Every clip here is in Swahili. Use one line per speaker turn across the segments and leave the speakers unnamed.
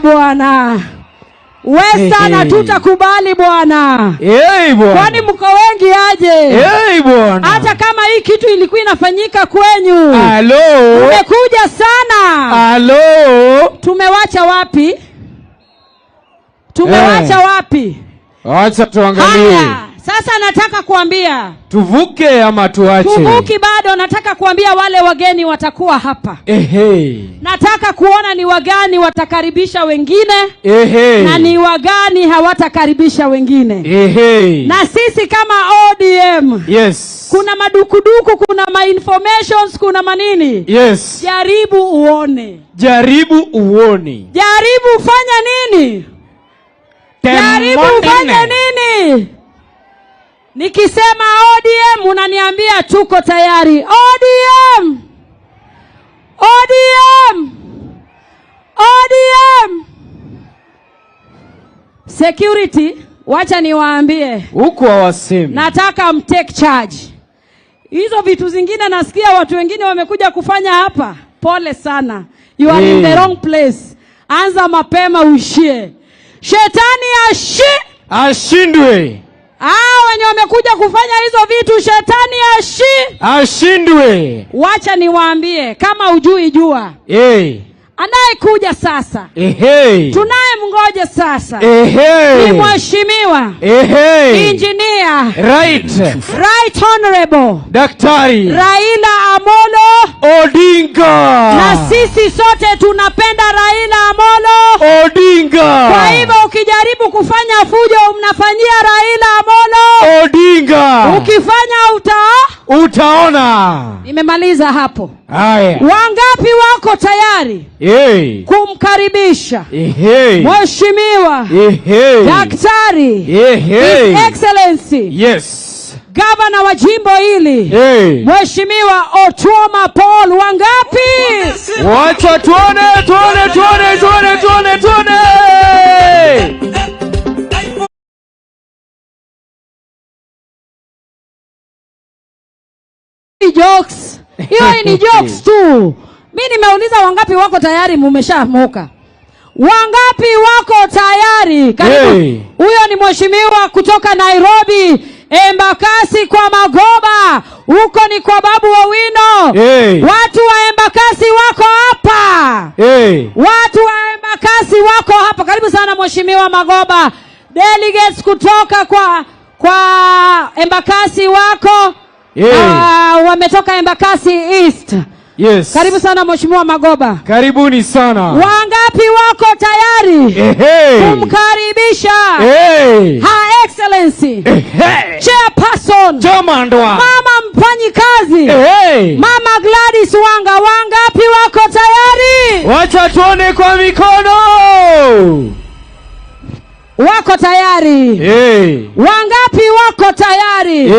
Bwana Western, hatutakubali bwana.
Hey, bwana.
Kwani mko wengi aje?
Hey, bwana.
Hata kama hii kitu ilikuwa inafanyika kwenyu.
Halo.
Umekuja sana.
Halo.
Tumewacha wapi? Tumewacha wapi?
Acha tuangalie.
Haya, sasa nataka kuambia.
Tuvuke ama tuache?
Tuvuki bado, nataka kuambia wale wageni watakuwa hapa. Nataka kuona ni wagani watakaribisha wengine. Na ni wagani hawatakaribisha wengine. Na sisi kama ODM.
Yes.
Kuna madukuduku, kuna ma-informations, kuna manini.
Yes.
Jaribu uone.
Jaribu uone.
Jaribu fanya nini? Jaribu fanya nini? Nikisema ODM unaniambia tuko tayari. ODM! ODM! ODM! Security, wacha niwaambie.
Huko hawasemi.
Nataka mtake charge. Hizo vitu zingine nasikia watu wengine wamekuja kufanya hapa. Pole sana. You are in the wrong place. Anza mapema uishie. Shetani
ashindwe.
Wenye wamekuja kufanya hizo vitu, shetani
ashindwe.
Wacha niwaambie, kama hujui jua. Anayekuja sasa. Tunaye mngoje sasa. Ni mheshimiwa. Engineer.
Right.
Right Honorable.
Daktari
Raila Amolo
Odinga.
Na sisi sote tunapenda Raila Amolo
Odinga.
Kwa hivyo ukijaribu kufanya fujo mnafanyia Raila Amolo
Odinga.
Ukifanya
utaona.
Nimemaliza hapo.
Haya.
Wangapi wako tayari kumkaribisha Mheshimiwa Daktari His Excellency,
yes,
Governor wa jimbo hili, Mheshimiwa Otuoma Paul? Wangapi?
Wacha tuone, tuone, tuone, tuone, tuone, tuone.
Jokes. Hiyo ni jokes tu. Mimi nimeuliza wangapi wako tayari, mumeshamoka. Wangapi wako tayari? Karibu. Huyo ni mheshimiwa kutoka Nairobi, Embakasi kwa Magoba. Huko ni kwa Babu Owino. Watu wa Embakasi wako hapa. Watu wa Embakasi wako hapa. Karibu sana mheshimiwa Magoba. Delegates kutoka kwa Embakasi wako. Wametoka Embakasi East.
Yes.
Karibu sana mheshimiwa Magoba.
Karibuni sana.
Wangapi wako tayari kumkaribisha Her Excellency Chairperson
Chamandwa,
mama mfanyikazi, Mama Gladys Wanga? Wangapi wako tayari?
Wacha tuone kwa mikono.
Wako tayari. Wangapi wako tayari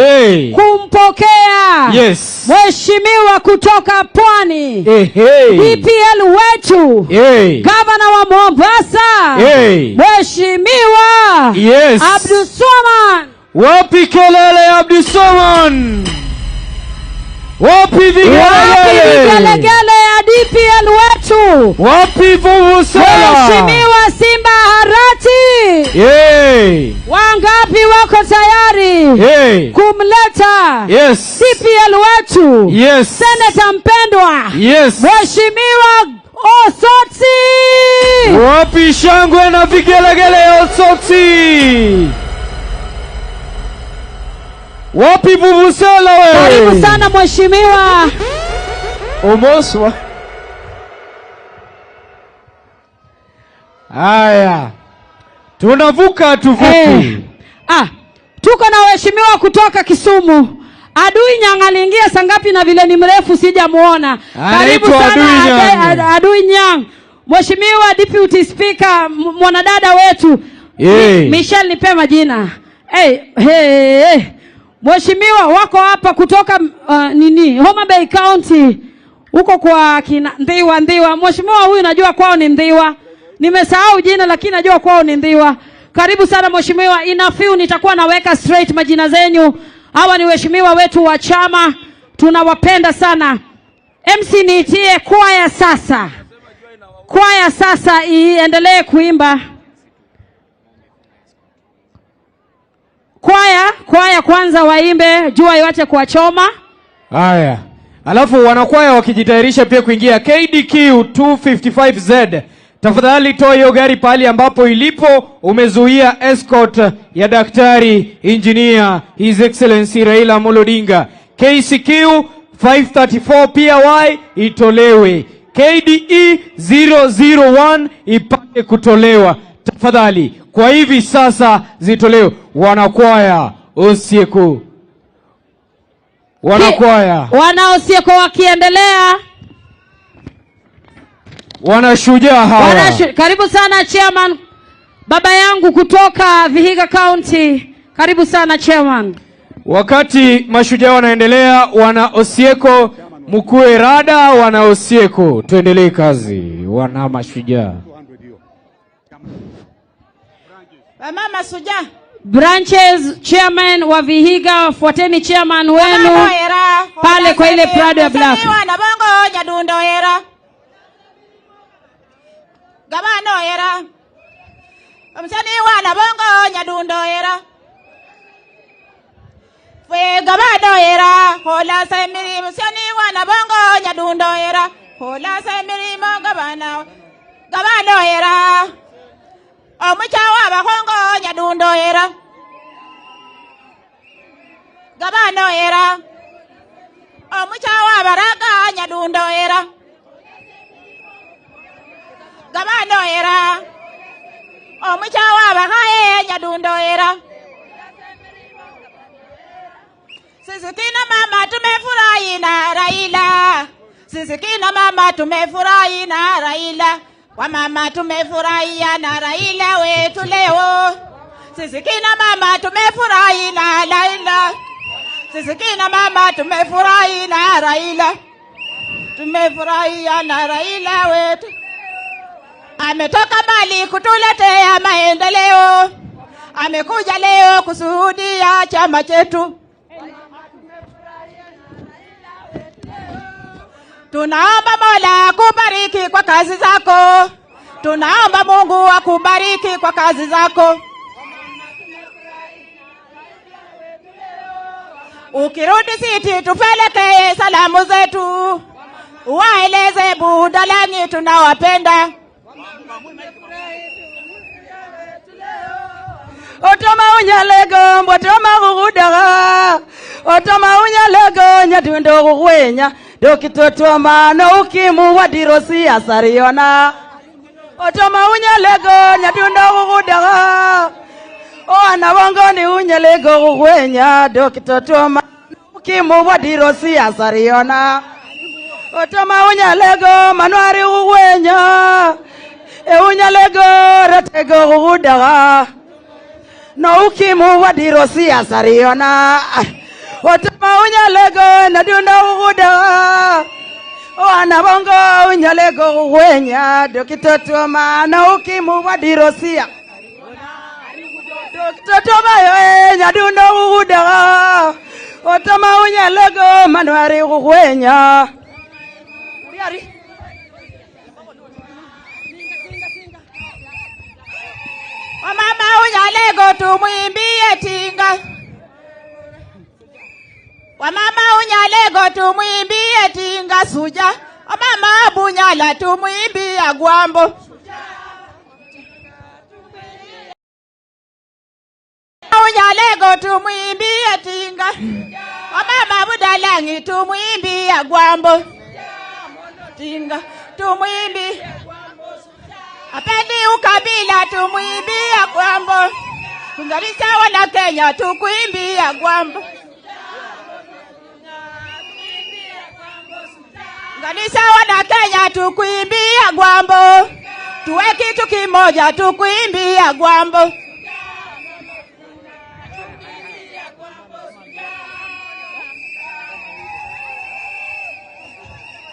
kumpokea mheshimiwa kutoka Pwani, DPL wetu, Governor wa Mombasa, Mheshimiwa Abdulswamad?
Wapi kelele Abdulswamad? Wapi vigelegele?
Vigelegele ya DPL wetu?
Wapi vuvuzela?
Mheshimiwa Simba Arati. Wangapi wako tayari kumleta CPL wetu, Senator mpendwa, Mheshimiwa Osotsi?
Wapi shangwe na vigelegele ya Osotsi? Wapi vuvuzela wewe?
Karibu sana mheshimiwa.
Omoswa. Haya. Tunavuka tuvuki.
Tuko na waheshimiwa kutoka Kisumu. Adui Nyang' aliingia saa ngapi na vile ni mrefu sijamuona. Karibu sana Adui Nyang'. Mheshimiwa Deputy Speaker, mwanadada wetu. Michelle nipe majina. Mheshimiwa wako hapa kutoka nini? Homa Bay County. Huko kwa kina Ndhiwa, Ndhiwa. Mheshimiwa huyu najua kwao ni Ndhiwa. Nimesahau jina lakini najua kwao ni Ndhiwa. Karibu sana mheshimiwa. Inafiu nitakuwa naweka straight majina zenyu. Hawa ni waheshimiwa wetu wa chama. Tunawapenda sana. MC niitie kwaya sasa. Kwaya sasa iendelee kuimba. Kwaya kwanza waimbe, jua iwache kuwachoma.
Haya. Alafu wanakwaya wakijitayarisha pia kuingia KDQ 255Z. Tafadhali toa hiyo gari pahali ambapo ilipo, umezuia escort ya Daktari Engineer His Excellency Raila Amolo Odinga. KCQ 534 PY itolewe. KDE 001 ipate kutolewa. Tafadhali kwa hivi sasa zitolewe. Wanakwaya Osieko. Wanakwaya.
Wanaosieko wakiendelea.
Wanashujaa hawa.
Karibu sana chairman, baba yangu kutoka Vihiga County. Karibu sana chairman.
Wakati mashujaa wanaendelea, wana Osieko mkue rada, wana Osieko tuendelee kazi, wana mashujaa.
Mama Suja.
Branches chairman wa Vihiga, fuateni chairman wenu pale kwa ile Prado ya black.
Wana bongo nyadundo era. Gabano era. Msani wana bongo nyadundo era. Fwe gabano era. Hola semiri msani wana bongo nyadundo era. Hola semiri mo gabana. Gabano era. Omucha wa bakongo nyadundo era. Gabano era. Omucha wa baraka nyadundo era. Gabano era. Omucha wa bahaye nyadundo era. Sisi kina mama tumefurahi na Raila. Sisi kina mama tumefurahi na Raila. Wamama tumefurahia na Raila wetu leo. Sisi kina mama tumefurahi na Raila. Sisi kina mama tumefurahi na Raila. Tumefurahia na Raila wetu. Ametoka mbali kutuletea maendeleo. Amekuja leo kushuhudia chama chetu. Tunaomba Mola akubariki kwa kazi zako. Tunaomba Mungu akubariki kwa kazi zako. Ukirudi siti tupelekee salamu zetu. Waeleze Budalangi tunawapenda.
Otoma unyalego mbotoma kukudaga. Otoma unyalego nyatundo kukwenya. Dokitotoma no ukimu wadirosi asariona. Otoma unyalego nyatundo kukudaga. Oana wangoni unyalego kukwenya. Dokitotoma ukimu wadirosi asariona. Otoma unyalego manwari kukwenya. E unyalego ratego kukudaga. No ukimu wadirosi asariona. Otoma unyalego nadunda kukudaga. Oana bongo unyalego kukwenya. Dokitotoma no ukimu wadirosia. Dokitotoma yoe nyadunda kukudaga. Otoma unyalego manwari kukwenya.
Mama unyalego tumwimbie tinga. Wamama unyalego tumwimbie tinga suja. Wamama bunyala tumwimbie gwambo. Unyalego tumwimbie tinga. Wamama budalangi tumwimbie gwambo. Tinga tumwimbie. Apendi ukabila tumwimbie gwambo. Tungalisa wana Kenya tukuimbia gwambo. Ngalisa wana Kenya tukuimbia gwambo. Tuwe kitu kimoja tukuimbia gwambo.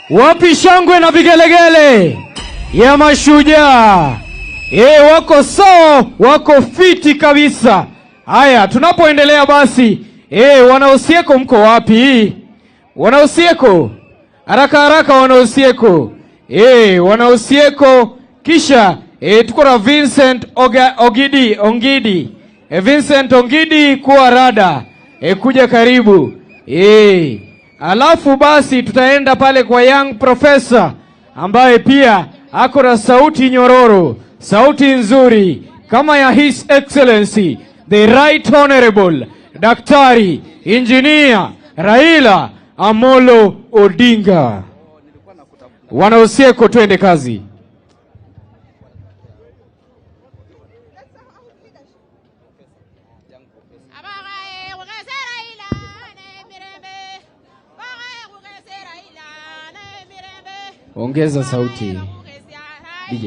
Wapi shangwe na vigelegele ya mashujaa? Wako sawa, wako fiti kabisa. Haya, tunapoendelea basi, wana Osieko mko wapi? Wana Osieko? Haraka haraka wana Osieko. Wanaosieko kisha tuko na Vincent Ogidi Ongidi. Vincent Ongidi kuwa rada. Kuja karibu. Alafu basi tutaenda pale kwa young professor ambaye pia ako na sauti nyororo, sauti nzuri kama ya His Excellency the Right Honorable Daktari Engineer Raila Amolo Odinga. Wanaosieko, twende kazi. Ongeza sauti DJ.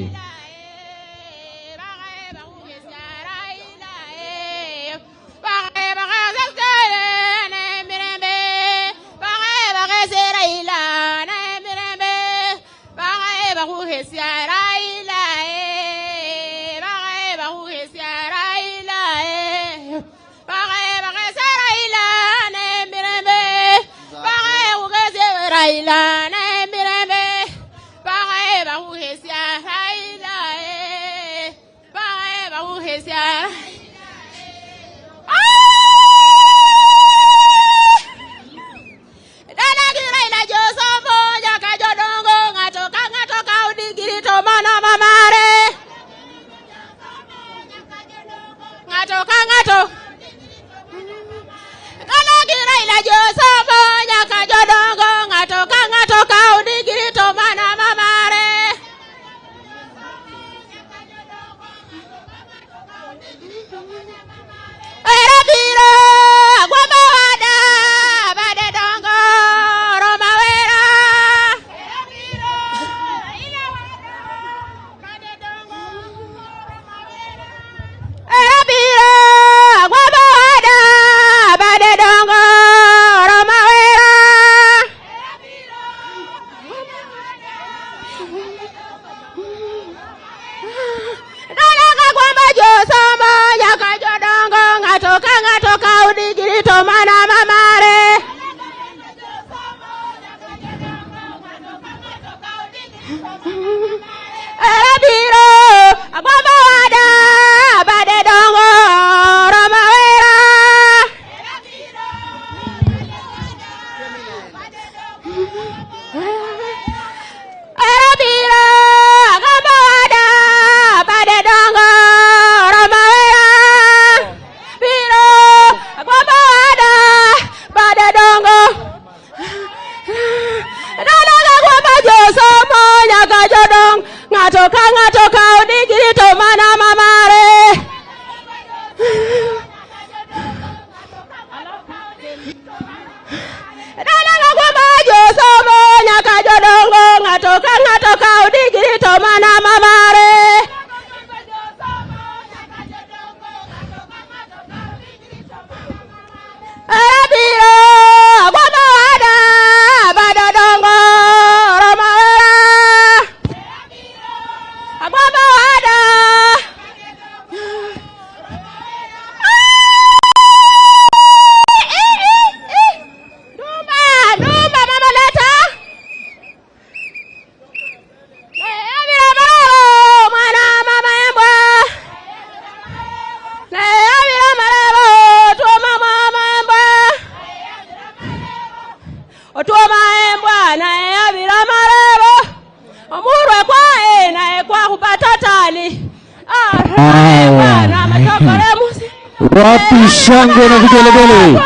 Wapi shangwe na vigelegele?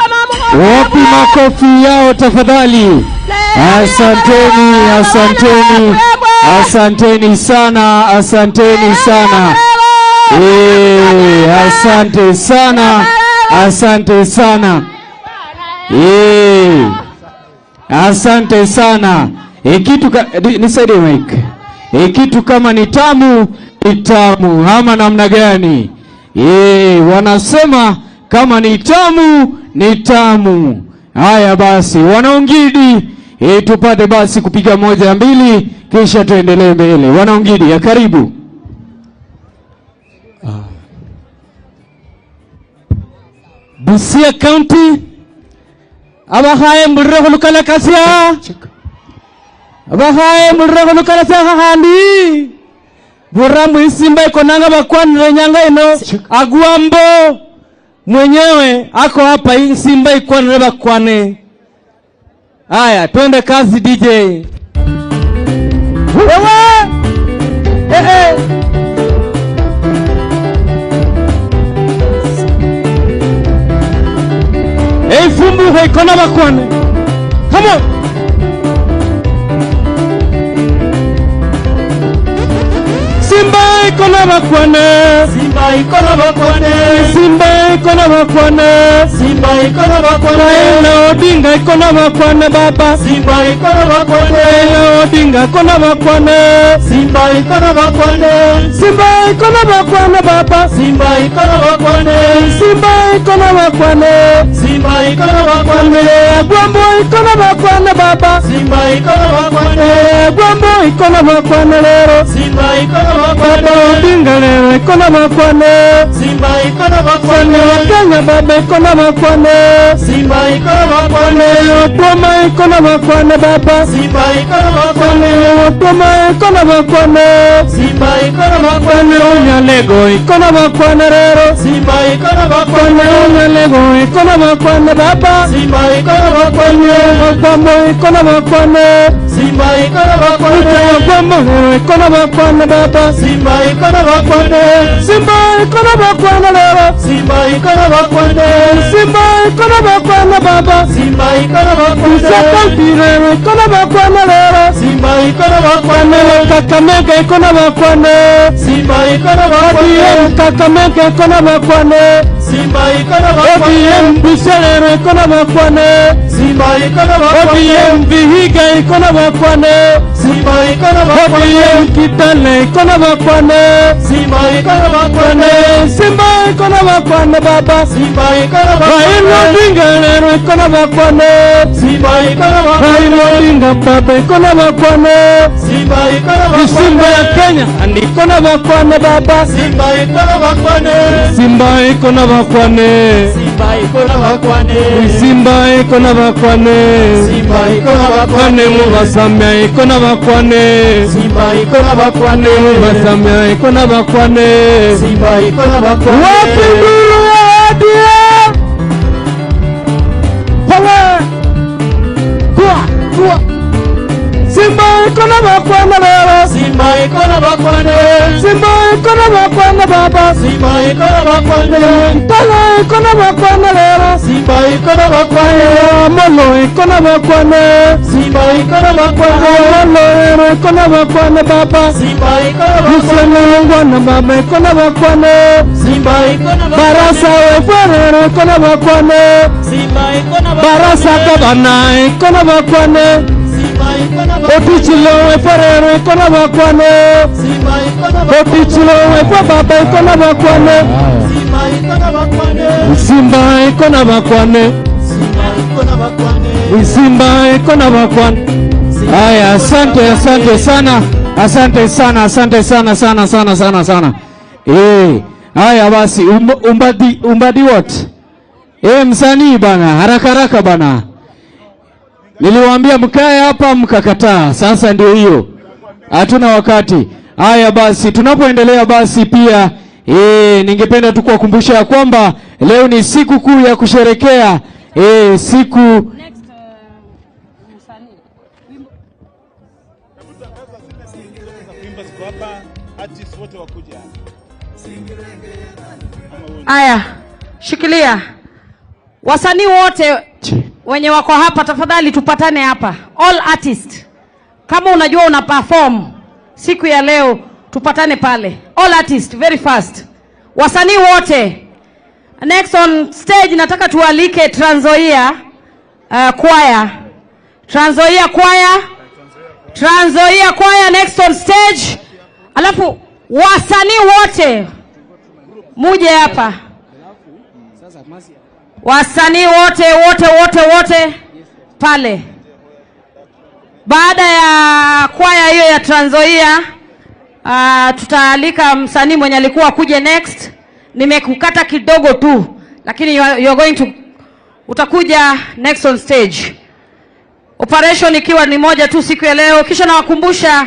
Wapi makofi yao tafadhali? Asanteni, asanteni, asanteni sana, asanteni sana. Asante sana, asante sana. Asante sana. Kitu nisaidie mic. Kitu kama ni tamu, ni tamu ama namna gani? Wanasema kama ni tamu, ni tamu. Haya basi, wanaongidi, tupate basi kupiga 1 2 kisha tuendelee mbele. Wanaongidi, ya karibu.
Busia County abahaye mbulire khulukala kasya Bakhaye mulireko lukalasa khakhandi. Buramu isimba ikonanga bakwanire nyanga ino. Agwambo mwenyewe ako hapa, isimba ikwanire bakwane. Haya, twende kazi DJ. Wewe! Eh eh. Ei fumbu ikona bakwane. Come on. Simba ikona bakwane.
Simba ikona bakwane.
Simba ikona bakwane.
Simba ikona bakwane.
Raila Odinga ikona bakwane baba.
Simba ikona bakwane.
Raila Odinga ikona bakwane.
Simba ikona bakwane.
Simba ikona bakwane baba.
Simba ikona bakwane.
Simba ikona bakwane.
Simba ikona bakwane.
Agwambo ikona bakwane baba.
Simba ikona bakwane.
Agwambo ikona bakwane lero.
Simba ikona bakwane.
Baba Odinga lero ikona bakwane.
Simba ikona bakwane.
Kenya baba ikona bakwane.
Simba ikona bakwane.
Otoma ikona bakwane baba.
Simba ikona bakwane.
Otoma ikona bakwane.
Simba ikona bakwane.
Onyalego ikona bakwane lero.
Simba ikona bakwane.
Onyalego ikona bakwane baba.
Simba ikona bakwane.
Agwambo ikona bakwane.
Simba ikona bakwane.
Agwambo ikona bakwane baba.
Simba ikona bakwane.
Simba ikona bakwane lero.
Simba ikona bakwane.
Simba ikona bakwane baba.
Simba ikona bakwane.
Isaka ikona bakwane lero.
Simba ikona bakwane.
Kakamega ikona bakwane.
Simba ikona bakwane.
ODM Kakamega ikona bakwane.
Simba ikona bakwane.
ODM Busia ikona bakwane.
Simba ikona bakwane.
ODM Vihiga ikona bakwane.
Simba ikona bakwane.
ODM Kitale ikona bakwane.
Simba ikona bakwane.
Simba ikona bakwane baba.
Simba ikona bakwane.
Raila Odinga lero ikona bakwane.
Simba ikona bakwane.
Raila Odinga baba ikona bakwane.
Simba ikona bakwane.
Simba ya Kenya ikona bakwane baba.
Simba ikona bakwane.
Simba ikona bakwane.
Simba ikona bakwane.
Simba ikona bakwane.
Simba ikona bakwane.
Mubasamia ikona bakwane.
Simba ikona bakwane.
Mubasamia ikona bakwane.
Simba ikona bakwane.
Wapi nduru ya ODM? Power! Kwa! Kwa! Simba ikona bakwane lero.
Simba ikona bakwane.
Simba ikona bakwane baba.
Simba ikona bakwane.
Ntala ikona bakwane lero.
Simba ikona bakwane.
Amolo ikona bakwane.
Simba ikona bakwane.
Amolo lero ikona bakwane baba.
Simba ikona bakwane.
Musenengwana baba ikona bakwane.
Simba ikona bakwane.
Barasa wefwerero ikona bakwane.
Simba ikona bakwane.
Barasa kabana ikona bakwane.
Simba ikona bakwane.
Otichilo wefwerero ikona bakwane.
Simba ikona bakwane.
Otichilo wefwe baba ikona bakwane.
Simba ikona bakwane.
Simba ikona bakwane.
Simba ikona bakwane.
Simba ikona bakwane.
Haya, asante, asante sana. Asante sana, asante sana sana sana sana sana. Haya basi, umbadi what? Msanii bana, haraka haraka bana. Niliwaambia mkae hapa mkakataa. Sasa ndio hiyo. Hatuna wakati. Haya basi, tunapoendelea basi pia ningependa tu kuwakumbusha ya kwamba leo ni siku kuu ya kusherekea siku
Aya, shikilia. Wasanii wote wenye wako hapa tafadhali tupatane hapa. All artists. Kama unajua una perform siku ya leo tupatane pale. All artists very fast. Wasanii wote. Next on stage nataka tualike Trans Nzoia choir. Trans Nzoia choir. Trans Nzoia choir next on stage. Alafu wasanii wote muje hapa. Wasanii wote wote wote wote pale. Baada ya kwaya hiyo ya Trans Nzoia, tutaalika msanii mwenye alikuwa kuje next. Nimekukata kidogo tu, lakini you are going to, utakuja next on stage. Operation ikiwa ni moja tu siku ya leo. Kisha nawakumbusha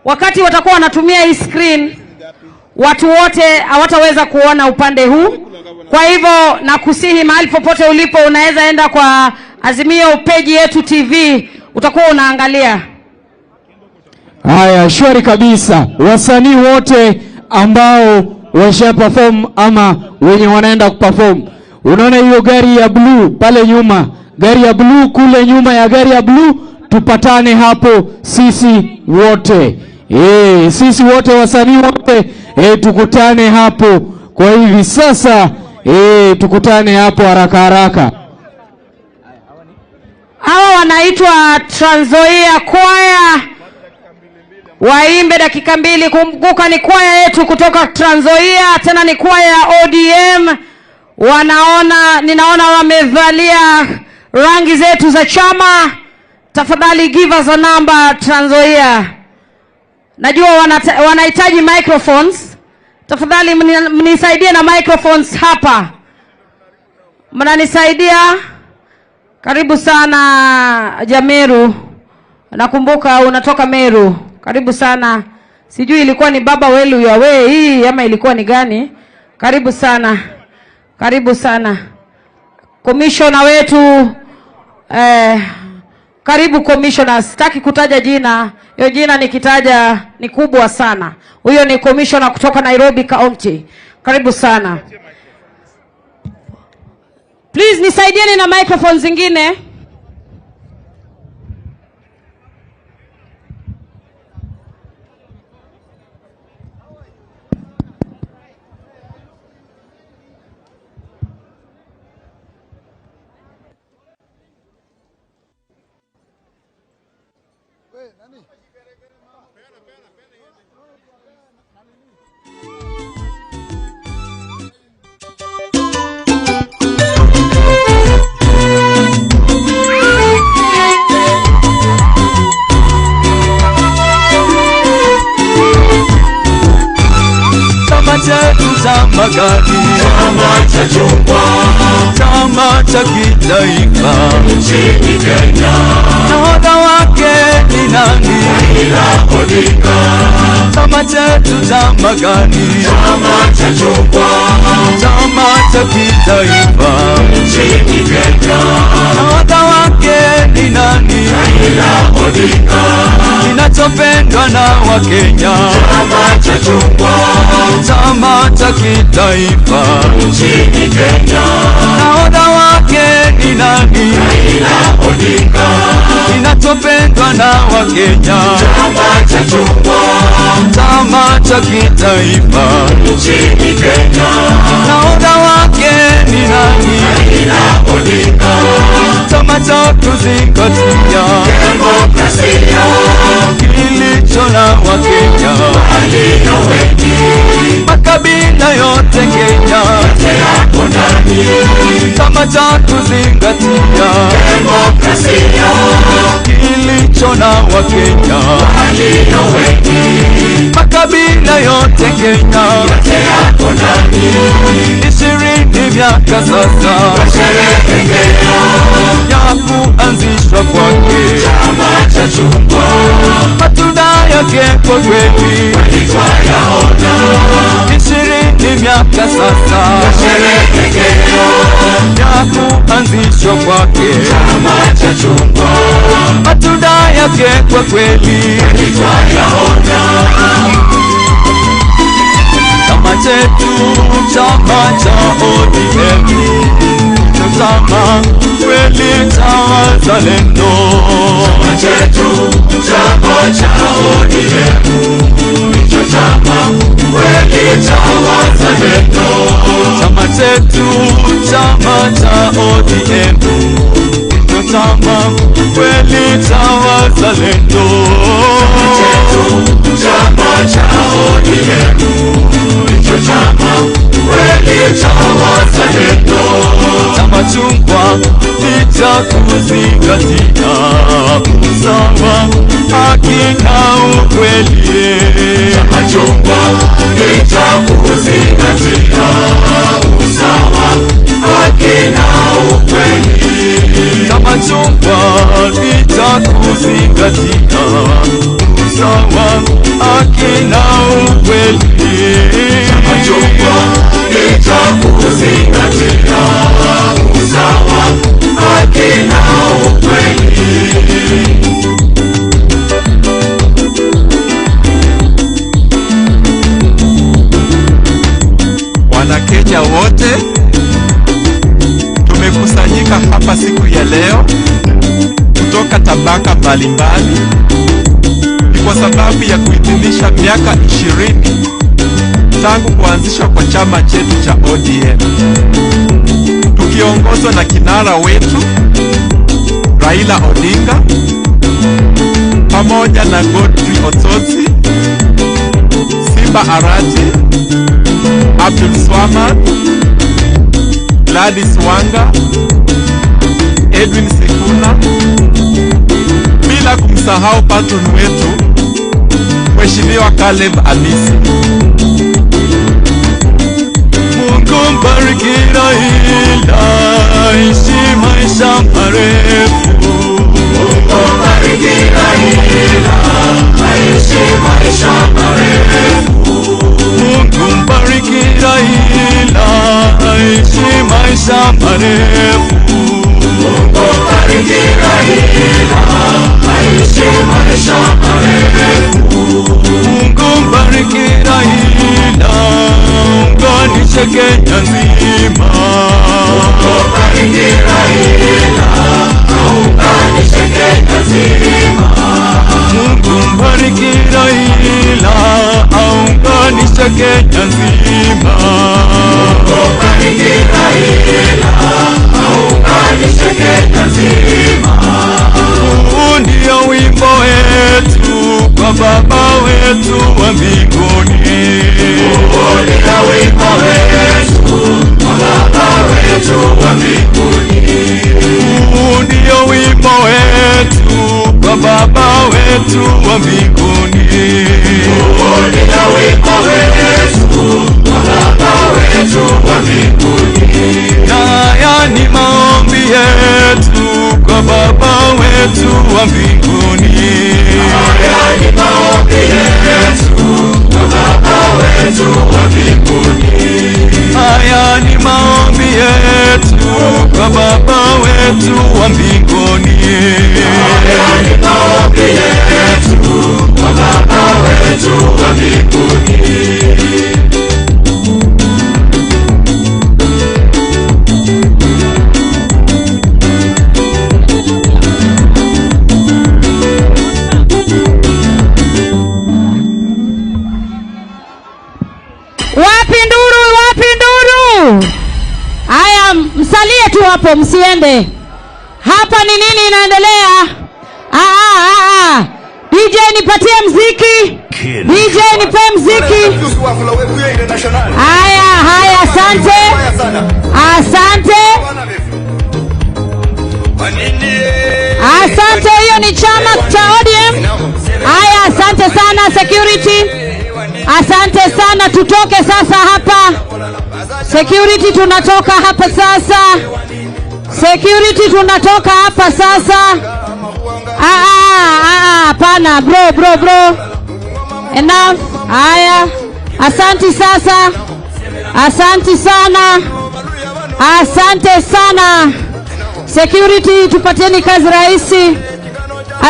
wakati watakuwa wanatumia hii screen, watu wote hawataweza kuona upande huu. Kwa hivyo nakusihi mahali popote ulipo, unaweza enda kwa Azimio page yetu TV, utakuwa unaangalia.
Haya, shwari kabisa. Wasanii wote ambao washa perform ama wenye wanaenda kuperform, unaona hiyo gari ya blue pale nyuma, gari ya blue kule nyuma ya gari ya blue, tupatane hapo sisi wote. Sisi wote wasanii wote, tukutane hapo kwa hivi sasa. Tukutane hapo haraka haraka.
Hawa wanaitwa Trans Nzoia Choir, waimbe dakika 2. Kumbuka ni kwaya yetu kutoka Trans Nzoia, tena ni kwaya ya ODM. Ninaona wamevalia rangi zetu za chama. Tafadhali give us a number Trans Nzoia. Najua wanahitaji microphones. Tafadhali mnisaidie na microphones hapa. Mnanisaidia? Karibu sana Jameru. Nakumbuka unatoka Meru. Karibu sana. Sijui ilikuwa ni baba welu ya we hii ama ilikuwa ni gani? Karibu sana. Karibu sana. Commissioner wetu, karibu commissioner. Sitaki kutaja jina. Hiyo jina nikitaja ni kubwa sana. Huyo ni commissioner kutoka Nairobi County. Karibu sana. Please nisaidieni na microphone zingine.
Chama chetu chama gani? Chama cha chungwa, chama cha kitaifa nchini Kenya. Nahodha wake ni nani? Raila Odinga. Chama chetu chama gani? Chama cha chungwa, chama cha kitaifa nchini Kenya. Nahodha wake ni nani? Raila Odinga. Kinachopendwa na Wakenya, chama cha chungwa, chama cha kitaifa nchini Kenya. Nahodha wake ni nani? Raila Odinga. Kinachopendwa na Wakenya, chama cha chungwa, chama cha kitaifa nchini Kenya. Nahodha wake ni nani? Raila Odinga. Chama cha kuzingatia demokrasia, kilicho na Wakenya walio wengi, makabila yote Kenya yote yako ndani. Chama cha kuzingatia demokrasia, kilicho na Wakenya walio wengi, makabila yote Kenya yote yako ndani. 20 miaka sasa washerehekea ya kuanzishwa kwake chama cha chungwa, matunda yake kwa kweli twayaona. 20 miaka sasa washerehekea ya kuanzishwa kwake chama cha chungwa, matunda yake kwa kweli twayaona. Chama chetu chama cha ODM, chama kweli cha wazalendo. Chama chetu chama cha ODM, chama kweli cha wazalendo. Chama chetu chama cha ODM, chama kweli cha wazalendo. Chama chetu chama cha ODM, chama kweli cha wazalendo. Chama chungwa ni cha kuzingatia usawa, haki na ukweli. Chama chungwa ni cha kuzingatia usawa, haki na ukweli. Chama chungwa ni cha kuzingatia usawa, haki na ukweli. Chama chungwa ni cha kuzingatia usawa, haki na ukweli.
Wanakenya wote tumekusanyika hapa siku ya leo kutoka tabaka mbalimbali ni kwa sababu ya kuidhinisha miaka 20 tangu kuanzishwa kwa chama chetu cha ODM, tukiongozwa na kinara wetu Raila Odinga pamoja na Godfrey Osotsi, Simba Arati, Abdul Swamad, Gladys Wanga, Edwin Sekuna, bila kumsahau patron wetu Mheshimiwa Caleb Amisi.
Mungu mbariki Raila, aishi maisha marefu. Mungu mbariki Raila, aishi maisha marefu. Mungu mbariki Raila, aishi maisha marefu. Mungu mbariki Raila, aishi maisha marefu. Mungu mbariki Raila, unganishe Kenya nzima. Mungu mbariki Raila, unganishe Kenya nzima. Mungu mbariki Raila, unganishe Kenya nzima. Mungu mbariki Raila, unganishe Kenya nzima. Huu ndio wimbo wetu kwa Baba wetu wa mbinguni. Huu ndio wimbo wetu kwa Baba wetu wa mbinguni. Huu ndio wimbo wetu kwa Baba wetu wa mbinguni. Huu ndio wimbo wetu kwa Baba wetu wa mbinguni. Haya ni maombi yetu kwa Baba wetu wa mbinguni. Haya ni maombi yetu kwa Baba wetu wa mbinguni. Haya ni maombi yetu kwa Baba wetu wa mbinguni. Haya ni maombi yetu kwa Baba wetu wa mbinguni.
Haya, msalie tu hapo, msiende. Hapa ni nini inaendelea? DJ nipatie mziki. DJ nipe mziki. Haya, haya, asante. Asante. Asante, hiyo ni chama cha ODM. Haya, asante sana security. Asante sana, tutoke sasa hapa. Security tunatoka hapa sasa. Security tunatoka hapa sasa. Hapana, bro. Enough. Haya. Asante sasa. Asante sana. Asante sana. Security tupatieni kazi rahisi.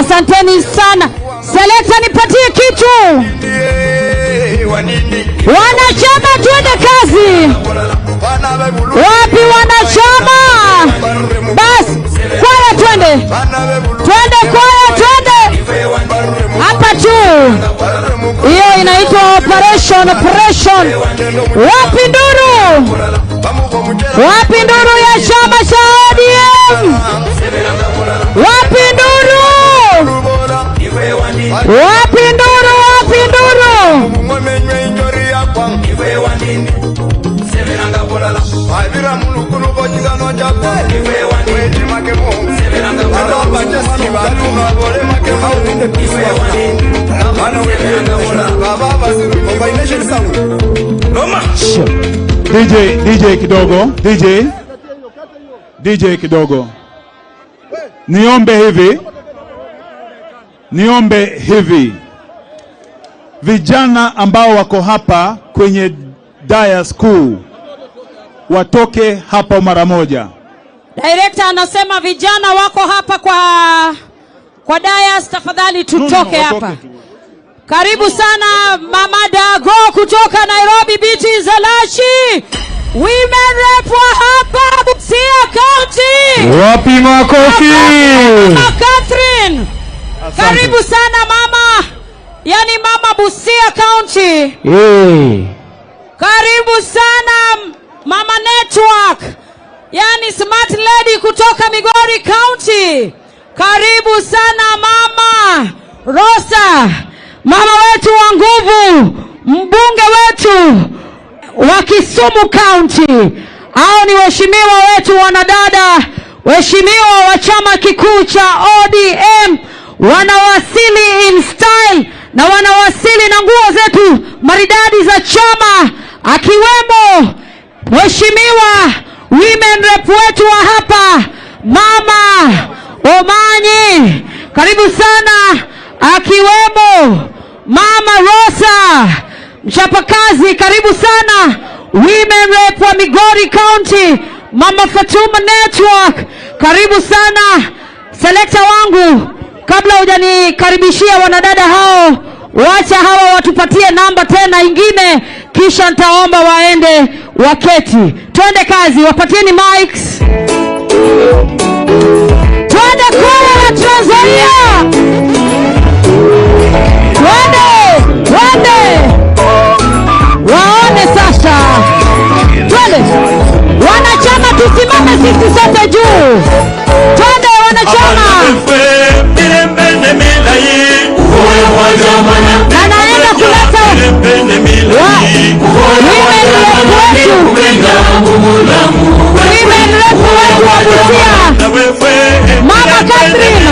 Asanteni sana. Selector nipatie kitu. Wanachama tuende kazi. Wapi wanachama? Bas, kwaya twende. Twende kwaya twende. Hapa tu. Hiyo inaitwa operation. Wapi nduru? Wapi nduru ya chama cha ODM? Wapi nduru? Wapi nduru? Wapi nduru?
DJ kidogo, DJ kidogo. Niombe hivi. Niombe hivi, vijana ambao wako hapa kwenye dais kuu watoke hapa mara moja.
Director anasema vijana wako hapa kwa dais, tafadhali tutoke
No,
hapa.
Watoke tu.
Karibu sana Mama Dago kutoka Nairobi, Biti Zalachi. Women rep wa hapa Busia County.
Wapi makofi?
Mama Catherine.
Asante.
Karibu sana mama. Yani mama Busia County.
Hey.
Karibu sana Mama Network. Yani smart lady kutoka Migori County. Karibu sana Mama Rosa, mama wetu wa nguvu, mbunge wetu wa Kisumu County. Hao ni waheshimiwa wetu wanadada, waheshimiwa wa chama kikuu cha ODM, wanawasili in style na wanawasili na nguo zetu maridadi za chama, akiwemo mheshimiwa women rep wetu wa hapa Mama Omanyi, karibu sana, akiwemo Mama Rosa mchapakazi, karibu sana, women rep wa Migori County, Mama Fatuma Network, karibu sana. Selekta wangu, kabla hujanikaribishia wanadada hao, wacha hawa watupatie namba tena ingine, kisha nitaomba waende waketi. Twende kazi, wapatieni mics. Twende kwaya ya Trans Nzoia, twende, twende, waone sasa. Twende wanachama, tusimame sisi sote juu. Twende wanachama, na naenda kuleta women rep wetu, women rep wetu wa Busia, Mama Catherine,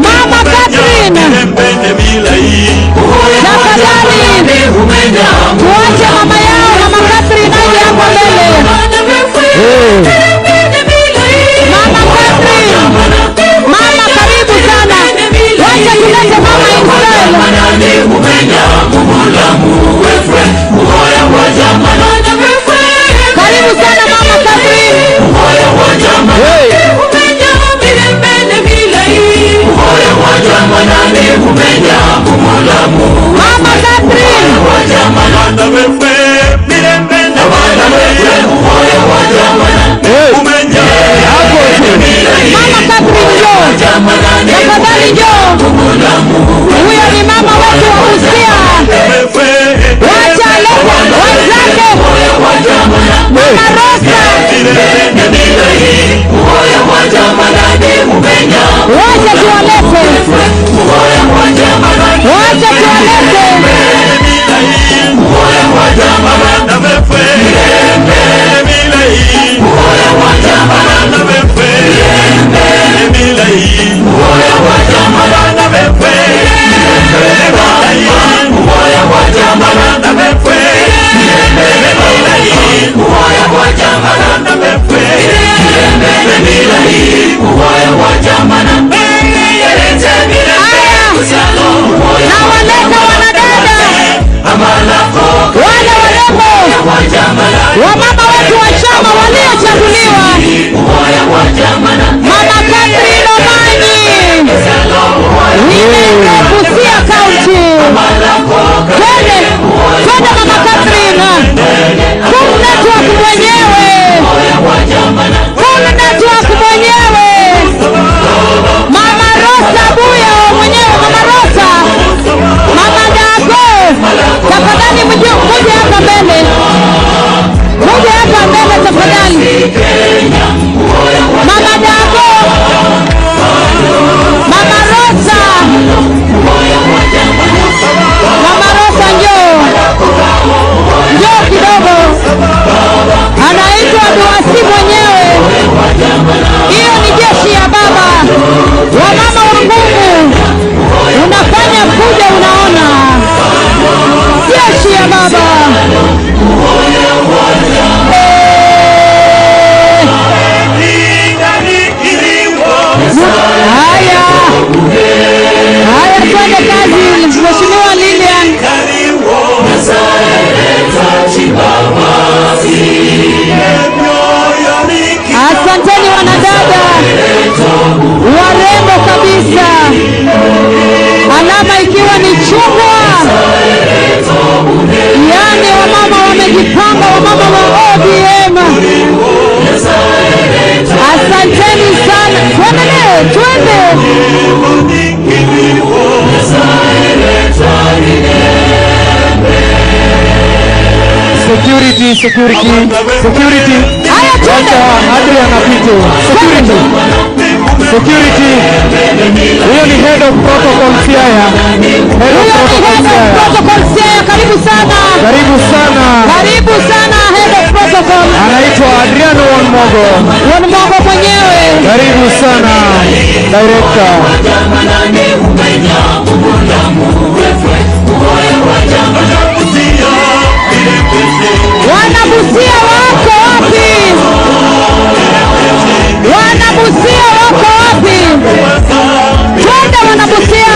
Mama Catherine, tafadhali tuache mama yao, Mama Catherine aje hapa mbele. Mama Catherine, mama karibu sana, wacha tulete mama in style. Asanteni wanadada warembo kabisa, alama ikiwa ni chungwa. Yaani wamama wamejipanga, wamama wa ODM. Asanteni sana, tuendelee, twende.
Security, security, security.
Haya, twende.
Wacha Adrian apite. Security. Security. Huyo ni head of protocol Siaya. Head of
Huyo ni
protocol
head of
Siaya.
protocol Siaya, karibu sana.
Karibu sana.
Karibu sana head of protocol.
Anaitwa Adriano Wanmogo.
Wanmogo mwenyewe.
Karibu sana director.
Wanabusia wako wapi? Wanabusia wako wapi? Twende wanabusia.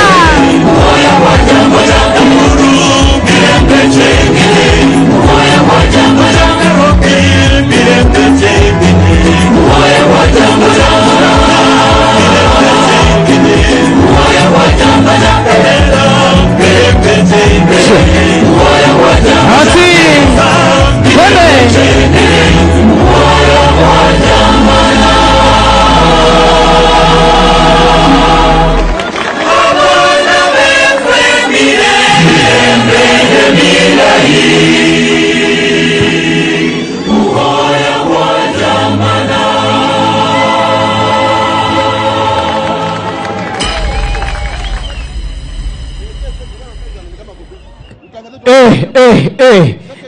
Asi. Twende.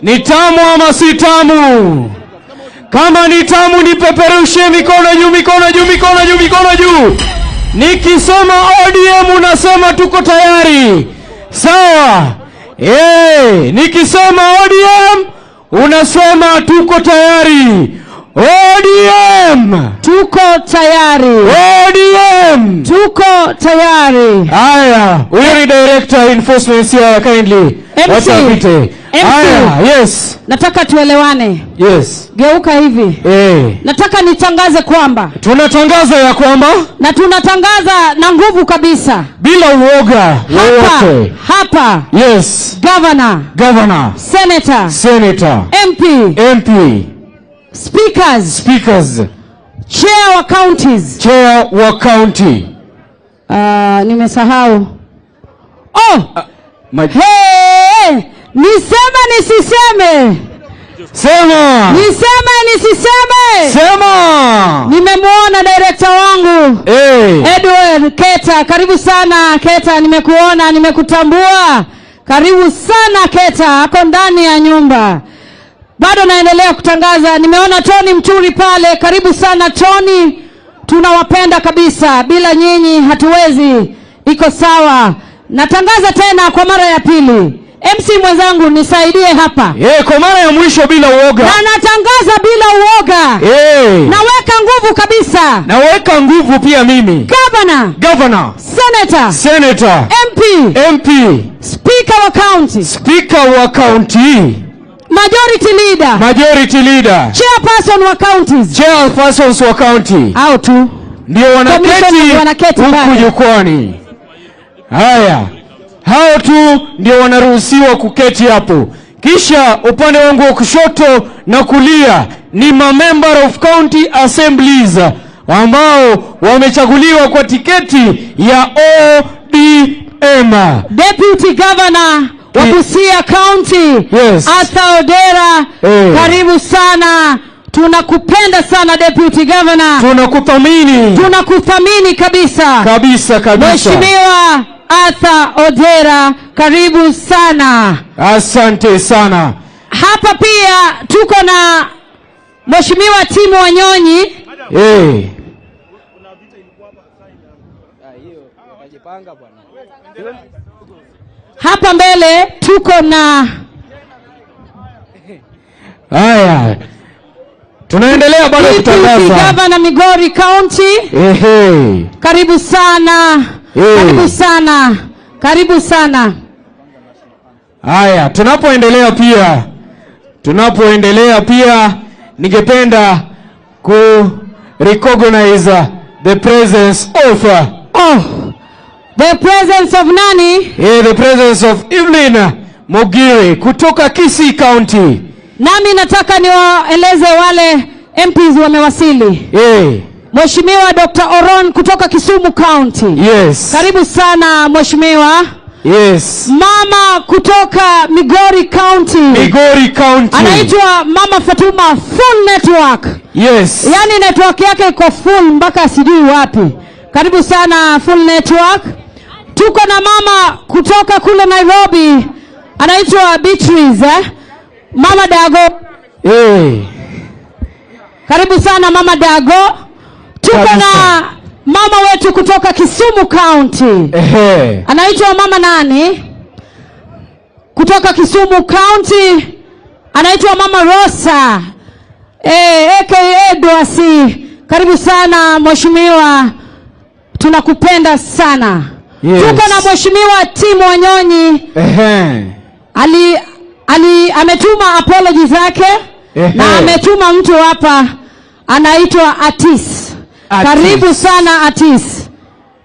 Ni tamu ama si tamu? Kama ni tamu nipeperushe mikono juu, mikono juu, mikono juu, mikono juu. Nikisema ODM unasema tuko tayari. Sawa? Nikisema ODM unasema tuko tayari. ODM
tuko tayari.
ODM
tuko tayari.
Haya, huyo ni director enforcement Siaya, kindly.
MC.
Wacha apite.
MC.
Haya, yes.
Nataka tuelewane.
Yes.
Geuka hivi. Nataka nitangaze kwamba
tunatangaza ya kwamba,
na tunatangaza na nguvu kabisa,
bila uoga wowote.
Hapa.
Yes.
Governor.
Governor.
Senator.
Senator.
MP.
MP.
Speakers.
Speakers.
Chair wa counties.
Chair wa county.
Nimesahau. Oh. Hey, niseme nisiseme?
Sema.
Niseme nisiseme?
Sema.
Nimemuona director wangu.
Hey.
Edward Keta, karibu sana Keta, nimekuona, nimekutambua. Karibu sana Keta, ako ndani ya nyumba. Bado naendelea kutangaza, nimeona Tony Mturi pale, karibu sana Tony. Tunawapenda kabisa, bila nyinyi hatuwezi. Iko sawa. Natangaza tena kwa mara ya pili. MC mwenzangu nisaidie hapa.
Kwa mara ya mwisho bila uoga.
Na natangaza bila uoga. Naweka nguvu kabisa.
Naweka nguvu pia mimi.
Governor.
Governor.
Senator.
Senator.
MP.
MP.
Speaker wa county.
Speaker wa county.
Majority leader.
Majority leader.
Chairperson wa counties.
Chairpersons wa county.
Au tu.
Ndio wanaketi huku jukwani. Haya. Hao tu ndio wanaruhusiwa kuketi hapo. Kisha upande wangu wa kushoto na kulia ni ma member of county assemblies ambao wamechaguliwa kwa tiketi ya ODM.
Deputy Governor wa Busia County,
yes.
Arthur Odera, karibu sana. Tunakupenda sana Deputy Governor.
Tunakuthamini.
Tunakuthamini kabisa.
Kabisa kabisa.
Mheshimiwa Arthur Odera, karibu sana.
Asante sana.
Hapa pia tuko na Mheshimiwa Timo Wanyonyi. Hapa mbele tuko na
haya. Tunaendelea bado kutangaza.
Governor Migori County. Karibu sana. Karibu sana. Karibu sana.
Haya, tunapoendelea pia Tunapoendelea pia ningependa ku recognize the presence of
Oh, the presence of nani?
Yeah, the presence of Evelyn Mogire kutoka Kisii County.
Nami nataka niwaeleze wale MPs wamewasili.
Yeah.
Mheshimiwa Dr. Oron kutoka Kisumu County.
Yes.
Karibu sana mheshimiwa.
Yes.
Mama kutoka Migori County.
Migori County.
Anaitwa Mama Fatuma, full network.
Yes.
Yaani network yake iko full mpaka sijui wapi. Karibu sana full network. Tuko na mama kutoka kule Nairobi, anaitwa Beatrice, eh? Mama Dago.
Hey.
Karibu sana Mama Dago. Tuko na mama wetu kutoka Kisumu County.
Ehe.
Anaitwa mama nani? Kutoka Kisumu County anaitwa Mama Rosa, aka Doasi. Karibu sana mheshimiwa, tunakupenda sana.
Yes.
Tuko na mheshimiwa Tim Wanyonyi.
Ehe.
Ali ametuma apology zake.
Ehe.
Na ametuma mtu hapa anaitwa Atis.
Atis.
Karibu sana Atis.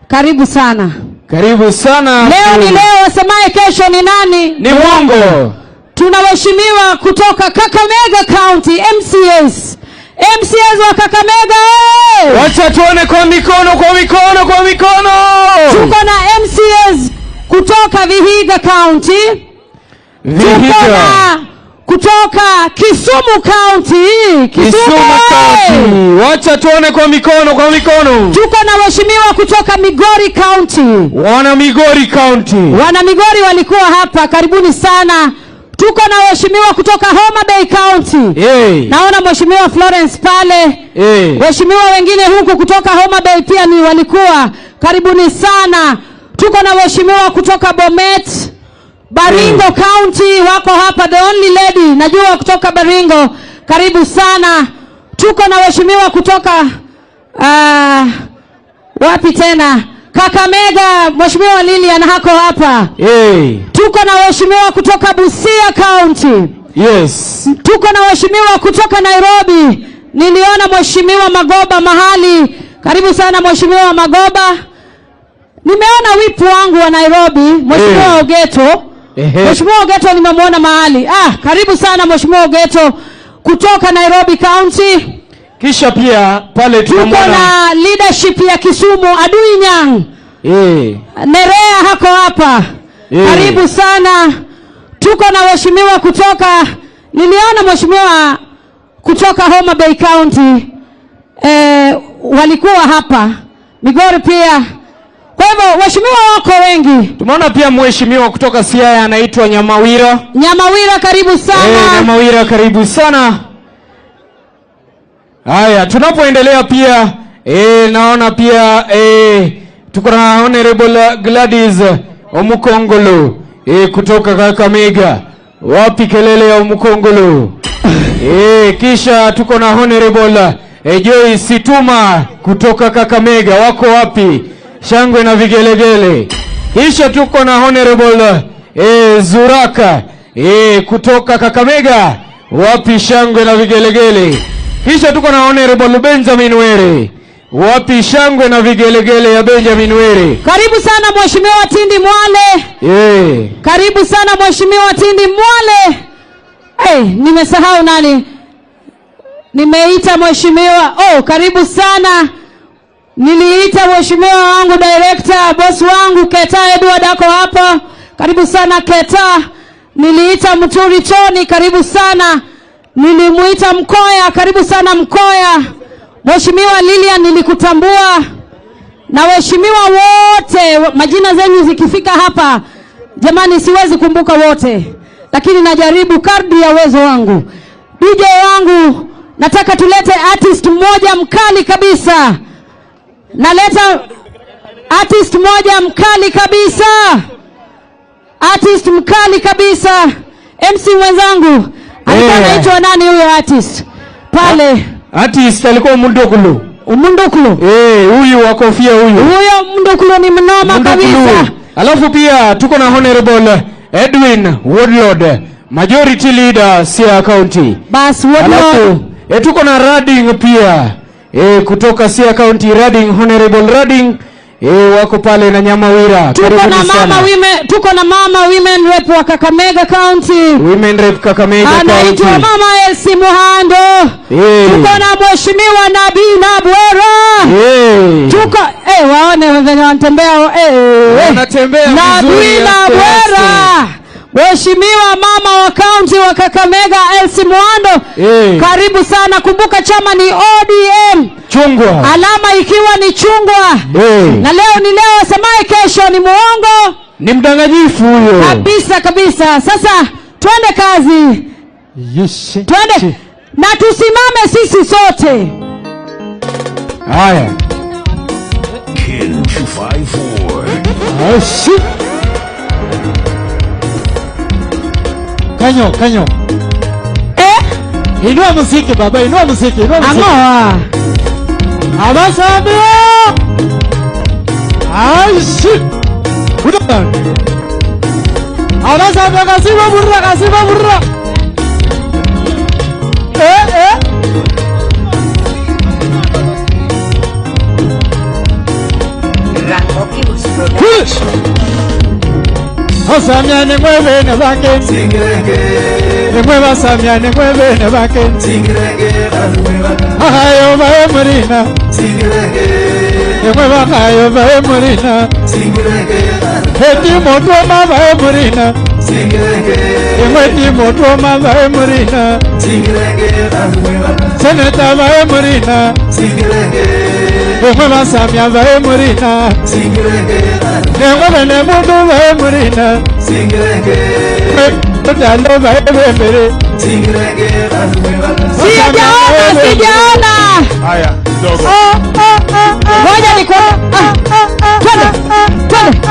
Karibu sana.
Karibu sana.
Leo ni leo, wasemaye kesho ni nani?
Ni mwongo.
Tuna waheshimiwa kutoka Kakamega County, MCAs. MCAs wa Kakamega.
Wacha tuone kwa mikono, kwa mikono, kwa mikono.
Tuko na MCAs kutoka Vihiga County.
Vihiga.
Tuko na kutoka Kisumu County.
Kisumu County. Wacha tuone kwa mikono, kwa mikono.
Tuko na waheshimiwa kutoka Migori County.
Wana Migori County.
Wana Migori walikuwa hapa, karibuni sana. Tuko na waheshimiwa kutoka Homa Bay County.
Hey.
Naona mheshimiwa Florence pale.
Hey.
Waheshimiwa wengine huku kutoka Homa Bay pia ni walikuwa, karibuni sana. Tuko na waheshimiwa kutoka Bomet, Baringo County wako hapa, the only lady najua kutoka Baringo, karibu sana. Tuko na waheshimiwa kutoka wapi tena? Kakamega, mheshimiwa Lilian hako hapa.
Hey.
Tuko na waheshimiwa kutoka Busia County.
Yes.
Tuko na waheshimiwa kutoka Nairobi. Niliona mheshimiwa Magoba mahali. Karibu sana mheshimiwa Magoba. Nimeona wipu wangu wa Nairobi, mheshimiwa
hey.
Ogeto. Mheshimiwa Ogeto nimemwona mahali. Karibu sana mheshimiwa Ogeto kutoka Nairobi County.
Kisha pia pale
tuko na leadership ya Kisumu, Adui Nyang. Nerea hako hapa. Karibu sana. Tuko na waheshimiwa kutoka, niliona mheshimiwa kutoka Homa Bay County, walikuwa hapa. Migori pia. Kwa hivyo waheshimiwa wako wengi.
Tumeona pia mheshimiwa kutoka Siaya anaitwa Nyamawira.
Nyamawira karibu sana.
Nyamawira karibu sana. Haya, tunapoendelea pia naona pia tuko na Honorable Gladys Omukongolo kutoka Kakamega. Wapi kelele ya Omukongolo? Kisha tuko na Honorable Joyce Situma kutoka Kakamega. Wako wapi? Shangwe na vigelegele. Kisha tuko na Honorable Zuraka kutoka Kakamega. Wapi shangwe na vigelegele? Kisha tuko na Honorable Benjamin Were. Wapi shangwe na vigelegele ya Benjamin Were?
Karibu sana mheshimiwa Tindi Mwale. Karibu sana mheshimiwa Tindi Mwale. Nimesahau nani? Nimeita mheshimiwa. Karibu sana. Niliita mheshimiwa wangu director, boss wangu Keta Edward ako hapa. Karibu sana Keta. Niliita Mturi Tony, karibu sana. Nilimuita Mkoya, karibu sana Mkoya. Mheshimiwa Lilian nilikutambua. Na waheshimiwa wote, majina zenu zikifika hapa, jamani siwezi kumbuka wote, lakini najaribu kadri ya uwezo wangu. DJ wangu, nataka tulete artist mmoja mkali kabisa. Naleta artist mmoja mkali kabisa. Artist mkali kabisa. MC mwenzangu, alikuwa anaitwa nani huyo artist? Pale.
Artist alikuwa Mundukulu.
Mundukulu.
Huyu wa kofia huyu.
Huyo Mundukulu ni mnoma kabisa.
Alafu pia tuko na Honorable Edwin Woodlord Majority Leader Siaya County.
Bas,
Alafu tuko na Rading pia kutoka Siaya County, Rading, Honorable Rading wako pale na Nyamawira.
Tuko na mama women rep wa Kakamega County.
Women rep Kakamega County.
Anaitwa Mama Elsie Muhando. Tuko na Mheshimiwa Nabii Nabwera. Tuko waone wenye wanatembea
wanatembea
Nabii Nabwera. Mheshimiwa mama wa county wa Kakamega Elsie Muhando. Karibu sana. Kumbuka chama ni ODM.
Chungwa.
Alama ikiwa ni chungwa. Na leo ni leo, asemaye kesho ni muongo.
Ni mdanganyifu huyo.
Kabisa kabisa. Sasa twende kazi.
Yes.
Twende. Na tusimame sisi sote.
Haya.
Kin 254.
Kanyo, kanyo. Inua muziki baba, inua muziki, inua muziki.
Angoa.
Abasamia. Aishi. Udan. Abasamia kasiba burra, kasiba burra. Osamia ni mwebe ne bake. Nimweba samia ni mwebe ne bake. Ahayo bae murina. Nimweba ahayo bae murina. Eti moto ma bae murina. Nimweti moto ma bae murina. Seneta bae murina. Nimweba samia bae murina. Nimweba ne mundu bae murina.
Sijaona, sijaona.
Haya, kidogo.
Ngoja niko. Twende. Twende.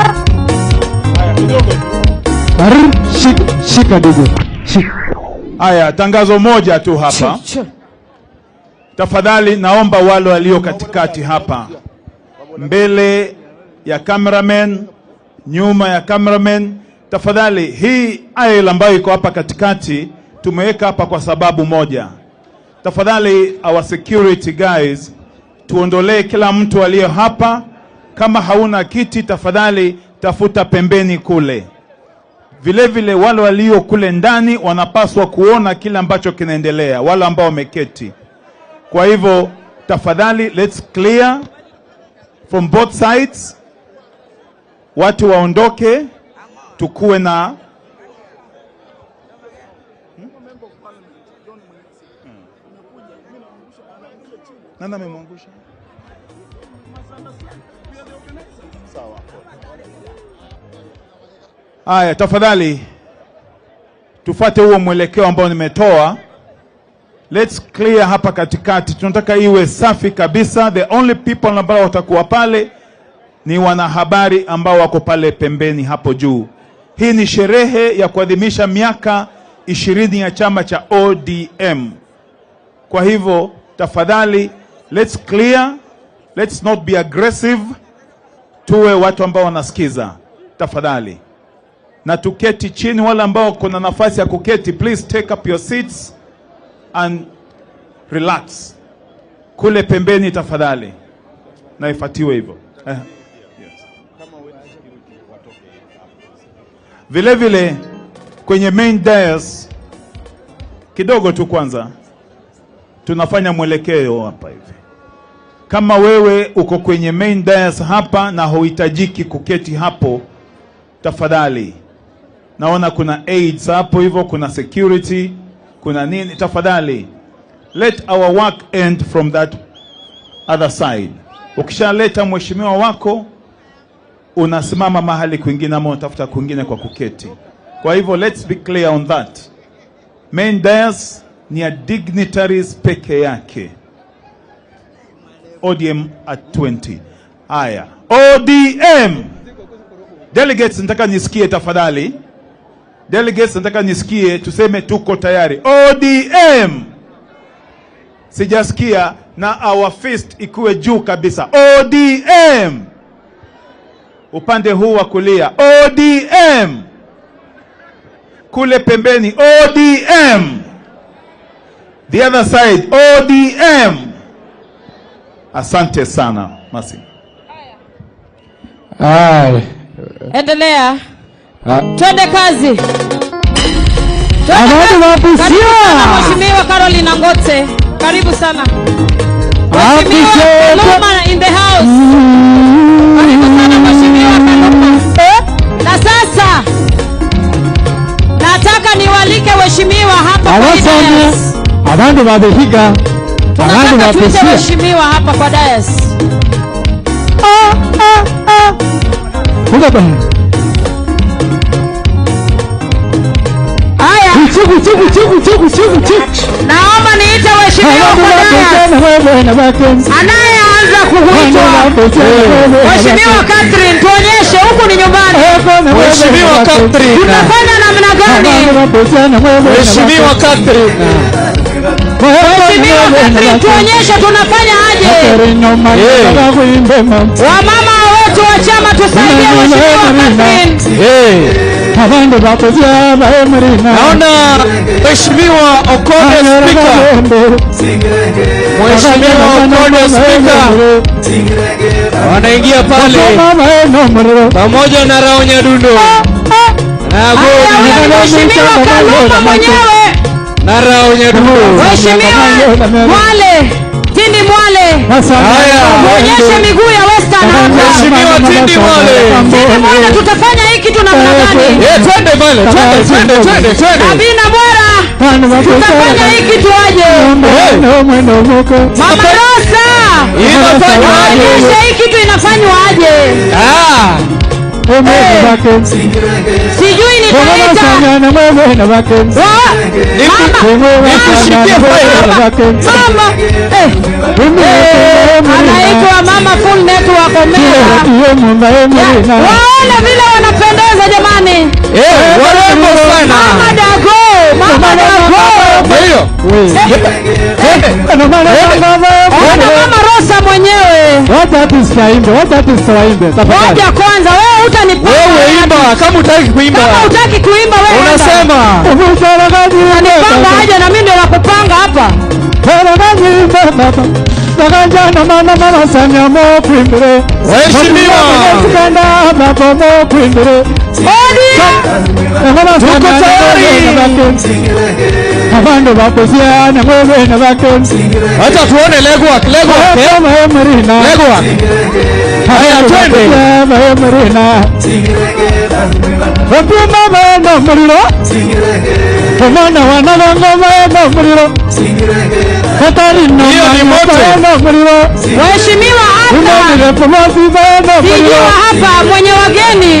Haya, kidogo.
Shika dogo. Shika.
Haya, tangazo moja tu hapa. Tafadhali naomba wale walio katikati hapa, mbele ya cameraman, nyuma ya cameraman, tafadhali hii aisle ambayo iko hapa katikati tumeweka hapa kwa sababu moja. Tafadhali our security guys, tuondolee kila mtu aliye hapa. Kama hauna kiti tafadhali tafuta pembeni kule. Vile vile wale walio kule ndani wanapaswa kuona kile ambacho kinaendelea, wale ambao wameketi. Kwa hivyo tafadhali let's clear from both sides. Watu waondoke, tukuwe na nani amemwangusha? Sawa. Haya, tafadhali tufuate huo mwelekeo ambao nimetoa. Let's clear hapa katikati. Tunataka iwe safi kabisa. The only people ambao watakuwa pale ni wanahabari ambao wako pale pembeni hapo juu. Hii ni sherehe ya kuadhimisha miaka 20 ya chama cha ODM. Kwa hivyo tafadhali let's clear, let's not be aggressive. Tuwe watu ambao wanasikiza tafadhali. Na tuketi chini, wale ambao kuna nafasi ya kuketi, please take up your seats and relax. Kule pembeni tafadhali. Na ifuatiwe hivyo. Yes. Vile vile kwenye main dais kidogo tu kwanza tunafanya mwelekeo hapa hivi. Kama wewe uko kwenye main dais hapa na huhitajiki kuketi hapo, tafadhali. Naona kuna aids hapo hivyo, kuna security, kuna nini, tafadhali let our work end from that other side. Ukishaleta mheshimiwa wako unasimama mahali kwingine ama unatafuta kwingine kwa kuketi. Kwa hivyo let's be clear on that. Main dais ni ya dignitaries peke yake. ODM at 20. Haya, ODM delegates, nataka nisikie tafadhali. Delegates, nataka nisikie, tuseme tuko tayari. ODM. Sijasikia, na our fist ikuwe juu kabisa. ODM. Upande huu wa kulia. ODM. Kule pembeni ODM. The other side ODM. Asante sana Masi.
Endelea. Twende kazi. Karibu sana Mheshimiwa Caroline Angote. Karibu sana. Mheshimiwa Kaluma in the house. Karibu sana Mheshimiwa Kaluma. Na sasa nataka niwalike waheshimiwa hapa kwa dais.
Abantu babehiga. Abantu
babehiga. Waheshimiwa hapa kwa dais. Haya. Naomba niite waheshimiwa kwa dais. Anayeanza kuhuitwa Mheshimiwa Catherine, tuonyeshe huku ni nyumbani.
Mheshimiwa Catherine,
tunafanya namna gani?
Mheshimiwa Catherine,
Mheshimiwa Catherine, tuonyeshe tunafanya aje. Wamama wetu wa chama tusaidie Mheshimiwa Catherine.
Naona Mheshimiwa Okode Speaker. Mheshimiwa Okode Speaker wanaingia pale pamoja na Rao Nyadundo na
Mheshimiwa Kaluma mwenyewe
na Rao Nyadundo.
Mheshimiwa Mwale Tindi Mwale, tuonyeshe miguu ya Western hapa.
Mheshimiwa Tindi Mwale,
Tindi Mwale, tutafanya hiki kitu namna gani?
Twende pale, twende twende twende.
Abina Bora, tutafanya hiki kitu aje? Mama Rosa,
inafanywa aje?
Hii kitu inafanywa aje? Sijui nitaita. Mama anaitwa Mama Full Network Omega. Waone vile wanapendeza jamani.
Warembo sana.
Mama Dago, Mama Dago. Ona Mama Rosa mwenyewe. Ngoja kwanza wewe utanipanga.
Wewe imba kama hutaki kuimba.
Kama hutaki kuimba wewe
unasema.
Unanipanga aje na mimi ndio nakupanga hapa.
Mheshimiwa tuko tayari. Acha tuone legwork, legwork. Legwork. Haya twende. Hiyo ni moto.
Mheshimiwa hapa. Sijua hapa mwenye wageni.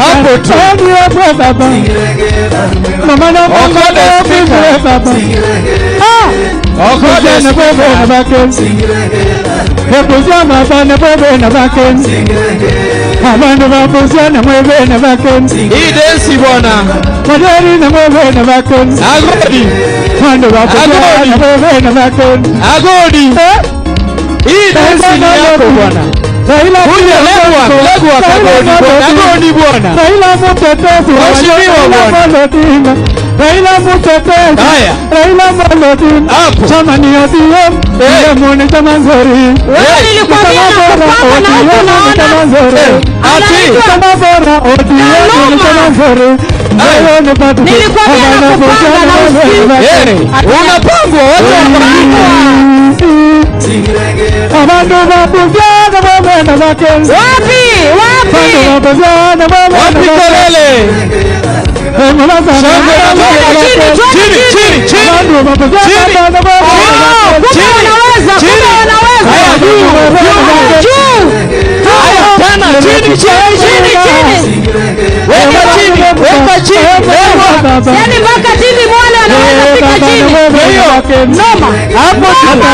Hapo tu. Okode Speaker. Hii densi bwana. Agodi. Agodi. Hii densi ni yako bwana. Kuja legwork, legwork Agodi bwana. Agodi bwana. Mheshimiwa bwana. Haya. Hapo.
Wewe nilikwambia nakupanga na huko naona. Nilikwambia nakupanga na usiku.
Unapangwa, watu wanapangwa.
Wapi? Wapi?
Wapi kelele? Chini, chini, chini.
Kumbe wanaweza, kumbe wanaweza. Juu.
Haya, tena chini, chini,
chini, chini.
Weka chini, weka chini.
Yaani mpaka chini Mwale anaweza fika chini. Noma.
Hapo hapi.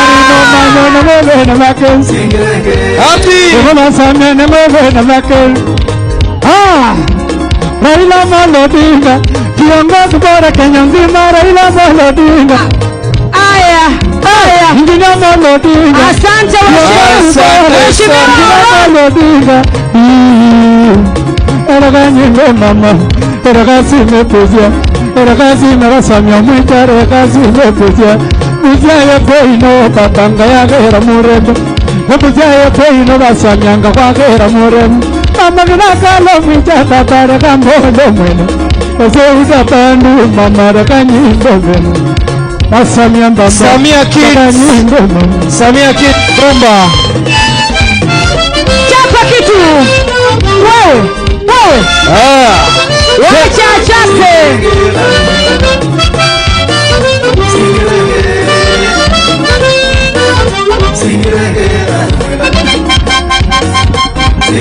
Raila Amolo Odinga, kiongozi bora Kenya nzima, Raila Amolo Odinga.
Aya, aya.
Injinia Amolo Odinga.
Asante
Mheshimiwa Amolo Odinga. Eraganyinge mama, eragazime puzia, eragazime rasamya mwita, eragazime puzia. Muzia yekoino babanga yagera murembe, muzia yekoino basamyanga kwagera murembe. Mama ginakalo mwita babare kambolo mwene, oseuza bandu mama rekanyingo mwene. Basamya baba,
Samia Kids, Samia Kids Rumba.
Chapa kitu wewe, wewe. Wacha chape.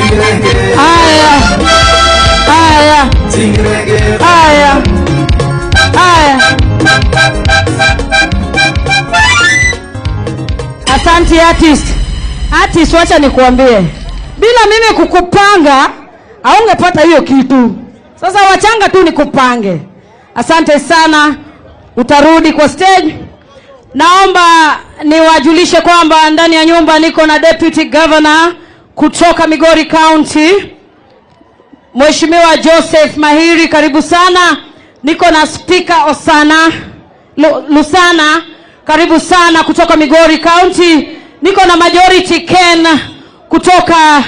Aya, aya, aya, aya. Asante artist. Artist, wacha nikuambie, bila mimi kukupanga haungepata hiyo kitu. Sasa wachanga tu nikupange. Asante sana. Utarudi kwa stage. Naomba niwajulishe kwamba ndani ya nyumba niko na Deputy Governor kutoka Migori County, Mheshimiwa Joseph Mahiri, karibu sana. Niko na Speaker Osana Lusana, karibu sana kutoka Migori County. Niko na Majority Ken kutoka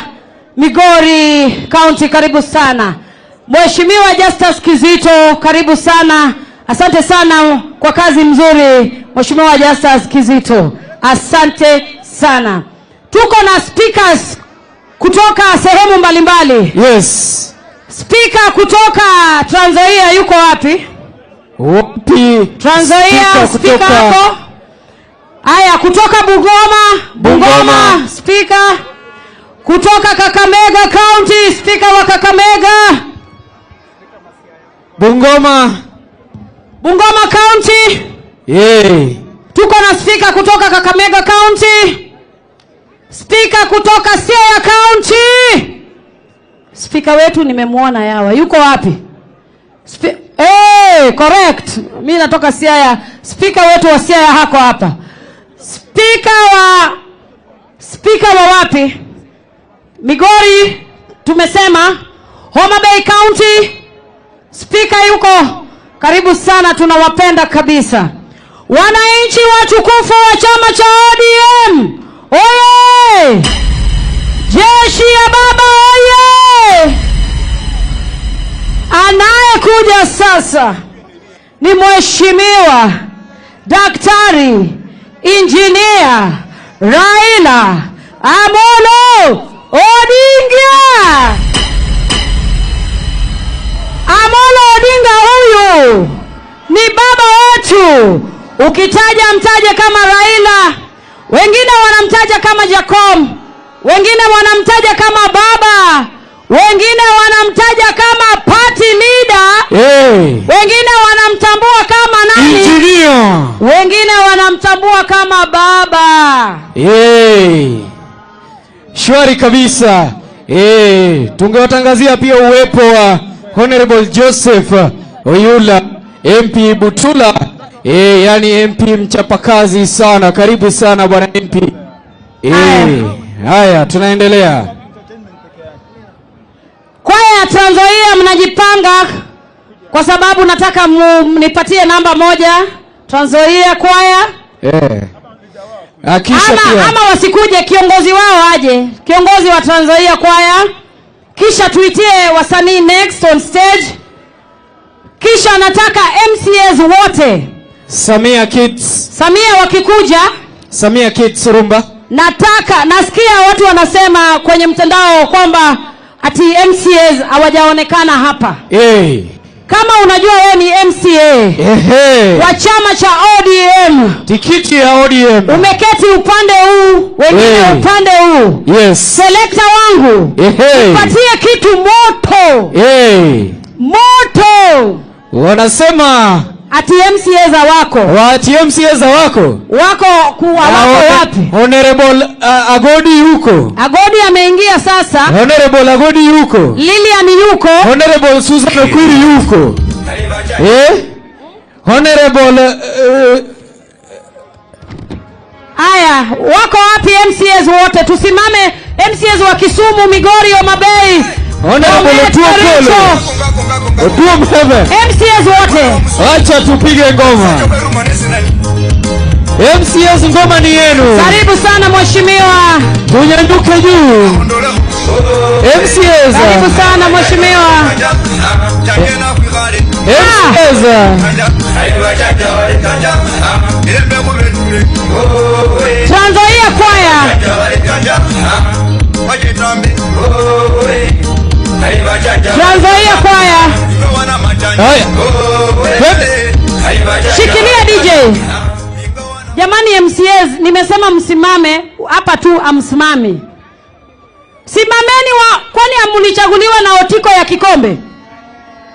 Migori County, karibu sana. Mheshimiwa Justus Kizito, karibu sana. Asante sana kwa kazi mzuri, Mheshimiwa Justus Kizito. Asante sana. Tuko na speakers kutoka sehemu mbalimbali.
Yes.
Speaker kutoka Trans Nzoia yuko wapi?
Wapi?
Trans Nzoia speaker hapo. Aya, kutoka Bungoma, Bungoma speaker. Kutoka Kakamega County, speaker wa Kakamega.
Bungoma.
Bungoma County.
Yeah.
Tuko na speaker kutoka Kakamega County. Speaker kutoka Siaya County. Speaker wetu nimemuona yawa. Yuko wapi? Hey, correct. Mimi natoka Siaya. Speaker wetu wa Siaya hako hapa. Speaker wa wapi? Migori tumesema. Homa Bay County. Speaker yuko. Karibu sana, tunawapenda kabisa. Wananchi watukufu wa chama cha ODM, oye! Jeshi ya baba oye! Anayekuja sasa ni Mheshimiwa Daktari Injinia Raila Amolo Odinga. Amolo Odinga huyu ni baba wetu. Ukitaja mtaje kama Raila, wengine wanamtaja kama Jacob, wengine wanamtaja kama baba, wengine wanamtaja kama party leader,
hey.
Wengine wanamtambua kama nani?
Engineer.
Wengine wanamtambua kama baba.
Hey. Shwari kabisa. Hey. Tungewatangazia pia uwepo wa Honorable Joseph Oyula, MP Butula. Yani MP mchapakazi sana. Karibu sana bwana MP. Haya, tunaendelea.
Kwaya ya Trans Nzoia mnajipanga, kwa sababu nataka mnipatie namba moja. Trans Nzoia kwaya. Ama wasikuje, kiongozi wao aje. Kiongozi wa Trans Nzoia kwaya. Kisha tuitie wasanii next on stage. Kisha nataka MCAs wote.
Samia Kids.
Samia wakikuja.
Samia Kids Rumba.
Nataka, nasikia watu wanasema kwenye mtandao kwamba ati MCAs hawajaonekana hapa.
Hey.
Kama unajua wewe ni MCA wa chama cha ODM,
tikiti ya ODM,
umeketi upande huu, wengine upande huu.
Yes.
Selector wangu, nipatie kitu moto.
Hey.
Moto.
Wanasema
Ati MCA za wako.
Ati MCA za wako.
Wako kuwa wako wapi?
Honorable Agodi yuko.
Agodi ameingia sasa.
Honorable Agodi yuko.
Lilian yuko.
Honorable Susan Okwiri yuko. Honorable
Aya, wako wapi MCAs wote? Tusimame MCAs wa Kisumu, Migori, Homa Bay.
Honorable Otuo. Otuo Mseve.
MCAs wote.
Acha tupige ngoma. MCAs ngoma ni yenu.
Karibu sana mheshimiwa.
Tunyanyuke juu. MCAs.
Karibu sana mheshimiwa.
MCAs.
Trans Nzoia kwaya. Trans Nzoia kwaya.
Haya.
Shikilia DJ. Jamani MCAs, nimesema msimame hapa tu, amsimami. Simameni wa, kwani amulichaguliwa na otiko ya kikombe?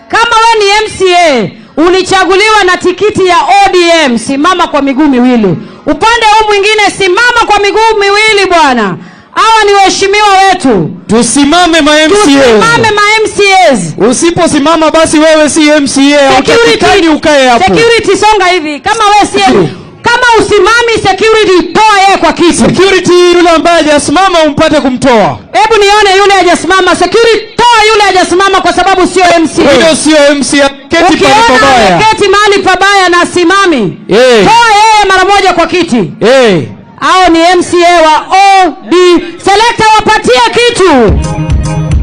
Kama we ni MCA, ulichaguliwa na tikiti ya ODM, simama kwa miguu miwili. Upande huu mwingine simama kwa miguu miwili bwana. Hawa ni waheshimiwa wetu.
Tusimame ma MCAs.
Tusimame ma MCAs.
Usiposimama basi wewe si MCA. Security ukae hapo.
Security songa hivi. Kama wewe si kama usimami, security toa yeye kwa kiti.
Security yule ambaye hajasimama umpate kumtoa.
Hebu nione yule hajasimama. Security toa yule hajasimama kwa sababu sio MCA.
Huyo sio MCA. Keti pale pabaya.
Keti mahali pabaya na simami. Toa yeye mara moja kwa kiti. Hao ni MCA wa OD. Selector wapatie kitu.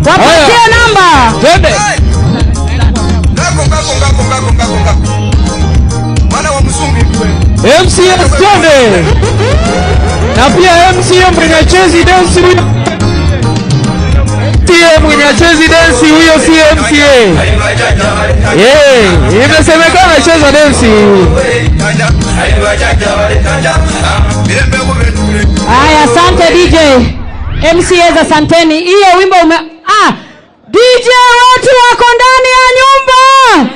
Wapatie namba.
Twende. MCA twende. Na pia MCA mwenye chezi dance huyo. MCA mwenye chezi dance huyo si MCA. Imesemekana cheza dance.
Haya, asante DJ. MCA asanteni. Hiyo wimbo ume DJ watu wako ndani ya nyumba.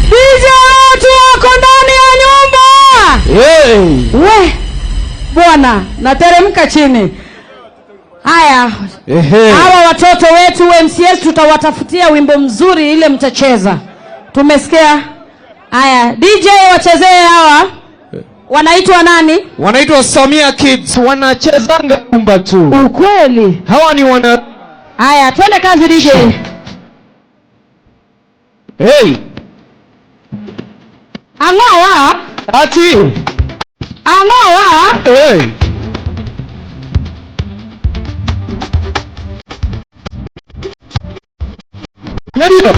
DJ watu wako ndani ya nyumba. We bwana, nateremka chini. Haya. Hawa watoto wetu MCS tutawatafutia wimbo mzuri ile mtacheza. Tumesikia? Haya, DJ wachezee hawa. Wanaitwa nani?
Wanaitwa Samia Kids, wanachezanga rumba tu.
Ukweli.
Hawa ni wana.
Haya, twende kazi DJ.
Hey.
Angoa.
Ati.
Angoa.
Hey. Ndio.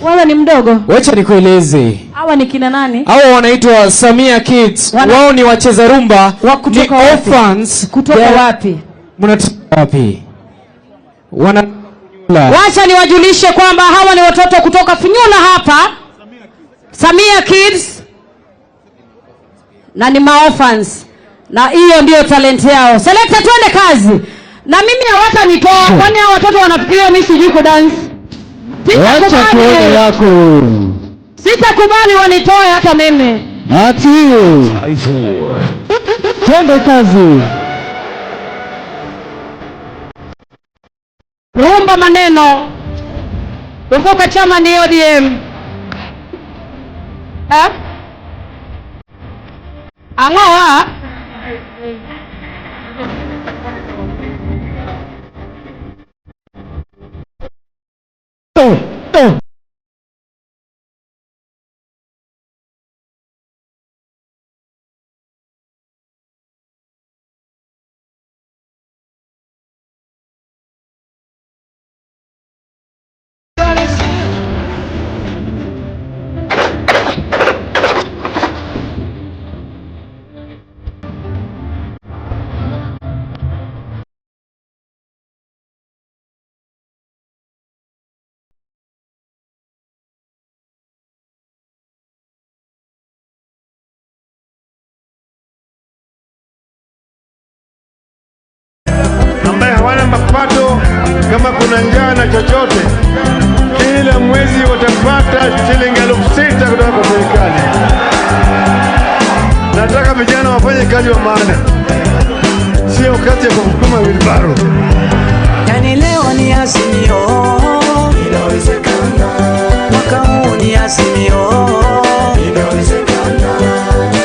Wewe ni mdogo.
Wacha nikueleze.
Hawa ni kina nani?
Hawa wanaitwa Samia Kids. Wao ni wacheza rumba, ni orphans.
Kutoka wapi?
Mnatoka wapi? Wana
Wacha niwajulishe kwamba hawa ni watoto kutoka Funyula hapa. Samia Kids. Na ni maorphans. Na hiyo ndio talent yao. Selector twende kazi. Na mimi hawatanitoa, kwani hao watoto wanafikiria mimi sijui ku dance.
Wacha tuone yako.
Sitakubali wanitoe hata mimi.
Ati. Twende kazi.
Rumba maneno. Kumbuka chama ni ODM. Angoa.
mapato, kama kuna njaa na chochote, kila mwezi watapata shilingi 6,000 kutoka kwa serikali. Nataka vijana wafanye kazi wa maana, sio kazi ya kusukuma wheelbarrow.
Yani leo ni Azimio, inawezekana. Mwaka huu ni Azimio, inawezekana.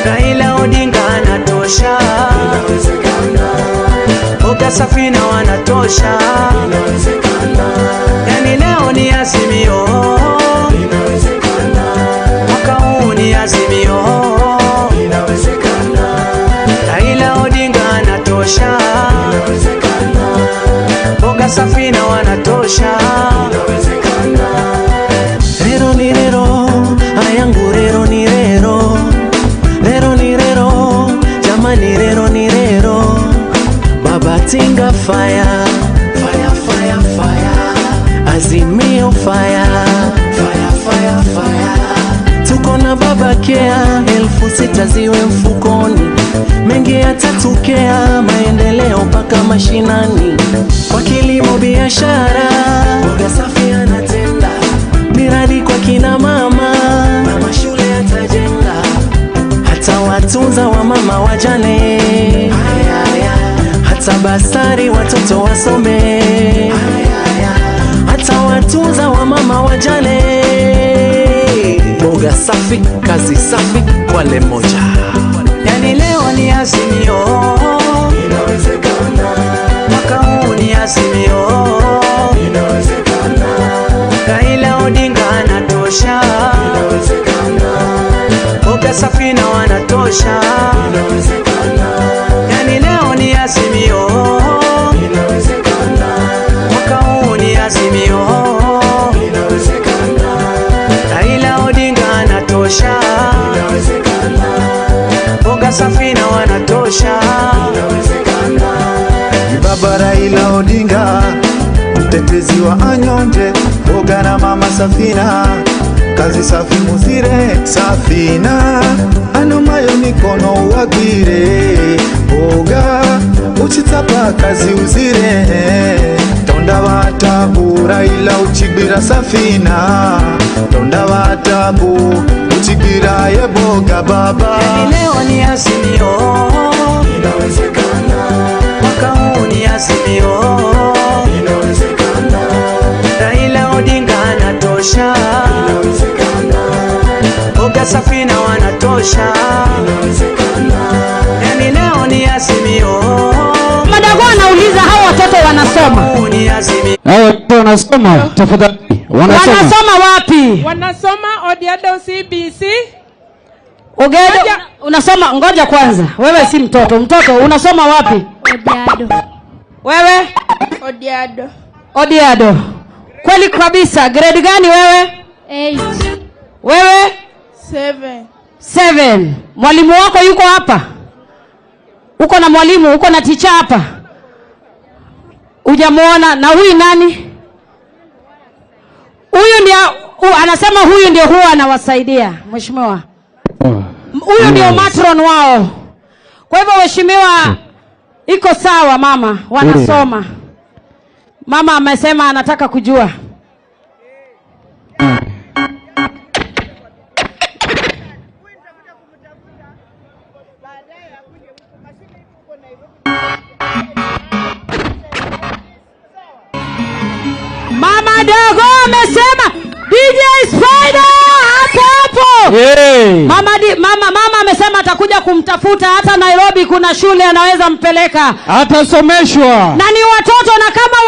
Raila Odinga anatosha, inawezekana. Boga Safina wanatosha, inawezekana. Yani leo ni Azimio, inawezekana. Mwaka huu ni Azimio, inawezekana. Raila Odinga anatosha, inawezekana. Boga Safina wanatosha, inawezekana.
Rero ni rero, ayangu rero ni rero. Rero ni rero, jamani rero ni rero. Baba Tinga fire, fire, fire, fire. Azimio fire, fire, fire, fire. Tuko na Baba Kea, 6,000 ziwe mfukoni. Mengi yatatokea, maendeleo paka mashinani. Kwa kilimo biashara, Boga Safi anatenda. Miradi kwa kina mama, na mashule atajenga. Hata watunza wa mama wajane, hata basari watoto wasome, hata watunza wa mama wajane. Boga Safi, kazi safi, Kwale moja.
Yani leo ni Azimio, inawezekana. Mwaka huu ni Azimio, inawezekana. Raila Odinga anatosha, inawezekana. Boga Safina wanatosha, inawezekana. Yani leo ni Azimio, inawezekana. Mwaka huu ni Azimio, inawezekana. Raila Odinga anatosha, inawezekana. Boga Safina wanatosha, inawezekana.
Baba Raila Odinga, mtetezi wa anyonje, Boga na mama Safina, kazi safi muzire Safina, anomayo mikono uwagire, Boga uchitapa kazi uzire, tonda watabu Raila uchigbira Safina, tonda watabu uchigbira ye Boga baba.
Yani leo ni Azimio, inawezekana. Mwaka huu ni Azimio, inawezekana. Raila Odinga anatosha, inawezekana. Boga Safina wanatosha, inawezekana. Yani leo ni Azimio.
Madago anauliza hao watoto wanasoma.
Hao watoto wanasoma, tafadhali. Wanasoma.
Wanasoma wapi?
Wanasoma Odiado CBC.
Ogedo, unasoma, ngoja kwanza. Wewe si mtoto. Mtoto unasoma wapi?
Odiado.
Wewe?
Odiado.
Odiado. Kweli kabisa. Grade gani wewe?
8.
Wewe?
7.
7. Mwalimu wako yuko hapa? Uko na mwalimu, uko na teacher hapa? Hujamuona? Na huyu nani? Huyu ndiye anasema huyu ndiye huwa anawasaidia, mheshimiwa. Huyu ndio matron wao. Kwa hivyo mheshimiwa, iko sawa mama, wanasoma. Mama amesema anataka kujua. Mama Dogo amesema DJ Spider hapo hapo.
Hey.
Mama amesema atakuja kumtafuta, hata Nairobi kuna shule anaweza mpeleka.
Atasomeshwa.
Na ni watoto, na kama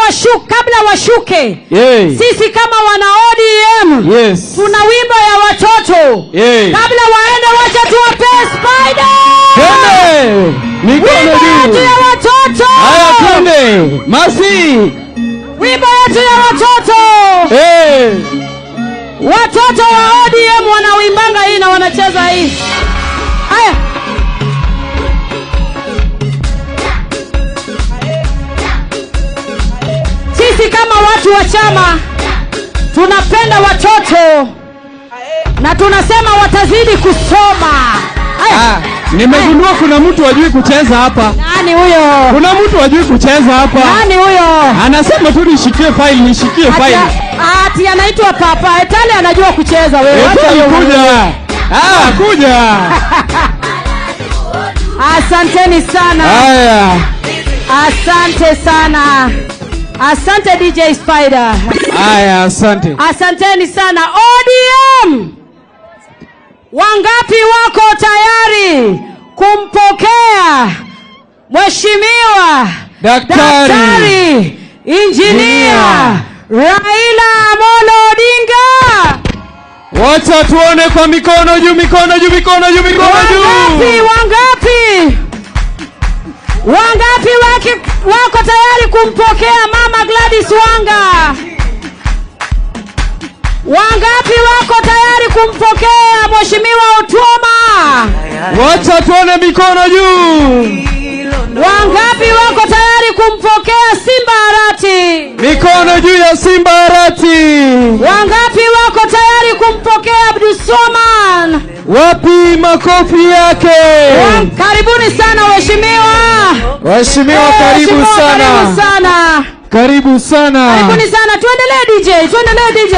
kabla washuke.
Hey.
Sisi kama wana ODM,
yes,
tuna wimbo ya watoto.
Hey.
Kabla waende wacha tuwape Spider.
Twende. Mikono juu.
Wimbo ya watoto.
Haya twende. Masi.
Wimbo yetu ya watoto.
Hey.
Watoto wa ODM wanawimbanga hii na wanacheza hii. Haya. Sisi kama watu wa chama tunapenda watoto na tunasema watazidi kusoma. Haya.
Nimegundua kuna mtu hajui kucheza hapa.
Nani huyo?
Kuna mtu hajui kucheza hapa.
Nani huyo?
Anasema tu nishikie file, nishikie file.
Ati anaitwa Papa. Etale anajua kucheza wewe.
Etale kuja. Ah, kuja.
Asanteni sana.
Haya.
Asante sana. Asante DJ Spider.
Haya, asante.
Asanteni sana. ODM. Wangapi wako tayari kumpokea Mheshimiwa Daktari Injinia Raila Amolo Odinga?
Wacha tuone kwa mikono juu, mikono juu, mikono juu, mikono juu.
Wangapi, wangapi? Wangapi wako tayari kumpokea Mama Gladys Wanga? Wangapi wako tayari kumpokea Mheshimiwa Otuoma?
Wacha tuone mikono juu.
Wangapi wako tayari kumpokea Simba Arati?
Mikono juu ya Simba Arati.
Wangapi wako tayari kumpokea Abdulswamad?
Wapi makofi yake?
Karibuni sana waheshimiwa.
Waheshimiwa, karibu sana.
Karibu sana.
Karibu sana.
Karibuni sana. Tuendelee DJ, tuendelee DJ.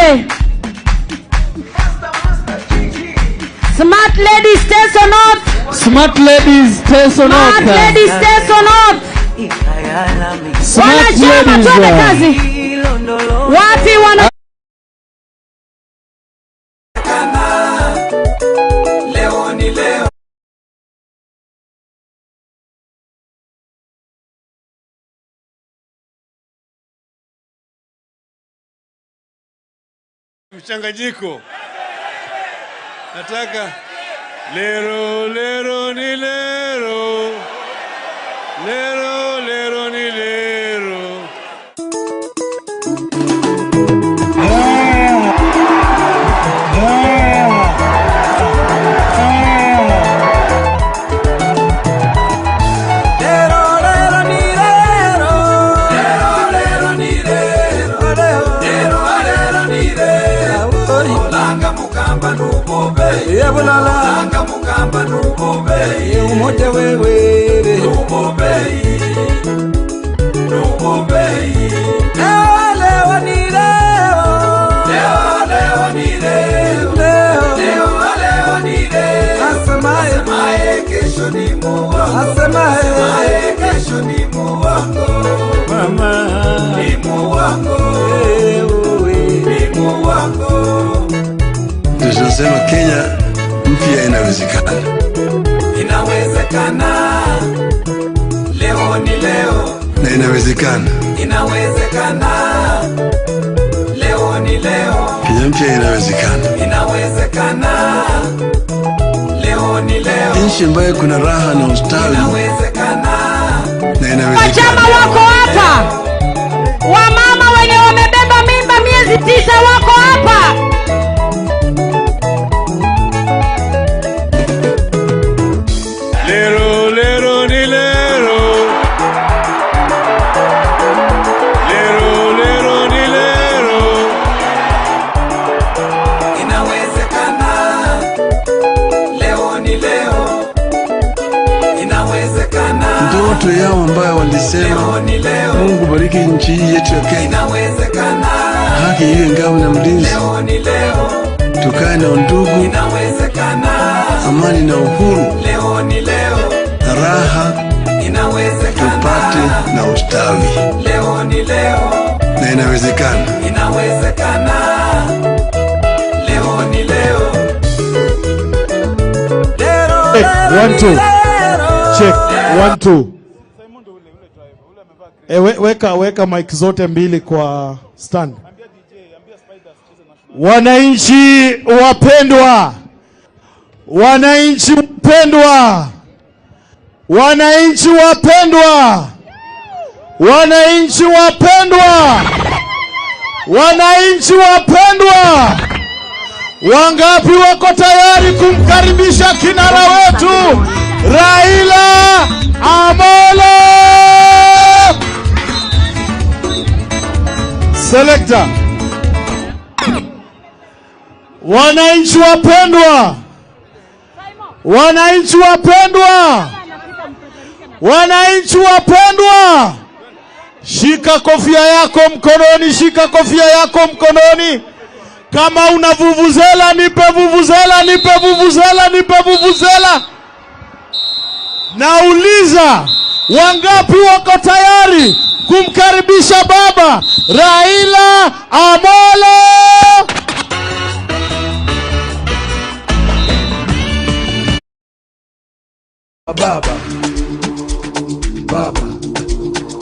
Smart ladies Teso North.
Smart ladies Teso North.
Smart ladies Teso North.
Smart
ladies. Twende kazi. Wapi wana
Leo ni leo.
Mchanganyiko. Nataka lero lero ni lero. Lero lero ni lero.
Lero lero ni lero. Lero lero ni lero. Lero lero ni lero. Olanga mukamba nubobe. Yebulala. Olanga mukamba nubobe. Umoja wewe. Nubobe. Nubobe. Leo leo ni leo. Leo leo ni leo. Leo leo ni leo. Asemaye asemaye kesho ni muongo. Asemaye asemaye kesho ni muongo. Mama ni muongo. Ni muongo.
Tunasema Kenya mpya inawezekana.
Inawezekana. Leo ni leo.
Na inawezekana.
Inawezekana. Leo ni leo.
Kenya mpya inawezekana.
Inawezekana. Leo ni leo.
Nchi ambayo kuna raha na ustawi.
Inawezekana.
Na inawezekana.
Wachama wako hapa. Wamama wenye wamebeba mimba miezi 9 wako hapa.
Lero lero ni lero. Lero lero ni lero.
Inawezekana. Leo ni leo. Inawezekana.
Ndoto yao ambayo walisema Mungu bariki nchi hii yetu ya Kenya.
Inawezekana.
Haki iwe ngao na mlinzi.
Leo ni leo.
Tukae na undugu.
Inawezekana.
Amani na uhuru.
Leo ni leo.
Raha.
Inawezekana.
Tupate na ustawi.
Leo ni leo.
Na inawezekana.
Inawezekana. Leo ni leo.
Hey, 1 2. Check 1 2. Weka mic zote mbili kwa stand. Wananchi wapendwa. Wananchi wapendwa. Wananchi wapendwa. Wananchi wapendwa. Wananchi wapendwa. Wangapi wako tayari kumkaribisha kinara wetu Raila Amolo? Selector. Wananchi wapendwa,
Wananchi wapendwa, wananchi wapendwa, shika kofia yako mkononi, shika kofia yako mkononi. Kama una vuvuzela, nipe vuvuzela, nipe vuvuzela, nipe vuvuzela. Nauliza, wangapi wako tayari kumkaribisha baba Raila Amolo?
Baba, baba,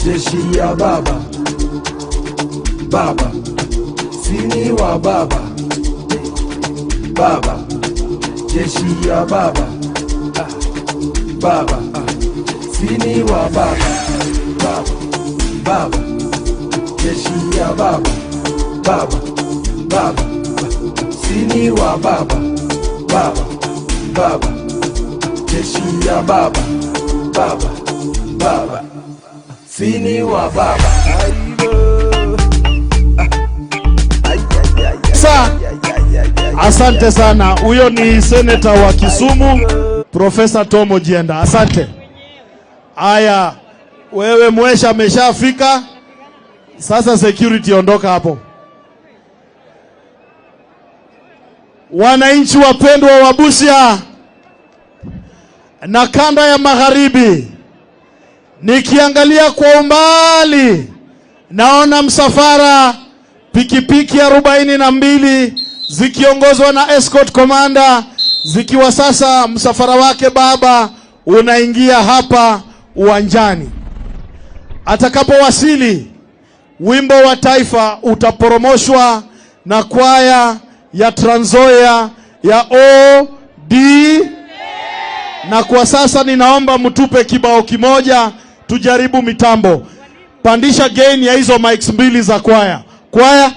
jeshi ya baba, baba, sini wa baba, baba, jeshi ya baba, baba, sini wa baba, baba, baba, jeshi ya baba, baba, baba, sini wa baba, baba, baba, jeshi ya baba, baba, baba, sini wa baba.
Sa, asante sana. Huyo ni seneta wa Kisumu, Profesa Tom Ojienda. Asante. Aya, wewe mwesha ameshafika. Sasa security ondoka hapo. Wananchi wapendwa wa Busia na kanda ya magharibi, nikiangalia kwa umbali naona msafara pikipiki 42 zikiongozwa na escort commander, zikiwa sasa msafara wake baba unaingia hapa uwanjani. Atakapowasili, wimbo wa taifa utaporomoshwa na kwaya ya Trans Nzoia ya OD. Na kwa sasa ninaomba mtupe kibao kimoja tujaribu mitambo. Pandisha gain ya hizo mics mbili za kwaya. Kwaya.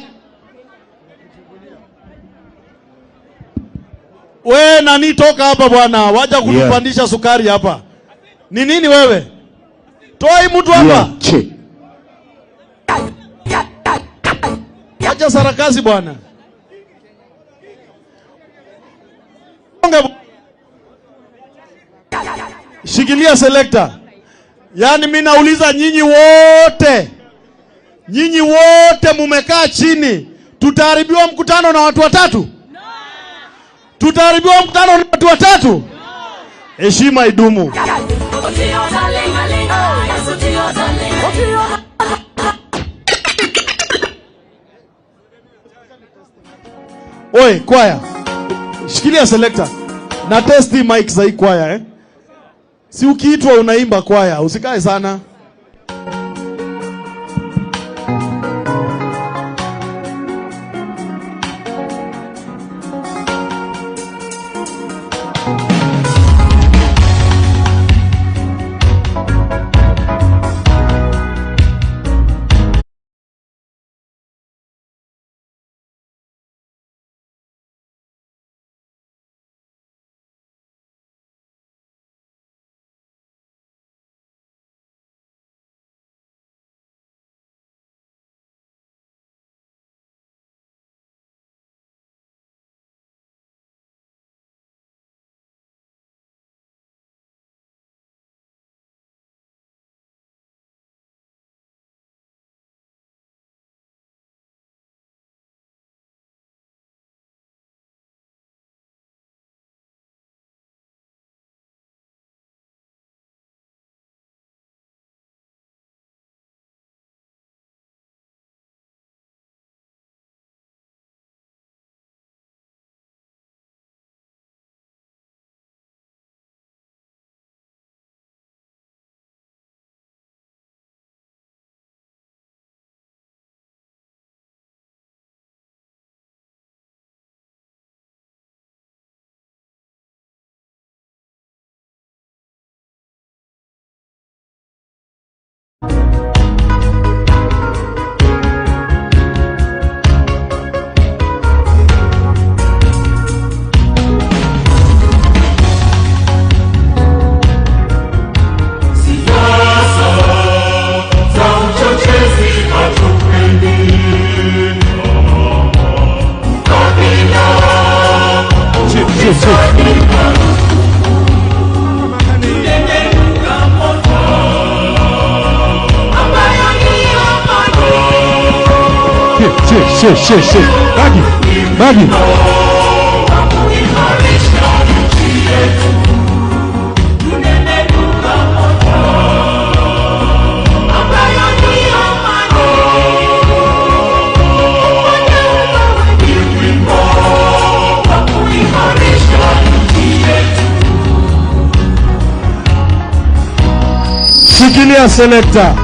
We nani, toka hapa bwana, waja kutupandisha sukari hapa. Ni nini wewe? Toa hii mtu hapa. Wacha sarakasi bwana. Shikilia selector. Yaani mimi nauliza nyinyi wote. Nyinyi wote mumekaa chini. Tutaharibiwa mkutano na watu watatu? No. Tutaharibiwa mkutano na watu watatu? No. Heshima idumu. Oi, kwaya. Shikilia selector. Na testi mic za hii kwaya, eh? Si ukiitwa unaimba kwaya, usikae sana. She she she. Bagi. Bagi. Shikilia selector.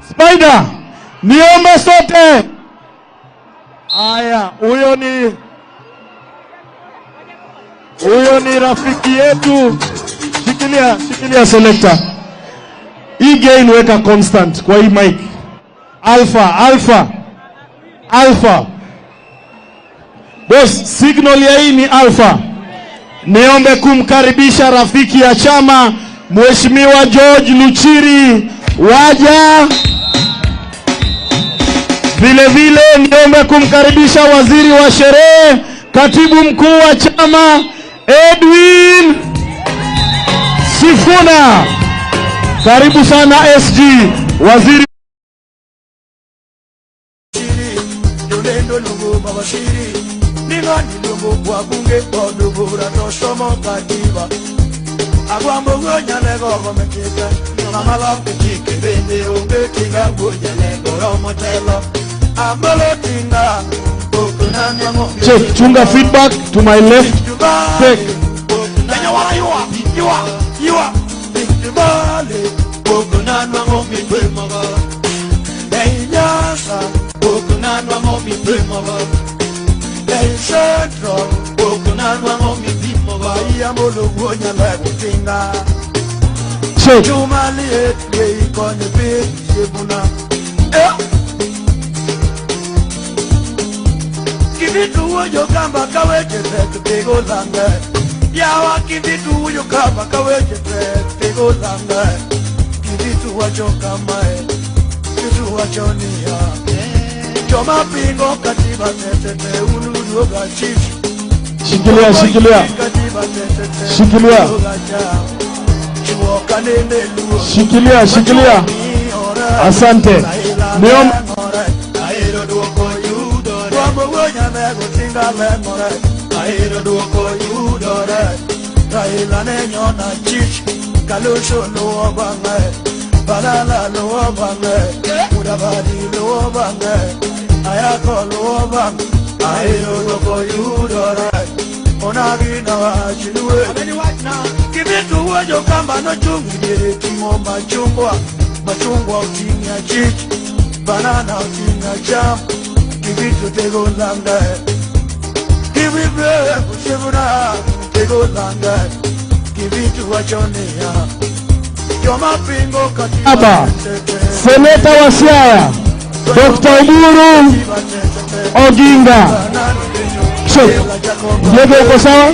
Spider, niombe sote. Aya, huyo ni rafiki yetu. Shikilia, shikilia selector. Hii gain weka constant kwa hii mic. Alpha, alpha. Alpha. Boss, signal ya hii ni alpha. Niombe kumkaribisha rafiki ya chama Mheshimiwa George Luchiri Waja. Vile vile niombe kumkaribisha waziri wa sherehe, katibu mkuu wa chama Edwin Sifuna. Karibu sana SG, waziri. Check, chunga feedback to my left. Check. Check. Shikilia, shikilia. Shikilia. Shikilia, shikilia. Asante.
Machungwa utinga chichi, banana utinga jam, kivitu tego langa. Kivitu shivuna tego langa, kivitu wachonia. Joma pingo katiba.
Seneta wa Siaya, Dr. Oburu Oginga. Check. Ndiye uko sawa?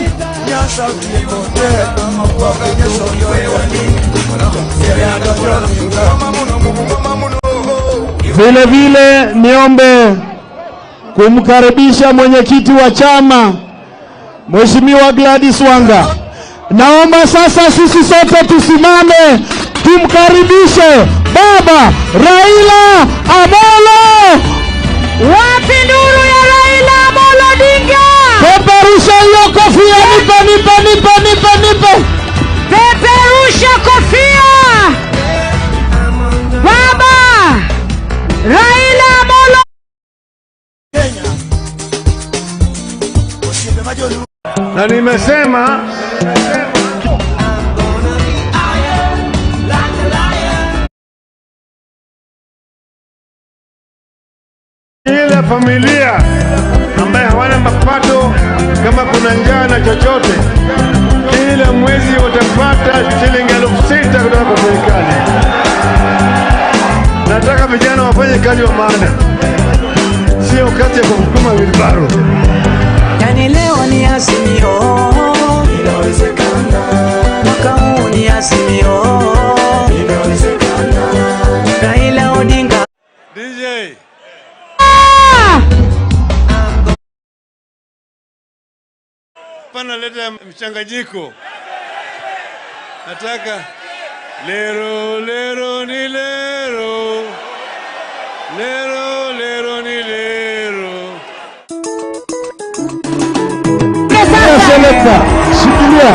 Vile vile niombe kumkaribisha mwenyekiti wa chama Mheshimiwa Gladys Wanga. Naomba sasa sisi sote tusimame tumkaribishe Baba Raila Amolo.
Wapi nuru ya Raila Amolo Odinga?
Peperusha hiyo kofia, nipe nipe nipe nipe nipe.
Peperusha kofia. Baba Raila Amolo.
Na nimesema kila familia ambaye hawana mapato, kama kuna njaa na chochote, kila mwezi watapata shilingi 6,000 kutoka kwa serikali. Nataka vijana wafanye kazi wa maana, sio kazi ya kusukuma wheelbarrow.
Yani leo ni Azimio, inawezekana. Mwaka huu ni Azimio, inawezekana. Raila Odinga.
DJ pana leta mchanganyiko. Nataka lero lero ni lero. Lero
Selector, shikilia.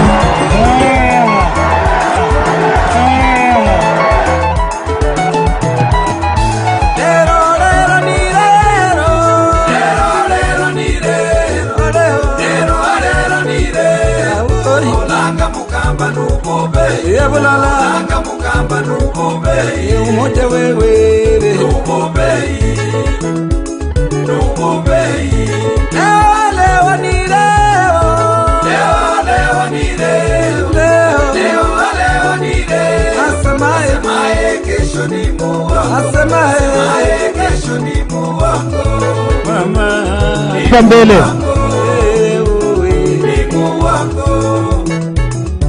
Mbele.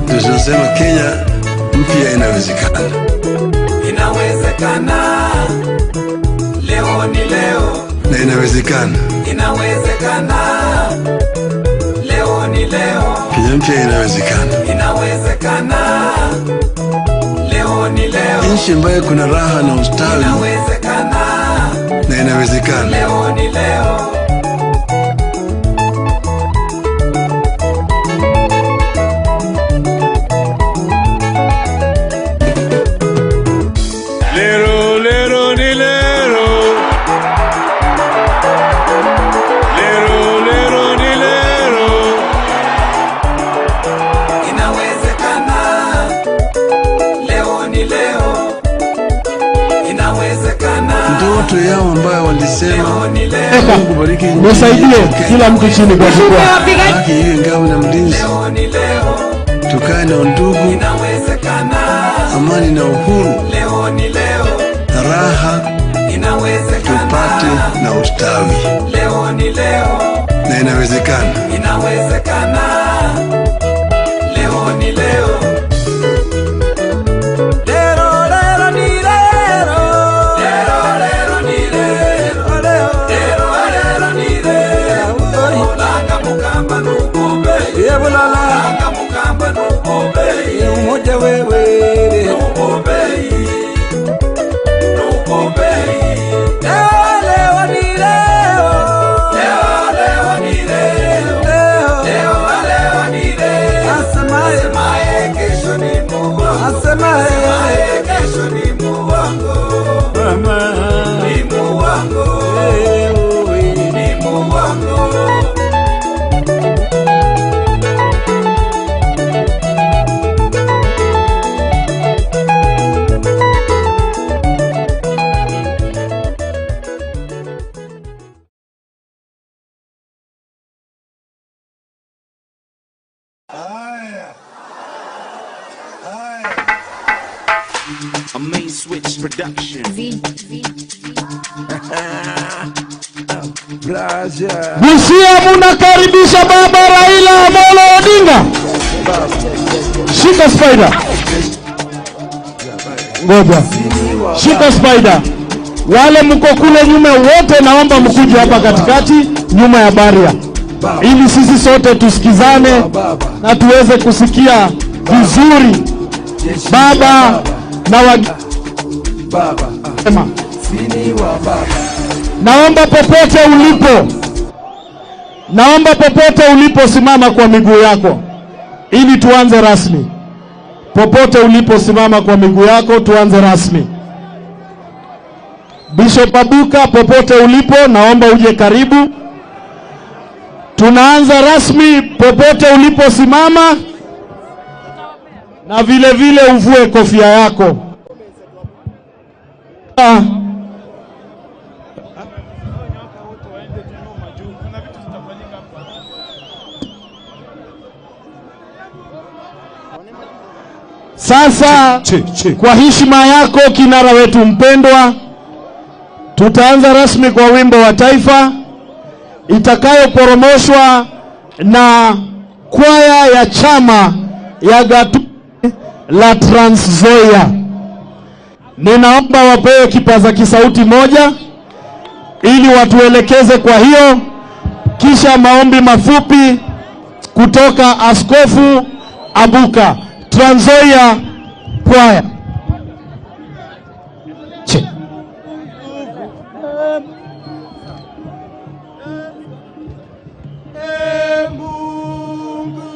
Tunasema Kenya mpya inawezekana.
Inawezekana. Leo ni leo.
Na inawezekana.
Inawezekana. Leo ni leo.
Kenya mpya inawezekana.
Inawezekana. Leo ni leo.
Nchi ambayo kuna raha na ustawi.
Inawezekana.
Na inawezekana.
Leo ni leo.
Lero, lero, ni lero. Lero, lero, ni lero.
Inawezekana. Leo ni leo. Inawezekana.
Ndoto yao ambayo walisema Mungu bariki nchi.
Nisaidie kila mtu chini kwa jukwaa.
Haki iwe ngao na mlinzi.
Leo ni leo.
Tukae na undugu.
Inawezekana.
Amani na uhuru.
Leo ni leo.
Raha.
Inawezekana.
Tupate na ustawi.
Leo ni leo.
Na inawezekana.
Inawezekana. Leo ni leo. Lero, lero ni lero. Lero, lero ni lero. Lero, lero ni lero. Olanga mukamba nukube. Olanga mukamba nukube.
Umoja wewe.
Nukube. Nukube.
Leo ni leo.
Leo, leo ni leo. Leo, leo ni leo. Asemaye kesho ni muongo. Asemaye kesho ni muongo. Ni muongo. Ni muongo.
A main switch production.
Busia munakaribisha Baba Raila Amolo Odinga. Shika spider. Ngoja. Shika spider. Wale mko kule nyuma wote naomba mkuje hapa katikati nyuma ya baria, ili sisi sote tusikizane na tuweze kusikia vizuri baba na baba. Naomba popote ulipo, naomba popote ulipo simama kwa miguu yako ili tuanze rasmi. Popote ulipo simama kwa miguu yako tuanze rasmi. Bishop Abuka, popote ulipo naomba uje karibu. Tunaanza rasmi, popote ulipo simama, na vile vile uvue kofia yako. Sasa kwa heshima yako kinara wetu mpendwa, tutaanza rasmi kwa wimbo wa taifa itakayoporomoshwa na kwaya ya chama ya Gatu la Trans Nzoia. Ninaomba wapewe kipaza kisauti moja ili watuelekeze kwa hiyo, kisha maombi mafupi kutoka Askofu Abuka. Trans Nzoia kwaya.
Mungu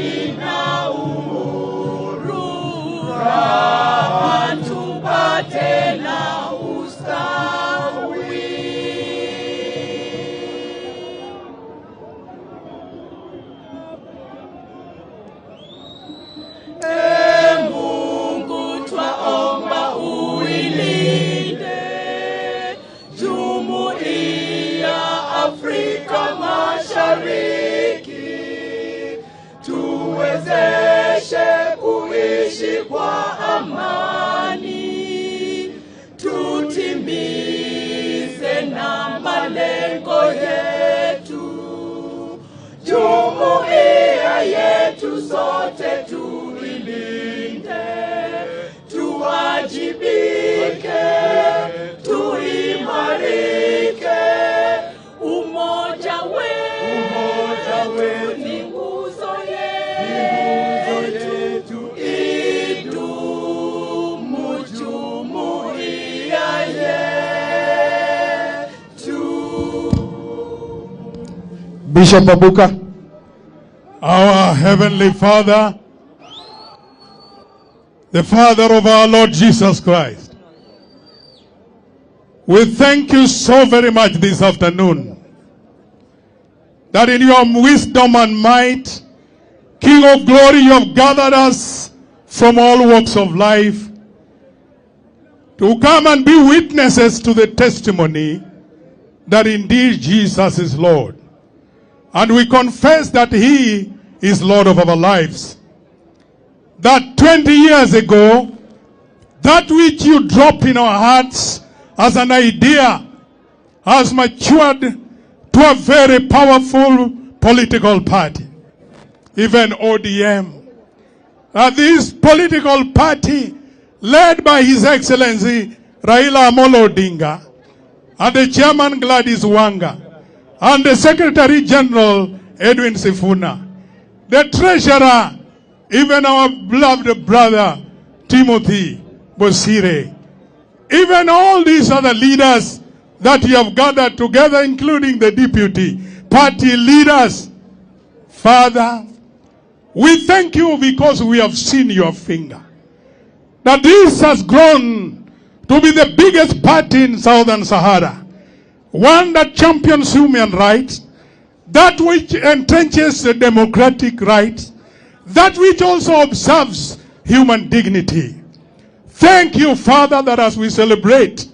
Amani na uhuru, raha tupate na ustawi. E Mungu, twaomba uilinde Jumuiya Afrika Mashariki, tuwezeshe kuishi kwa amani, tutimize na malengo yetu. Jumuiya yetu sote tuilinde, tuwajibike, tuimarike. Umoja wetu ni nguzo yetu, idumu jumuiya yetu.
Bishop Abuka.
Our Heavenly Father, the Father of our Lord Jesus Christ, we thank you so very much this afternoon that in your wisdom and might, King of glory, you have gathered us from all walks of life to come and be witnesses to the testimony that indeed Jesus is Lord. And we confess that he is Lord of our lives. That 20 years ago, that which you dropped in our hearts as an idea has matured to a very powerful political party, even ODM. That this political party, led by His Excellency Raila Amolo Odinga, and the chairman Gladys Wanga, and the Secretary General Edwin Sifuna, the treasurer, even our beloved brother Timothy Bosire, even all these other leaders that you have gathered together, including the deputy party leaders. Father, we thank you because we have seen your finger. That this has grown to be the biggest party in Southern Sahara. One that champions human rights, that which entrenches the democratic rights, that which also observes human dignity. Thank you, Father, that as we celebrate,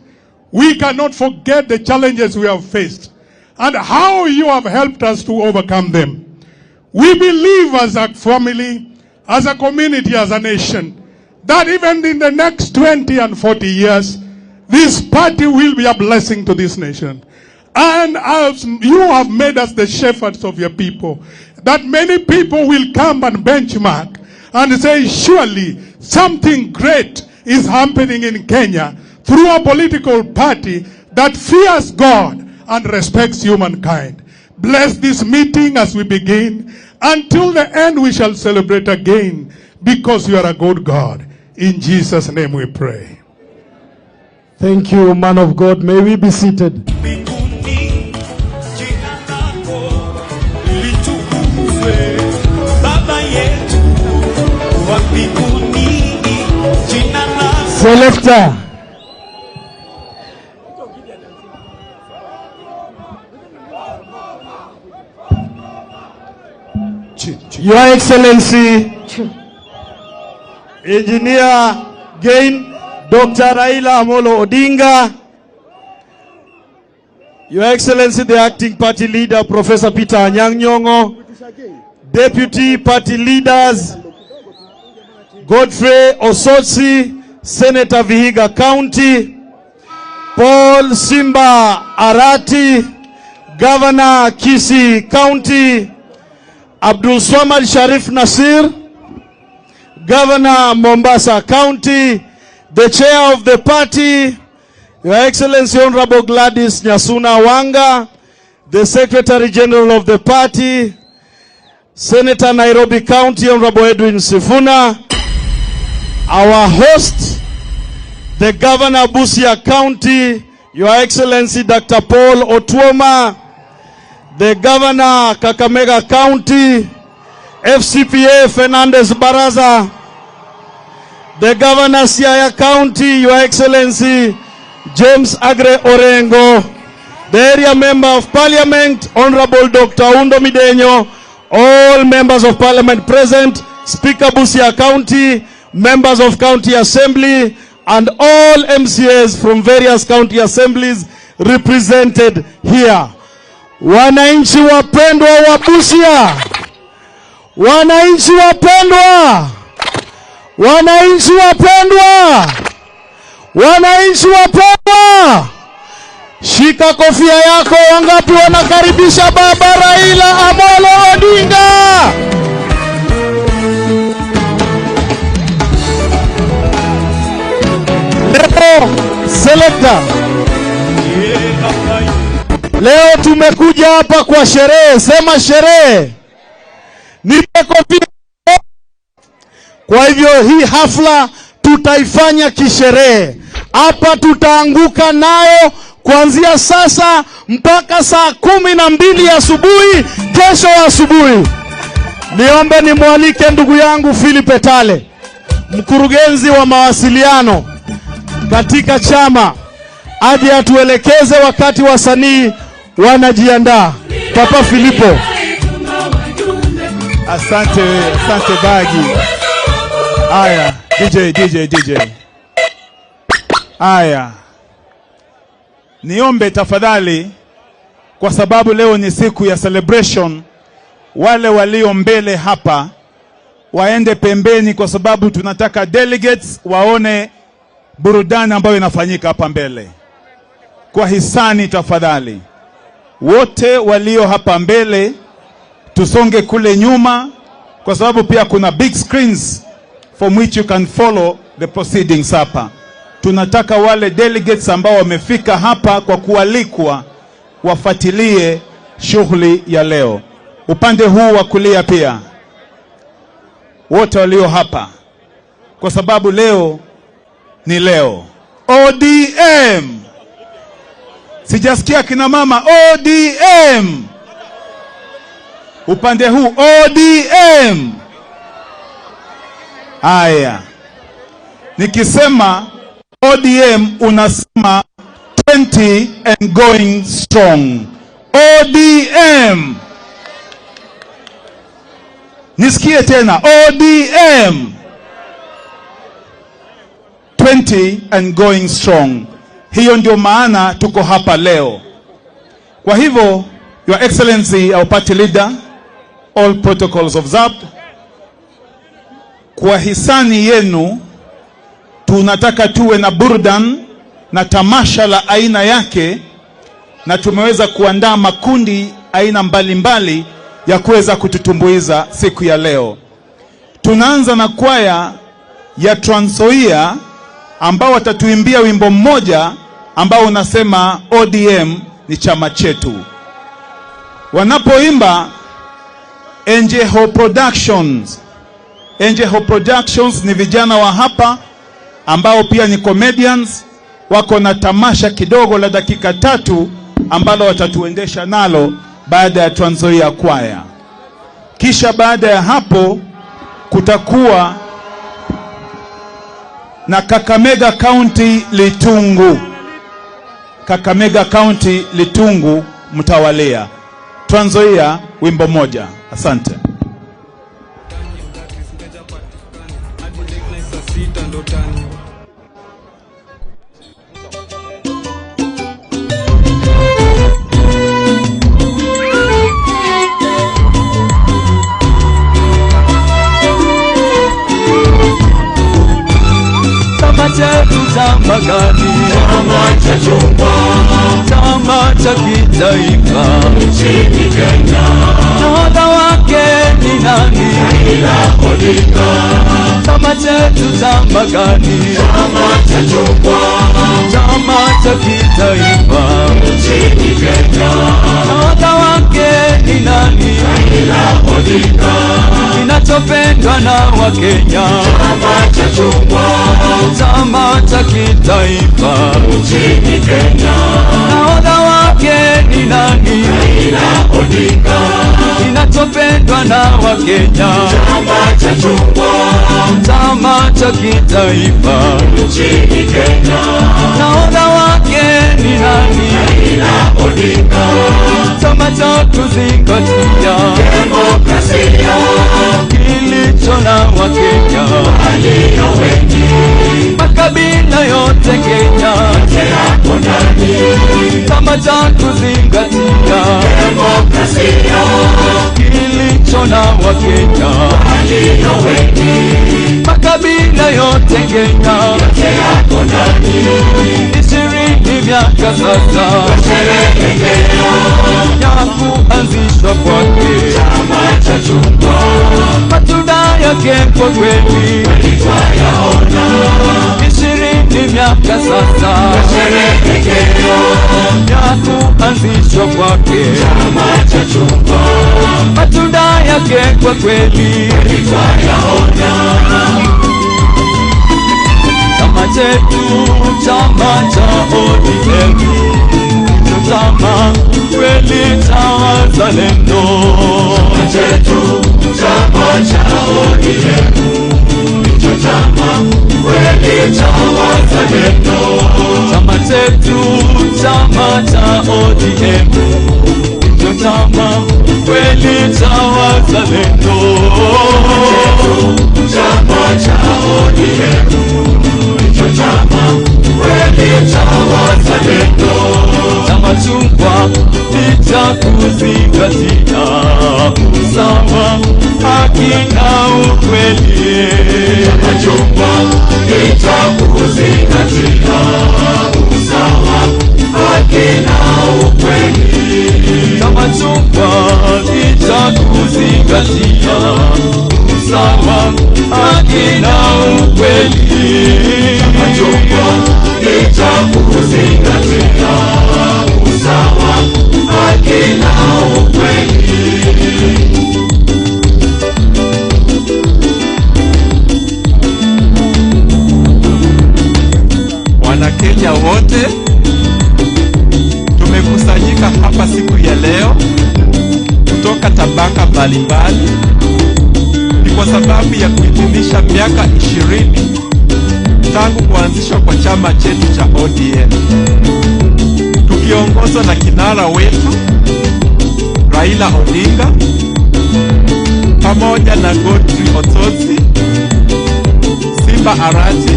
we cannot forget the challenges we have faced and how you have helped us to overcome them. We believe as a family, as a community, as a nation, that even in the next 20 and 40 years, this party will be a blessing to this nation. And as you have made us the shepherds of your people, that many people will come and benchmark and say, surely something great is happening in Kenya through a political party that fears God and respects humankind. Bless this meeting as we begin. Until the end, we shall celebrate again, because you are a good God. In Jesus' name we pray.
Thank you, man of God. May we be seated. Selector.
Your Excellency, Engineer Gain, Dr. Raila Amolo Odinga, Your Excellency, the Acting Party Leader, Professor Peter Anyang' Nyong'o, Deputy Party Leaders, Godfrey Osotsi, Senator Vihiga County, Paul Simba Arati, Governor Kisii County, Abdul Swamad Sharif Nasir, Governor Mombasa County, the chair of the party, Your Excellency Honorable Gladys Nyasuna Wanga, the Secretary General of the party, Senator Nairobi County Honorable Edwin Sifuna, our host, the Governor Busia County, Your Excellency Dr. Paul Otuoma, the Governor Kakamega County, FCPA Fernandez Baraza, the Governor Siaya County, Your Excellency James Agre Orengo, the area member of Parliament, Honorable Dr. Undo Midenyo, all members of Parliament present, Speaker Busia County, members of County Assembly, and all MCAs from various county assemblies represented here. Wananchi wapendwa wa Busia, wananchi wapendwa, wananchi wapendwa, wananchi wapendwa, shika kofia yako. Wangapi wanakaribisha Baba Raila Amolo Odinga? Leo selector, leo tumekuja hapa kwa sherehe. Sema sherehe. Nipe kofia. Kwa hivyo hii hafla tutaifanya kisherehe. Hapa tutaanguka nayo kuanzia sasa mpaka saa 12 asubuhi kesho asubuhi. Niombe nimwalike ndugu yangu Philip Etale, mkurugenzi wa mawasiliano katika chama, aje atuelekeze wakati wasanii wanajiandaa. Papa Filipo.
Asante, asante Bagi. Aya, DJ, DJ, DJ. Aya, niombe tafadhali, kwa sababu leo ni siku ya celebration, wale walio mbele hapa waende pembeni, kwa sababu tunataka delegates waone burudani ambayo inafanyika hapa mbele. Kwa hisani tafadhali, wote walio hapa mbele tusonge kule nyuma, kwa sababu pia kuna big screens from which you can follow the proceedings hapa. Tunataka wale delegates ambao wamefika hapa kwa kualikwa wafuatilie shughuli ya leo. Upande huu wa kulia pia wote walio hapa, kwa sababu leo ni leo. ODM. Sijasikia kina mama ODM. Upande huu ODM. Aya, nikisema ODM unasema 20 and going strong. ODM. Nisikie tena ODM. 20 and going strong. Hiyo ndio maana tuko hapa leo. Kwa hivyo, Your Excellency, our party leader, all protocols observed. Kwa hisani yenu tunataka tuwe na burdan na tamasha la aina yake, na tumeweza kuandaa makundi aina mbalimbali ya kuweza kututumbuiza siku ya leo. Tunaanza na kwaya ya Trans Nzoia ambao watatuimbia wimbo mmoja ambao unasema ODM ni chama chetu. Wanapoimba Njeho Productions. Njeho Productions ni vijana wa hapa ambao pia ni comedians, wako na tamasha kidogo la dakika 3 ambalo watatuendesha nalo baada ya Trans Nzoia kwaya. Kisha baada ya hapo kutakuwa na Kakamega County Litungu. Kakamega County Litungu mtawalia. Trans Nzoia wimbo moja. Asante.
Chama chetu chama gani? Chama cha chungwa, chama cha kitaifa nchini Kenya. Nahodha wake ni nani? Raila Odinga. Chama chetu chama gani? Chama cha chungwa, chama cha kitaifa nchini Kenya. Nahodha wake ni nani? Raila Odinga. Kinachopendwa na Wakenya, chama cha chungwa, chama cha kitaifa nchini Kenya. Nahodha wake ni nani? Raila Odinga. kinachopendwa na Wakenya,
chama cha chungwa,
chama cha kitaifa
nchini Kenya.
Nahodha wake ni nani?
Raila Odinga.
Chama cha kuzingatia
demokrasia
kilicho na Wakenya
walio wengi,
makabila yote Kenya
yote yako ndani.
Chama cha kuzingatia
demokrasia
kilicho na Wakenya
walio wengi,
makabila yote Kenya
yote yako ndani.
20 miaka sasa
twasherehekea
ya kuanzishwa kwake
chama cha chungwa,
matunda yake kwa kweli
twayaona.
20 miaka sasa
twasherehekea
ya kuanzishwa kwake
chama cha chungwa,
matunda yake kwa kweli
twayaona.
Chama chetu, chama cha ODM, ndicho chama kweli cha wazalendo.
Chama chetu, chama cha ODM, ndicho chama kweli cha wazalendo.
Chama chetu, chama cha ODM, ndicho chama kweli cha wazalendo.
Chama cha ODM, ndicho chama kweli cha wazalendo.
Chama chungwa ni cha kuzingatia usawa, haki na ukweli.
Chama chungwa ni cha kuzingatia usawa, haki na ukweli.
Chama chungwa ni cha kuzingatia usawa, haki na ukweli.
Chama chungwa ni cha kuzingatia usawa, haki na ukweli.
Wanakenya wote tumekusanyika hapa siku ya leo kutoka tabaka mbalimbali, ni kwa sababu ya kuhitimisha miaka 20 tangu kuanzishwa kwa chama chetu cha ODM, tukiongozwa na kinara wetu Raila Odinga pamoja na Godfrey Osotsi, Simba Arati,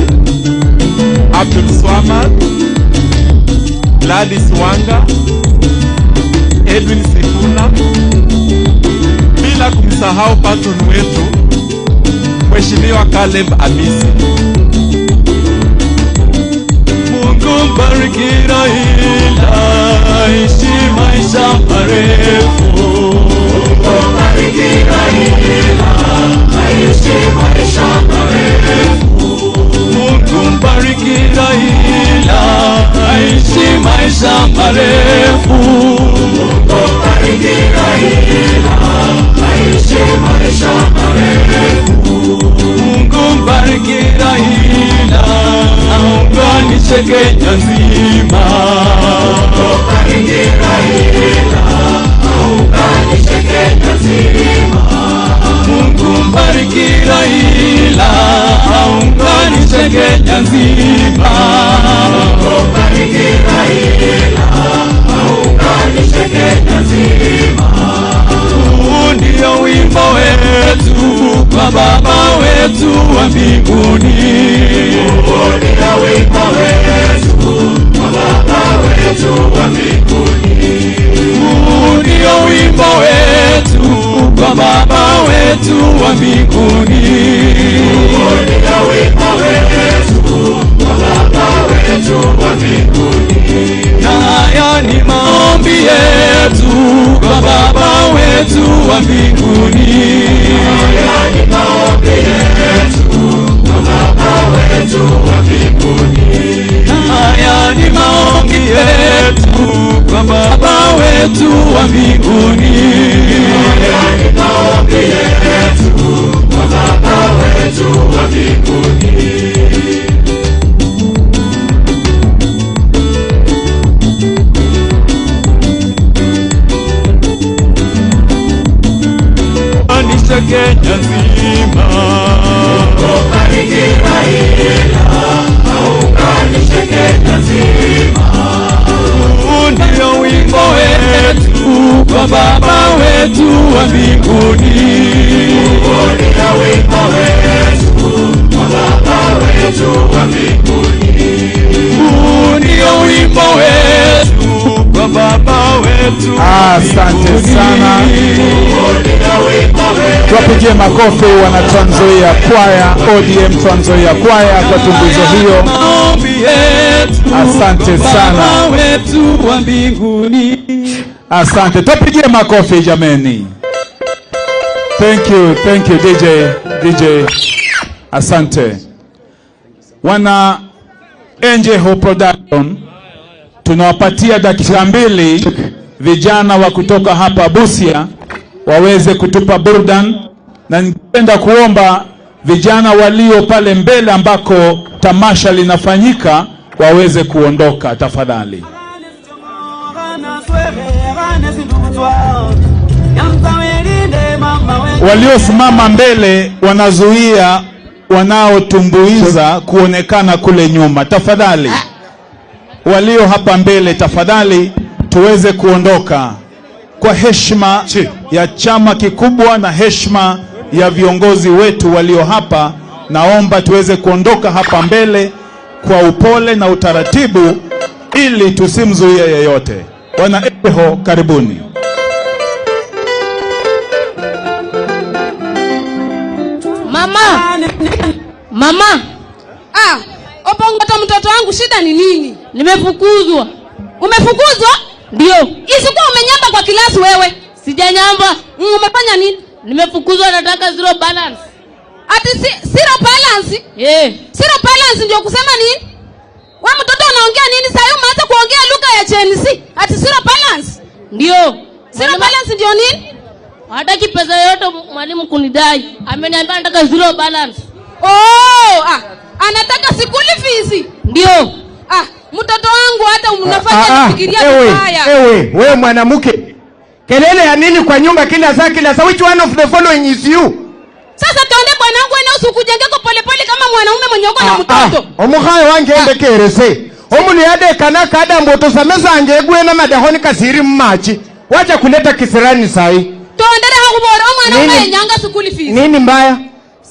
Abdul Swamad, Gladys Wanga, Edwin Sifuna, bila kumsahau patron wetu Mheshimiwa Caleb Amisi.
Mungu mbariki Raila, aishi maisha marefu.
Mungu mbariki Raila, aishi maisha marefu.
Mungu mbariki Raila, aishi maisha marefu.
Mungu mbariki Raila, aishi maisha marefu.
Mungu mbariki Raila, aunganishe Kenya nzima.
Mungu mbariki Raila, aunganishe Kenya nzima.
Mungu mbariki Raila, aunganishe Kenya nzima.
Mungu mbariki Raila, aunganishe Kenya nzima.
Huu ndio wimbo wetu kwa Baba wetu wa mbinguni.
Huu ndio wimbo wetu kwa Baba wetu wa mbinguni.
Huu ndio wimbo wetu kwa Baba wetu wa mbinguni.
Huu ndio wimbo wetu kwa Baba wetu wa mbinguni.
Na haya ni maombi yetu kwa Baba wetu wa mbinguni.
Haya ni maombi yetu kwa Baba wetu wa mbinguni.
Haya ni maombi yetu kwa Baba wetu wa mbinguni.
Haya ni maombi yetu kwa Baba wetu wa mbinguni.
Asante sana. Tuwapigie makofi wana Trans Nzoia Choir, ODM Trans Nzoia Choir kwa tumbuizo hiyo. Asante sana. Asante. Tuwapigie makofi jameni. Thank you, thank you DJ, DJ. Asante. Wana NJ Production, tunawapatia dakika 2 vijana wa kutoka hapa Busia waweze kutupa burdan, na ningependa kuomba vijana walio pale mbele ambako tamasha linafanyika waweze kuondoka tafadhali. Waliosimama mbele wanazuia wanaotumbuiza kuonekana kule nyuma. Tafadhali walio hapa mbele, tafadhali tuweze kuondoka kwa heshima ya chama kikubwa na heshima ya viongozi wetu walio hapa. Naomba tuweze kuondoka hapa mbele kwa upole na utaratibu ili tusimzuie yeyote. Wana Eho, karibuni.
Mama, mama.
Ah, Opongo, mtoto wangu shida ni nini?
Nimefukuzwa.
Umefukuzwa?
Ndio.
Isikuwa umenyamba kwa kilasi wewe?
Sijanyamba.
Umefanya nini?
Nimefukuzwa, nataka zero balance.
Ati zero balance?
Eh.
Zero balance ndio kusema nini? Wewe mtoto unaongea nini sasa? Umeanza kuongea lugha ya Gen Z. Ati zero balance?
Ndio.
Zero balance ndio nini?
Hataki pesa yote mwalimu kunidai. Ameniambia nataka zero balance.
Oh, ah, anataka sikuli fees.
Ndio.
Ah, mtoto wangu hata unafanya nifikiria vibaya.
Ewe, wewe mwanamke. Kelele ya nini kwa nyumba kila saa kila saa? Which one of the following is you?
Sasa tuende bwanangu ene usikujengeko polepole kama mwanaume mwenye uko na mtoto.
Omukhaye wange endekerese. Omunu yade kana kada mboto samesa angegwe na madahoni kasiri mmachi. Wacha kuleta kisirani sahi.
Tuendele hakubora omwana umenyanga sikuli fees.
Nini mbaya?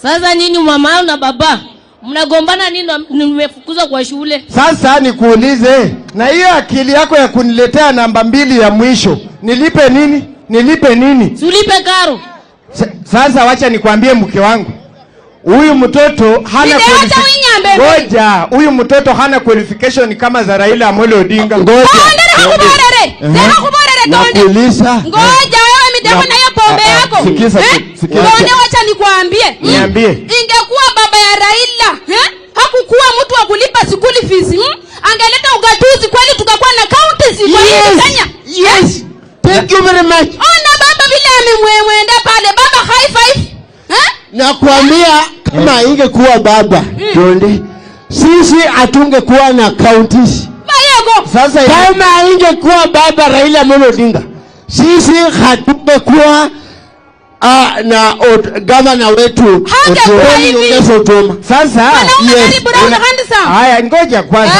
Sasa nini mama na baba? Mnagombana nini? Nimefukuzwa kwa shule.
Sasa nikuulize, na hiyo akili yako ya kuniletea namba 2 ya mwisho, nilipe nini? Nilipe nini?
Tulipe karo.
Sasa wacha nikwambie mke wangu. Huyu mtoto hana qualification. Ngoja, huyu mtoto hana qualification kama za Raila Amolo Odinga.
Ngoja. Nakuuliza. Ngoja wewe midemo na hiyo pombe yako.
Sikiza, sikiza.
Ngoja wacha nikwambie.
Niambie.
Ingekuwa baba ya Raila, hakukuwa mtu wa kulipa school fees, angeleta ugatuzi kweli tukakuwa na counties kwa hii Kenya.
Yes. Thank you very much.
Ona baba vile amemwenda pale, baba high five.
Nakwambia kama ingekuwa baba Tonde, sisi hatungekuwa na counties.
Sasa
kama ingekuwa baba Raila Amolo Odinga, sisi hatungekuwa na governor wetu Otuoma.
Sasa yes. Haya, ngoja kwanza.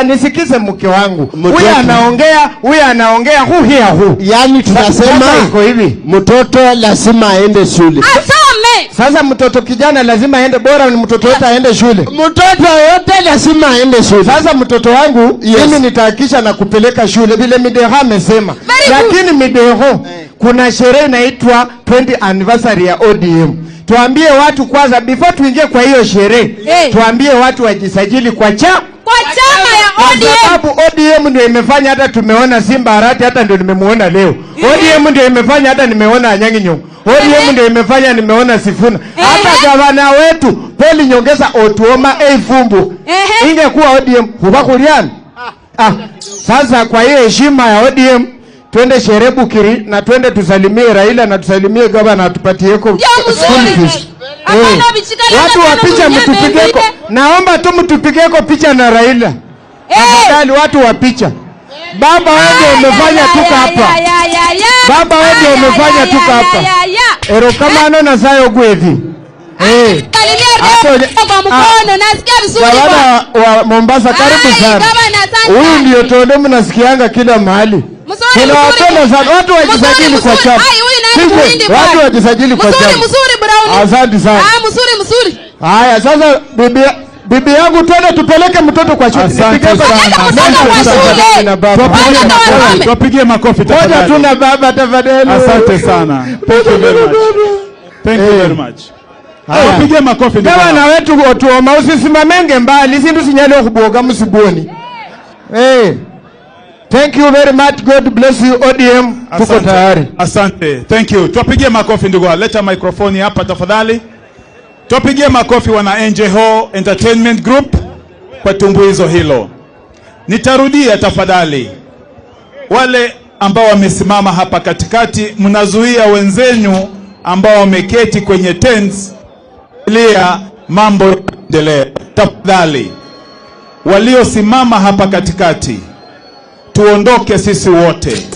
Nisikize mke wangu. Huyu anaongea, huyu anaongea, hu here hu.
Yaani tunasema
iko hivi,
mtoto lazima aende shule.
Asome.
Sasa mtoto kijana lazima aende, bora ni mtoto yote aende shule.
Mtoto yote lazima aende shule.
Sasa mtoto wangu mimi nitahakikisha na kupeleka shule vile Mideho amesema. Lakini Mideho, kuna sherehe inaitwa 20 anniversary ya ODM. Tuambie watu kwanza before tuingie kwa hiyo sherehe. Tuambie watu wajisajili kwa chama.
Kwa chama ya ODM.
Kwa sababu ODM ndio imefanya hata tumeona Simba Arati, hata ndio nimemuona leo. ODM ndio imefanya hata nimeona Anyang'i Nyong'o. ODM ndio imefanya nimeona Sifuna. Hata gavana wetu Paul Nyongesa Otuoma Fumbo. Ingekuwa ODM hubakuliana. Sasa kwa hiyo heshima ya ODM twende sherehe Bukiri na twende tusalimie Raila na tusalimie gavana atupatieko school fees. Watu wa picha mtupigeko. Naomba tu mtupigeko picha na Raila. Tafadhali watu wa picha. Baba wewe umefanya tuka hapa. Baba wewe umefanya tuka hapa. Erokamano na sayo gwevi.
Kwa mkono nasikia vizuri.
Gavana wa Mombasa karibu sana. Huyu ndio Tonde mnasikianga kila mahali. Tunawapenda sana. Watu wajisajili kwa chama. Watu wajisajili kwa chama.
Mzuri mzuri Brown.
Asante sana.
Mzuri mzuri.
Haya sasa Bibi yangu twende tupeleke mtoto kwa shule.
Asante sana. Tuwapigie makofi tafadhali.
Moja tu na baba tafadhali.
Asante sana. Thank you very much. Thank you very much. Tuwapigie makofi.
Gavana wetu otuoma usisimamenge mbali sindu sinyale okuboga musiboni. Thank you very much. God bless you ODM. Tuko tayari.
Asante. Thank you. Tuwapigie makofi ndugu. Leta mikrofoni hapa tafadhali. Tuwapigie makofi wana NJO Entertainment Group kwa tumbuizo hilo. Nitarudia tafadhali. Wale ambao wamesimama hapa katikati, mnazuia wenzenu ambao wameketi kwenye tents lia mambo yaendelee. Tafadhali. Waliosimama hapa katikati, tuondoke sisi wote.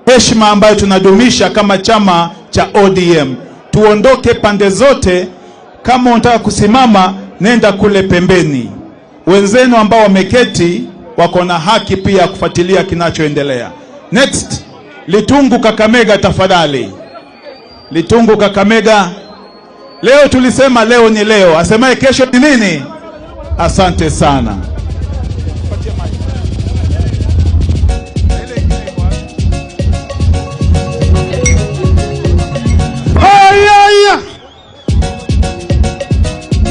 Heshima ambayo tunadumisha kama chama cha ODM, tuondoke pande zote. Kama unataka kusimama, nenda kule pembeni. Wenzenu ambao wameketi wako na haki pia kufuatilia kinachoendelea. Next, Litungu Kakamega tafadhali. Litungu Kakamega. Leo tulisema leo ni leo. Asemaye kesho ni nini? Asante sana.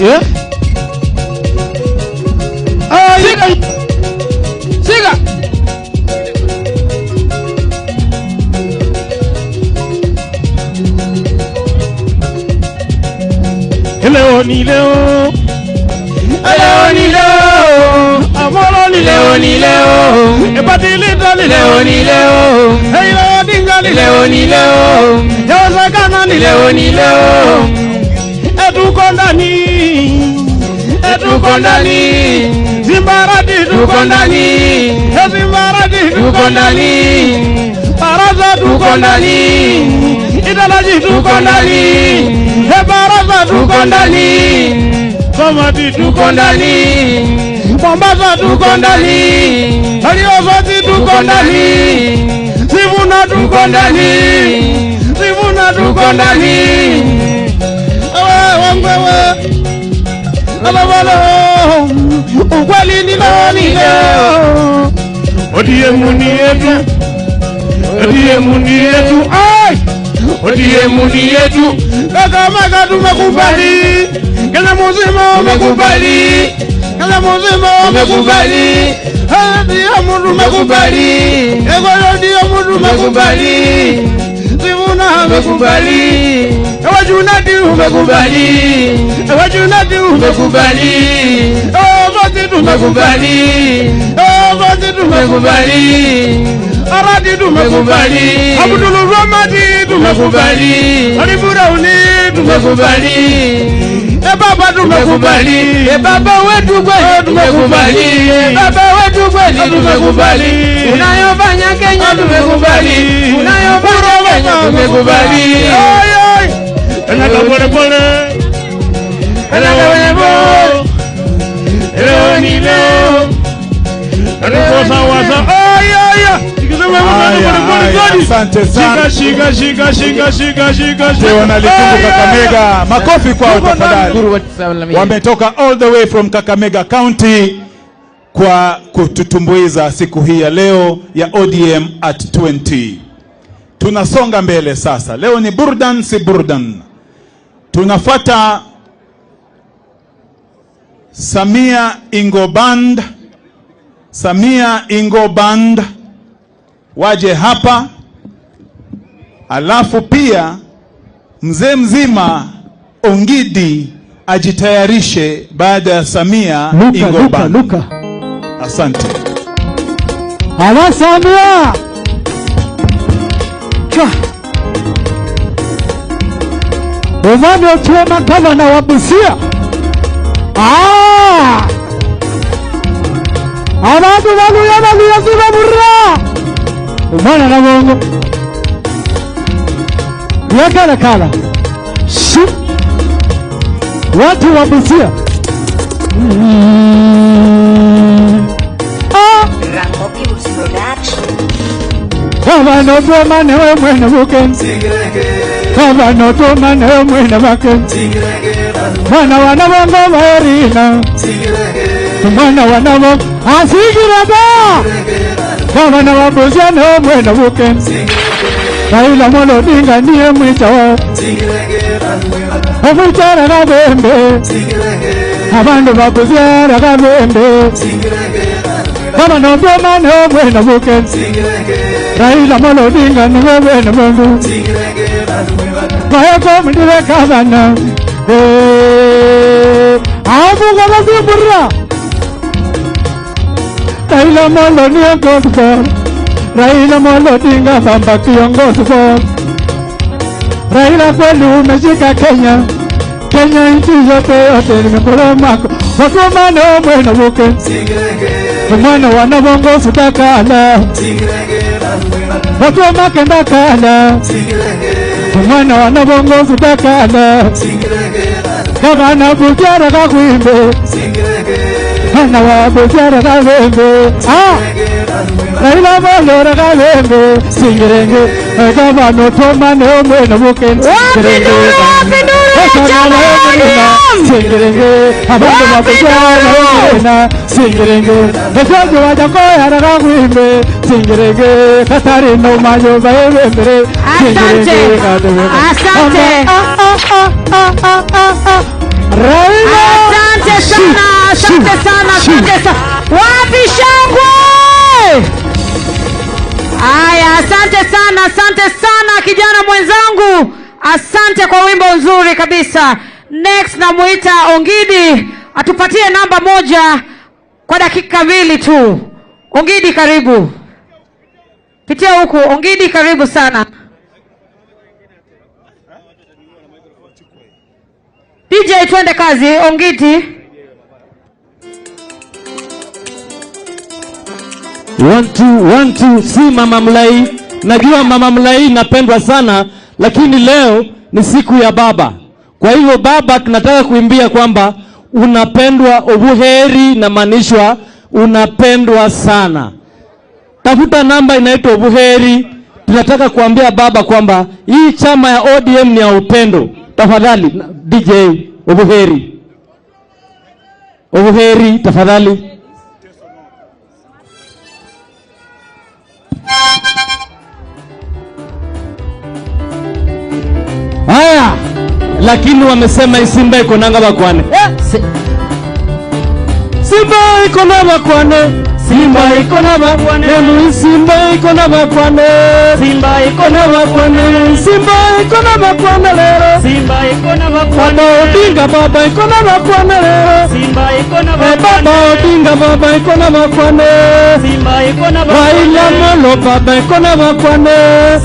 Yeah. Siga. Leo ni leo. Leo ni leo. Amoro ni leo ni leo. Ebadilita ni leo ni leo. Hey dinga ni leo ni leo. Yawezekana ni leo ni leo. Tuko ndani, tuko ndani, Zimbaradi tuko ndani, Zimbaradi tuko ndani, Baraza tuko ndani, Idalaji tuko ndani, Baraza tuko ndani, Somati tuko ndani, Mombasa tuko ndani, Aliozati tuko ndani, Sivuna tuko ndani, Sivuna tuko ndani. Ukweli ni nani leo?
ODM ni yetu. ODM ni yetu. Ai! ODM ni yetu.
Kakamega tumekubali. Kenya mzima umekubali. Kenya mzima umekubali. ODM tumekubali. ODM tumekubali. Sivuna amekubali. Wajunadi umekubali. Wajunadi umekubali. Ovati tumekubali. Ovati tumekubali. Aradi tumekubali. Abdul Ramadi tumekubali. Ali Burauni tumekubali. E baba tumekubali. E baba wetu kweli tumekubali. E baba wetu kweli tumekubali. Unayofanya Kenya tumekubali. Unayofanya Kenya tumekubali. Oi oi.
Enaka pole pole. Enaka pole pole. Leo ni leo. Tuko sawa sawa. Ay ay ay.
Asante sana.
Shika shika shika shika shika shika.
Wana Litungu Kakamega. Makofi kwao tafadhali. Wametoka all the way from Kakamega County kwa kututumbuiza siku hii ya leo ya ODM at 20. Tunasonga mbele sasa. Leo ni burdan si burdan. Tunafuata Samia Ingo Band. Samia Ingo Band waje hapa. Alafu pia mzee mzima Ongidi ajitayarishe baada ya Samia Ingo Band.
Luka.
Asante.
Ala Samia. Chwa. Omani Otuoma gavana wa Busia. Abantu baluya baluya siba burra. Omwana na bongo. Yakala kala. Shu. Watu wa Busia. Gavana Otuoma newe mwene bukenzi. Kavano tumane mwina wake. Mwana wanabongo warina. Mwana wanabongo asigiraba. Gavana wa Busia no mwena wuke. Raila Amolo Odinga ndiye mwicha wao. Omuchara kabembe. Abandu ba Busia kabembe. Gavana Obama no mwena wuke. Raila Amolo Odinga ndiye mwena mundu. Bayako mndire gavana. Abu gabazi burra. Raila Amolo ni gospel. Raila Amolo Odinga baba kiongozi bora. Raila kweli umeshika Kenya. Kenya nchi yote yote ni mikono mwako. Wakumano mwena wuke. Mwana wanabongo sutakala. Watuma kenda kala. Mwana wanabongo sutakala. Gavana Busia kakwimbe. Mwana wa Busia kabembe. Ah! Raila Amolo kabembe. Singirenge. Gavana tomane mwena wuke.
Wapi nduru, wapi nduru ya chama ODM?
Singirenge. Abantu ba Busia Singirenge. Besojo wajakoya kakwimbe. Singirenge. Katari no mayo baebembere.
Asante. Asante.
Raila.
Asante sana, asante sana, asante sana. Wapi shangwe? Aya, asante sana, asante sana kijana mwenzangu. Asante kwa wimbo nzuri kabisa. Next namuita Ongidi atupatie namba 1 kwa dakika 2 tu. Ongidi karibu. Pitia huku, Ongidi karibu sana. DJ twende kazi, Ongidi.
1 2 1 2. Si Mama Mlai. Najua Mama Mlai napendwa sana, lakini leo ni siku ya baba. Kwa hivyo baba, tunataka kuimbia kwamba unapendwa, obuheri na manishwa unapendwa sana. Tafuta namba inaitwa obuheri. Tunataka kuambia baba kwamba hii chama ya ODM ni ya upendo. Tafadhali DJ, obuheri. Obuheri tafadhali. Haya, lakini wamesema Simba iko nanga bakwane. Simba iko na bakwane. Simba iko na bakwane. Simba iko na bakwane. Simba iko na bakwane. Simba iko na bakwane lero.
Simba iko na bakwane.
Baba Odinga baba iko na bakwane lero.
Simba iko na bakwane.
Baba Odinga baba iko na bakwane.
Simba iko na bakwane.
Raila Amolo baba iko na bakwane.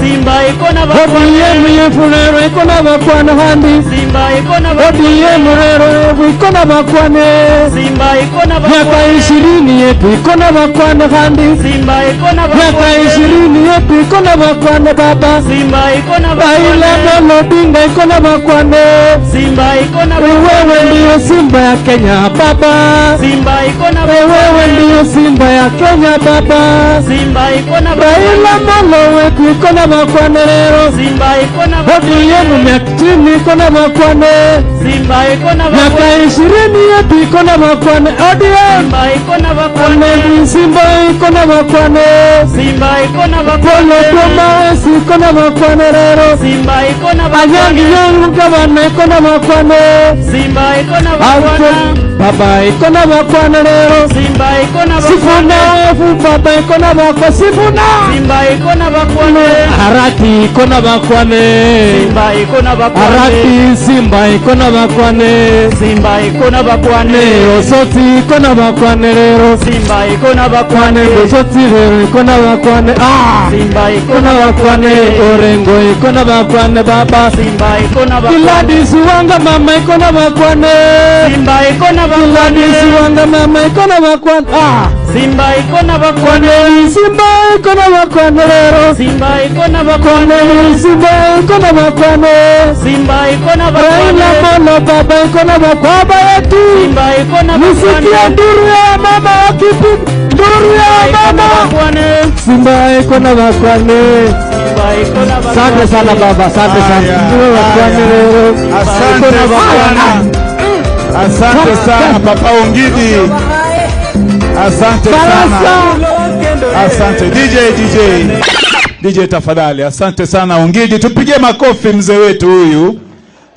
Simba iko na bakwane.
ODM yefulero iko na bakwane handi.
Simba iko na bakwane.
ODM rero iko na bakwane.
Simba iko na bakwane.
Miaka 20 yetu iko na bakwane handi.
Simba iko na bakwane.
Miaka 20 yetu iko na bakwane baba.
Simba iko na bakwane.
Raila Amolo Odinga iko na bakwane.
Simba iko na bakwane.
Wewe ndiyo Simba ya Kenya baba.
Simba iko na bakwane.
Wewe ndiyo Simba ya Kenya baba.
Simba iko na bakwane.
Raila Amolo wetu iko na bakwane lero.
Simba iko na bakwane.
ODM miaka 60 iko na bakwane.
Simba iko na bakwane.
Miaka 20 yetu iko na bakwane. ODM
Simba iko na bakwane.
Simba iko na bakwane.
Simba iko na bakwane.
Polo Thomas iko na bakwane lero.
Simba iko na bakwane.
Anyangi yangu gavana iko na bakwane.
Simba iko na bakwane.
Baba iko na bakwane lero.
Simba iko na bakwane.
Sifuna wefu baba iko na bakwane. Sifuna.
Simba iko na bakwane.
Harati iko na bakwane.
Simba iko na bakwane.
Harati Simba iko na bakwane.
Simba iko na bakwane.
Osoti iko na bakwane lero.
Simba iko na bakwane.
Osoti lero iko na bakwane. Ah!
Simba iko
na bakwane. Orengo iko na bakwane baba.
Simba iko na bakwane.
Gladys Wanga mama iko na bakwane.
Simba iko na bakwane.
Gladys Wanga mama iko na bakwane. Ah!
Simba iko na bakwane.
Simba iko na bakwane lero.
Simba iko na bakwane.
Simba iko na bakwane.
Simba iko na bakwane.
Raila Amolo baba iko na bakwane. Baba yetu.
Simba iko na bakwane.
Nisikie nduru ya mama wakipiga nduru ya mama.
Bakwane.
Simba iko na bakwane.
Simba
Asante sana baba, asante sana.
Asante sana. Asante sana Papa Ongidi. Asante sana. Asante DJ tafadhali. Asante sana Ongidi. Tupigie makofi mzee wetu huyu.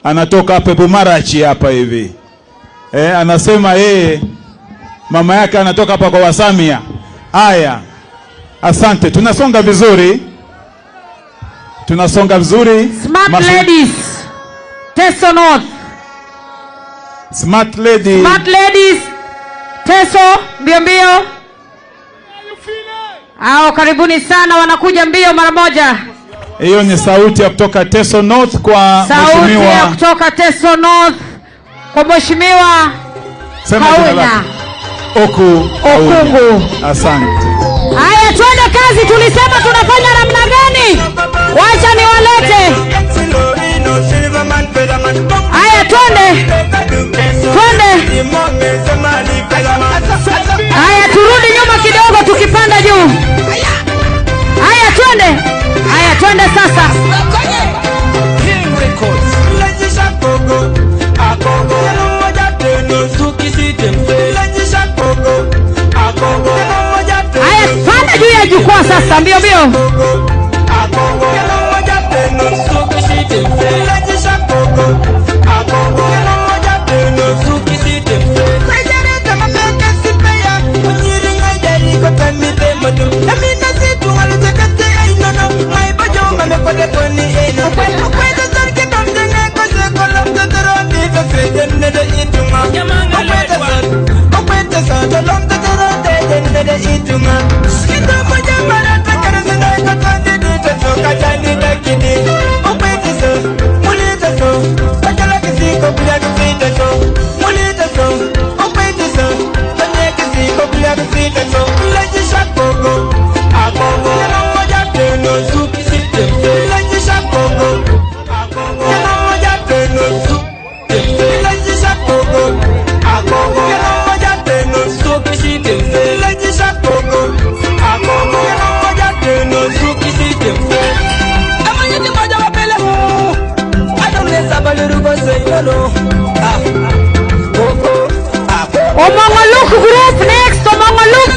Anatoka hapa Bumarachi hapa hivi. Anasema yeye mama yake anatoka hapa kwa Wasamia. Haya. Asante. Tunasonga vizuri. Tunasonga vizuri.
Smart ladies. Teso North.
Smart lady.
Smart ladies. Teso mbio mbio. Hao karibuni sana, wanakuja mbio mara moja.
Hiyo ni sauti ya kutoka Teso North kwa mheshimiwa.
Sauti ya kutoka Teso North kwa mheshimiwa Kaunya. Okungu.
Asante.
Haya, twende kazi. Tulisema tunafanya namna gani? Wacha niwalete. Haya, twende. Twende. Haya, turudi nyuma kidogo tukipanda juu. Haya, twende. Haya, twende sasa. Haya, panda juu ya jukwaa sasa, mbio mbio. Omongoluk group next. Omongoluk.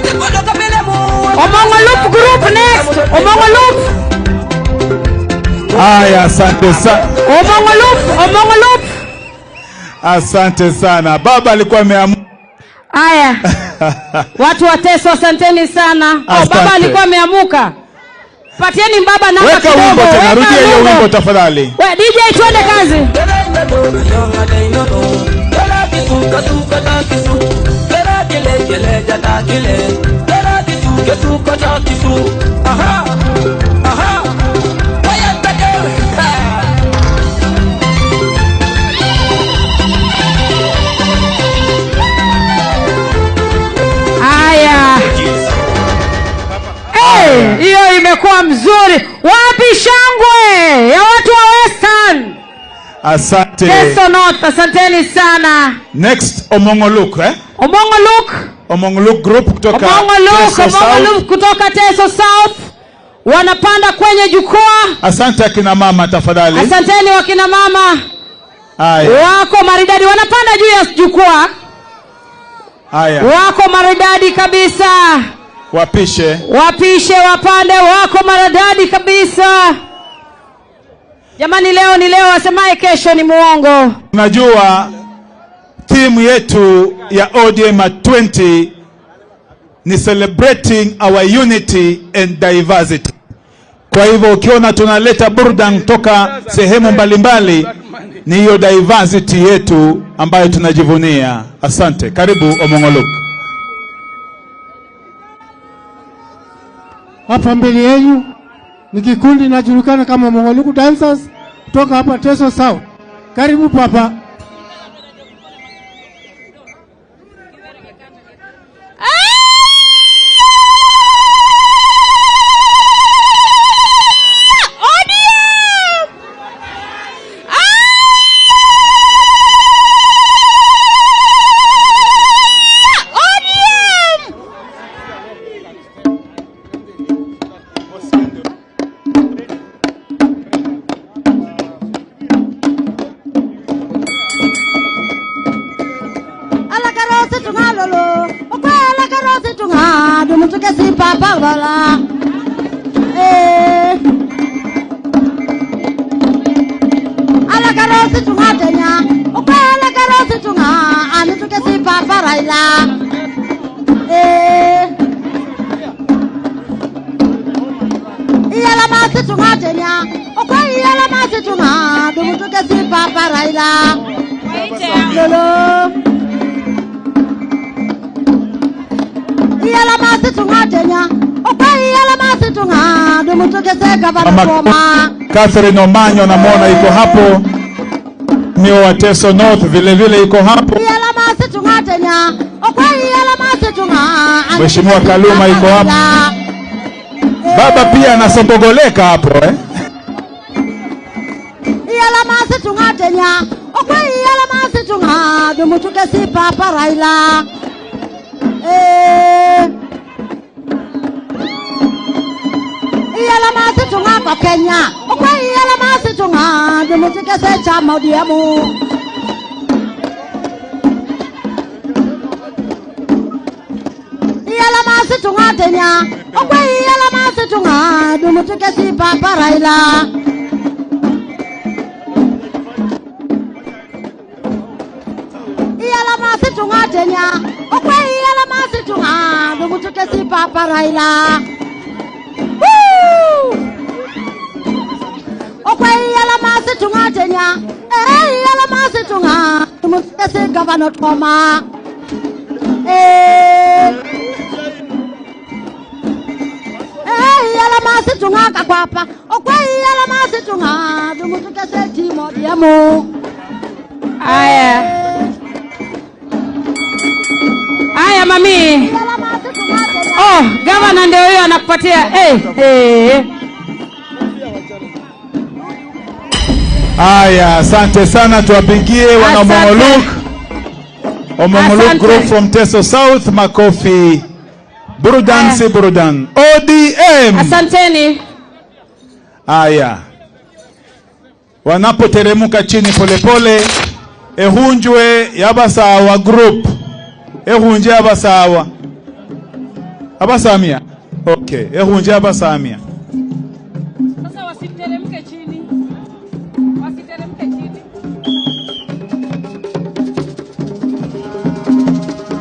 Omongoluk group next. Omongoluk.
Haya, asante sana.
Omongoluk, Omongoluk.
Asante sana. Baba alikuwa ameamua.
Haya. Watu wa Teso, asanteni sana. Oh, baba alikuwa ameamuka. Patieni baba namba kidogo.
Weka wimbo tena, rudia hiyo wimbo tafadhali.
We DJ, twende kazi. Haya. Hiyo imekuwa mzuri. Wapi shangwe ya watu wa Western?
Asante.
Teso North, asanteni sana.
Next, Omongoluk,
Omongoluk.
Omongoluk group kutoka
Omongoluk, Omongoluk kutoka Teso South wanapanda kwenye jukwaa.
Asante akina mama tafadhali.
Asanteni wakina mama.
Haya.
Wako maridadi wanapanda juu ya jukwaa.
Haya.
Wako maridadi kabisa.
Wapishe.
Wapishe wapande, wako maridadi kabisa. Jamani, leo ni leo, asemaye kesho ni muongo.
Unajua timu yetu ya ODM 20 ni celebrating our unity and diversity. Kwa hivyo ukiona tunaleta burdan kutoka sehemu mbalimbali, ni hiyo diversity yetu ambayo tunajivunia. Asante. Karibu Omongoluk.
Hapa mbele yenu ni kikundi kinajulikana kama Omongoluk Dancers kutoka hapa Teso South. Karibu papa.
Dumutuke si papa bala. Eh. Ala karosi tunga tenya. Okwe ala karosi tunga. Anutuke si papa Raila. Eh. Iyala masi tunga tenya. Okwe iyala masi tunga. Dumutuke si papa Raila. Lolo. Iyala masi tunga tenya. Okwe iyala masi tunga. Dumutuke se gavana Boma.
Catherine Omanyo namwona iko hapo. Ni wa Teso North vile vile iko hapo.
Iyala masi tunga tenya. Okwe iyala masi tunga.
Mheshimiwa Kaluma iko hapo. Baba pia anasogoleka hapo eh.
Iyala masi tunga tenya. Okwe iyala masi tunga. Dumutuke si papa Raila. Eh. Iyala masi tunga kwa Kenya. Okwe iyala masi tunga. Dumutuke se chama ODM. Iyala masi tunga tenya. Okwe iyala masi tunga. Dumutuke si papa Raila. Iyala masi tunga tenya. Okwe iyala masi tunga. Dumutuke si papa Raila. Woo! Okwe iyala masi tunga tenya. Eh iyala masi tunga. Dumutuke si Governor Toma. Eh. Eh iyala masi tunga kakwapa. Okwe iyala masi tunga. Dumutuke si Timo Diamo.
Aya. Aya mami. Oh, governor ndio huyo anakupatia. Eh.
Aya, asante sana, tuwapigie wana Omongoluk. Omongoluk group from Teso South, makofi. Burudan si burudan. ODM.
Asanteni.
Aya. Wanapoteremuka chini polepole, ehunjwe yabasawa group. Ehunje abasawa. Abasamia. Okay, ehunje abasamia.
Sasa wasiteremke chini. Wasiteremke chini.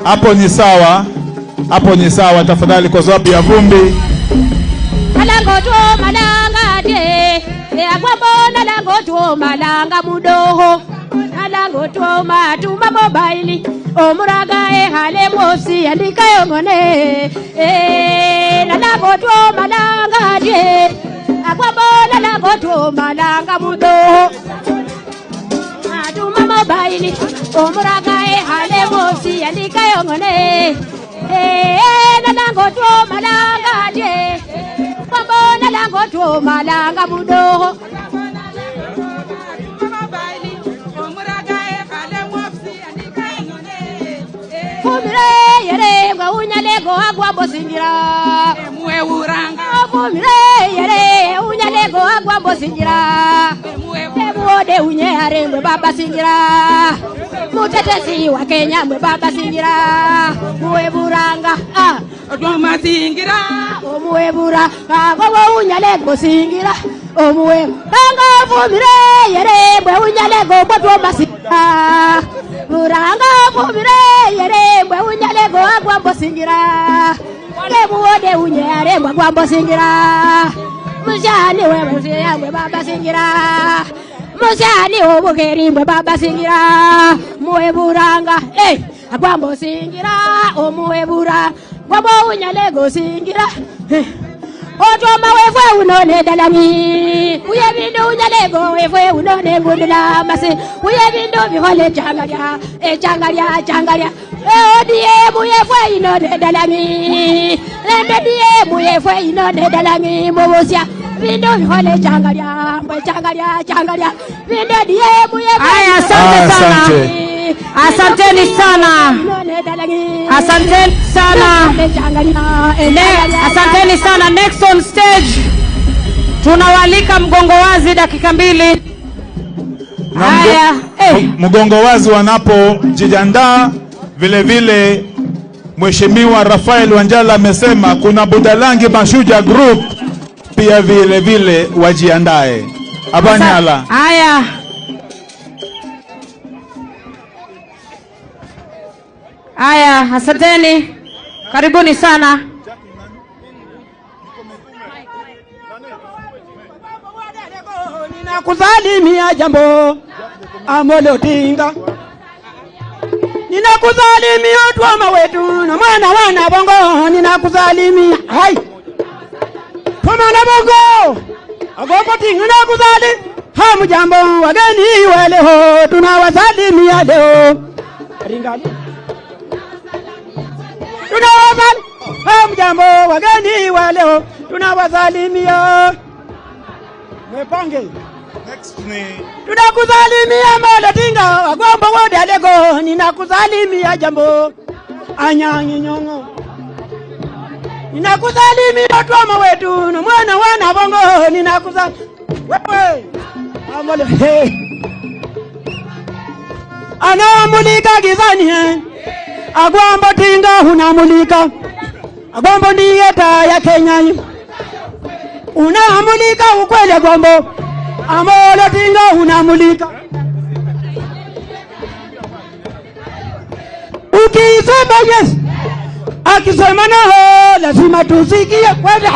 Hapo ni sawa. Hapo ni sawa tafadhali kwa sababu ya vumbi.
Malango tu malanga de. Agwabona lango tu malanga mudoho. Malango tu matuma mobile. Omuraga ehale mosi andika yongone. Eh nalango tu malanga de. Agwabona lango tu malanga mudoho. Matuma mobile. Omuraga ehale mosi andika yongone. Eh nalango tu malanga de. Agwabona lango tu malanga mudoho. Fumire yere ngwa unyalego agwambo singira. Muwe uranga. Fumire yere unyalego agwambo singira. Muwe unye arembwe baba singira. Mutetesi wa Kenya mwe baba singira. Muwe buranga. Ah. Odoma singira. Omuwe buranga ngwa unyalego singira. Omuwe banga fumire yere mwe unyalego botoma singira. Buranga fumire yere mwe unyalego agwambo singira. Muwode unyare mwe agwambo singira. Mujani we muzia mwe baba singira. Mujani obugeri mwe baba singira. Muwe buranga eh agwambo singira. Omuwe bura gwambo unyalego singira. Otoma wefwe unone dalami. Uye bindu unyalego wefwe unone gundula masi. Uye bindu bihole changalia. E changalia changalia. E odie muyefwe inone dalami. Lende die muyefwe inone dalami. Mubusia bindu bihole changalia. Mwe changalia changalia. Bindu die muyefwe.
Aya, asante sana. Asanteni sana. Asanteni sana. Asanteni sana. Next on stage tunawalika Mgongo Wazi dakika 2. Haya,
Mgongo Wazi wanapojiandaa vile vile Mheshimiwa Rafael Wanjala amesema kuna Budalangi Mashujaa Group pia vile vile wajiandae. Abanyala.
Haya. Haya, asanteni. Karibuni sana.
Ninakusalimia jambo Amolo Odinga. Ninakusalimia twama wetu na mwana wana bongo. Ninakusalimia. Hai. Twama na bongo. Agombo tinga ninakusali. Hamjambo wageni wale ho tunawasalimia leo. Ringali. Tunawasali. Hamjambo wageni wale ho tunawasalimia. Mwepange.
Next ni
tunakusalimia Amolo Odinga Agwambo wodalego. Ninakusalimia jambo Anyang'i Nyong'o. Ninakusalimia twama wetu na mwana wana bongo. Ninakusalimia wewe Amolo. Hey. Anamulika gizani Agwambo Tinga unamulika. Agwambo ndiye taa ya Kenya. Unamulika ukweli Agwambo. Amolo Odinga unamulika. Ukisema yes, akisema no, lazima tusikie kwenda.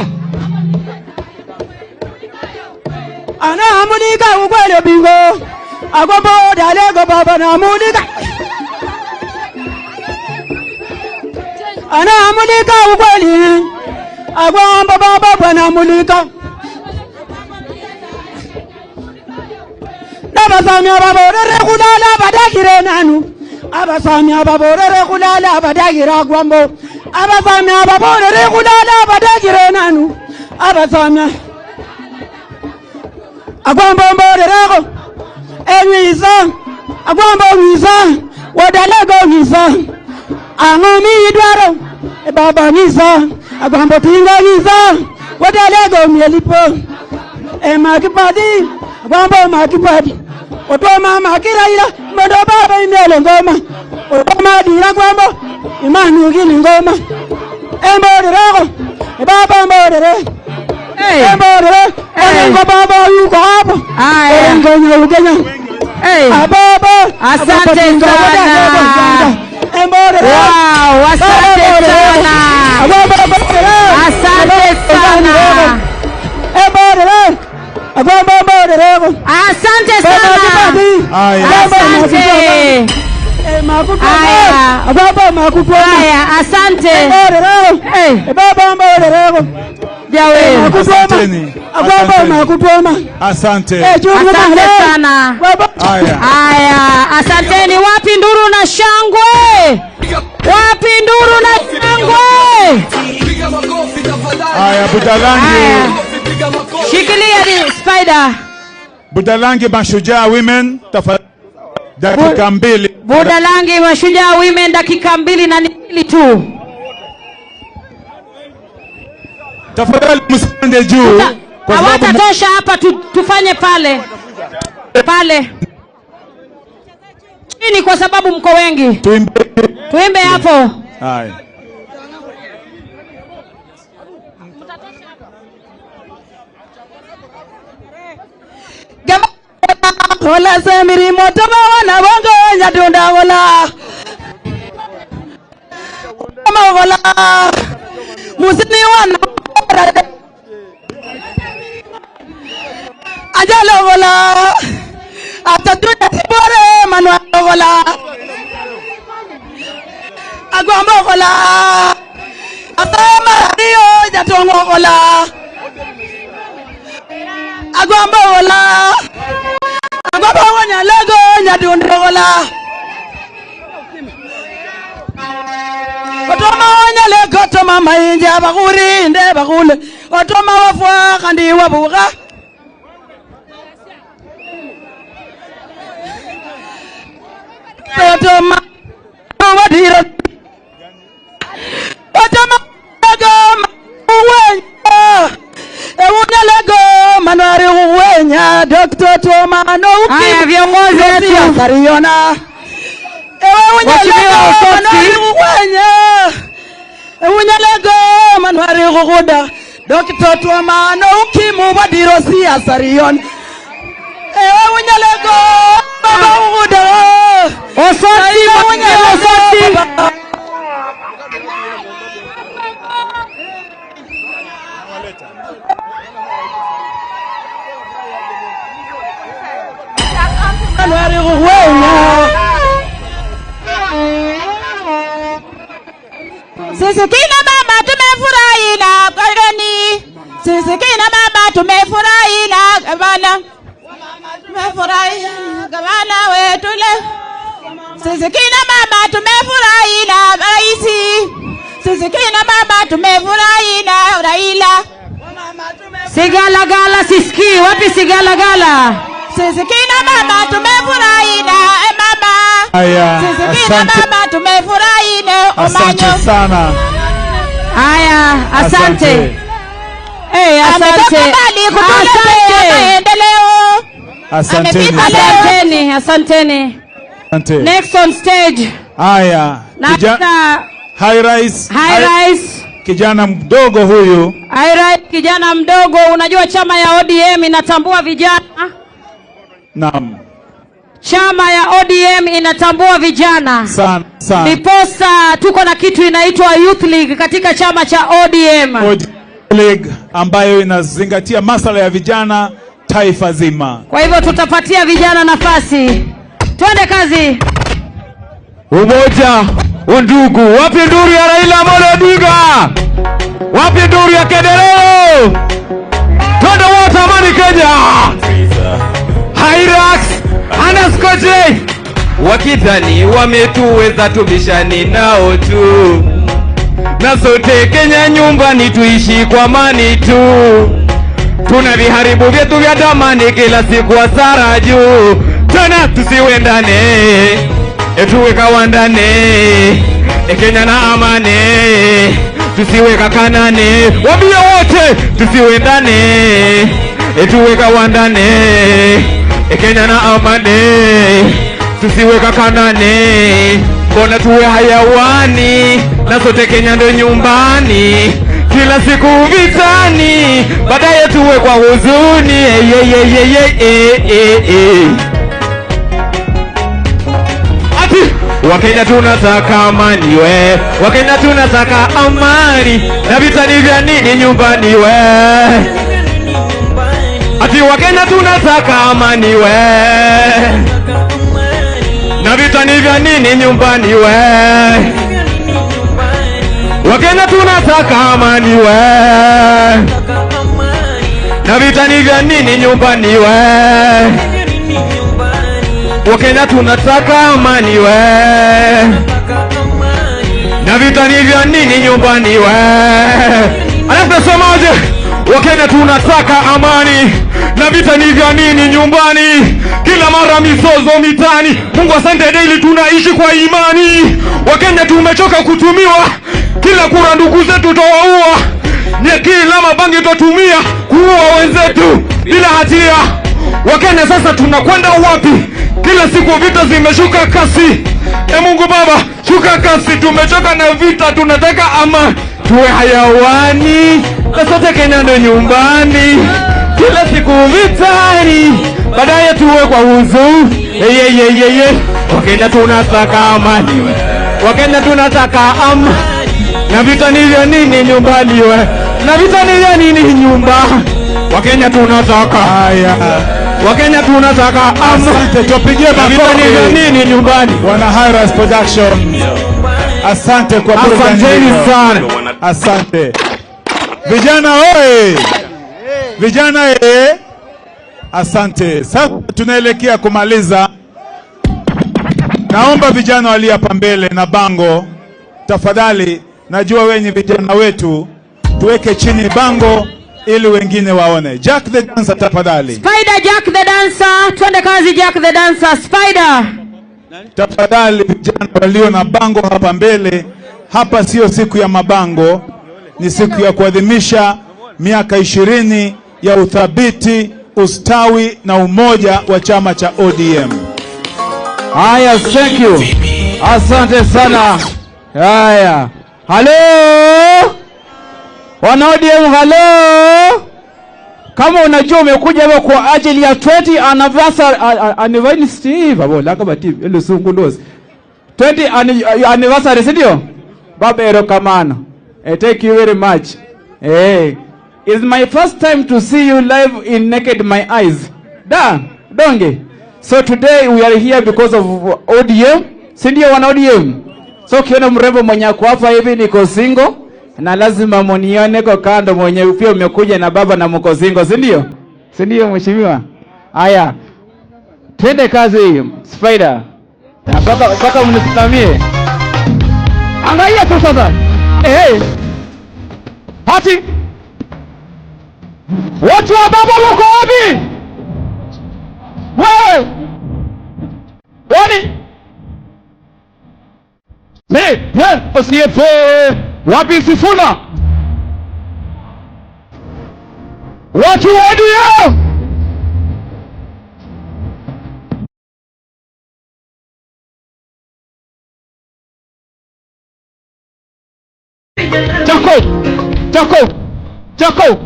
Anamulika ukweli bingo. Agwambo dalego baba namulika. Anamulika ukweli. Agwambo baba bwana mulika. Abasamia baborere kulala badagire nanu. Abasamia baborere kulala badagira Agwambo. Abasamia baborere kulala badagire nanu. Abasamia Agwambo mborerego enwiza. Agwambo wiza wadalego wiza. Ang'omi idwaro baba wiza. Agwambo tinga wiza wadalego mielipo. Emakipadi Agwambo makipadi. Otoma makiraila mondo baba imielo ngoma. Otoma dira Agwambo imanu gini ngoma. Emborerego baba mborere. Emborere engo baba yuko hapo. Engo nyeuke. Baba
asante sana.
Emborere.
Wow, asante sana. Asante sana.
Emborere. Agwambo mborere.
Asante sana. Asante. Haya, asante.
Asante.
Asante sana. Haya, asanteni. Wapi nduru na shangwe? Wapi nduru na shangwe?
Haya, Budalangi.
Shikilia di spider.
Budalangi Mashujaa Women tafadhali dakika mbili.
Budalangi Mashujaa Women dakika mbili na mbili tu.
Tafadhali msipande juu.
Hawatatosha hapa, tufanye pale. Pale. Chini kwa sababu mko wengi. Tuimbe hapo.
Haya.
Hola semiri moto wana bongo nyatunda hola. Hola. Musini wana Ajalo hola. Atatuya tibore manwa hola. Agwambo hola. Atama rio jatongo hola. Agwambo hola. Agwambo wanyalego nyatunda hola. Otoma wanyalego toma mainja baguri nde bagule. Otoma wafwa kandi wabuga. Otoma wadira. Otoma goma uwenya. Ewunyalego manwari uwenya. Dr. Toma no uki.
Haya viongozi wetu.
Kariona. Ewe unyalego manwari uwenya.
Unyalego manwari guguda Dokito tuamano ukimu wadiro siasa rion. Ewe unyalego baba uguda.
Osoti osoti.
Manwari guguda.
Sisi kina mama tumefurahi na kageni. Sisi kina mama tumefurahi na gavana. Tumefurahi na gavana wetu leo. Sisi kina mama tumefurahi na raisi. Sisi kina mama tumefurahi na Raila.
Sigalagala sisikii. Wapi sigalagala?
Sisi kina mama tumefurahi na mama.
Haya,
sisi kina mama tumefurahi na Omanyo.
Asante sana.
Haya, asante. Eh, asante.
Asante. Maendeleo.
Asanteni.
Asanteni, asanteni.
Asante.
Next on stage.
Haya,
kijana
High Rise.
High Rise.
Kijana mdogo huyu.
High Rise, kijana mdogo. Unajua chama ya ODM inatambua vijana.
Naam.
Chama ya ODM inatambua vijana
sana sana.
Ndiposa tuko na kitu inaitwa Youth League katika chama cha ODM.
ODM League ambayo inazingatia masuala ya vijana taifa zima.
Kwa hivyo tutapatia vijana nafasi. Twende kazi.
Umoja, undugu. Wapi nduru ya Raila Amolo Odinga? Wapi nduru ya Kendeleo? Twende wote, amani Kenya. Hyrax Anaskoje. Wakidhani wametuweza tubishani nao tu, na sote Kenya nyumbani tuishi kwa amani tu. Tuna viharibu vyetu vya damani kila siku hasara juu. Tena tusiwendane, tuwe kawandane, Kenya na amani, tusiwe kakanane. Wambie wote tusiwendane, tuwe kawandane, Kenya na amani, tusiwe kakanane. Mbona tuwe hayawani, na sote Kenya ndo nyumbani. Kila siku vitani, baadaye tuwe kwa huzuni. Ati Wakenya tunataka amani we, Wakenya tunataka amani, na vita ni vya nini nyumbani we? Ati Wakenya tunataka amani we, na vita ni vya nini nyumbani we? Wakenya tunataka amani we, na vita ni vya nini nyumbani we? Wakenya tunataka amani we, na vita ni vya nini nyumbani we? Alafu nasemaje? Wakenya tunataka amani, na vita ni vya nini nyumbani? Kila mara mizozo mitani. Mungu asante, daily tunaishi kwa imani. Wakenya tumechoka kutumiwa, kila kura ndugu zetu towaua, ni kila mabangi tutumia kuua wenzetu bila hatia. Wakenya sasa tunakwenda wapi? Kila siku vita zimeshuka kasi. E Mungu Baba, shuka kasi, tumechoka na vita, tunataka amani. Tuwe hayawani, na sote Kenya ndo nyumbani. Kila siku vitani, baadaye tuwe kwa huzuni. Wakenya tunataka amani, Wakenya tunataka amani. Na vita ni vya nini nyumbani we? Na vita ni vya nini nyumba? Wakenya tunataka
haya.
Wakenya tunataka amani.
Asante, tupigie makofi.
Vita ni vya nini nyumbani?
Wana Hyrax Production. Asante kwa burudani.
Asanteni sana.
Asante. Vijana oye. Vijana eh. Asante. Sasa tunaelekea kumaliza. Naomba vijana walio hapa mbele na bango, tafadhali, najua wenye vijana wetu, tuweke chini bango ili wengine waone. Jack the Dancer tafadhali.
Spider Jack the Dancer, twende kazi Jack the Dancer. Spider.
Tafadhali vijana walio na bango hapa mbele, hapa sio siku ya mabango, ni siku ya kuadhimisha miaka 20 ya uthabiti, ustawi na umoja wa chama cha ODM.
Haya, thank you. Asante sana. Haya.
Halo wana ODM, halo. Kama unajua umekuja hapa kwa ajili ya 20 anniversary, babo laka bati lusungu 20 anniversary, si ndio? Baba erokamano. Thank you very much. It's my first time to see you live in naked my eyes. Da, donge. So today we are here because of ODM. Si ndio wana ODM? So ukiona mrembo mwenye ako hapa hivi niko single na lazima mnione kwa kando mwenye pia umekuja na baba na mko single, si ndio? Si ndio mheshimiwa? Haya. Twende kazi Spider. Na paka mnisimamie. Angalia tu sasa. Hati. Watu wa baba mko wapi? Wewe. Wani? Me, wapi Sifuna? Watu wa ODM. Jacob, Jacob, Jacob,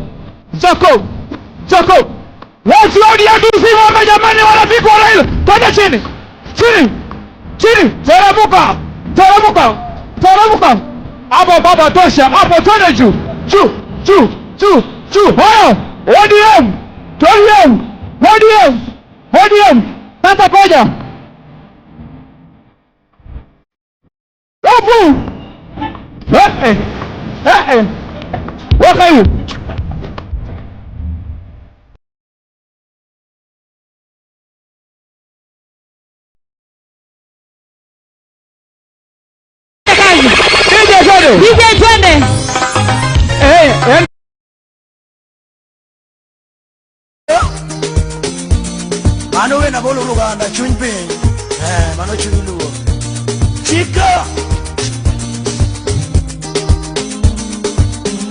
Jacob, Jacob. Watu wa ODM tusimame jamani, warafiki wa Raila. Twende chini. Chini. Chini. Taramuka. Taramuka. Taramuka. Hapo baba tosha. Hapo twende juu. Juu, juu, juu, juu. Haya. ODM. ODM. ODM. ODM. Sasa koja. Hapo. Waka hiyo.
DJ twende.
Mano we na bolo Luganda chuny piny. Mano chuny Luo. Chika.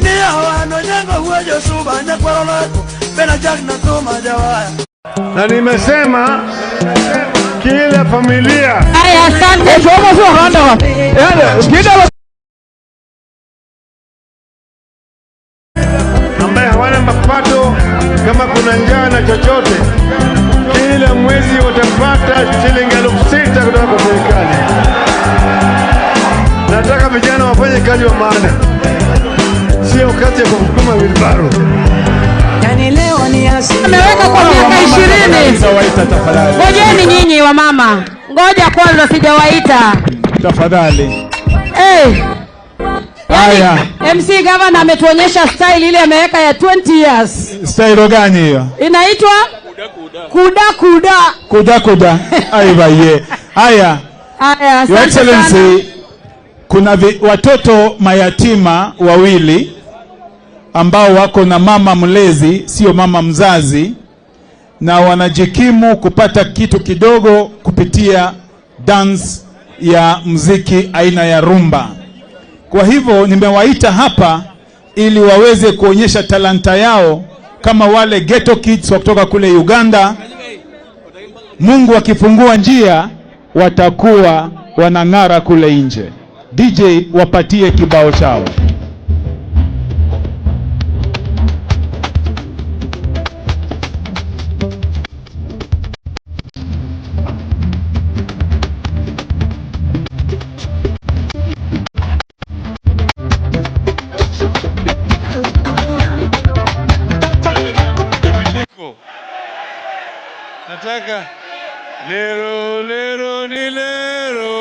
Ni awano nyango huojo suba nyakwaro lako. Bena jack na thuma jawaya.
Na nimesema kila familia.
Haya, asante.
Ambaye hawana mapato, kama kuna njaa na chochote, kila mwezi watapata shilingi 6,000 kutoka kwa serikali. Nataka vijana wafanye kazi wa maana, sio kazi ya kusukuma wheelbarrow.
Yani leo ni
ameweka kwa miaka 20. Ngojeni nyinyi wa mama. Ngoja kwanza sijawaita.
Tafadhali. Haya.
MC Governor ametuonyesha style ile ameweka ya 20 years.
Style gani hiyo?
Inaitwa kuda kuda.
Kuda kuda. Aiba ye. Haya.
Haya,
Your Excellency, kuna watoto mayatima wawili ambao wako na mama mlezi, sio mama mzazi, na wanajikimu kupata kitu kidogo kupitia dance ya muziki aina ya rumba. Kwa hivyo nimewaita hapa ili waweze kuonyesha talanta yao kama wale ghetto kids wa kutoka kule Uganda. Mungu akifungua njia watakuwa wanang'ara kule nje. DJ wapatie kibao chao.
Nataka lero lero ni lero,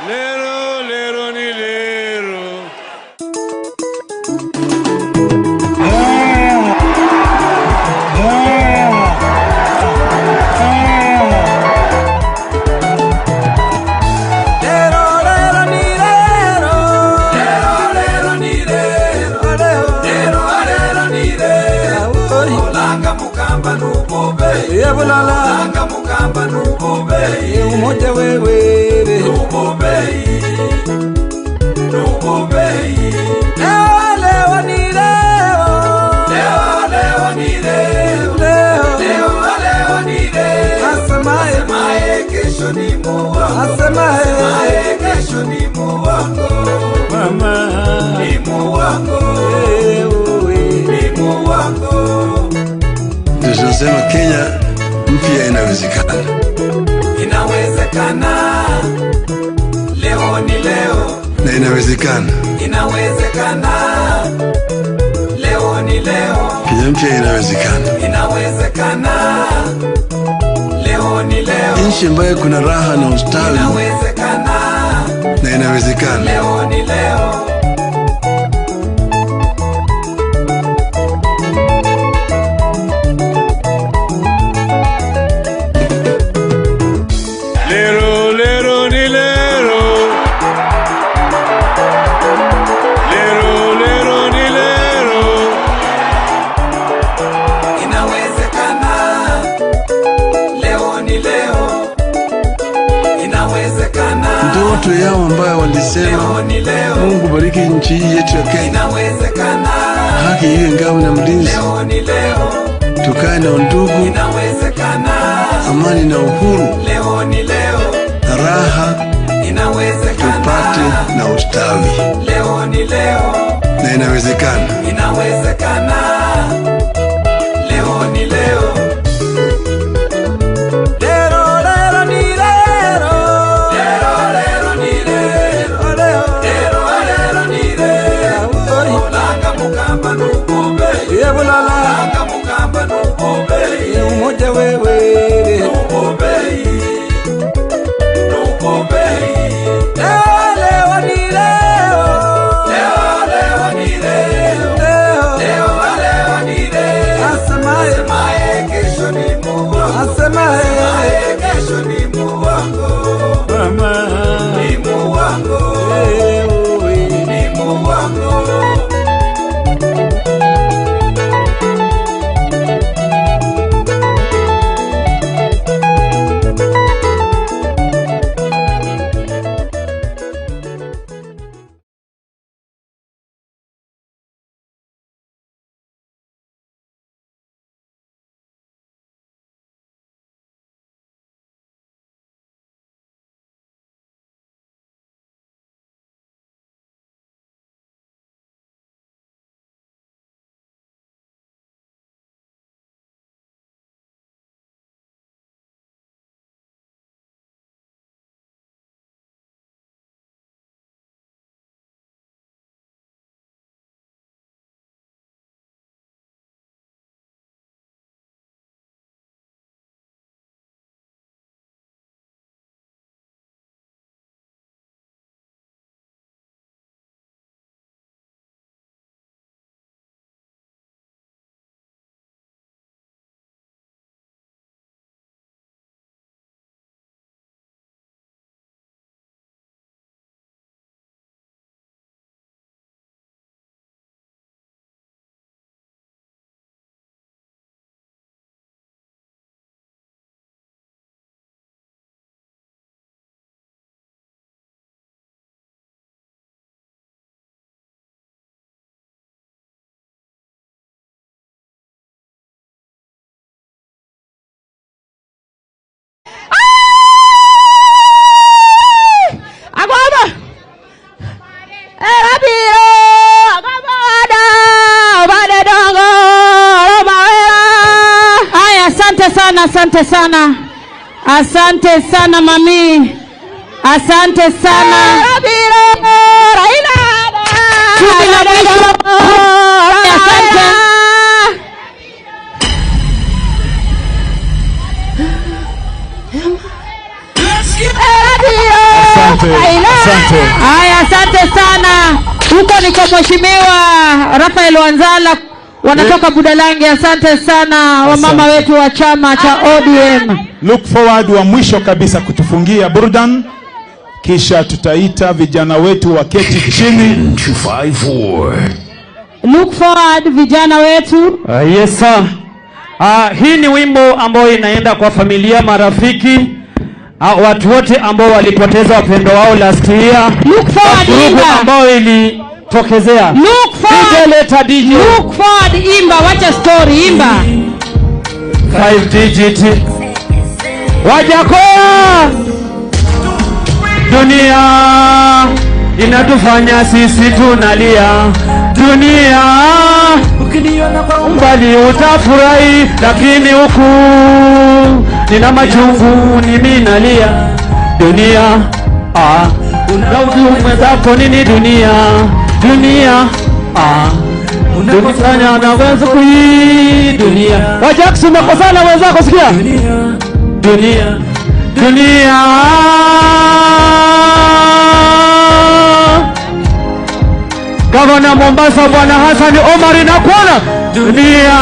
lero lero ni lero.
Lero lero ni lero, lero lero ni lero, lero lero ni lero. Olanga mukamba nubobe, yebulala. Olanga mukamba nubobe, umoja wewe nubobe, nubobe. Leo leo ni leo, leo leo ni leo, leo leo ni leo. Asemaye kesho ni muongo, asemaye kesho ni muongo. muongo, ni muongo.
Ndio tunasema Kenya mpya inawezekana.
Inawezekana, leo ni leo.
Na inawezekana.
Inawezekana, leo ni leo.
Kenya mpya inawezekana.
Inawezekana, leo ni leo.
Nchi ambayo kuna raha na ustawi.
Inawezekana,
na inawezekana.
Leo ni leo.
Lero, lero ni lero. Lero, lero ni lero.
Inawezekana, leo ni leo. Inawezekana,
Ndoto yao ambayo walisema Mungu bariki nchi hii yetu ya Kenya.
Inawezekana,
haki iwe ngao na mlinzi.
Leo ni leo.
Tukae na undugu,
Inawezekana,
amani na uhuru,
leo ni leo.
na raha,
Inawezekana,
tupate na ustawi.
Leo ni leo.
Na inawezekana.
Inawezekana, leo ni leo. Lero, lero ni lero. Lero, lero ni lero. Lero, lero ni lero. Olanga mukamba nukube. Olanga mukamba nukube. Umoja wewe. Nukube. Nukube. Leo, leo ni leo. Leo, leo ni leo. Leo, leo ni leo. Asemaye kesho ni muongo. Asemaye kesho ni muongo. Ni muongo. Ni muongo.
Agwaba. Erabiro, agwaba wada, obade dongo, obawera.
Haya, asante sana, asante sana. Asante sana mami. Asante sana.
Erabiro, Raila.
Kundi la mwisho. Asante.
Asante.
Haya, asante sana. Huko ni kwa Mheshimiwa Rafael Wanzala, wanatoka Budalangi. Asante sana wamama wetu wa chama cha ODM.
Look forward wa mwisho kabisa kutufungia burudani, kisha tutaita vijana wetu waketi chini.
254.
Look forward vijana wetu.
Yes sir. Hii ni wimbo ambao inaenda kwa familia, marafiki, watu wote ambao walipoteza wapendo wao last year.
Look forward imba.
Ambao ilitokezea.
Look forward.
DJ, leta DJ.
Look forward imba, wacha story imba.
5 digit. Wajakoya. Dunia Inatufanya sisi tunalia. Dunia
Ukiniona kwa
umbali utafurahi, lakini huku nina machungu, mimi nalia. Dunia unaudu mwenzako nini dunia? Dunia unakosana na wenzako hii dunia. Wajax, umekosana wenzako, sikia. Dunia, dunia. Gavana Mombasa Bwana Hassan Omar nakuona. Dunia,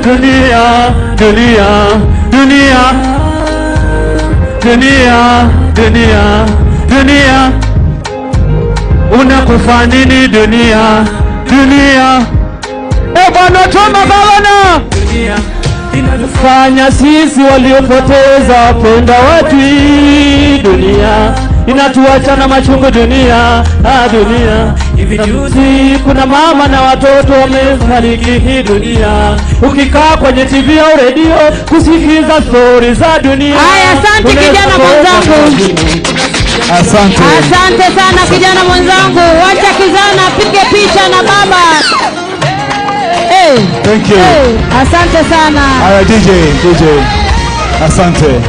dunia, dunia, dunia, dunia, dunia, dunia. Unakufa nini dunia? Dunia. Bwana choma gavana.
Dunia
Fanya sisi waliopoteza penda watu. Dunia inatuacha na machungu dunia, dunia.
Hivi juzi
kuna mama na watoto wamefariki hii dunia. Ukikaa kwenye TV au radio kusikiza story za dunia.
Haya, asante kijana mwenzangu.
Asante.
Asante sana kijana mwenzangu. Wacha kijana apige picha na baba. Hey.
Thank you.
Hey, asante sana.
Haya DJ, DJ. Asante.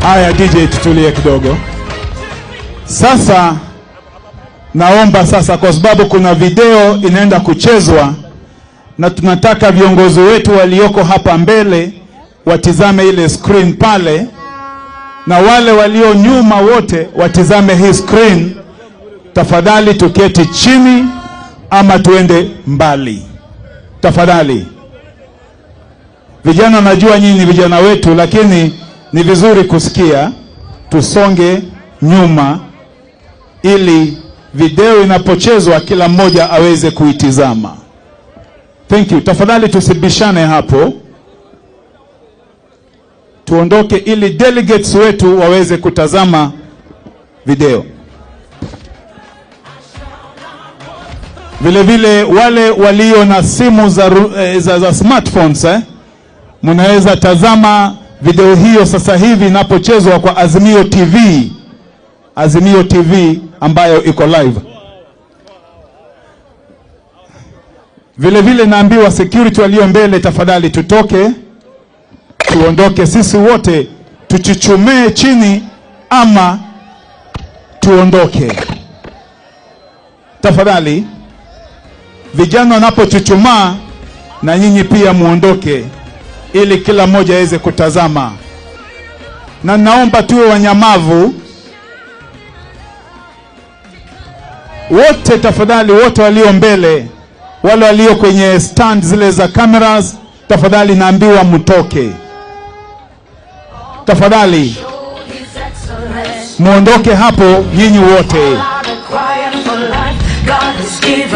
Haya DJ, tutulie kidogo. Sasa naomba sasa, kwa sababu kuna video inaenda kuchezwa na tunataka viongozi wetu walioko hapa mbele watizame ile screen pale, na wale walio nyuma wote watizame hii screen. Tafadhali tuketi chini ama tuende mbali. Tafadhali. Vijana, najua nyinyi ni vijana wetu, lakini ni vizuri kusikia. Tusonge nyuma ili video inapochezwa kila mmoja aweze kuitizama. Thank you. Tafadhali tusibishane hapo. Tuondoke ili delegates wetu waweze kutazama video. Vile vile wale walio na simu za smartphones, mnaweza tazama video hiyo sasa hivi inapochezwa kwa Azimio TV. Azimio TV ambayo iko live. Vile vile naambiwa security walio mbele, tafadhali tutoke, tuondoke sisi wote, tuchuchumee chini ama tuondoke. Tafadhali vijana wanapochuchumaa na nyinyi pia muondoke ili kila mmoja aweze kutazama. Na naomba tuwe wanyamavu wote, tafadhali, wote walio mbele, wale walio kwenye stand zile za cameras, tafadhali naambiwa mtoke. Tafadhali muondoke hapo nyinyi wote.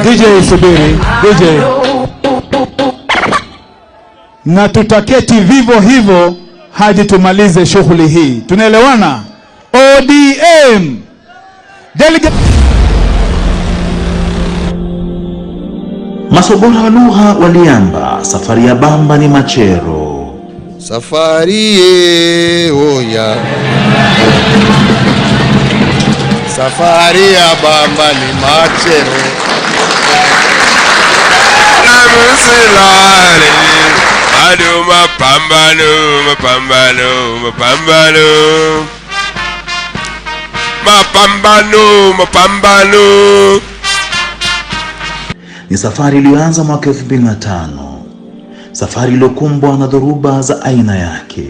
DJ subiri, DJ. Na tutaketi vivo hivyo hadi tumalize shughuli hii. Tunaelewana? ODM. Delegate.
Masobora wa lugha waliamba safari ya Bamba ni machero.
Safari ye oya. Safari ya Bamba ni machero.
Namusilale bado mapambano, mapambano, mapambano. Mapambano, mapambano.
Ni safari iliyoanza mwaka 2005. Safari iliyokumbwa na dhoruba za aina yake,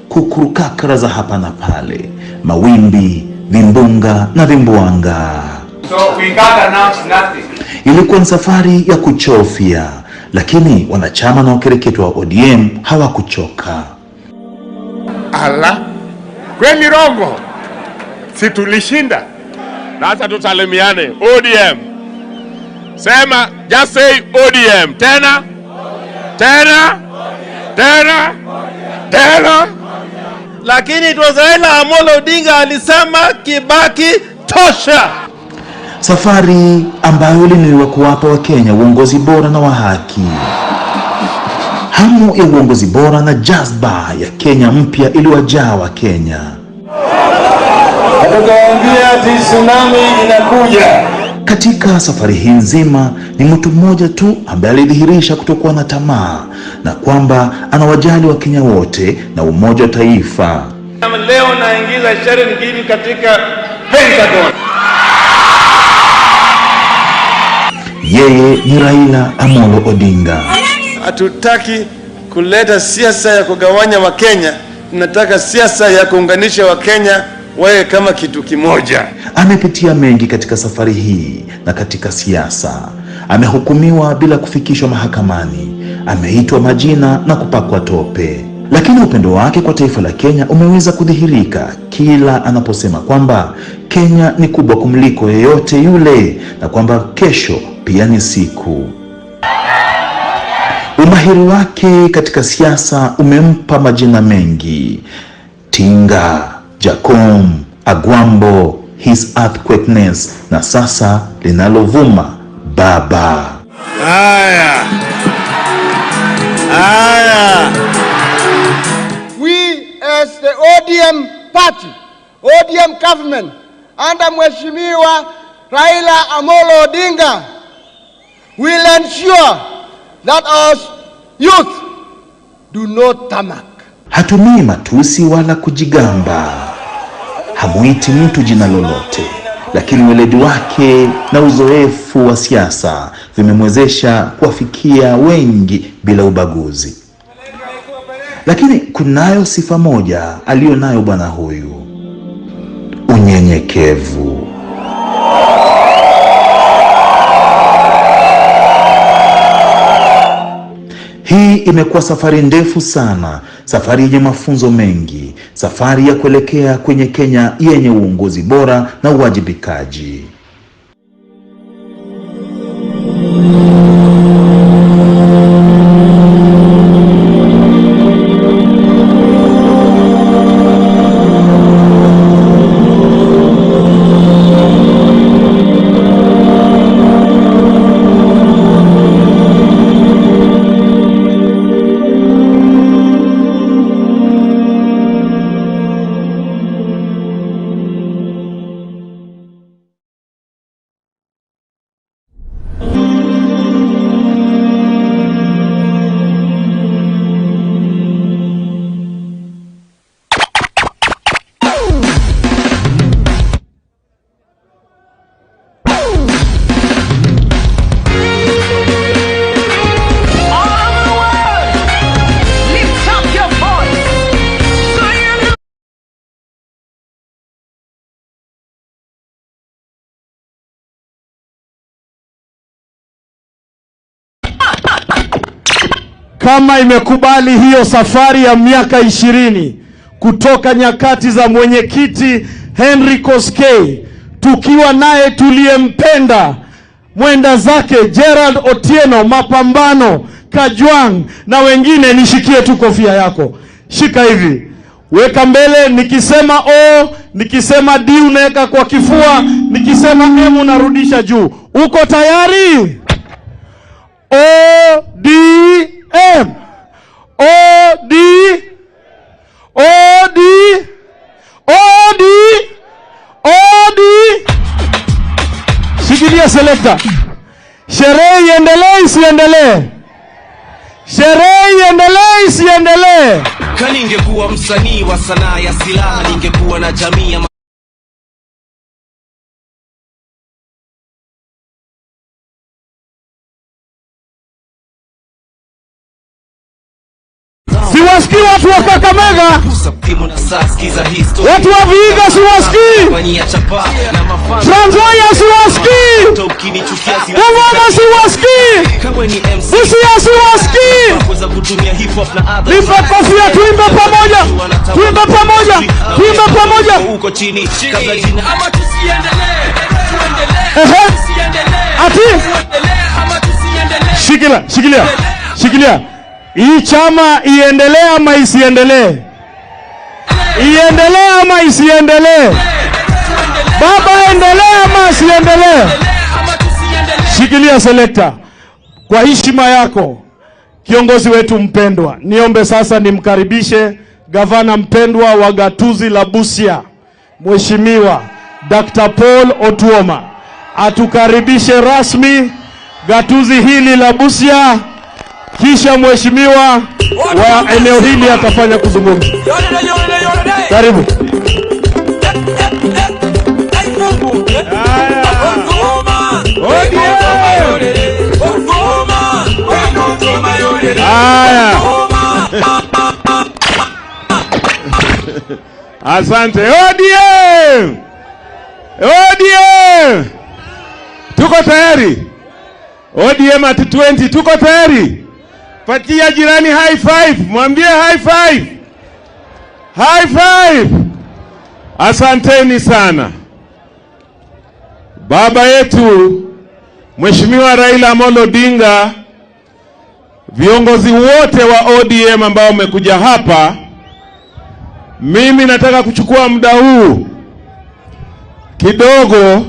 kukurukakara za hapa na pale, mawimbi, vimbunga na vimbwanga.
So we can't announce nothing.
Ilikuwa ni safari ya kuchofia, lakini wanachama na wakereketwa wa ODM hawakuchoka.
Ala, kweli rongo, si tulishinda.
Sasa tusalimiane ODM. Sema, just say ODM. Tena, tena, tena, tena.
Lakini it was Raila Amolo Odinga alisema Kibaki tosha.
Safari ambayo ilinuiwa kuwapa Wakenya uongozi bora na wa haki. Hamu ya uongozi bora na jazba ya Kenya mpya iliwajaa Wakenya.
Tukawaambia ati tsunami inakuja.
Katika safari hii nzima ni mtu mmoja tu ambaye alidhihirisha kutokuwa na tamaa na kwamba anawajali Wakenya wote na umoja wa taifa.
Leo naingiza Sharon Gini katika Pentagon.
Yeye ni Raila Amolo Odinga.
Hatutaki kuleta siasa ya kugawanya Wakenya, tunataka siasa ya kuunganisha Wakenya wawe kama kitu kimoja.
Amepitia mengi katika safari hii na katika siasa. Amehukumiwa bila kufikishwa mahakamani, ameitwa majina na kupakwa tope. Lakini upendo wake kwa taifa la Kenya umeweza kudhihirika kila anaposema kwamba Kenya ni kubwa kumliko yeyote yule na kwamba kesho pia ni siku. Umahiri wake katika siasa umempa majina mengi: Tinga, Jacom, Agwambo, His Earthquakeness na sasa linalovuma Baba.
Haya. Haya.
We as the ODM party, ODM government, under Mheshimiwa Raila Amolo Odinga, will ensure that our youth do not tarmac.
Hatumii matusi wala kujigamba. Hamuiti mtu jina lolote, lakini weledi wake na uzoefu wa siasa vimemwezesha kuwafikia wengi bila ubaguzi. Lakini kunayo sifa moja aliyonayo bwana huyu: unyenyekevu. Hii imekuwa safari ndefu sana, safari yenye mafunzo mengi, safari ya kuelekea kwenye Kenya yenye uongozi bora na uwajibikaji.
Kama imekubali hiyo safari ya miaka 20 kutoka nyakati za mwenyekiti Henry Koskei, tukiwa naye tuliyempenda mwenda zake Gerald Otieno, Mapambano, Kajwang na wengine, nishikie tu kofia yako. Shika hivi, weka mbele. Nikisema O, nikisema D unaweka kwa kifua, nikisema M unarudisha juu. Uko tayari? O D M O D O D O D O D. Shikilia selector. Sherehe iendelee isiendelee? Sherehe iendelee isiendelee?
Kaningekuwa msanii wa sanaa ya silaha, ningekuwa na jamii ya
Siwasikii watu wa Kakamega, watu wa Vihiga siwasikii, Trans Nzoia siwasikii, Bungoma siwasikii, Busia siwasikii. Nipe kofia, tuimbe pamoja, tuimbe pamoja, tuimbe pamoja. Ati shikilia, shikilia, shikilia. Hii chama iendelee ama isiendelee? Iendelee ama isiendelee? Baba endelee ama asiendelee? Shikilia selector. Kwa heshima yako kiongozi wetu mpendwa, niombe sasa nimkaribishe gavana mpendwa wa gatuzi la Busia, Mheshimiwa Dr. Paul Otuoma atukaribishe rasmi gatuzi hili la Busia, kisha mheshimiwa wa eneo hili atafanya kuzungumza. Karibu.
Haya. Asante. ODM! ODM! Tuko tayari? ODM at 20, tuko tayari? Patia jirani high five, mwambie high five. High five. Asanteni sana. Baba yetu Mheshimiwa Raila Amolo Odinga, viongozi wote wa ODM ambao wamekuja hapa, mimi nataka kuchukua muda huu kidogo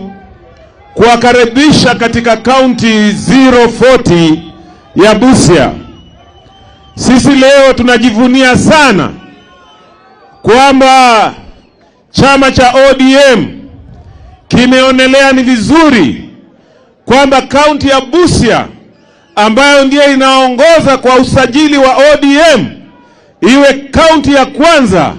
kuwakaribisha katika county 040 ya Busia. Sisi leo tunajivunia sana kwamba chama cha ODM kimeonelea ni vizuri kwamba kaunti ya Busia ambayo ndiye inaongoza kwa usajili wa ODM iwe kaunti ya kwanza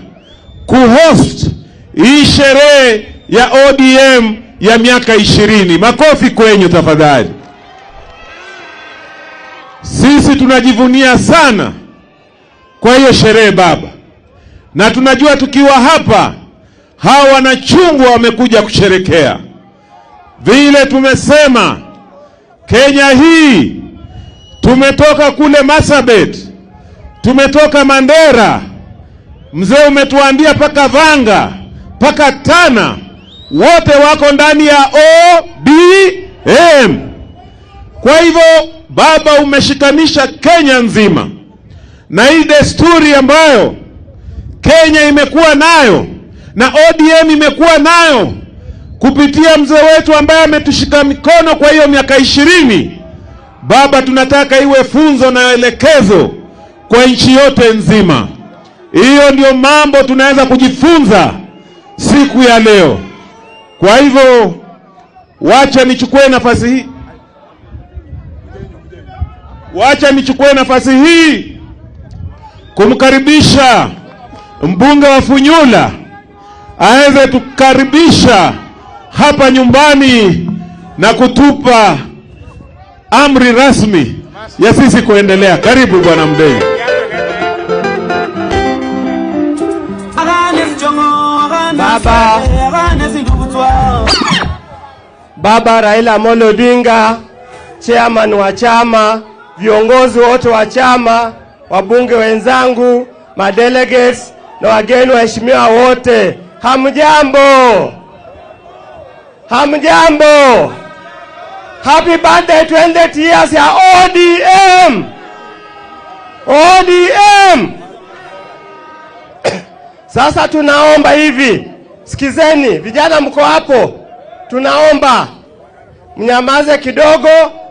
kuhost hii sherehe ya ODM ya miaka 20. Makofi kwenyu tafadhali. Sisi tunajivunia sana kwa hiyo sherehe baba, na tunajua tukiwa hapa hawa wanachungwa wamekuja kusherekea. Vile tumesema Kenya hii, tumetoka kule Marsabit, tumetoka Mandera, mzee umetuambia paka Vanga, paka Tana, wote wako ndani ya ODM. Kwa hivyo baba, umeshikanisha Kenya nzima, na hii desturi ambayo Kenya imekuwa nayo na ODM imekuwa nayo kupitia mzee wetu ambaye ametushika mikono kwa hiyo miaka 20, baba, tunataka iwe funzo na elekezo kwa nchi yote nzima. Hiyo ndio mambo tunaweza kujifunza siku ya leo. Kwa hivyo wacha nichukue nafasi hii, wacha nichukue nafasi hii kumkaribisha mbunge wa Funyula aweze tukaribisha hapa nyumbani na kutupa amri rasmi ya sisi kuendelea. Karibu Bwana Mdei.
Baba Raila Amolo Odinga, chairman wa chama, viongozi wote wa chama, wabunge wenzangu, madelegates na wageni waheshimiwa wote, hamjambo? Hamjambo? Happy birthday 20 years ya ODM. ODM. Sasa tunaomba hivi, sikizeni vijana mko hapo, tunaomba mnyamaze kidogo,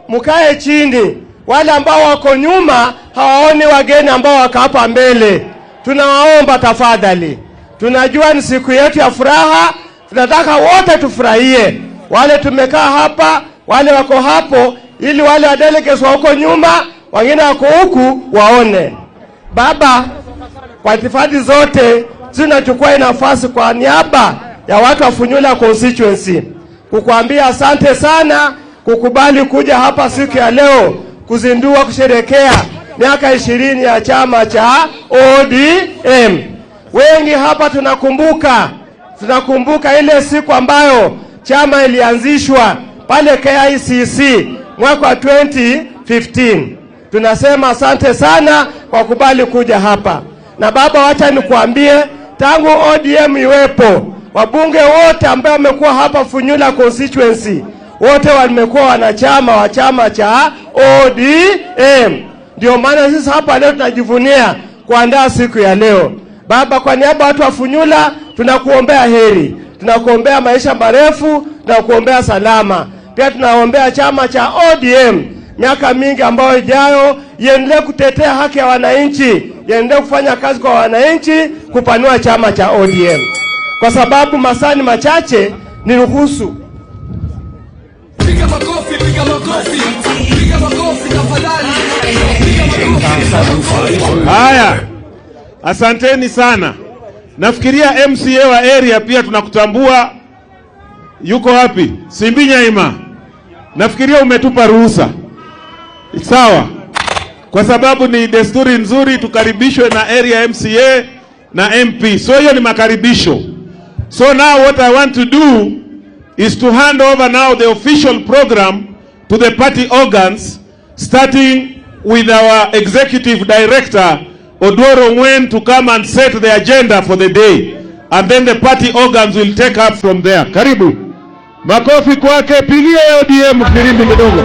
mkae chini. Wale ambao wako nyuma hawaoni wageni ambao wako hapa mbele. Tunawaomba tafadhali. Tunajua ni siku yetu ya furaha, tunataka wote tufurahie. Wale tumekaa hapa, wale wako hapo, ili wale wa delegates wako nyuma, wengine wako huku waone. Baba, kwa itifaki zote tunachukua nafasi kwa niaba ya watu wa Funyula constituency kukuambia asante sana kukubali kuja hapa siku ya leo kuzindua kusherehekea miaka 20 ya chama cha ODM. Wengi hapa tunakumbuka ile siku ambayo chama ilianzishwa pale KICC mwaka wa 2015. Tunasema asante sana kwa kubali kuja hapa. Na baba, wacha nikuambie, tangu ODM iwepo, wabunge wote ambao wamekuwa hapa Funyula constituency wote wamekuwa wanachama wa chama cha ODM. Ndio maana sisi hapa leo tunajivunia kuandaa siku ya leo. Baba, kwa niaba watu wa Funyula tunakuombea heri, tunakuombea maisha marefu, tunakuombea salama. Pia tunaombea chama cha ODM miaka mingi ambayo ijayo iendelee kutetea haki ya wananchi, iendelee kufanya kazi kwa wananchi, kupanua chama cha ODM. Kwa sababu masaa ni machache, niruhusu.
Piga makofi, piga makofi, piga makofi tafadhali. Piga makofi.
Haya, asanteni sana. Nafikiria MCA wa area pia tunakutambua. Yuko wapi? Simbi Nyaima. Nafikiria umetupa ruhusa. Sawa. Kwa sababu ni desturi nzuri tukaribishwe na area MCA na MP. So hiyo ni makaribisho. So now what I want to do is to hand over now the official program to the party organs, starting with our executive director, Oduor Ong'wen, to come and set the agenda for the day. And then the party organs will take up from there. Karibu.
Makofi kwake, pigie ODM firimbi kidogo.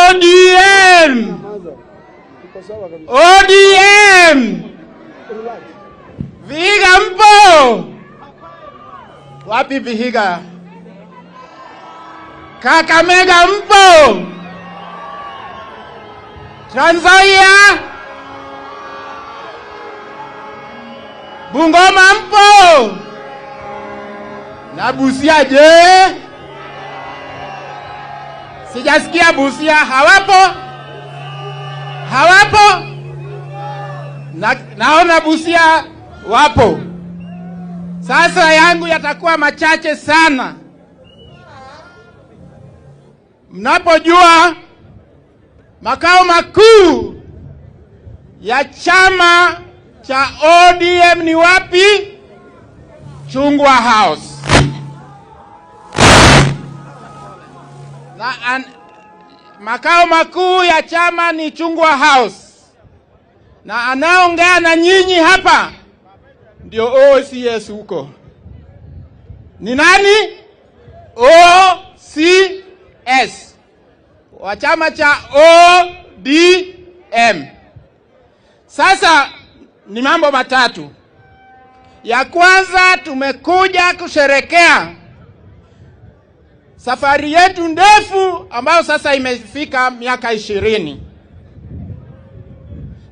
ODM! ODM! Vihiga mpo? Wapi Vihiga? Kakamega mpo? Trans Nzoia? Bungoma mpo? Na Busia je? Sijasikia Busia, hawapo? Hawapo? Naona Busia wapo. Sasa yangu yatakuwa machache sana. Mnapojua makao makuu ya chama cha ODM ni wapi? Chungwa House. Makao makuu ya chama ni Chungwa House. Na anaongea na nyinyi hapa ndio OCS huko. Ni nani? OCS wa chama cha ODM. Sasa ni mambo matatu. Ya kwanza, tumekuja kusherekea safari yetu ndefu ambayo sasa imefika miaka 20.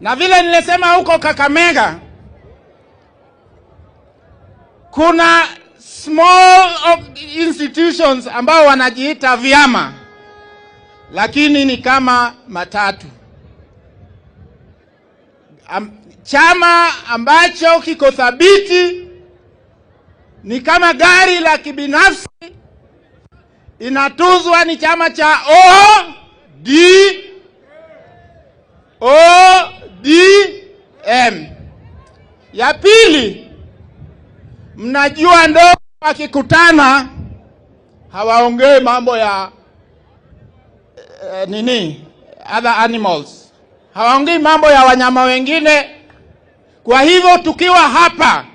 Na vile nilisema huko Kakamega, kuna small institutions ambao wanajiita vyama, lakini ni kama matatu. Chama ambacho kiko thabiti ni kama gari la kibinafsi inatuzwa, ni chama cha ODM. Ya pili, mnajua ndogo wakikutana hawaongei mambo ya other animals, hawaongei mambo ya wanyama wengine. Kwa hivyo tukiwa hapa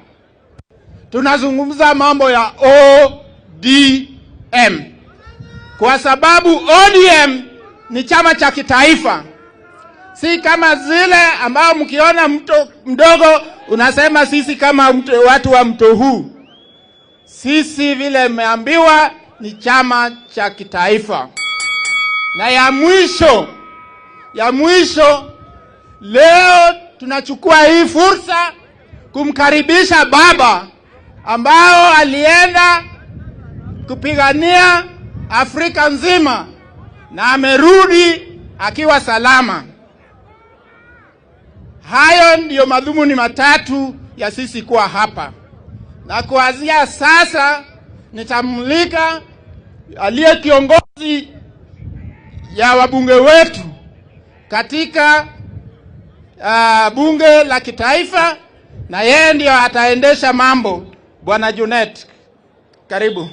tunazungumza mambo ya ODM, kwa sababu ODM ni chama cha kitaifa, si kama zile ambao mkiona mto mdogo unasema sisi kama watu wa mto huu. Sisi vile mmeambiwa ni chama cha kitaifa. Na ya mwisho, leo tunachukua hii fursa kumkaribisha baba ambao alienda kupigania Afrika nzima na amerudi akiwa salama. Hayo ndiyo madhumuni matatu ya sisi kuwa hapa. Na kuanzia sasa nitamulika aliye kiongozi ya wabunge wetu katika bunge la kitaifa, na yeye ndiyo ataendesha mambo. Bwana Junet, karibu.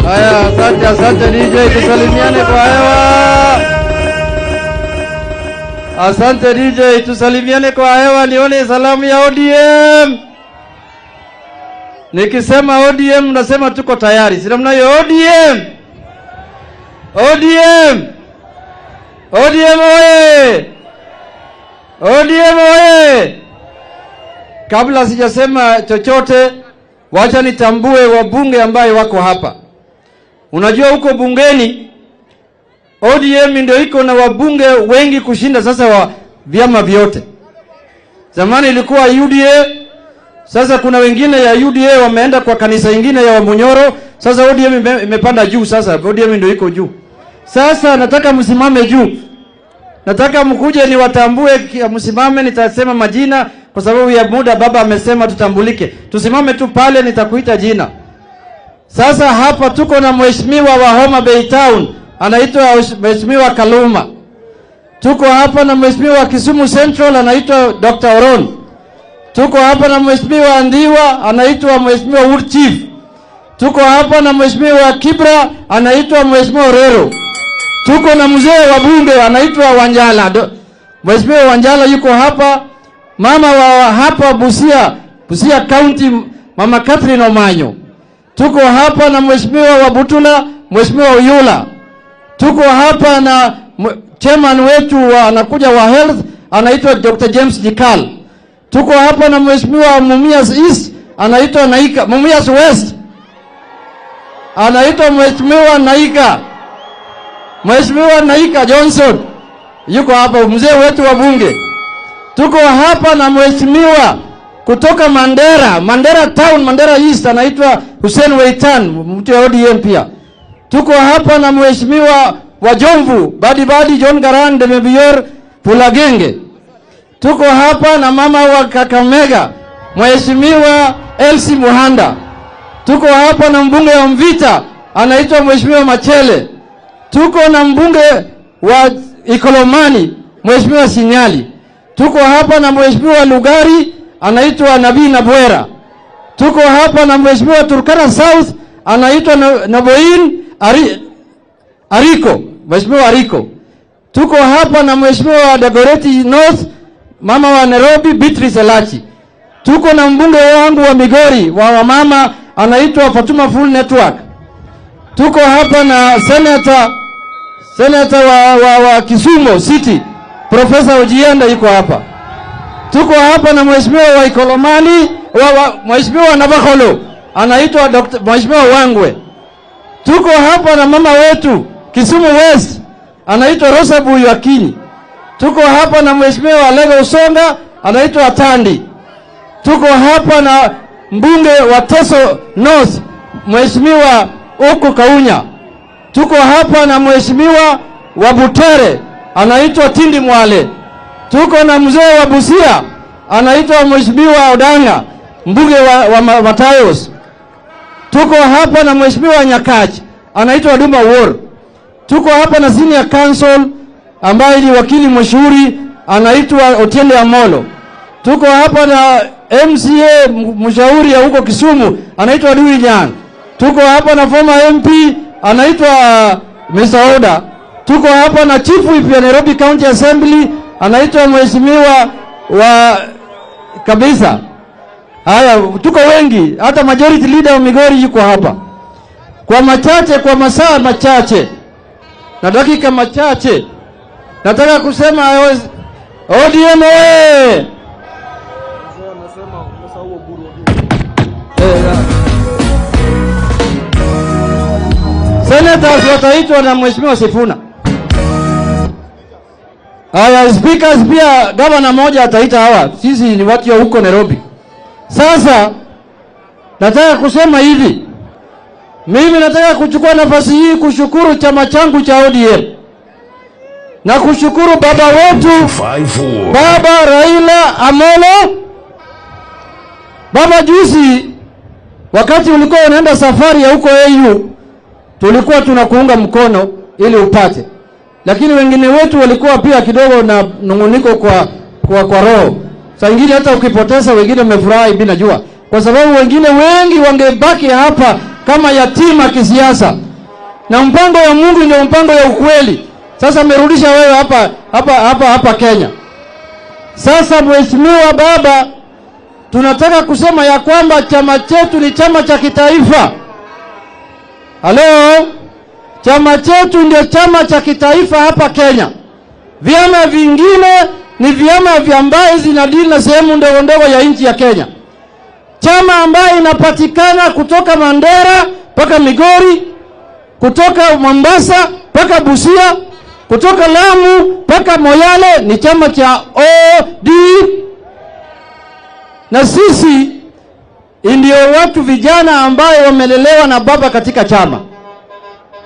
Haya, asante.
Asante, asante DJ, tusalimiane kwa hewa. Asante DJ, tusalimiane kwa hewa, nione salamu ya ODM. Nikisema ODM nasema tuko tayari. Si namna hiyo? ODM. ODM. ODM oye! ODM oye! Kabla sijasema chochote, wacha nitambue wabunge ambaye wako hapa. Unajua huko bungeni ODM ndio iko na wabunge wengi kushinda sasa wa vyama vyote. Zamani ilikuwa UDA, sasa kuna wengine ya UDA wameenda kwa kanisa ingine ya Wamunyoro. Sasa ODM imepanda juu sasa, ODM ndio iko juu. Sasa nataka msimame juu. Nataka mkuje niwatambue, msimame, nitasema majina kwa sababu ya muda baba amesema tutambulike. Tusimame tu pale, nitakuita jina. Sasa hapa tuko na mheshimiwa wa Homa Bay Town, anaitwa Mheshimiwa Kaluma. Tuko hapa na mheshimiwa wa Kisumu Central, anaitwa Dr. Oron. Tuko hapa na mheshimiwa Ndiwa, anaitwa Mheshimiwa Wood Chief. Tuko hapa na mheshimiwa Kibra, anaitwa Mheshimiwa Orero. Tuko na mzee wa bunge anaitwa Wanjala. Mheshimiwa Wanjala yuko hapa. Mama wa hapa Busia, Busia County, Mama Catherine Omanyo. Tuko hapa na mheshimiwa wa Butula, Mheshimiwa Uyula. Tuko hapa na chairman wetu wa anakuja wa health, anaitwa Dr. James Jikal. Tuko hapa na mheshimiwa Mumias East, anaitwa Naika, Mumias West, anaitwa Mheshimiwa Naika. Mheshimiwa Naika Johnson yuko hapa, mzee wetu wa bunge. Tuko hapa na mheshimiwa kutoka Mandera, Mandera Town, Mandera East, anaitwa Hussein Weitan, mtu wa ODM pia. Tuko hapa na mheshimiwa wa Jomvu, Badi Badi John Garande Mebior Pulagenge. Tuko hapa na mama wa Kakamega, Mheshimiwa Elsie Muhanda. Tuko hapa na mbunge wa Mvita, anaitwa Mheshimiwa Machele. Tuko na mbunge wa Ikolomani, Mheshimiwa Sinyali. Tuko hapa na Mheshimiwa Lugari, anaitwa Nabii Nabwera. Tuko hapa na Mheshimiwa Turkana South, anaitwa Naboin Ariko, Mheshimiwa Ariko. Tuko hapa na Mheshimiwa Dagoretti North, mama wa Nairobi, Beatrice Elachi. Tuko na mbunge wangu wa Migori, wa wamama, anaitwa Fatuma Full Network. Tuko hapa na senator wa Kisumu City, Professor Ojienda yuko hapa. Tuko hapa na mheshimiwa wa Ikolomani, mheshimiwa Nabakolo, anaitwa Dr. Mheshimiwa Wangwe. Tuko hapa na mama wetu Kisumu West, anaitwa Rosa Buyu Akinyi. Tuko hapa na mheshimiwa Lego Usonga, anaitwa Tandi. Tuko hapa na mbunge wa Teso North, Mheshimiwa Oko Kaunya. Tuko hapa na mheshimiwa wa Butere, anaitwa Tindi Mwale. Tuko na mzee wa Busia, anaitwa Mheshimiwa Odanga, mbunge wa Matayos. Tuko hapa na mheshimiwa Nyakach, anaitwa Duma War. Tuko hapa na senior counsel ambaye ni wakili mashuhuri, anaitwa Otiende Amolo. Tuko hapa na MCA mshauri ya huko Kisumu, anaitwa Dui Nyang. Tuko hapa na former MP anaitwa Mr. Oda. Tuko hapa na chief whip ya Nairobi County Assembly, anaitwa mheshimiwa wa kabisa. Haya, tuko wengi, hata majority leader wa Migori yuko hapa. Kwa machache, kwa masaa machache na dakika machache, nataka kusema ODM oye! Senators wataitwa na Mheshimiwa Sifuna. Haya, speakers pia gavana moja ataita hawa. Sisi ni watu wa huko Nairobi. Sasa nataka kusema hivi. Mimi nataka kuchukua nafasi hii kushukuru chama changu cha ODM. Na kushukuru baba wetu, Baba Raila Amolo. Baba, juzi wakati ulikuwa unaenda safari ya huko AU, tulikuwa tunakuunga mkono ili upate. Lakini wengine wetu walikuwa pia kidogo na nunguniko kwa roho. Saa nyingine hata ukipoteza wengine wamefurahi bila jua. Kwa sababu wengine wengi wangebaki hapa kama yatima kisiasa. Na mpango ya Mungu ndio mpango ya ukweli. Sasa amerudisha wewe hapa hapa hapa hapa Kenya. Sasa mheshimiwa baba, tunataka kusema ya kwamba chama chetu ni chama cha kitaifa. Halo? Chama chetu ndio chama cha kitaifa hapa Kenya. Vyama vingine ni vyama vya ambaye zinadili na sehemu ndogo ndogo ya nchi ya Kenya. Chama ambaye inapatikana kutoka Mandera mpaka Migori, kutoka Mombasa mpaka Busia, kutoka Lamu mpaka Moyale ni chama cha ODM. Na sisi ndio watu vijana ambaye wamelelewa na baba katika chama.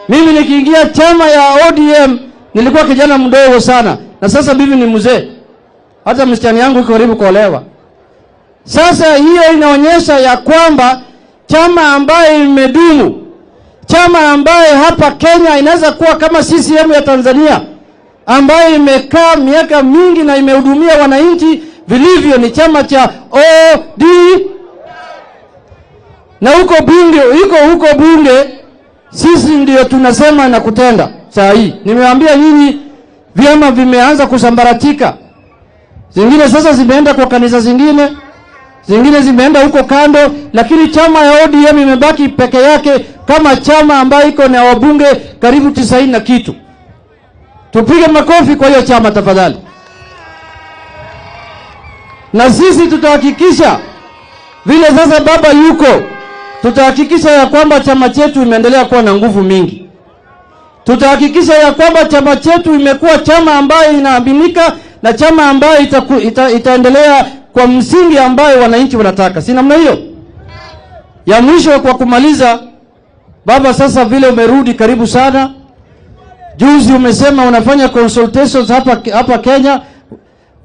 Mimi nikiingia chama ya ODM nilikuwa kijana mdogo sana, na sasa mimi ni mzee. Hata msichana yangu yuko karibu kuolewa. Sasa hiyo inaonyesha ya kwamba chama ambaye imedumu, chama ambaye hapa Kenya inaweza kuwa kama CCM ya Tanzania ambaye imekaa miaka mingi na imehudumia wananchi vilivyo, ni chama cha ODM. Na huko bunge, iko huko bunge, sisi ndio tunasema na kutenda. Saa hii nimewaambia nyinyi, vyama vimeanza kusambaratika. Zingine sasa zimeenda kwa kanisa zingine, zingine zimeenda huko kando, lakini chama ya ODM imebaki peke yake kama chama ambayo iko na wabunge karibu 90 na kitu. Tupige makofi kwa hiyo chama tafadhali. Na sisi tutahakikisha vile sasa baba yuko, tutahakikisha ya kwamba chama chetu imeendelea kuwa na nguvu mingi. Tutahakikisha ya kwamba chama chetu imekuwa chama ambayo inaaminika na chama ambayo itaendelea kwa msingi ambayo wananchi wanataka. Si namna hiyo? Ya mwisho kwa kumaliza, baba, sasa vile umerudi, karibu sana. Juzi umesema unafanya consultations hapa Kenya.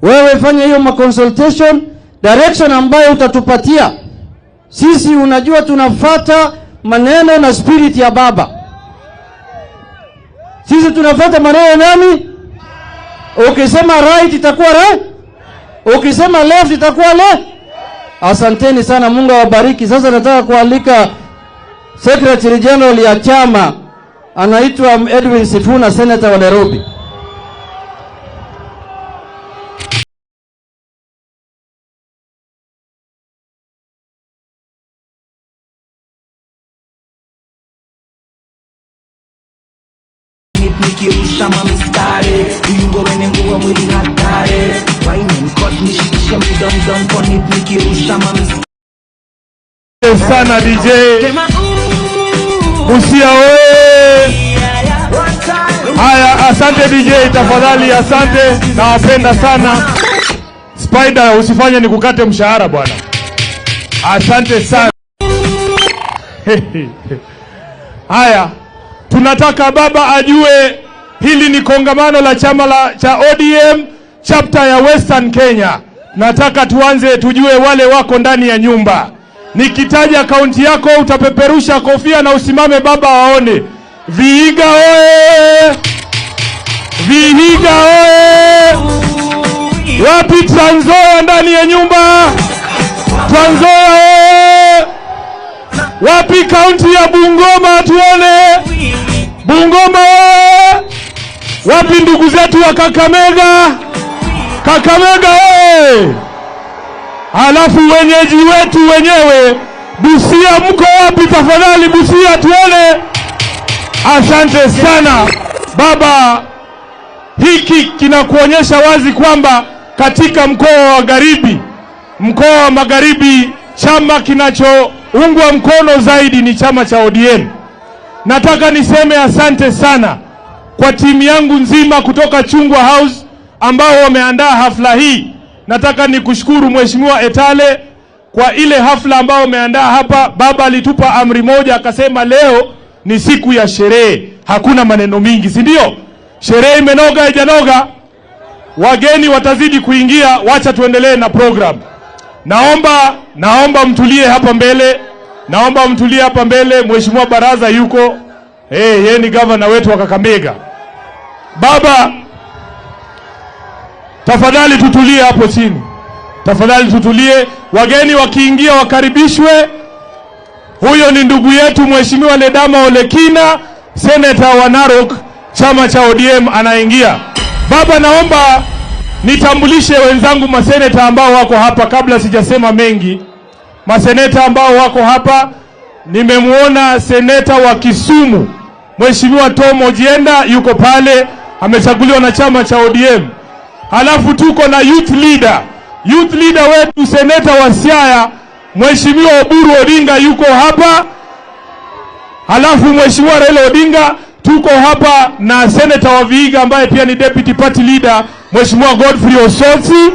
Wewe fanya hiyo ma consultation, direction ambayo utatupatia. Sisi unajua tunafuata maneno na spirit ya baba. Sisi tunafuata maneno nani? Ukisema right itakuwa right, ukisema left itakuwa left. Asanteni sana, Mungu awabariki. Sasa nataka kualika Secretary General ya chama, anaitwa Edwin Sifuna, senator wa Nairobi.
Nikirusha mamistari uyungo wene nguwa mwili hatari waine mkot nishikishe mdom konit nikirusha mamistari
sana DJ Busia oye. Haya, asante DJ tafadhali, asante, nawapenda sana. Spider, usifanye nikukate mshahara bwana. Asante sana. Haya, tunataka baba ajue hili ni kongamano la chama cha ODM chapter ya Western Kenya. Nataka tuanze tujue wale wako ndani ya nyumba. Nikitaja kaunti yako utapeperusha kofia na usimame baba waone. Vihiga oye! Vihiga oye! Wapi Trans Nzoia ndani ya nyumba? Trans Nzoia oye! Wapi kaunti ya Bungoma tuone? Bungoma oye! Wapi ndugu zetu wa Kakamega? Kakamega oye! Halafu wenyeji wetu wenyewe Busia, mko wapi tafadhali? Busia tuone. Asante sana baba. Hiki kinakuonyesha wazi kwamba katika mkoa wa Magharibi, mkoa wa Magharibi, chama kinachoungwa mkono zaidi ni chama cha ODM. Nataka niseme asante sana kwa timu yangu nzima kutoka Chungwa House ambao wameandaa hafla hii. Nataka nikushukuru Mheshimiwa Etale kwa ile hafla ambayo umeandaa hapa. Baba alitupa amri moja akasema leo ni siku ya sherehe, hakuna maneno mingi, si ndio? Sherehe imenoga haijanoga? Wageni watazidi kuingia, wacha tuendelee na program. Naomba mtulie hapa mbele. Naomba mtulie hapa mbele. Mheshimiwa Baraza yuko. Yeye ni governor wetu wa Kakamega. Baba, tafadhali tutulie hapo chini. Tafadhali tutulie. Wageni wakiingia wakaribishwe. Huyo ni ndugu yetu Mheshimiwa Ledama Olekina seneta wa Narok, chama cha ODM anaingia. Baba, naomba nitambulishe wenzangu maseneta ambao wako hapa kabla sijasema mengi. Maseneta ambao wako hapa, nimemuona seneta wa Kisumu Mheshimiwa Tom Ojienda yuko pale, amechaguliwa na chama cha ODM. Halafu tuko na youth leader wetu seneta wa Siaya Mheshimiwa Oburu Odinga yuko hapa. Halafu Mheshimiwa Raila Odinga, tuko hapa na seneta wa Vihiga ambaye pia ni deputy party leader Mheshimiwa Godfrey Osotsi.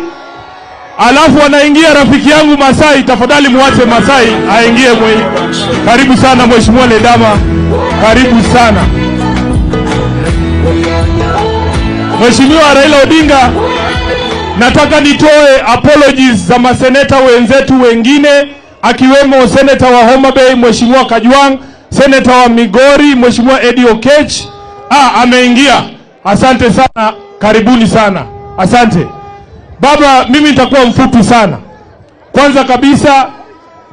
Alafu anaingia rafiki yangu Masai, tafadhali muache Masai aingie. Karibu sana Mheshimiwa Ledama, karibu sana. Mheshimiwa Raila Odinga, nataka nitoe apologies za maseneta wenzetu wengine, akiwemo seneta wa Homa Bay Mheshimiwa Kajwang, seneta wa Migori Mheshimiwa Eddie Okech. Ameingia. Asante sana, karibuni sana. Asante. Baba, mimi nitakuwa mfupi sana. Kwanza kabisa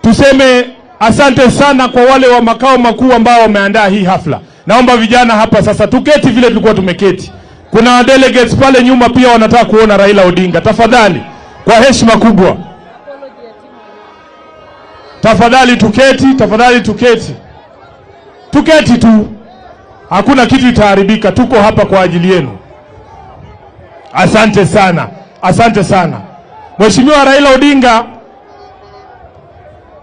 tuseme asante sana kwa wale wa makao makuu ambao wameandaa hii hafla. Naomba vijana hapa sasa tuketi vile tulikuwa tumeketi. Kuna delegates pale nyuma pia wanataka kuona Raila Odinga. Tafadhali, kwa heshima kubwa, tafadhali tuketi, tafadhali tuketi. Tuketi tu. Hakuna kitu itaharibika. Tuko hapa kwa ajili yenu. Asante sana. Asante sana. Mheshimiwa Raila Odinga,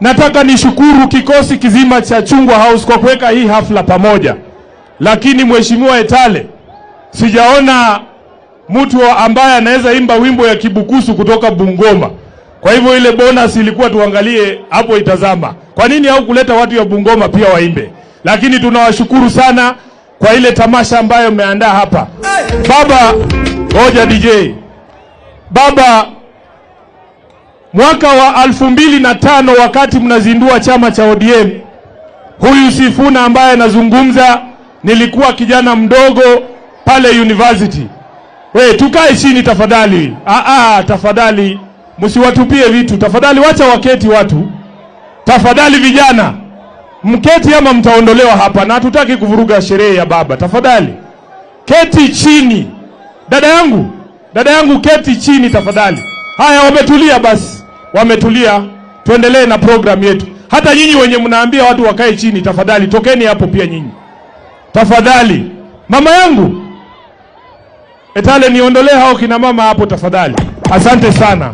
nataka nishukuru kikosi kizima cha Chungwa House kwa kuweka hii hafla pamoja. Lakini Mheshimiwa Etale, sijaona mtu ambaye anaweza imba wimbo ya Kibukusu kutoka Bungoma. Kwa hivyo ile bonus ilikuwa tuangalie hapo itazama. Kwa nini haukuleta watu ya Bungoma pia waimbe? Lakini tunawashukuru sana kwa ile tamasha ambayo umeandaa hapa. Baba, ngoja DJ. Baba, mwaka wa 2005 wakati mnazindua chama cha ODM, huyu Sifuna ambaye anazungumza, nilikuwa kijana mdogo pale university. We, tukae chini tafadhali. Tafadhali msiwatupie vitu. Tafadhali wacha waketi watu. Tafadhali vijana, mketi ama mtaondolewa hapa, na hatutaki kuvuruga sherehe ya baba. Tafadhali keti chini. Dada yangu keti chini tafadhali. Haya, wametulia basi. Wametulia. Tuendelee na program yetu. Hata nyinyi wenye mnaambia watu wakae chini, tafadhali tokeni hapo pia nyinyi. Tafadhali. Mama yangu Etale, niondolee hao kina mama hapo tafadhali. Asante sana.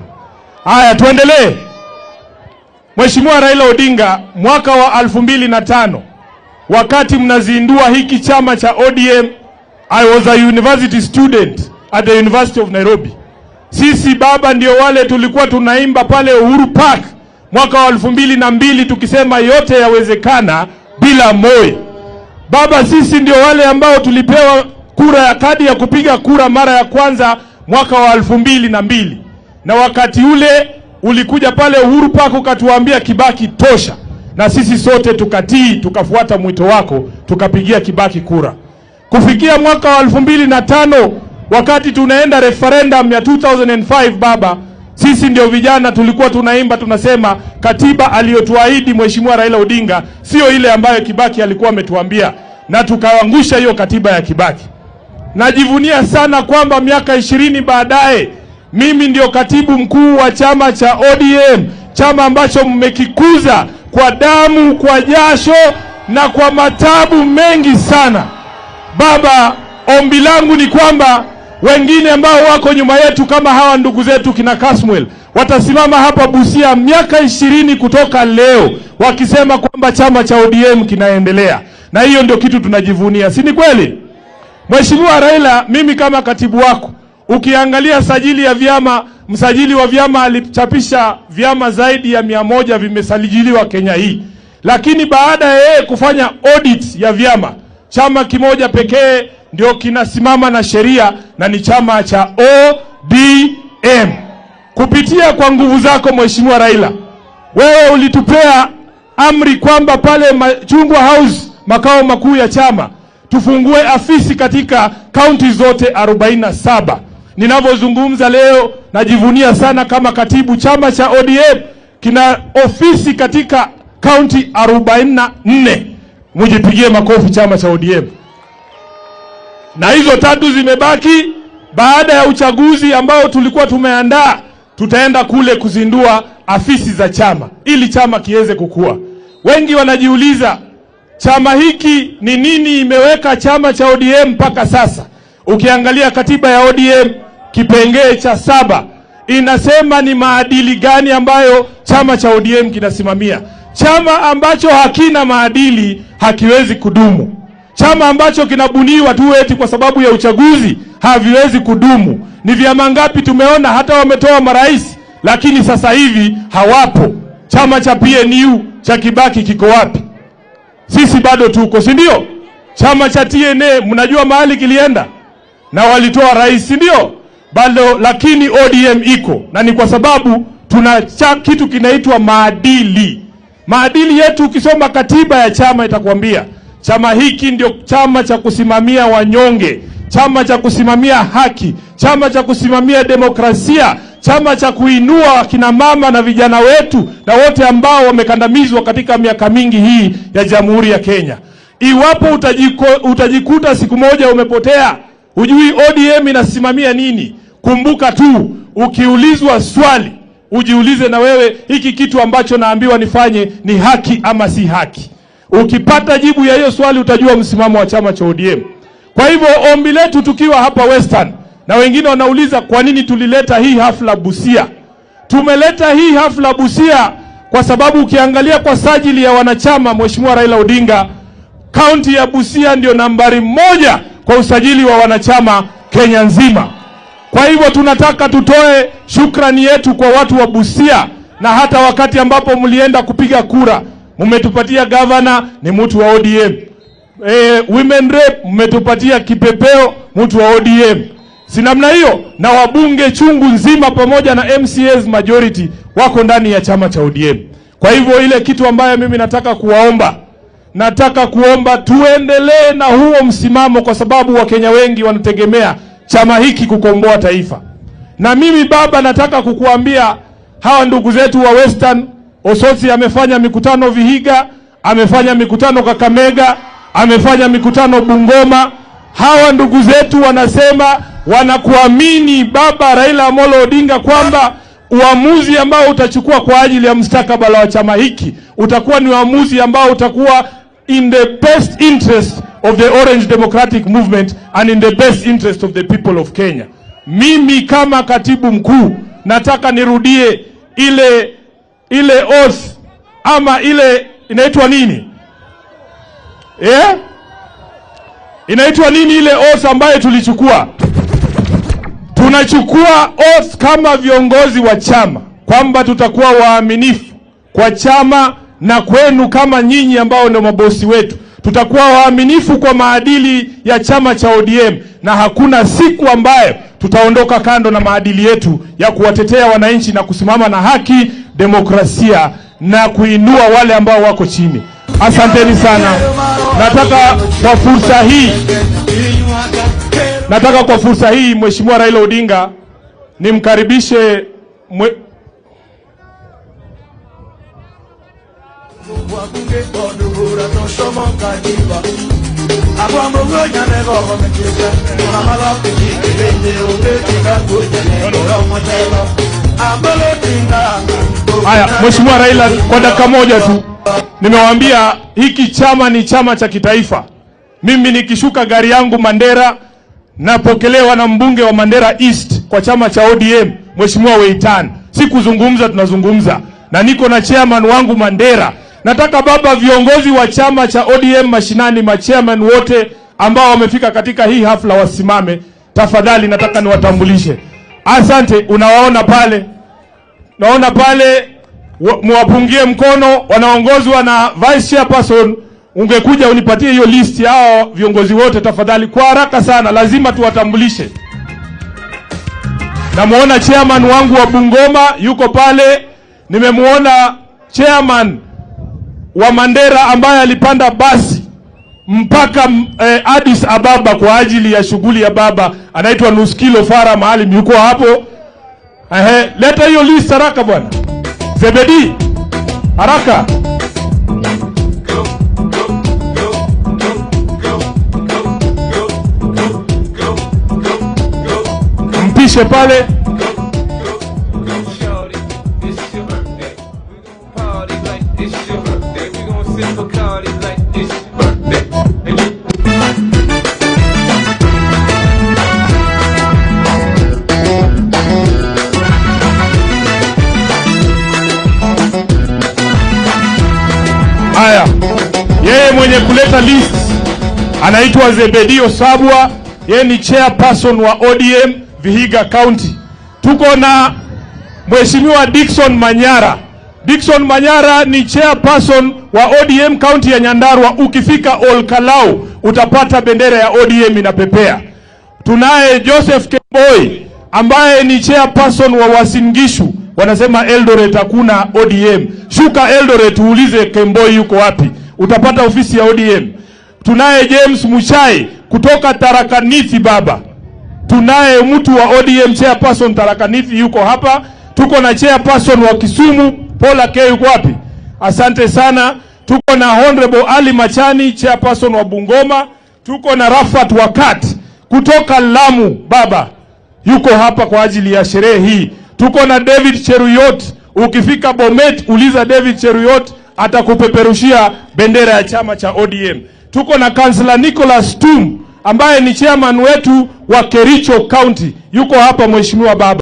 Haya, tuendelee. Mheshimiwa Raila Odinga, mwaka wa 2005 wakati mnazindua hiki chama cha ODM, I was a university student at the University of Nairobi. Sisi baba ndio wale tulikuwa tunaimba pale Uhuru Park mwaka wa 2002 tukisema yote yawezekana bila Moi. Baba, sisi ndio wale ambao tulipewa kura ya kadi ya kupiga kura mara ya kwanza mwaka wa 2002. Na wakati ule ulikuja pale Uhuru Park ukatuambia Kibaki tosha. Na sisi sote tukatii, tukafuata mwito wako, tukapigia Kibaki kura. Kufikia mwaka wa 2005 wakati tunaenda referendum ya 2005, baba, sisi ndio vijana tulikuwa tunaimba tunasema katiba aliyotuahidi Mheshimiwa Raila Odinga sio ile ambayo Kibaki alikuwa ametuambia, na tukaangusha hiyo katiba ya Kibaki. Najivunia sana kwamba miaka 20 baadaye mimi ndio katibu mkuu wa chama cha ODM, chama ambacho mmekikuza kwa damu, kwa jasho na kwa matabu mengi sana. Baba, ombi langu ni kwamba wengine ambao wako nyuma yetu kama hawa ndugu zetu kina Kasmuel watasimama hapa Busia miaka 20 kutoka leo wakisema kwamba chama cha ODM kinaendelea. Na hiyo ndio kitu tunajivunia, si ni kweli? Mheshimiwa Raila, mimi kama katibu wako, ukiangalia sajili ya vyama, msajili wa vyama alichapisha vyama zaidi ya 100 vimesajiliwa Kenya hii. Lakini baada ya yeye kufanya audit ya vyama, chama kimoja pekee ndio kinasimama na sheria, na ni chama cha ODM. Kupitia kwa nguvu zako Mheshimiwa Raila, wewe ulitupea amri kwamba pale Chungwa House, makao makuu ya chama, tufungue afisi katika kaunti zote 47. Ninavyozungumza leo najivunia sana kama katibu, chama cha ODM kina ofisi katika kaunti 44. Mujipigie makofi chama cha ODM. Na hizo 3 zimebaki. Baada ya uchaguzi ambao tulikuwa tumeandaa, tutaenda kule kuzindua afisi za chama ili chama kiweze kukua. Wengi wanajiuliza chama hiki ni nini imeweka chama cha ODM mpaka sasa. Ukiangalia katiba ya ODM kipengee cha 7 inasema ni maadili gani ambayo chama cha ODM kinasimamia. Chama ambacho hakina maadili hakiwezi kudumu. Chama ambacho kinabuniwa tu eti kwa sababu ya uchaguzi haviwezi kudumu. Ni vyama ngapi tumeona hata wametoa marais lakini sasa hivi hawapo. Chama cha PNU cha Kibaki kiko wapi? Sisi bado tuko, si ndio? Chama cha TNA mnajua mahali kilienda na walitoa rais, si ndio? Bado, lakini ODM iko, na ni kwa sababu tuna kitu kinaitwa maadili. Maadili yetu, ukisoma katiba ya chama itakwambia chama hiki ndio chama cha kusimamia wanyonge, chama cha kusimamia haki, chama cha kusimamia demokrasia, chama cha kuinua akina mama na vijana wetu na wote ambao wamekandamizwa katika miaka mingi hii ya Jamhuri ya Kenya. Iwapo utajikuta siku moja umepotea, hujui ODM inasimamia nini, kumbuka tu ukiulizwa swali ujiulize na wewe, hiki kitu ambacho naambiwa nifanye ni haki ama si haki? Ukipata jibu ya hiyo swali utajua msimamo wa chama cha ODM. Kwa hivyo ombi letu tukiwa hapa Western, na wengine wanauliza kwa nini tulileta hii hafla Busia. Tumeleta hii hafla Busia kwa sababu ukiangalia kwa sajili ya wanachama, Mheshimiwa Raila Odinga, kaunti ya Busia ndio nambari 1 kwa usajili wa wanachama Kenya nzima. Kwa hivyo tunataka tutoe shukrani yetu kwa watu wa Busia, na hata wakati ambapo mlienda kupiga kura, mmetupatia governor ni mtu wa ODM. Women rep mmetupatia kipepeo mtu wa ODM. Si namna hiyo? Na wabunge chungu nzima pamoja na MCAs majority wako ndani ya chama cha ODM. Kwa hivyo ile kitu ambayo mimi nataka kuwaomba, nataka kuomba tuendelee na huo msimamo, kwa sababu Wakenya wengi wanategemea chama hiki kukomboa taifa. Na mimi baba nataka kukuambia hawa ndugu zetu wa Western, Osotsi amefanya mikutano Vihiga, amefanya mikutano Kakamega, amefanya mikutano Bungoma. Hawa ndugu zetu wanasema wanakuamini baba Raila Amolo Odinga kwamba uamuzi ambao utachukua kwa ajili ya mustakabali wa chama hiki utakuwa ni uamuzi ambao utakuwa in the best interest of the Orange Democratic Movement and in the best interest of the people of Kenya. Mimi kama katibu mkuu nataka nirudie ile oath, ama ile inaitwa nini? Inaitwa nini ile oath ambayo tulichukua? Tunachukua oath kama viongozi wa chama kwamba tutakuwa waaminifu kwa chama na kwenu kama nyinyi ambao ndio mabosi wetu. Tutakuwa waaminifu kwa maadili ya chama cha ODM, na hakuna siku ambayo tutaondoka kando na maadili yetu ya kuwatetea wananchi na kusimama na haki, demokrasia na kuinua wale ambao wako chini. Asanteni sana. Nataka kwa fursa hii Mheshimiwa Raila Odinga nimkaribishe Haya, Mheshimiwa Raila, kwa dakika moja tu. Nimewaambia hiki chama ni chama cha kitaifa. Mimi nikishuka gari yangu Mandera napokelewa na mbunge wa Mandera East kwa chama cha ODM, Mheshimiwa Weitan. Sikuzungumza, tunazungumza. Na niko na chairman wangu Mandera. Nataka baba, viongozi wa chama cha ODM mashinani, machairman wote ambao wamefika katika hii hafla wasimame. Tafadhali nataka niwatambulishe. Asante, unawaona pale. Naona pale, muwapungie mkono, wanaongozwa na vice chairperson. Ungekuja unipatie hiyo list yao viongozi wote tafadhali, kwa haraka sana, lazima tuwatambulishe. Namuona chairman wangu wa Bungoma yuko pale. Nimemuona chairman wa Mandera ambaye alipanda basi mpaka Addis Ababa kwa ajili ya shughuli ya baba, anaitwa Nuskilo Fara Maalim, yuko hapo. Leta hiyo list haraka bwana Zebedi, haraka. Tukaribishe pale. Haya, yeye mwenye kuleta list anaitwa Zebedio Sabwa, yeye ni chairperson wa ODM Vihiga County. Tuko na Mheshimiwa Dickson Manyara. Dickson Manyara ni chairperson wa ODM County ya Nyandarua. Ukifika Olkalau utapata bendera ya ODM inapepea. Tunaye Joseph Kemboi ambaye ni chairperson wa Uasin Gishu. Wanasema Eldoret hakuna ODM. Shuka Eldoret uulize Kemboi yuko wapi, utapata ofisi ya ODM. Tunaye James Muchai kutoka Tharaka Nithi baba. Tunaye mtu wa ODM chairperson Tharaka Nithi yuko hapa. Tuko na chairperson wa Kisumu Paul K yuko wapi? Asante sana. Tuko na Honorable Ali Machani chairperson wa Bungoma. Tuko na Rafat Wakat kutoka Lamu baba, yuko hapa kwa ajili ya sherehe hii. Tuko na David Cheruyot. Ukifika Bomet uliza David Cheruyot, atakupeperushia bendera ya chama cha ODM. Tuko na Councillor Nicholas Tum ambaye ni chairman wetu wa Kericho County, yuko hapa mheshimiwa baba.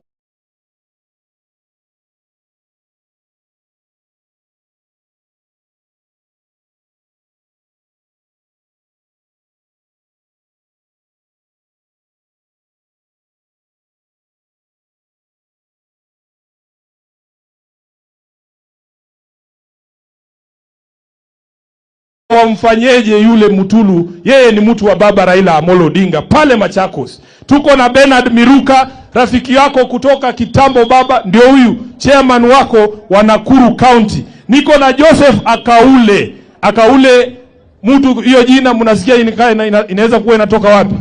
Wamfanyeje yule Mutulu? Yeye ni mtu wa baba Raila Amolo Odinga pale Machakos. Tuko na Bernard Miruka, rafiki yako kutoka kitambo baba, ndio huyu chairman wako wa Nakuru County. Niko na Joseph Akaule. Akaule mtu, hiyo jina mnasikia inaweza kuwa inatoka wapi?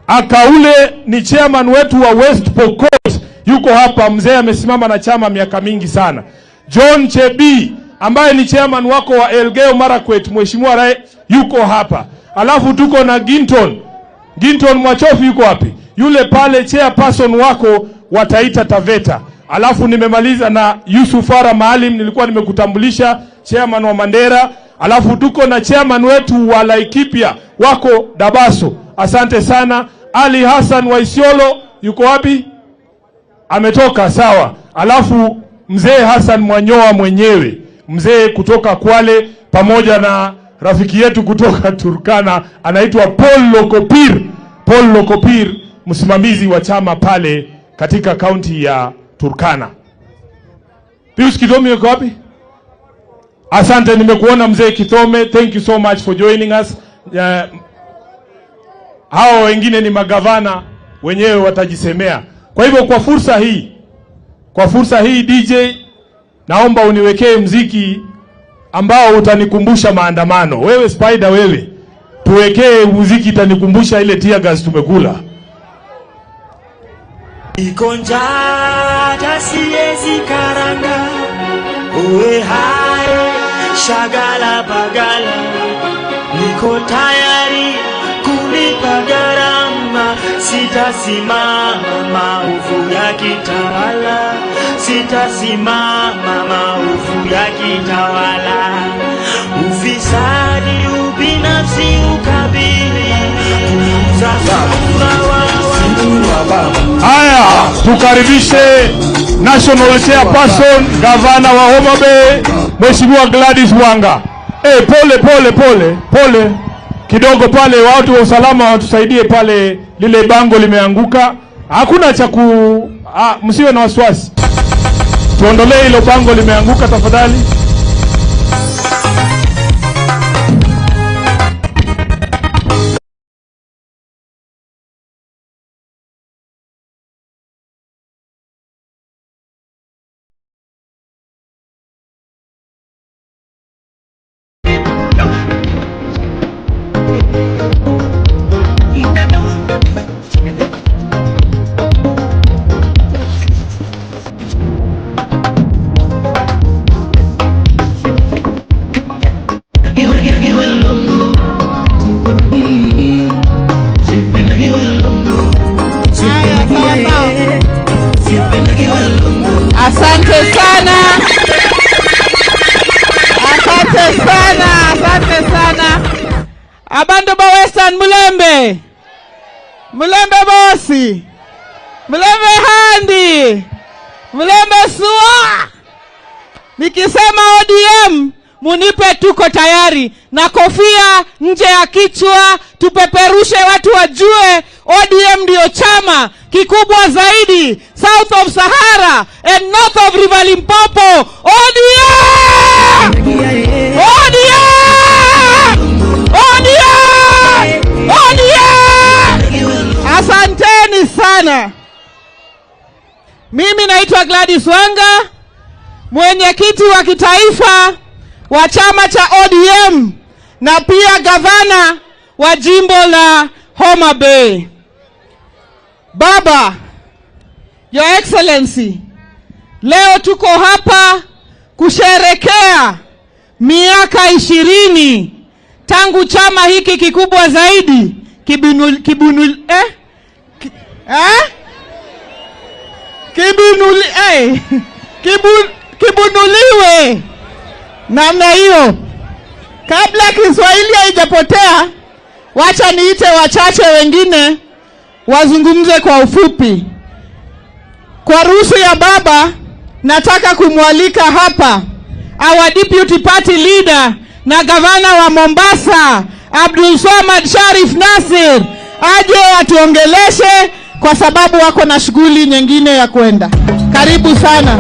Akaule ni chairman wetu wa West Pokot, yuko hapa. Mzee amesimama na chama miaka mingi sana. John Chebi ambaye ni chairman wako wa Elgeyo Marakwet, mheshimiwa Rai, yuko hapa. Alafu tuko na Ginton. Ginton Mwachofi yuko wapi? Yule pale chairperson wako wa Taita Taveta. Alafu nimemaliza na Yusuf Farah Maalim, nilikuwa nimekutambulisha chairman wa Mandera. Alafu tuko na chairman wetu wa Laikipia wako Dabaso. Asante sana. Ali Hassan wa Isiolo yuko wapi? Ametoka, sawa. Alafu mzee Hassan Mwanyoa mwenyewe, mzee kutoka Kwale, pamoja na rafiki yetu kutoka Turkana anaitwa Paul Lokopir. Paul Lokopir, msimamizi wa chama pale katika kaunti ya Turkana. Pius Kithome yuko wapi? Asante, nimekuona mzee Kithome. Thank you so much for joining us. Hao wengine ni magavana wenyewe watajisemea. Kwa hivyo kwa fursa hii DJ, naomba uniwekee mziki ambao utanikumbusha maandamano. Wewe Spider, wewe tuwekee muziki itanikumbusha ile tear gas tumekula.
Ikonja siezi karanga uwe hae shagala bagala, niko tayari kulipa gharama, sitasimama maovu ya kitawala, sitasimama maovu ya kitawala, ufisadi, ubinafsi, ukabili,
Haya, tukaribishe National Chairperson, Gavana wa Homa Bay, Mheshimiwa Gladys Wanga. Pole pole pole pole kidogo pale, watu wa usalama watusaidie pale, lile bango limeanguka. Hakuna cha ku msiwe na wasiwasi. Tuondolee hilo bango limeanguka tafadhali.
Asante sana. Asante sana, asante sana. Abantu ba Western mulembe. Mulembe bosi. Mulembe handi. Mulembe suwa. Nikisema ODM munipe tuko tayari na kofia nje ya kichwa, tupeperushe watu wajue ODM ndio chama kikubwa zaidi South of Sahara and North of River Limpopo. ODM! ODM! ODM! ODM! Asanteni sana. Mimi naitwa Gladys Wanga, mwenyekiti wa kitaifa wa chama cha ODM na pia gavana wa jimbo la Homa Bay. Baba, Your Excellency, leo tuko hapa kusherekea miaka 20 tangu chama hiki kikubwa zaidi kibunuliwe namna hiyo. Kabla Kiswahili haijapotea, wacha niite wachache wengine wazungumze kwa ufupi. Kwa ruhusa ya baba, nataka kumwalika hapa our deputy party leader na gavana wa Mombasa, Abdul Swamad Sharif Nasir, aje atuongeleshe kwa sababu wako na shughuli nyingine ya kwenda. Karibu sana.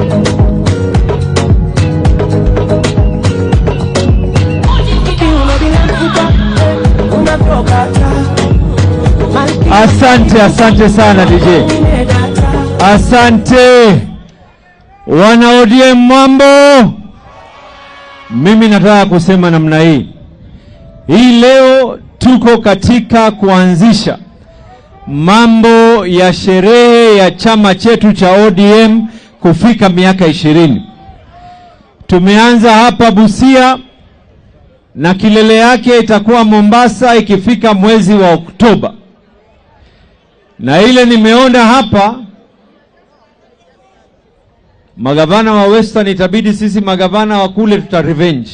Asante, asante sana DJ. Asante wana ODM mambo. Mimi nataka kusema namna hii. Hii leo tuko katika kuanzisha mambo ya sherehe ya chama chetu cha ODM kufika miaka 20. Tumeanza hapa Busia na kilele yake itakuwa Mombasa ikifika mwezi wa Oktoba. Na ile nimeona hapa magavana wa Western, itabidi sisi magavana wa kule tuta revenge.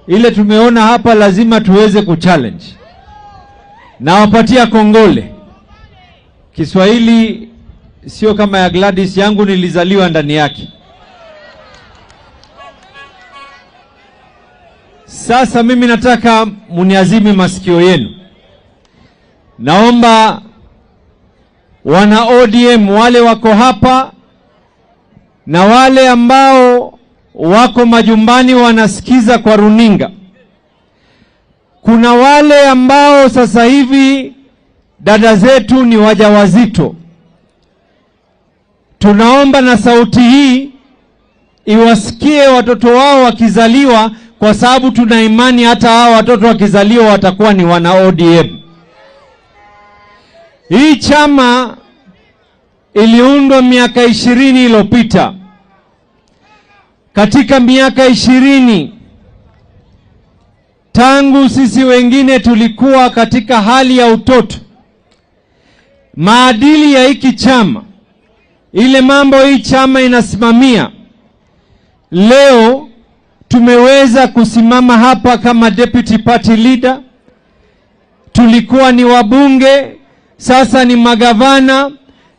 Ile tumeona hapa lazima tuweze kuchallenge. Na wapatia kongole. Kiswahili sio kama ya Gladys yangu, nilizaliwa ndani yake. Sasa mimi nataka muniazime masikio yenu. Naomba wana ODM wale wako hapa na wale ambao wako majumbani wanasikiza kwa runinga. Kuna wale ambao sasa hivi dada zetu ni wajawazito. Tunaomba na sauti hii iwasikie watoto wao wakizaliwa, kwa sababu tuna imani hata hao watoto wakizaliwa watakuwa ni wana ODM. Hii chama iliundwa miaka 20 iliyopita. Katika miaka 20 tangu sisi wengine tulikuwa katika hali ya utoto, maadili ya hiki chama, ile mambo hii chama inasimamia, leo tumeweza kusimama hapa kama deputy party leader. Tulikuwa ni wabunge, sasa ni magavana,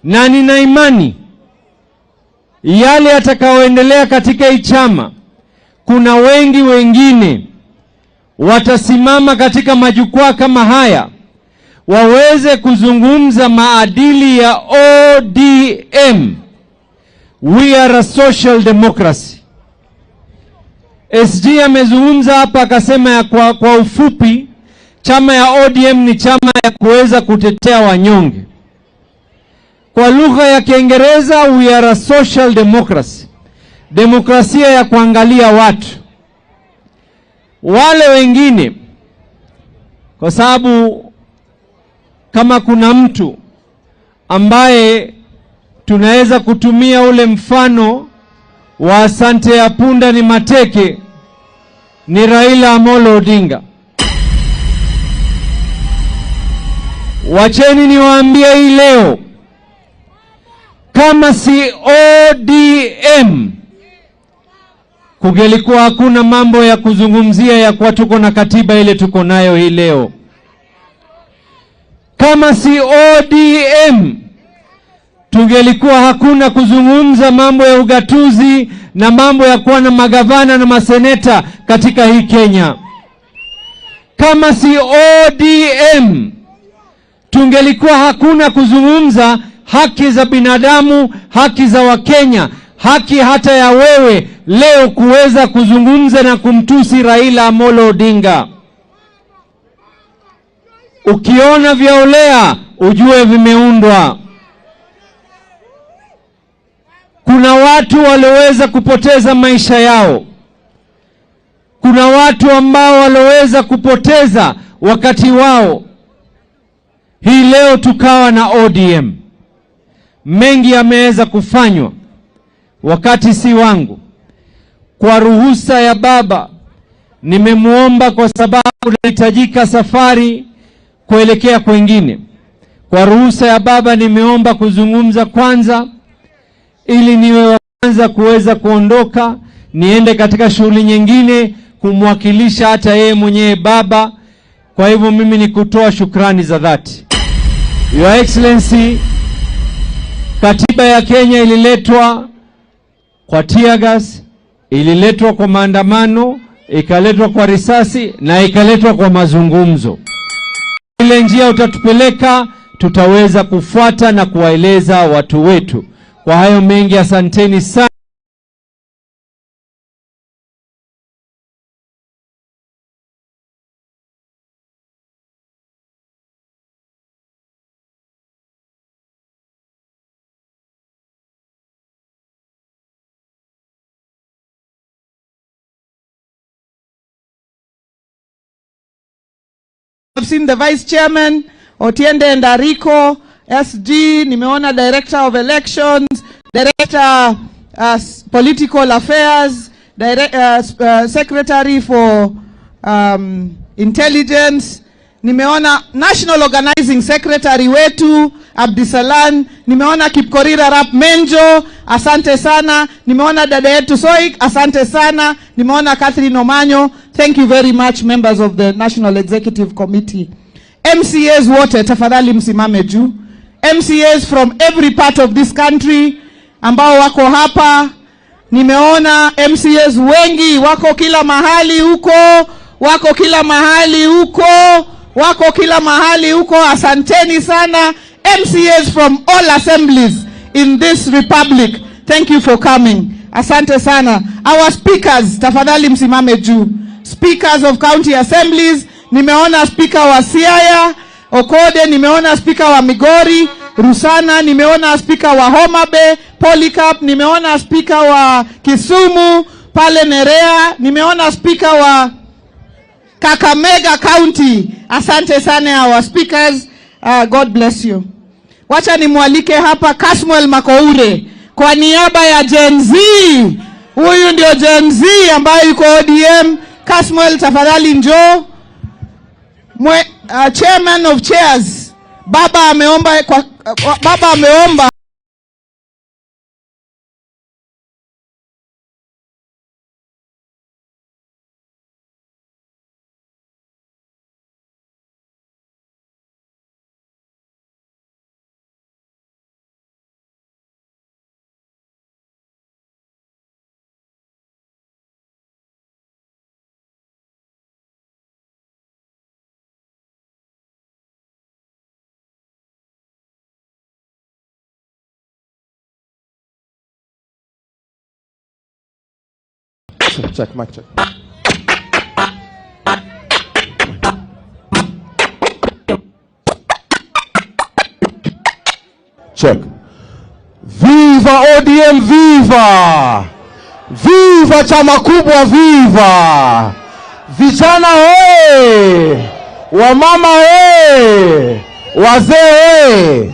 na nina imani yale yatakayoendelea katika hii chama, kuna wengi wengine watasimama katika majukwaa kama haya waweze kuzungumza maadili ya ODM. We are a social democracy. SG amezungumza hapa akasema ya kwa ufupi, chama ya ODM ni chama ya kuweza kutetea wanyonge. Kwa lugha ya Kiingereza, we are a social democracy. Demokrasia ya kuangalia watu. Wale wengine, kwa sababu kama kuna mtu ambaye tunaweza kutumia ule mfano wa asante ya punda ni mateke, ni Raila Amolo Odinga. Wacheni niwaambie hii leo,
Kama si ODM, kungelikuwa hakuna mambo ya kuzungumzia ya kuwa tuko na katiba ile tuko nayo hii leo. Kama si ODM, tungelikuwa hakuna kuzungumza mambo ya ugatuzi na mambo ya kuwa na magavana na maseneta katika hii Kenya. Kama si ODM, tungelikuwa hakuna kuzungumza haki za binadamu, haki za Wakenya, haki hata ya wewe leo kuweza kuzungumza na kumtusi Raila Amolo Odinga. Ukiona vyaolea ujue vimeundwa. Kuna watu walioweza kupoteza maisha yao. Kuna watu ambao walioweza kupoteza wakati wao. Hii leo tukawa na ODM. Mengi yameweza kufanywa, wakati si wangu. Kwa ruhusa ya baba nimemuomba, kwa sababu nahitajika safari kuelekea kwingine. Kwa ruhusa ya baba nimeomba kuzungumza kwanza, ili niwe wa kwanza kuweza kuondoka niende katika shughuli nyingine kumwakilisha hata yeye mwenyewe baba. Kwa hivyo mimi ni kutoa shukrani za dhati. Your Excellency, katiba ya Kenya ililetwa kwa tear gas, ililetwa kwa maandamano, ikaletwa kwa risasi na ikaletwa kwa mazungumzo. Ile njia utatupeleka tutaweza kufuata na kuwaeleza watu wetu. Kwa hayo mengi, asanteni sana.
I've seen the Vice Chairman, Otiende Ndariko, SG, nimeona Director of Elections, Director Political Affairs, Secretary for Intelligence, nimeona National Organizing Secretary wetu, Abdisalan, nimeona Kipkorir Arap Menjo, asante sana, nimeona dada yetu Soik, asante sana, nimeona Catherine Omanyo. Thank you very much, members of the National Executive Committee. MCAs wote, tafadhali msimame juu. MCAs from every part of this country ambao wako hapa. Nimeona MCAs wengi wako kila mahali huko, wako kila mahali huko, wako kila mahali huko. Asanteni sana. MCAs from all assemblies in this republic, thank you for coming. Asante sana. Our speakers, tafadhali msimame juu. Speakers of county assemblies, nimeona speaker wa Siaya, Okode, nimeona speaker wa Migori, Rusana, nimeona speaker wa Homa Bay, Polycarp, nimeona speaker wa Kisumu, pale Nerea, nimeona speaker wa Kakamega County. Asante sana our speakers. God bless you. Wacha nimwalike hapa Kasmuel Makoure kwa niaba ya Gen Z. Huyu ndio Gen Z ambaye yuko ODM. Kasmuel, tafadhali njoo. Chairman of chairs, baba ameomba kwa, baba ameomba
Check, mic check. Check.
Viva ODM, viva! Viva chama kubwa, viva! Vijana oye! Wamama oye! Wazee oye!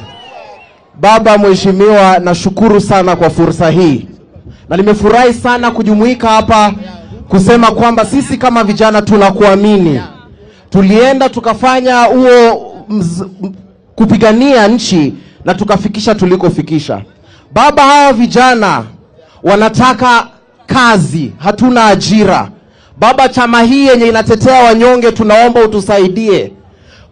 Baba Mheshimiwa, nashukuru sana kwa fursa hii. Na nimefurahi sana kujumuika hapa kusema kwamba sisi kama vijana tunakuamini. Tulienda tukafanya huo kupigania nchi na tukafikisha tulikofikisha. Baba, hawa vijana wanataka kazi, hatuna ajira. Baba, chama hii yenye inatetea wanyonge, tunaomba utusaidie.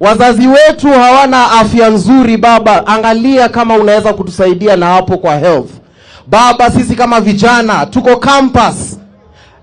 Wazazi wetu hawana afya nzuri baba, angalia kama unaweza kutusaidia na hapo kwa health. Baba, sisi kama vijana tuko campus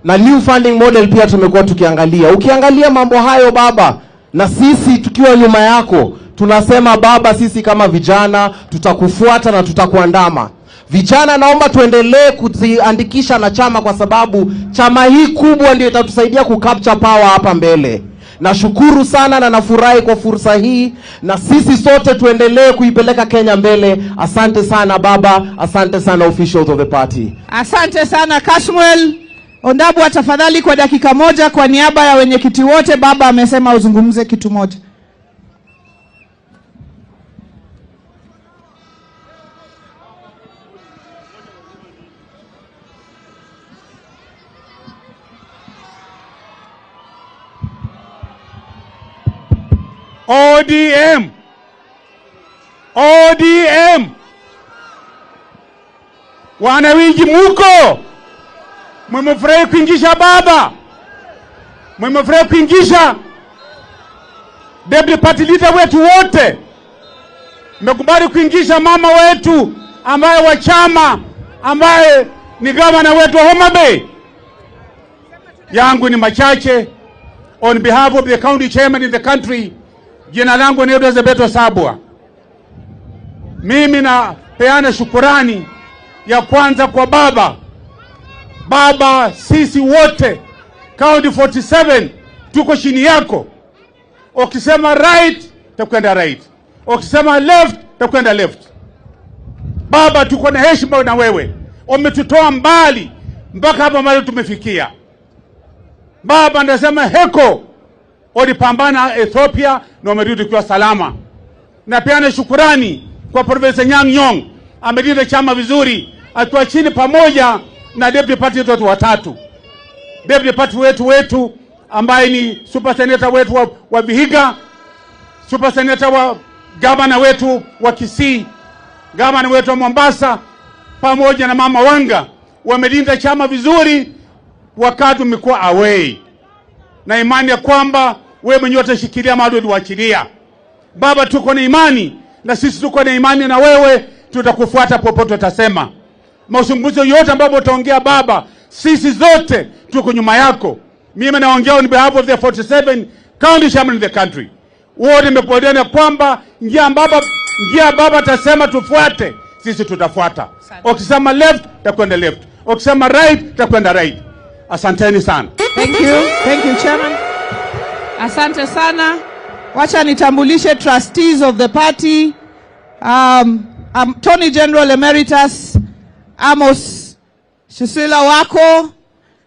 na new funding model pia tumekuwa tukiangalia. Ukiangalia mambo hayo baba, na sisi tukiwa nyuma yako tunasema baba, sisi kama vijana tutakufuata na tutakuandama. Vijana, naomba tuendelee kujiandikisha na chama, kwa sababu chama hii kubwa ndio itatusaidia kucapture power hapa mbele. Nashukuru sana na nafurahi kwa fursa hii, na sisi sote tuendelee kuipeleka Kenya mbele. Asante sana baba, asante sana officials of the party.
Asante sana Kasmuel Ondabwa, tafadhali kwa dakika moja, kwa niaba ya wenyekiti wote, baba amesema uzungumze kitu moja.
ODM, ODM, wanawingi muko, mwemefurahi kuingisha baba, mwemefurahi kuingisha deputy party leader wetu wote, mmekubali kuingisha mama wetu ambaye wa chama ambaye ni gavana wetu wa Homa Bay. Yangu ni machache. On behalf of the county chairman in the country, jina langu ni Edward Zebeto Sabwa. Mimi napeana shukurani ya kwanza kwa baba. Baba, sisi wote County 47 tuko chini yako. Ukisema right takwenda right, ukisema left takwenda left. Baba, tuko na heshima na wewe, umetutoa mbali mpaka hapa mahali tumefikia. Baba, ndasema heko, walipambana Ethiopia na wamerudi kwa salama. Na pia na shukurani kwa Profesa Nyang' Nyong, amelinda chama vizuri akiwa chini pamoja na deputy party wetu watatu. Deputy party wetu ambaye ni super senator wetu wa Vihiga, super senator wa governor wetu wa Kisii, governor wetu wa Mombasa, pamoja na Mama Wanga, wamelinda chama vizuri wakati umekuwa away. Na imani ya kwamba wewe mwenyewe utashikilia mahali uliwachilia. Baba, tuko na imani na sisi tuko na imani na wewe, tutakufuata popote utasema. Mazungumzo yote ambayo utaongea baba, sisi zote tuko nyuma yako. Mimi naongea on behalf of the 47 county chairman in the country. Wote nimekubaliana kwamba njia baba atasema tufuate, sisi tutafuata. Ukisema left takwenda left, ukisema right takwenda right. Asanteni sana.
Thank you. Thank you, Chairman. Asante sana. Wacha nitambulishe trustees of the party. Attorney General Emeritus Amos Shisila wako,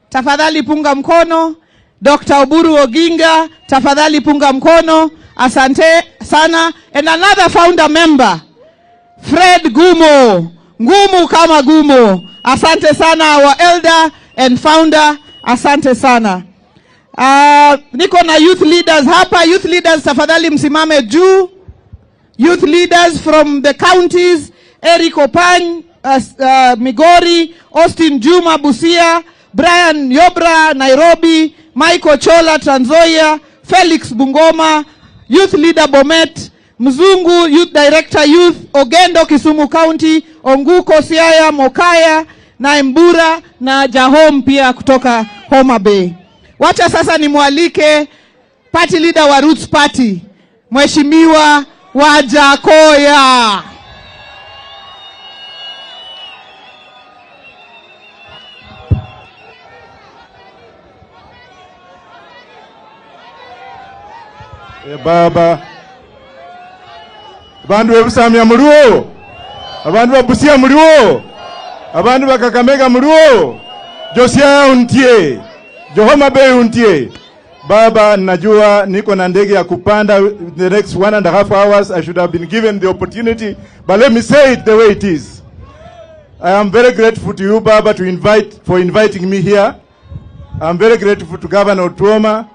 tafadhali punga mkono. Dr. Oburu Oginga, tafadhali punga mkono. Asante sana. And another founder member, Fred Gumo, ngumu kama gumo. Asante sana, our elder and founder. Asante sana. Niko na youth leaders hapa. Youth leaders, tafadhali msimame juu. Youth leaders from the counties, Eric Opany, Migori, Austin Juma Busia, Brian Yobra Nairobi, Michael Chola Trans Nzoia, Felix Bungoma, Youth Leader Bomet, Mzungu Youth Director Youth, Ogendo Kisumu County, Onguko Siaya, Mokaya na Mbura na Jahom pia kutoka Homa Bay. Wacha sasa nimwalike party leader wa Roots Party, Mheshimiwa Wajakoya.
Baba, abandu bebusamya muliwo, abandu babusia muliwo, abandu bakakamega muliwo, Josia untie, Johoma Bay untie. Baba, najua niko na ndege ya kupanda the next 1.5 hours. I should have been given the opportunity, but let me say it the way it is. I am very grateful to you, Baba, for inviting me here. I'm very grateful to Governor Otuoma.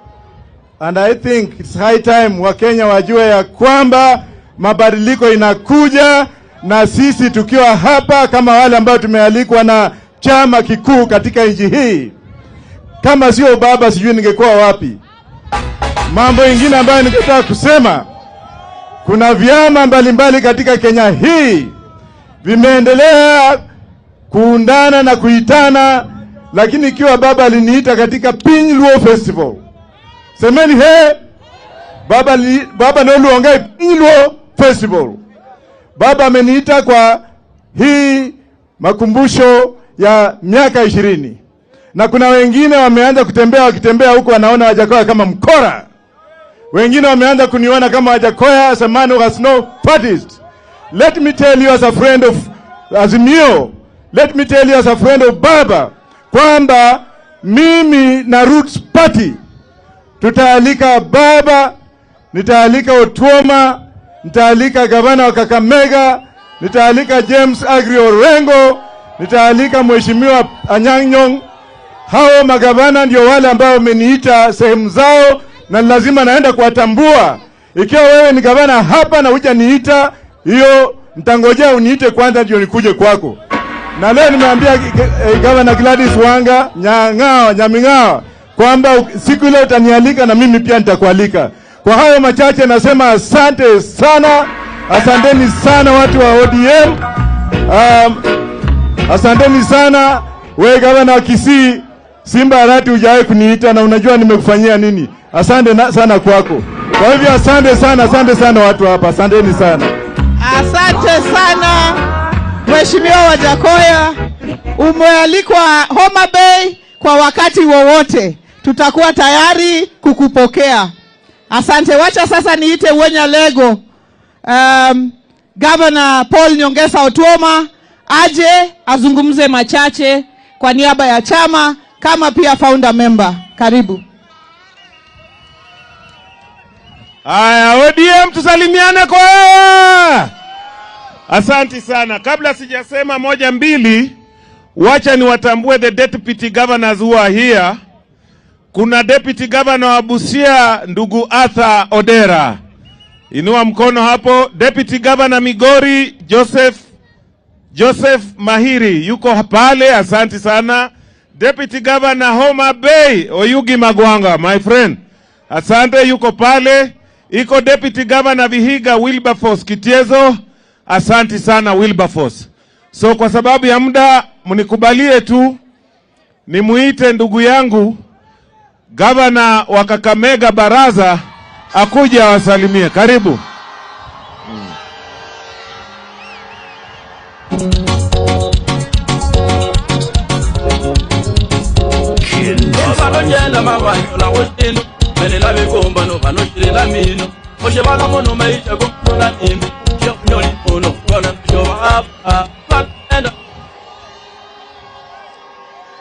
And I think it's high time Wakenya wajue ya kwamba mabadiliko inakuja Na sisi tukiwa hapa kama wale ambao tumealikwa na chama kikuu katika nchi hii, kama sio baba sijui ningekuwa wapi. Mambo ingine ambayo ningetaka kusema, kuna vyama mbalimbali katika Kenya hii vimeendelea kuundana na kuitana, lakini ikiwa baba aliniita katika Piny Luo Festival, semeni he, baba noluongai Piny Luo Festival. Baba ameniita kwa hii makumbusho ya miaka 20. Na kuna wengine wameanza kutembea, wakitembea huko wanaona Wajackoyah kama mkora. Wengine wameanza kuniona kama Wajackoyah as a man who has no parties. Let me tell you as a friend of Azimio, let me tell you as a friend of Baba, kwamba mimi na Roots Party tutaalika Baba, nitaalika Otuoma, nitaalika gavana wa Kakamega, nitaalika James Agri Orengo, nitaalika Mheshimiwa Anyang' Nyong'o. Hao magavana ndio wale ambao wameniita sehemu zao, na lazima naenda kuwatambua. Ikiwa wewe ni gavana hapa na hujaniita, hiyo nitangojea uniite kwanza ndio nikuje kwako. Na leo nimeambia gavana Gladys Wanga Nyang'ao Nyaming'ao kwamba siku ile utanialika na mimi pia nitakualika. Kwa hayo machache nasema asante sana, asanteni sana watu wa ODM. Asanteni sana wewe gavana wa Kisii, Simba Arati hujawahi kuniita na unajua nimekufanyia nini. Asante sana kwako. Kwa hivyo asante sana, asante sana watu hapa, asanteni sana.
Asante sana Mheshimiwa Wajackoyah, umealikwa Homa Bay kwa wakati wowote, tutakuwa tayari kukupokea. Asante. Wacha sasa niite Wenya Lego, Governor Paul Nyongesa Otuoma aje azungumze machache kwa niaba ya chama kama pia founder member. Karibu.
Aya, ODM tusalimiane kwa hewa. Asante sana. Kabla sijasema moja mbili, wacha niwatambue the deputy governors who are here. Kuna deputy governor wa Busia, ndugu Arthur Odera. Inua mkono hapo. Deputy governor Migori, Joseph Mahiri yuko pale, asante sana. Deputy governor Homa Bay, Oyugi Magwanga, my friend, asante, yuko pale. Iko deputy governor Vihiga, Wilberforce Kitiezo, asante sana Wilberforce. So kwa sababu ya muda mnikubalie tu nimuite ndugu yangu governor wa Kakamega Baraza akuja awasalimie. Karibu.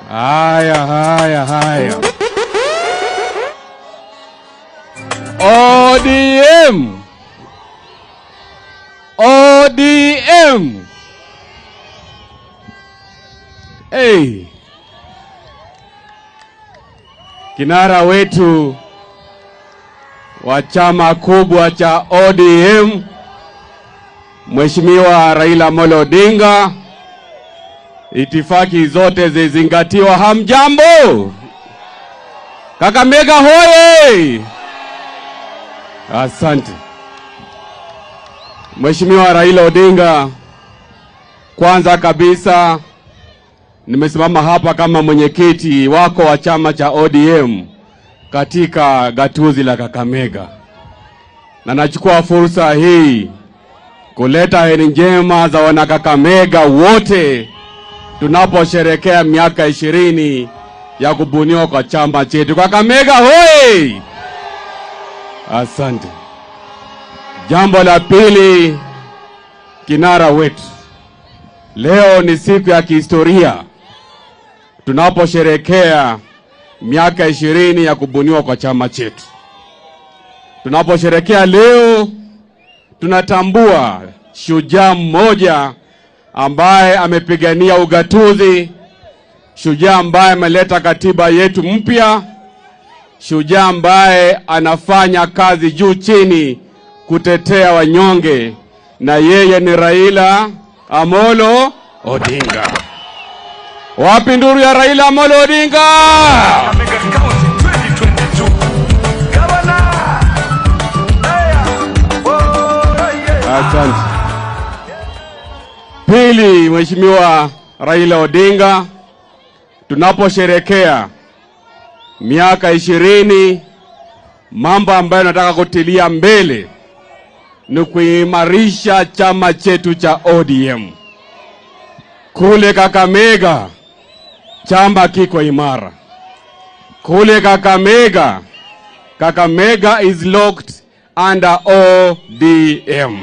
Haya, haya, haya. ODM. ODM. Hey. Kinara wetu wa chama kubwa cha ODM, Mheshimiwa Raila Amolo Odinga, itifaki zote zizingatiwa. Hamjambo? Kakamega hoye! Asante. Mheshimiwa Raila Odinga, kwanza kabisa nimesimama hapa kama mwenyekiti wako wa chama cha ODM katika gatuzi la Kakamega, na nachukua fursa hii kuleta heri njema za wana Kakamega wote tunaposherehekea miaka 20 ya kubuniwa kwa chama chetu. Kakamega hoi! Asante. Jambo la pili, kinara wetu, leo ni siku ya kihistoria tunaposherehekea miaka 20 ya kubuniwa kwa chama chetu. Tunaposherehekea leo, tunatambua shujaa mmoja ambaye amepigania ugatuzi, shujaa ambaye ameleta katiba yetu mpya, shujaa ambaye anafanya kazi juu chini kutetea wanyonge, na yeye ni Raila Amolo Odinga. Wapi nduru ya Raila Amolo Odinga? Asante. Pili, Mheshimiwa Raila Odinga, tunaposherekea miaka 20, mambo ambayo nataka kutilia mbele ni kuimarisha chama chetu cha ODM. Kule Kakamega chama kiko imara. Kule Kakamega, Kakamega is locked under ODM.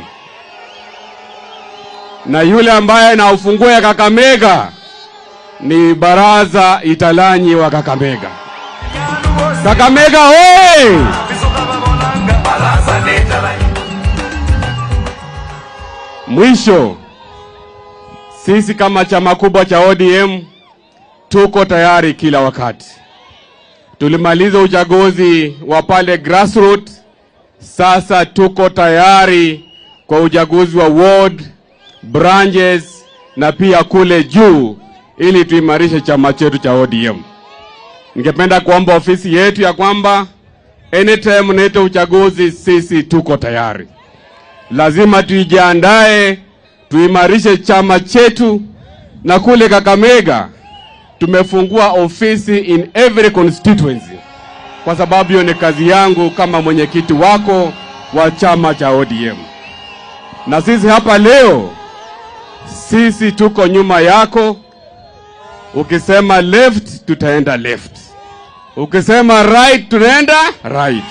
Na yule ambaye na ufunguo ya Kakamega ni Baraza Italanyi wa Kakamega. Kakamega oi! Mwisho, sisi kama chama kubwa cha ODM tuko tayari kila wakati. Tulimaliza uchaguzi wa pale grassroots, sasa tuko tayari kwa uchaguzi wa ward, branches na pia kule juu, ili tuimarishe chama chetu cha ODM. Ningependa kuomba ofisi yetu ya kwamba anytime mnaita uchaguzi, sisi tuko tayari. Lazima tujiandae, tuimarishe chama chetu. Na kule Kakamega tumefungua ofisi in every constituency, kwa sababu hiyo ni kazi yangu kama mwenyekiti wako wa chama cha ODM. Na sisi hapa leo, sisi tuko nyuma yako. Ukisema left, tutaenda left. Ukisema right, tunaenda right.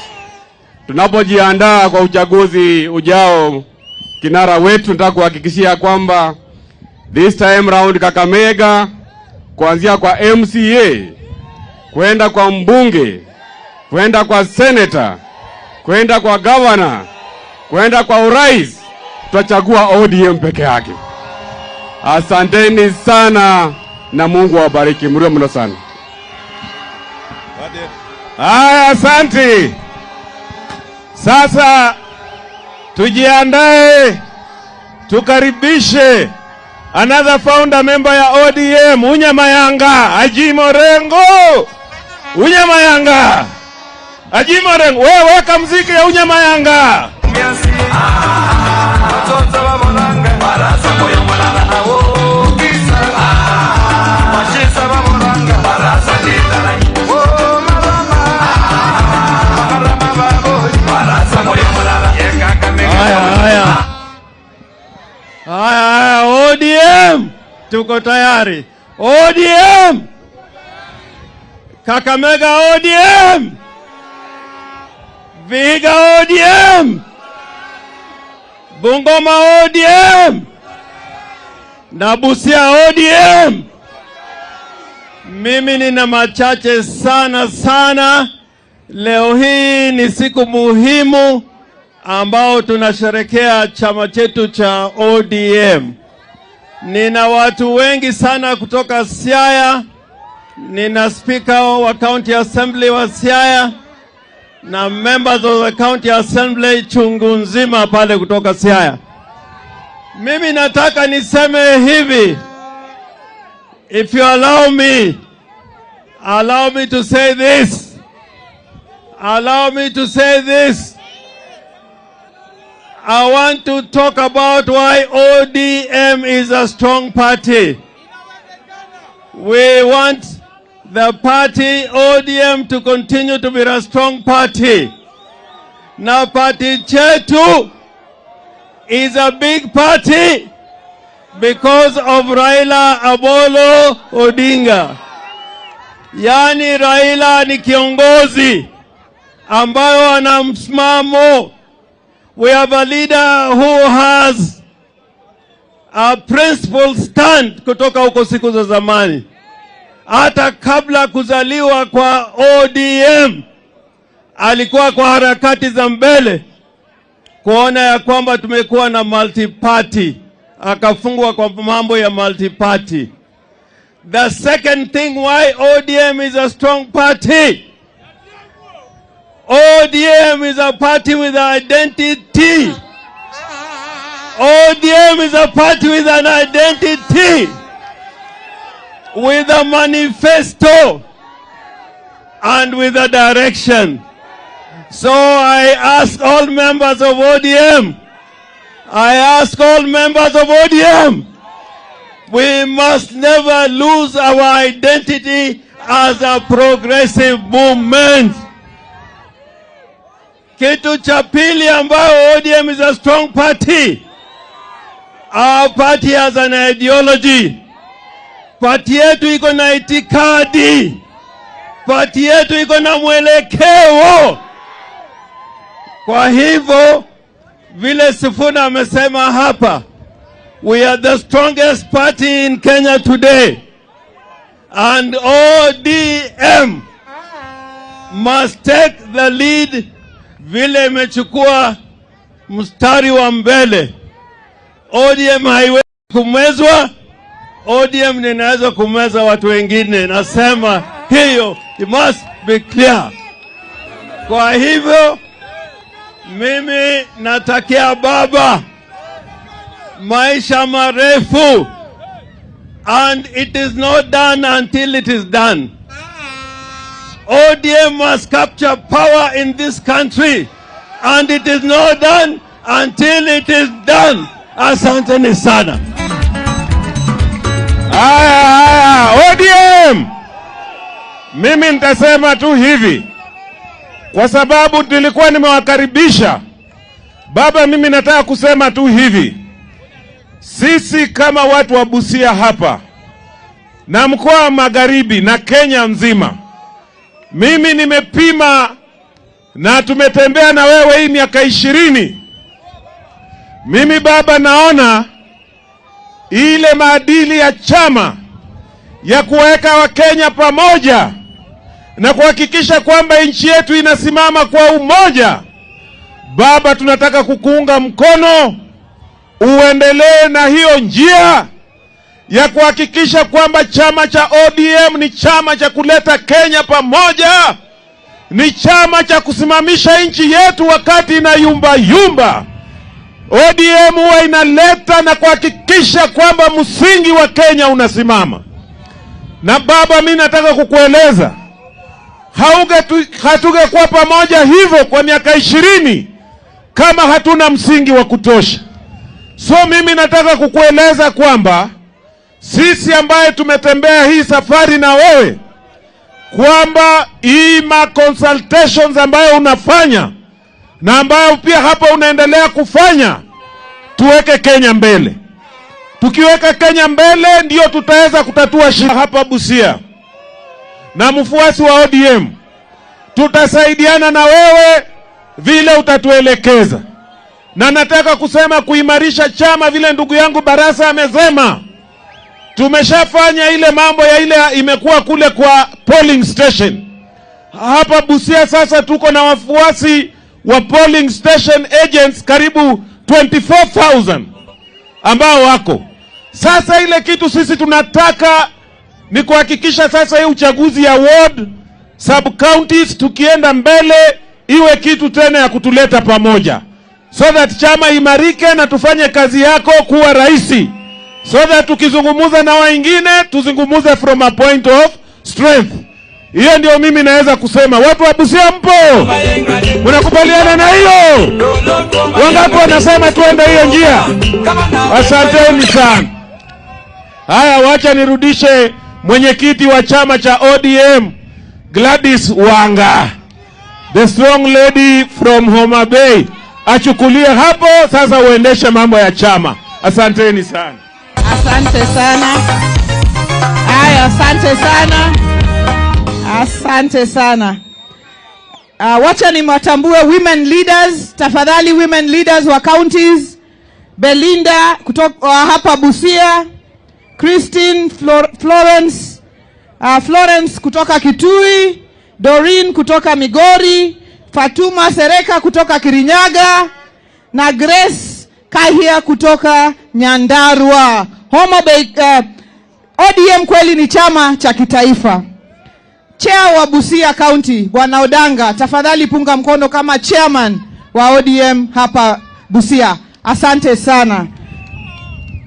Tunapojiandaa kwa uchaguzi ujao, kinara wetu nataka kuhakikishia kwamba this time round Kakamega, kuanzia kwa MCA, kwenda kwa mbunge, kwenda kwa senator, kwenda kwa governor, kwenda kwa urais, tutachagua ODM peke yake. Asanteni sana na Mungu awabariki. Mrio mno sana.
Haya, asante. Sasa tujiandae tukaribishe another founder member ya ODM, Unyamayanga Ajimo Rengo. Unyamayanga Ajimo Rengo, wewe weka muziki ya Unyamayanga.
Haya, ODM tuko tayari. ODM Kakamega, ODM Vihiga, ODM Bungoma, ODM na Busia, ODM. Mimi nina machache sana sana. Leo hii ni siku muhimu ambao tunasherekea chama chetu cha ODM. Nina watu wengi sana kutoka Siaya. Nina speaker wa County Assembly wa Siaya na members of the County Assembly chungu nzima pale kutoka Siaya. Mimi nataka niseme hivi. If you allow me to say this. Allow me to say this. I want to talk about why ODM is a strong party. We want the party ODM to continue to be a strong party. Now party chetu is a big party because of Raila Amolo Odinga. Yani Raila ni kiongozi ambayo ana msimamo. We have a leader who has a principled stand kutoka huko siku za zamani. Hata kabla kuzaliwa kwa ODM alikuwa kwa harakati za mbele kuona ya kwamba tumekuwa na multi-party, akafungwa kwa mambo ya multi-party. The second thing why ODM is a strong party. ODM is a party with identity.
ODM is a party with an identity, with a manifesto, and with a direction. So I ask all members of ODM, I ask all members of ODM, we must never lose our identity as a progressive movement. Kitu cha pili ambayo ODM is a strong party. Our party has an ideology. Party yetu iko na itikadi. Party yetu iko na mwelekeo. Kwa hivyo vile Sifuna amesema hapa, we are the strongest party in Kenya today. And ODM must take the lead vile imechukua mstari wa mbele. ODM haiwezi kumezwa. ODM inaweza kumeza watu wengine. Nasema hiyo, it must be clear. Kwa hivyo mimi natakia baba maisha marefu, and it is not done until it is done. ODM must capture power in this country, and it is not done until it is done. Asanteni sana.
Haya, haya, ODM. Mimi nitasema tu hivi, kwa sababu nilikuwa nimewakaribisha. Baba, mimi nataka kusema tu hivi, sisi kama watu wa Busia hapa na mkoa wa Magharibi na Kenya nzima, mimi nimepima na tumetembea na wewe hii miaka 20. Mimi baba, naona ile maadili ya chama ya kuweka Wakenya pamoja na kuhakikisha kwamba nchi yetu inasimama kwa umoja. Baba, tunataka kukuunga mkono uendelee na hiyo njia ya kuhakikisha kwamba chama cha ODM ni chama cha kuleta Kenya pamoja, ni chama cha kusimamisha nchi yetu wakati inayumba yumba. ODM huwa inaleta na kuhakikisha kwamba msingi wa Kenya unasimama. Na baba, mimi nataka kukueleza, hatungekuwa pamoja hivyo kwa miaka 20 kama hatuna msingi wa kutosha. So mimi nataka kukueleza kwamba sisi ambaye tumetembea hii safari na wewe, kwamba hii ma consultations ambayo unafanya na ambayo pia hapa unaendelea kufanya, tuweke Kenya mbele. Tukiweka Kenya mbele ndio tutaweza kutatua shida hapa Busia. Na mfuasi wa ODM, tutasaidiana na wewe vile utatuelekeza. Na nataka kusema kuimarisha chama vile ndugu yangu Barasa amesema, tumeshafanya ile mambo ya ile imekuwa kule kwa polling station. Hapa Busia sasa tuko na wafuasi wa polling station agents karibu 24,000 ambao wako. Sasa ile kitu sisi tunataka ni kuhakikisha sasa hii uchaguzi ya ward, sub counties tukienda mbele iwe kitu tena ya kutuleta pamoja, so that chama imarike na tufanye kazi yako kuwa rahisi, so that tukizungumuza na wengine tuzungumuze from a point of strength. Hiyo ndio mimi naweza kusema. Watu wa Busia mpo? Mnakubaliana na hiyo? Wangapi wanasema tuende hiyo njia? Asanteni sana. Haya, wacha nirudishe mwenyekiti wa chama cha ODM Gladys Wanga, the strong lady from Homa Bay, achukulie hapo sasa uendeshe mambo ya chama. Asanteni sana.
Asante sana. Haya, asante sana. Asante sana. Wacha niwatambue women leaders, tafadhali women leaders wa counties. Belinda kutoka hapa Busia, Christine Florence, Florence kutoka Kitui, Doreen kutoka Migori, Fatuma Sereka kutoka Kirinyaga na Grace Kahia kutoka Nyandarua. Homa Bay, ODM kweli ni chama cha kitaifa. Chair wa Busia County Bwana Odanga, tafadhali punga mkono kama chairman wa ODM hapa Busia. Asante sana.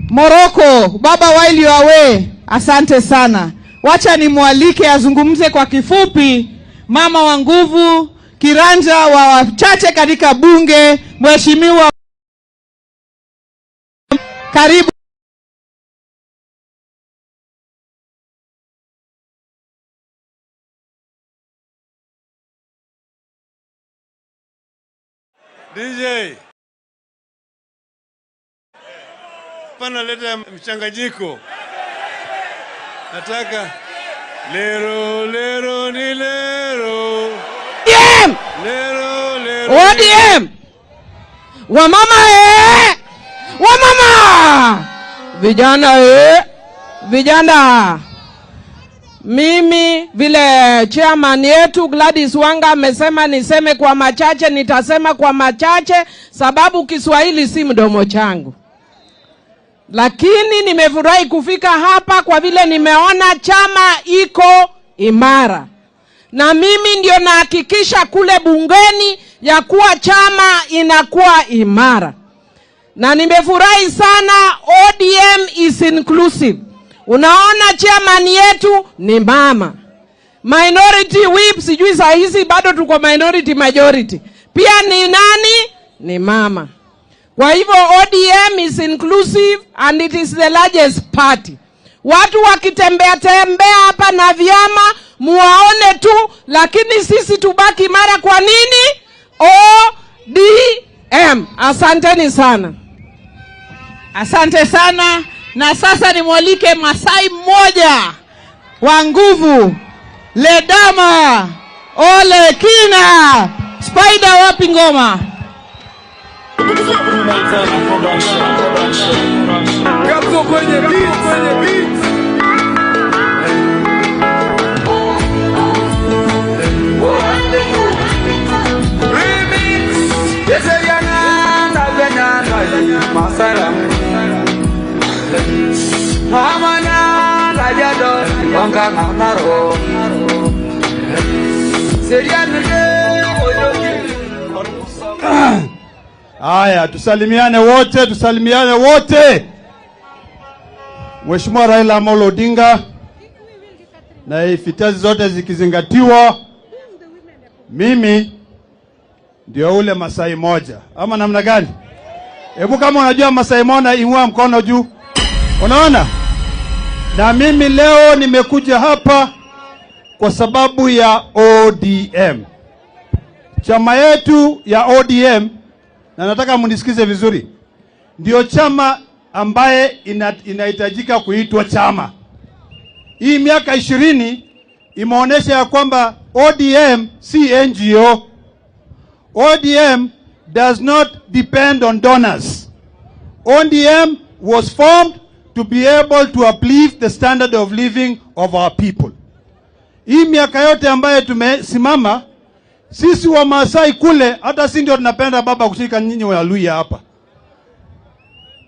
Morocco, baba while you are away, asante sana. Wacha nimwalike azungumze kwa kifupi mama wa nguvu, kiranja wa wachache katika bunge, Mheshimiwa, karibu.
DJ, pana leta mchanganyiko. Nataka lero lero ni lero.
ODM!
Lero lero.
ODM! Wamama Wamama! Vijana Vijana. Mimi vile chairman yetu Gladys Wanga amesema niseme kwa machache, nitasema kwa machache sababu Kiswahili si mdomo changu. Lakini nimefurahi kufika hapa kwa vile nimeona chama iko imara. Na mimi ndio nahakikisha kule bungeni ya kuwa chama inakuwa imara. Na nimefurahi sana, ODM is inclusive. Unaona chairman yetu ni mama. Minority whip, sijui saa hizi bado tuko minority majority. Pia ni nani? Ni mama. Kwa hivyo ODM is inclusive and it is the largest party. Watu wakitembea tembea hapa na vyama muwaone tu, lakini sisi tubaki imara. Kwa nini? ODM. Asanteni sana.
Asante sana. Na sasa nimwalike Masai mmoja wa nguvu, Ledama Ole Kina. Spider wapi ngoma?
Kwenye beat, kwenye beat. Remix.
Haya, tusalimiane wote, tusalimiane wote. Mheshimiwa Raila Amolo Odinga, na ifitazi zote zikizingatiwa, mimi ndio ule Masai moja. Ama namna gani? Hebu kama unajua Masai moja inua mkono juu. Unaona? Na mimi leo nimekuja hapa kwa sababu ya ODM. Chama yetu ya ODM, na nataka mnisikize vizuri, ndio chama ambaye inahitajika kuitwa chama. Hii miaka 20 imeonesha ya kwamba ODM si NGO. ODM does not depend on donors. ODM was formed to be able to uplift the standard of living of our people. Hii miaka yote ambaye tumesimama, sisi wa Maasai kule, hata si ndio tunapenda baba kushika nyinyi wa Luhya hapa.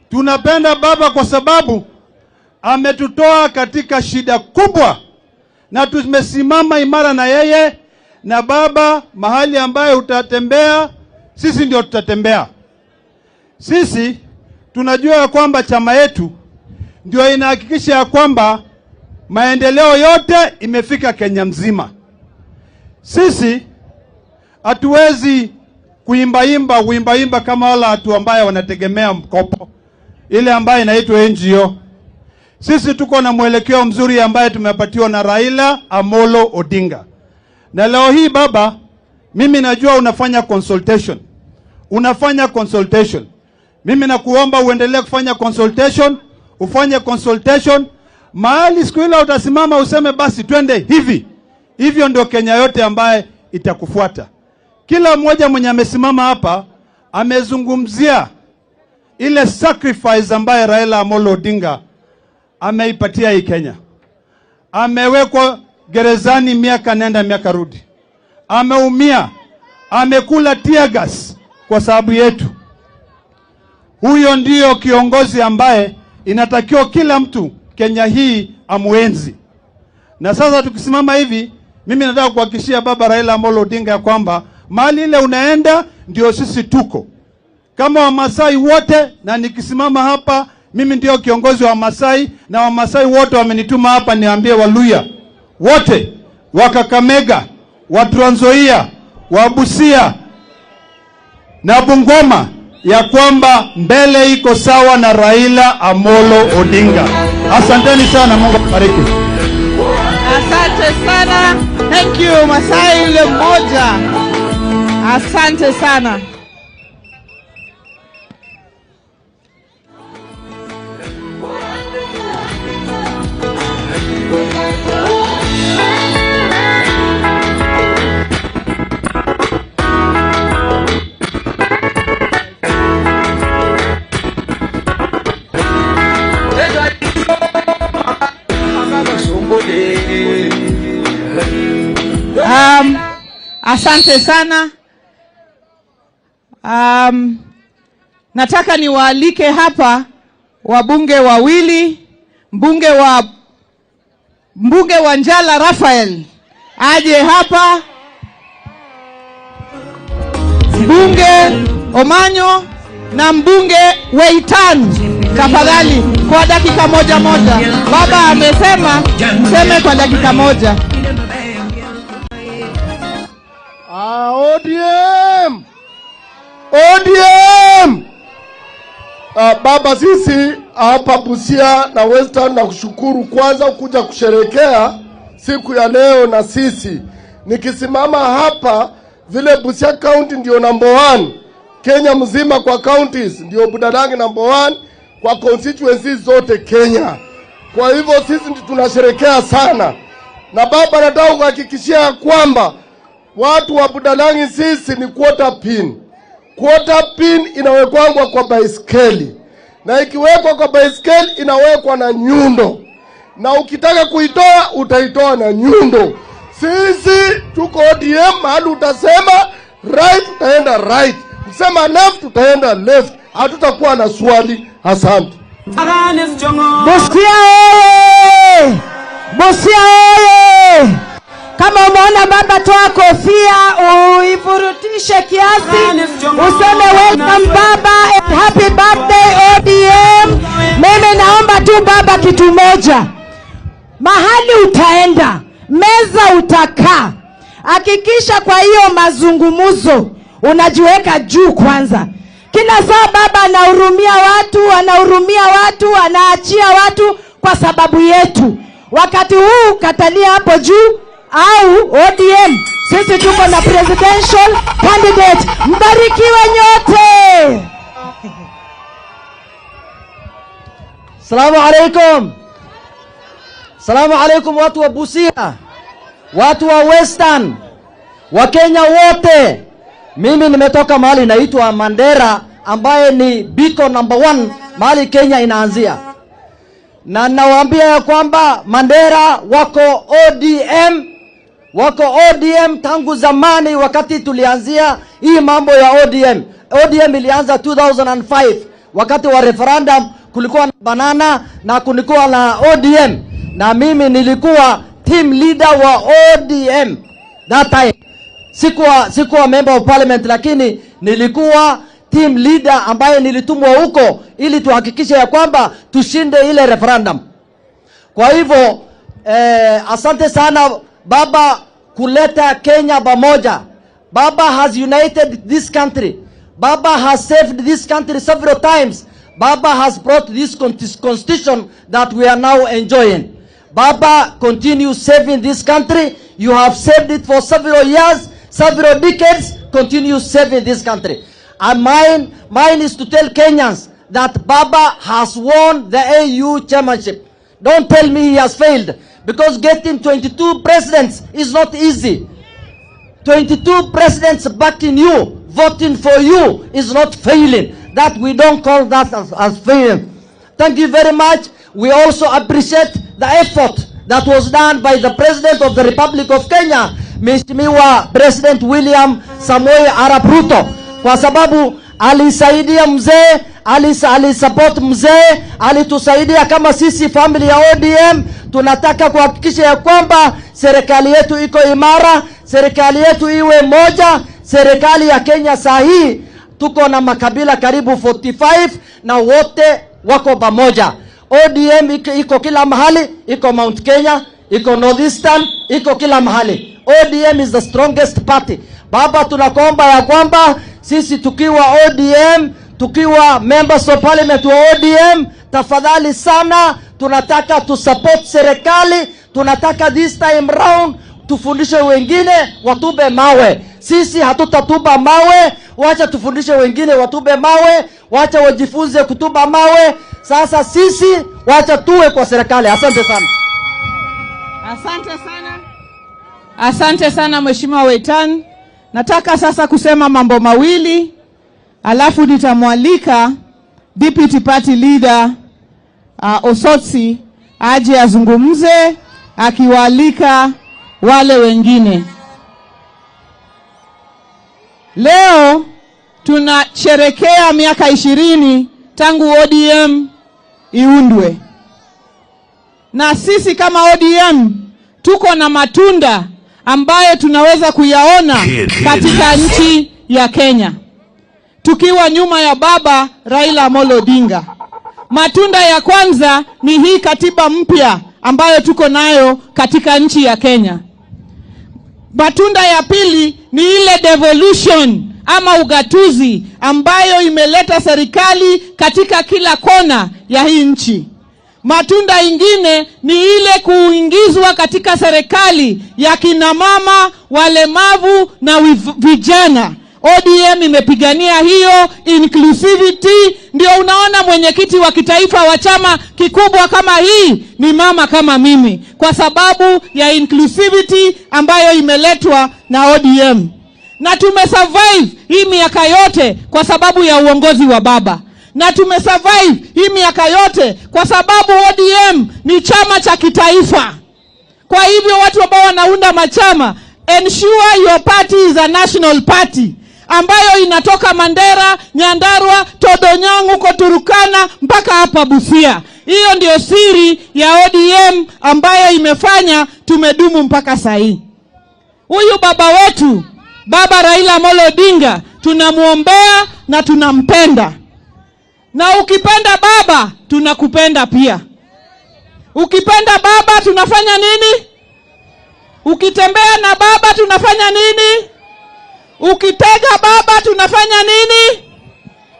Tunapenda baba kwa sababu ametutoa katika shida kubwa, na tumesimama imara na yeye. Na baba, mahali ambaye utatembea, sisi ndio tutatembea. Sisi tunajua kwamba chama yetu ndio inahakikisha ya kwamba maendeleo yote imefika Kenya mzima. Sisi hatuwezi kuimba kama wala watu ambaye wanategemea mkopo, ile ambaye inaitwa NGO. Sisi tuko na mwelekeo mzuri ambaye tumepatiwa na Raila Amolo Odinga. Na leo hii baba, mimi najua unafanya consultation. Unafanya consultation. Mimi nakuomba uendelee kufanya consultation, ufanye consultation. Mahali siku ile utasimama useme basi twende hivi. Hivyo ndio Kenya yote ambaye itakufuata. Kila mmoja mwenye amesimama hapa amezungumzia ile sacrifice ambaye Raila Amolo Odinga ameipatia hii Kenya. Amewekwa gerezani miaka nenda miaka rudi. Ameumia, amekula tear gas kwa sababu yetu. Huyo ndiyo kiongozi ambaye inatakiwa kila mtu Kenya hii amuenzi. Na sasa tukisimama hivi, mimi nataka kuhakikishia baba Raila Amolo Odinga ya kwamba mahali ile unaenda ndio sisi tuko. Kama Wamasai wote, na nikisimama hapa mimi ndio kiongozi wa Wamasai, na Wamasai wote wamenituma hapa niambie Waluya wote wa Kakamega, wa Trans Nzoia, wa Busia na Bungoma ya kwamba mbele iko sawa na Raila Amolo Odinga. Asanteni sana, Mungu abariki.
Asante sana. Thank you Masai yule mmoja. Asante sana. Asante sana. Nataka niwaalike hapa wabunge wawili, mbunge wa Njala Raphael aje hapa, mbunge Omanyo na mbunge Weitan, tafadhali kwa dakika moja moja. Baba amesema mseme kwa dakika moja.
ODM! ODM! Baba, sisi hapa Busia na Western na kushukuru kwanza kuja kusherekea siku ya leo na sisi. Nikisimama hapa vile Busia County ndio number 1 Kenya mzima kwa counties, ndio Budalangi number 1 kwa constituencies zote Kenya. Kwa hivyo sisi tunasherekea sana. Na baba, nataka kuhakikishia kwamba watu wa Budalangi sisi ni quarter pin. Quarter pin inawekwa kwa baiskeli. Na ikiwekwa kwa baiskeli inawekwa na nyundo. Na ukitaka kuitoa utaitoa na nyundo. Sisi tuko ODM, mahali utasema right utaenda right, ukisema left utaenda left. Hatutakuwa na swali. Asante.
Busia oye! Busia oye! Kama umeona baba, toa kofia uivurutishe kiasi, useme welcome baba and happy birthday ODM. Mimi naomba tu baba kitu moja, mahali utaenda, meza utakaa, hakikisha kwa hiyo mazungumzo unajiweka juu kwanza. Kila saa baba anahurumia watu, anahurumia watu, anaachia watu kwa sababu yetu. Wakati huu katalia hapo juu au ODM, sisi tuko na presidential candidate. Mbarikiwe nyote.
Salamu alaikum. Salamu alaikum watu wa Busia, watu wa Western, Wakenya wote. Mimi nimetoka mahali inaitwa Mandera, ambaye ni biko number 1 mahali Kenya inaanzia. Na nawaambia ya kwamba Mandera wako ODM, wako ODM tangu zamani, wakati tulianzia hii mambo ya ODM. ODM ilianza 2005 wakati wa referendum, kulikuwa na banana na kulikuwa na ODM, na mimi nilikuwa team leader wa ODM that time. Sikuwa member of parliament, lakini nilikuwa team leader ambaye nilitumwa huko ili tuhakikishe ya kwamba tushinde ile referendum. Kwa hivyo asante sana baba kuleta Kenya pamoja. Baba has united this country. Baba has saved this country several times. Baba has brought this constitution that we are now enjoying. Baba, continue saving this country. You have saved it for several years, several decades. Continue saving this country. And mine is to tell Kenyans that Baba has won the AU chairmanship. Don't tell me he has failed, because getting 22 presidents is not easy. 22 presidents backing you, voting for you, is not failing. That we don't call that as failing. Thank you very much. We also appreciate the effort that was done by the President of the Republic of Kenya, Mheshimiwa President William Samoei Arap Ruto, kwa sababu alisaidia mzee, alisupport mzee, alitusaidia kama sisi family ya ODM. Tunataka kuhakikisha ya kwamba serikali yetu iko imara, serikali yetu iwe moja. Serikali ya Kenya saa hii Tuko na makabila karibu 45 na wote wako pamoja. ODM iko kila mahali, iko Mount Kenya, iko Northeastern, iko kila mahali. ODM is the strongest party. Baba, tunakuomba ya kwamba sisi tukiwa ODM, tukiwa members of parliament wa ODM, tafadhali sana tunataka tu support serikali, tunataka this time round tufundishe wengine watube mawe. Sisi hatutatuba mawe, wacha tufundishe wengine watube mawe, wacha wajifunze kutuba mawe. Sasa sisi wacha tuwe kwa serikali. Asante sana.
Asante sana. Asante sana Mheshimiwa Wetan. Nataka sasa kusema mambo mawili, alafu nitamwalika Deputy Party Leader Osotsi aje azungumze akiwaalika wale wengine. Leo tunasherehekea miaka 20 tangu ODM iundwe. Na sisi kama ODM tuko na matunda ambayo tunaweza kuyaona katika nchi ya Kenya, tukiwa nyuma ya baba Raila Amolo Odinga. Matunda ya kwanza ni hii katiba mpya ambayo tuko nayo katika nchi ya Kenya. Matunda ya pili ni ile devolution ama ugatuzi ambayo imeleta serikali katika kila kona ya hii nchi. Matunda ingine ni ile kuingizwa katika serikali ya kina mama, walemavu na vijana. ODM imepigania hiyo inclusivity. Ndio unaona mwenyekiti wa kitaifa wa chama kikubwa kama hii ni mama kama mimi, kwa sababu ya inclusivity ambayo imeletwa na ODM. Na tumesurvive hii miaka yote kwa sababu ya uongozi wa baba. Na tumesurvive hii miaka yote kwa sababu ODM ni chama cha kitaifa. Kwa hivyo watu ambao wanaunda machama, ensure your party is a national party ambayo inatoka Mandera, Nyandarua, Todonyang, huko Turukana mpaka hapa Busia. Hiyo ndio siri ya ODM ambayo imefanya tumedumu mpaka sahii. Huyu baba wetu, Baba Raila Amolo Odinga, tunamuombea na tunampenda. Na ukipenda baba, tunakupenda pia. Ukipenda baba, tunafanya nini? Ukitembea na baba, tunafanya nini? Ukitega baba, tunafanya nini?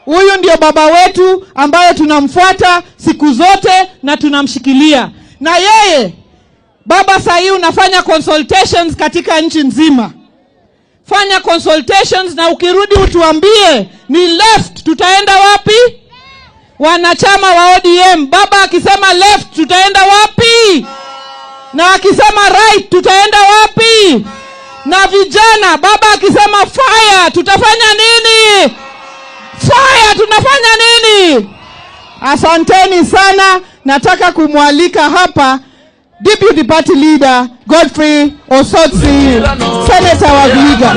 Huyu ndio baba wetu ambaye tunamfuata siku zote na tunamshikilia. Na yeye, baba sahii unafanya consultations katika nchi nzima. Fanya consultations na ukirudi utuambie ni left tutaenda wapi? Wanachama wa ODM, baba akisema left tutaenda wapi? Na akisema right tutaenda wapi? Na vijana, baba akisema fire tutafanya nini? Fire tunafanya nini? Asanteni sana. Nataka kumwalika hapa Deputy Party Leader Godfrey Osotsi, Senator wa Vihiga.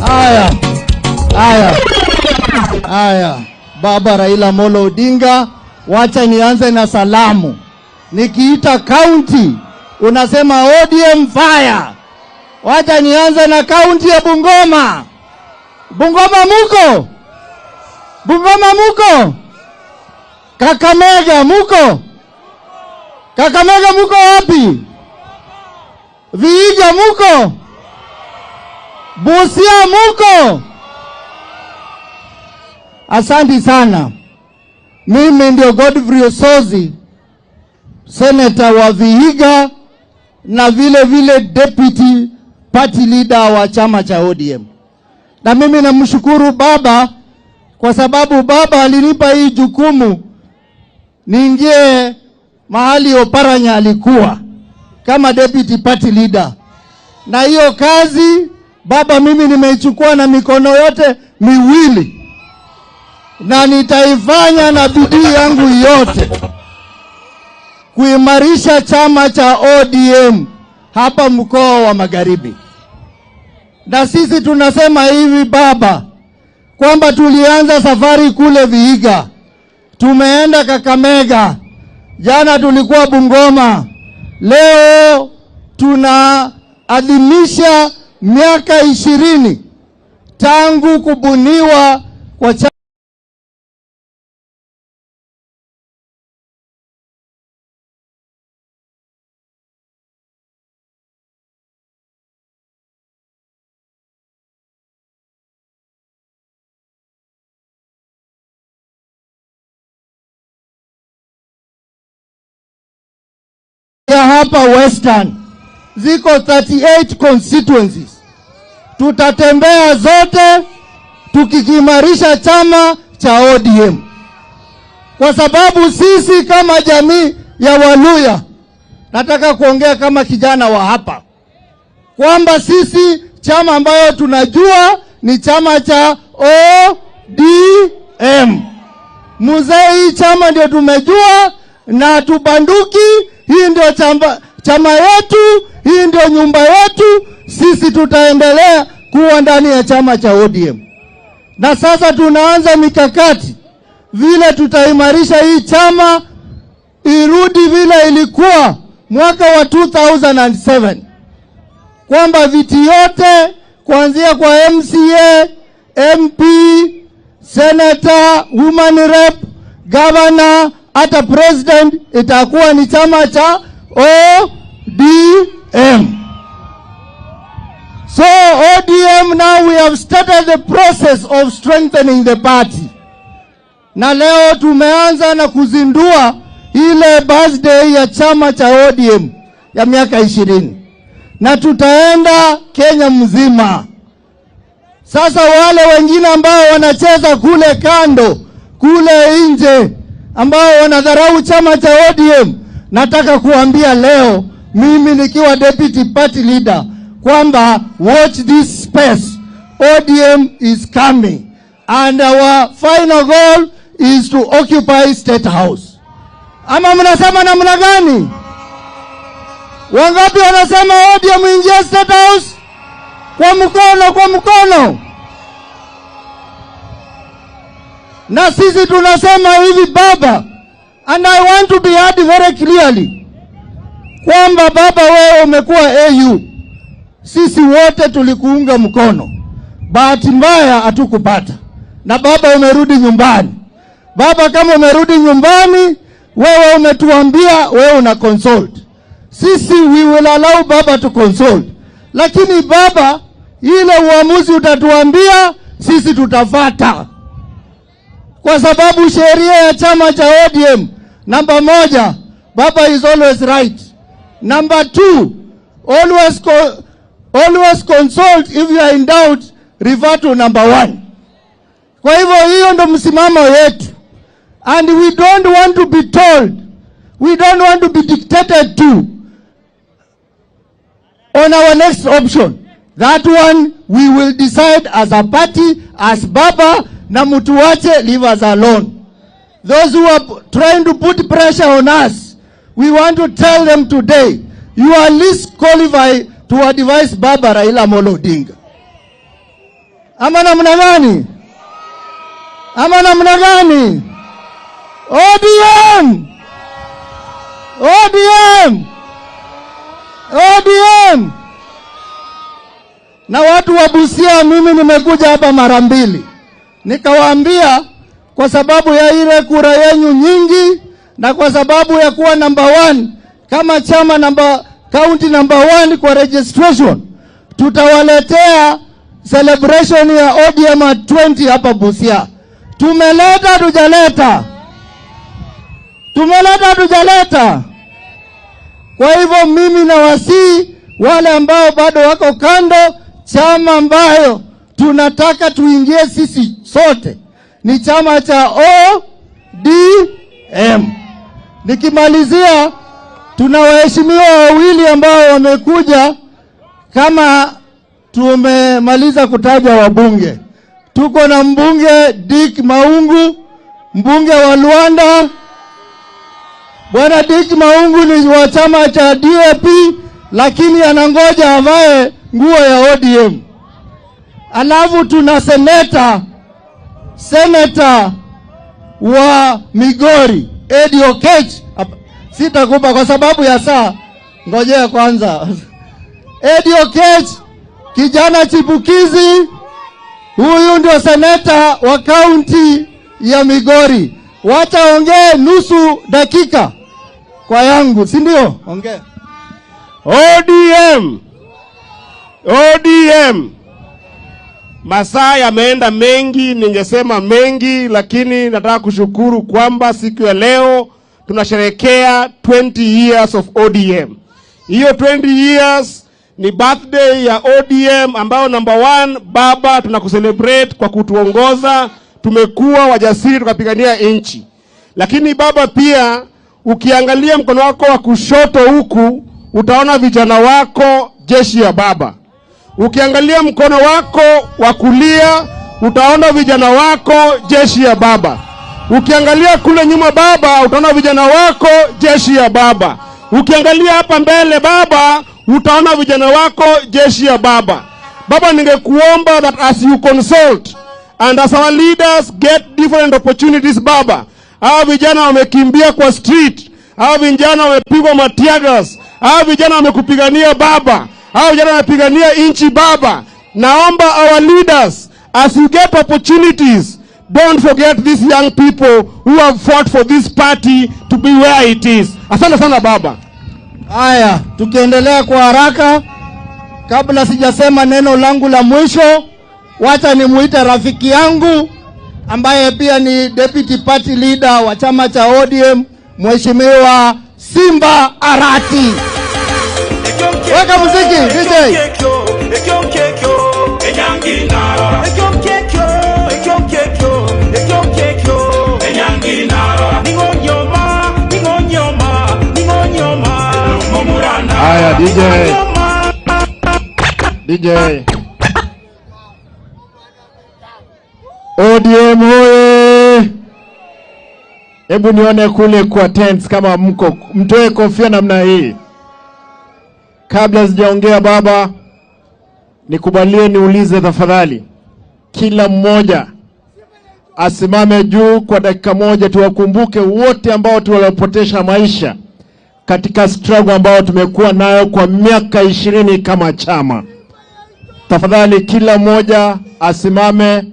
Haya, haya, haya, Baba Raila Amolo Odinga, wacha nianze na salamu. Nikiita county unasema ODM fire. Wacha nianze na county ya Bungoma. Bungoma muko? Bungoma muko? Kakamega muko? Kakamega muko wapi? Vihiga muko? Busia muko? Asante sana. Mimi ndio Godfrey Osotsi, senator wa Vihiga na vile vile deputy party leader wa chama cha ODM. Na mimi namshukuru baba kwa sababu baba alinipa hii jukumu niingie mahali Oparanya alikuwa kama deputy party leader. Na hiyo kazi baba mimi nimeichukua na mikono yote miwili, na nitaifanya na bidii yangu yote kuimarisha chama cha ODM hapa mkoa wa Magharibi. Na sisi tunasema hivi baba, kwamba tulianza safari kule Vihiga, tumeenda Kakamega, jana tulikuwa Bungoma, leo tunaadhimisha miaka 20 tangu kubuniwa kwa hapa Western. Ziko 38 constituencies. Tutatembea zote tukikiimarisha chama cha ODM. Kwa sababu sisi kama jamii ya Waluya, nataka kuongea kama kijana wa hapa, kwamba sisi chama ambayo tunajua ni chama cha ODM. Mzee, hii chama ndio tumejua na tubanduki. Hii ndio chama yetu, hii ndio nyumba yetu. Sisi tutaendelea kuwa ndani ya chama cha ODM. Na sasa tunaanza mikakati vile tutaimarisha hii chama irudi vile ilikuwa mwaka wa 2007, kwamba viti yote kuanzia kwa MCA, MP, Senator, Woman Rep, Governor, hata President itakuwa ni chama cha ODM. So ODM, now we have started the process of strengthening the party. Na leo tumeanza na kuzindua ile birthday ya chama cha ODM ya miaka 20. Na tutaenda Kenya mzima. Sasa wale wengine ambao wanacheza kule kando, kule nje, ambao wanadharau chama cha ODM, nataka kuambia leo, mimi nikiwa deputy party leader, kwamba watch this space. ODM is coming. And our final goal is to occupy State House. Ama mnasema namna gani? Wangapi wanasema ODM ingie State House? Kwa mkono, kwa mkono. Na sisi tunasema hivi baba, and I want to be heard very clearly, kwamba baba wewe umekuwa AU, sisi wote tulikuunga mkono, bahati mbaya hatukupata, na baba umerudi nyumbani. Baba, kama umerudi nyumbani, wewe umetuambia wewe una consult. Sisi we will allow baba to consult, lakini baba, ile uamuzi utatuambia sisi tutafata. Kwa sababu sheria ya chama cha ODM, namba 1, baba is always right. Number 2, always consult. If you are in doubt, refer to number 1. Kwa hivyo hiyo ndo msimamo yetu. And we don't want to be told, we don't want to be dictated to on our next option. That one we will decide as a party, as baba, na mutuache, leave us alone. Those who are trying to put pressure on us, we want to tell them today, you are least qualified to advise Baba Raila Amolo Odinga. Ama namna gani? Ama namna gani? ODM! ODM! ODM! Na watu wa Busia, mimi nimekuja hapa mara mbili. Nikawaambia kwa sababu ya ile kura yenu nyingi na kwa sababu ya kuwa number 1 kama chama number county number 1 kwa registration, tutawaletea celebration ya ODM 20 hapa Busia. Tumeleta, tujaleta? Tumeleta, tujaleta? Kwa hivyo mimi nawasihi wale ambao bado wako kando, chama ambayo tunataka tuingie sisi sote ni chama cha ODM. Nikimalizia, tuna waheshimiwa wawili ambao wamekuja kama tumemaliza kutaja wabunge. Tuko na mbunge Dick Maungu, mbunge wa Luanda. Bwana Dick Maungu ni wa chama cha DAP, lakini anangoja avae nguo ya ODM. Alafu tuna seneta
Seneta wa Migori Eddie Okech. Sitakupa kwa sababu ya saa, ngojea kwanza. Eddie Okech, kijana chipukizi, huyu ndio seneta wa kaunti ya Migori. Wacha ongee nusu dakika kwa yangu, si ndio? Ongea.
ODM. ODM. Masaa yameenda mengi, ningesema mengi, lakini nataka kushukuru kwamba siku ya leo tunasherehekea 20 years of ODM. Hiyo 20 years ni birthday ya ODM ambayo number 1, baba tunakucelebrate kwa kutuongoza. Tumekuwa wajasiri tukapigania nchi. Lakini baba pia ukiangalia mkono wako wa kushoto huku utaona vijana wako, jeshi ya baba. Ukiangalia mkono wako wa kulia utaona vijana wako, jeshi ya baba. Ukiangalia kule nyuma baba utaona vijana wako, jeshi ya baba. Ukiangalia hapa mbele baba utaona vijana wako, jeshi ya baba. Baba, ningekuomba that as you consult and as our leaders get different opportunities baba. Hawa vijana wamekimbia kwa street, hawa vijana wamepigwa matiagas, hawa vijana wamekupigania baba, hawa vijana wamepigania nchi baba. Naomba our leaders, as you get opportunities, don't forget these young people who have fought for this party to be where it is. Asante sana baba.
Haya, tukiendelea kwa haraka, kabla sijasema neno langu la mwisho, wacha nimuite rafiki yangu ambaye pia ni deputy party leader wa chama cha ODM, Mheshimiwa Simba Arati. Weka muziki DJ.
Haya DJ. DJ. ODM hoye! Hebu nione kule kwa tents kama mko, mtoe kofia namna hii. Kabla sijaongea baba, nikubalie niulize tafadhali. Kila mmoja asimame juu kwa dakika moja, tuwakumbuke wote ambao tuliopotesha maisha katika struggle ambao tumekuwa nayo kwa miaka 20 kama chama. Tafadhali kila mmoja asimame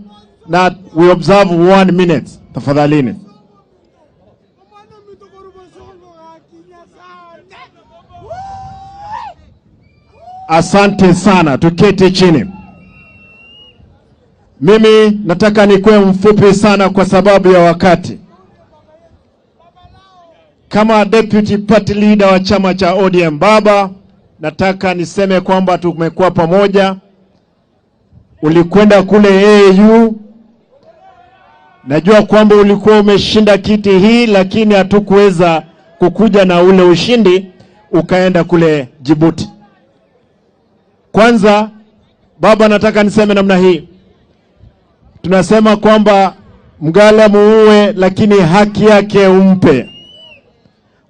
na we observe 1 minute. Tafadhalini. Asante sana, tuketi chini. Mimi nataka nikuwe mfupi sana kwa sababu ya wakati. Kama deputy party leader wa chama cha ODM baba, nataka niseme kwamba tumekuwa pamoja. Ulikwenda kule AU, najua kwamba ulikuwa umeshinda kiti hii, lakini hatukuweza kukuja na ule ushindi, ukaenda kule Djibouti. Kwanza baba, nataka niseme namna hii. Tunasema kwamba mgala muue, lakini haki yake umpe.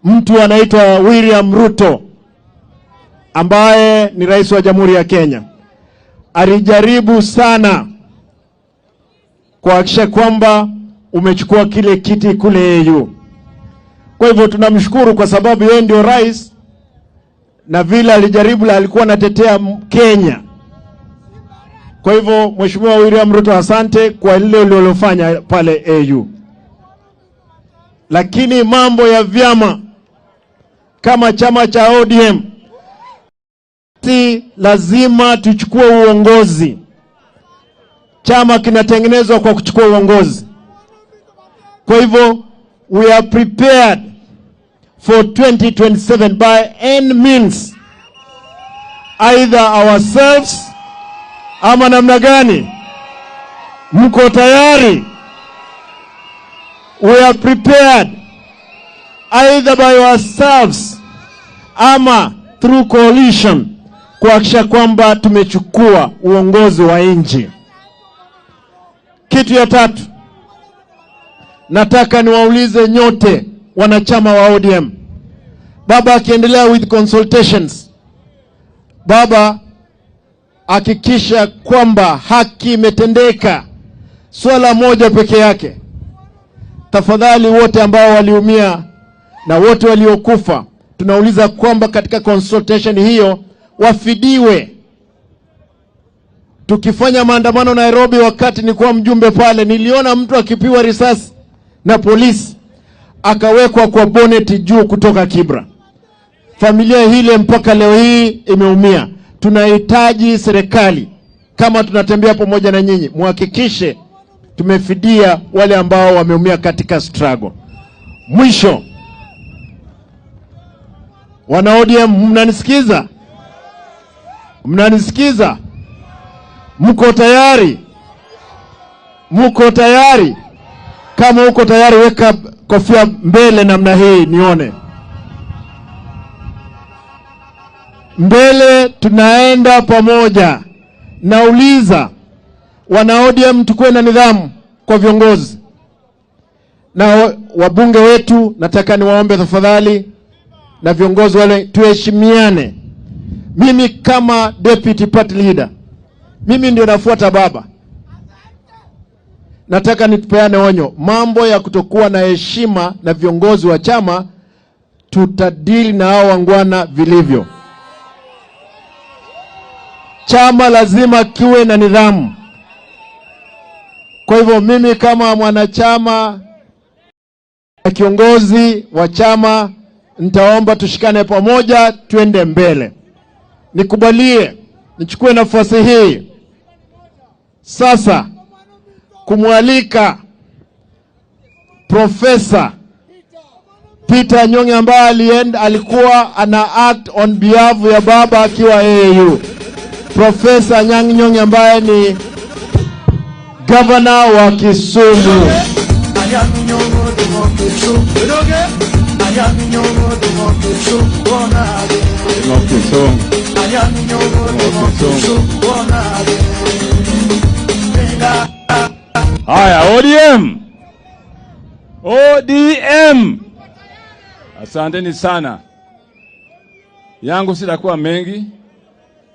Mtu anaitwa William Ruto ambaye ni rais wa Jamhuri ya Kenya alijaribu sana kuhakikisha kwamba umechukua kile kiti kule AU. Kwa hivyo tunamshukuru kwa sababu yeye ndio rais, na vile alijaribu alikuwa anatetea Kenya. Kwa hivyo Mheshimiwa William Ruto, asante kwa lile ulilofanya pale AU. Lakini mambo ya vyama kama chama cha ODM, si lazima tuchukue uongozi. Chama kinatengenezwa kwa kuchukua uongozi. Kwa hivyo we are prepared for 2027 by any means, either ourselves ama namna gani. Mko tayari? We are prepared either by ourselves ama through coalition kuhakikisha kwamba tumechukua uongozi wa nchi. Kitu ya tatu, nataka niwaulize nyote wanachama wa ODM. Baba akiendelea with consultations, baba hakikisha kwamba haki imetendeka.
Swala moja peke yake, tafadhali wote ambao waliumia na wote waliokufa, tunauliza kwamba katika consultation hiyo wafidiwe. Tukifanya maandamano Nairobi, wakati nilikuwa mjumbe pale, niliona mtu akipigwa risasi na polisi akawekwa kwa boneti juu kutoka Kibra. Familia hile mpaka leo hii imeumia. Tunahitaji serikali, kama tunatembea pamoja na nyinyi, muhakikishe tumefidia wale ambao wameumia katika struggle. Mwisho, wana ODM, mnanisikiza? Mnanisikiza? Mko tayari? Mko tayari? Kama uko tayari, weka kofia mbele namna hii nione. Mbele tunaenda pamoja. Nauliza wana ODM, tukue na nidhamu kwa viongozi na wabunge wetu. Nataka niwaombe tafadhali, na viongozi wale, tuheshimiane. Mimi kama deputy party leader, mimi ndio nafuata baba. Nataka nitupeane onyo, mambo ya kutokuwa na heshima na viongozi wa chama, tutadili na hao wangwana vilivyo. Chama lazima kiwe na nidhamu. Kwa hivyo mimi kama mwanachama na kiongozi wa chama, nitaomba tushikane pamoja, tuende mbele. Nikubalie nichukue nafasi hii sasa kumwalika Profesa Peter Nyong'e ambaye alikuwa ana act on behalf ya baba akiwa AU. Profesa Nyong'e ambaye ni governor wa Kisumu.
Haya, ODM. ODM. Asanteni sana. Yangu sitakuwa mengi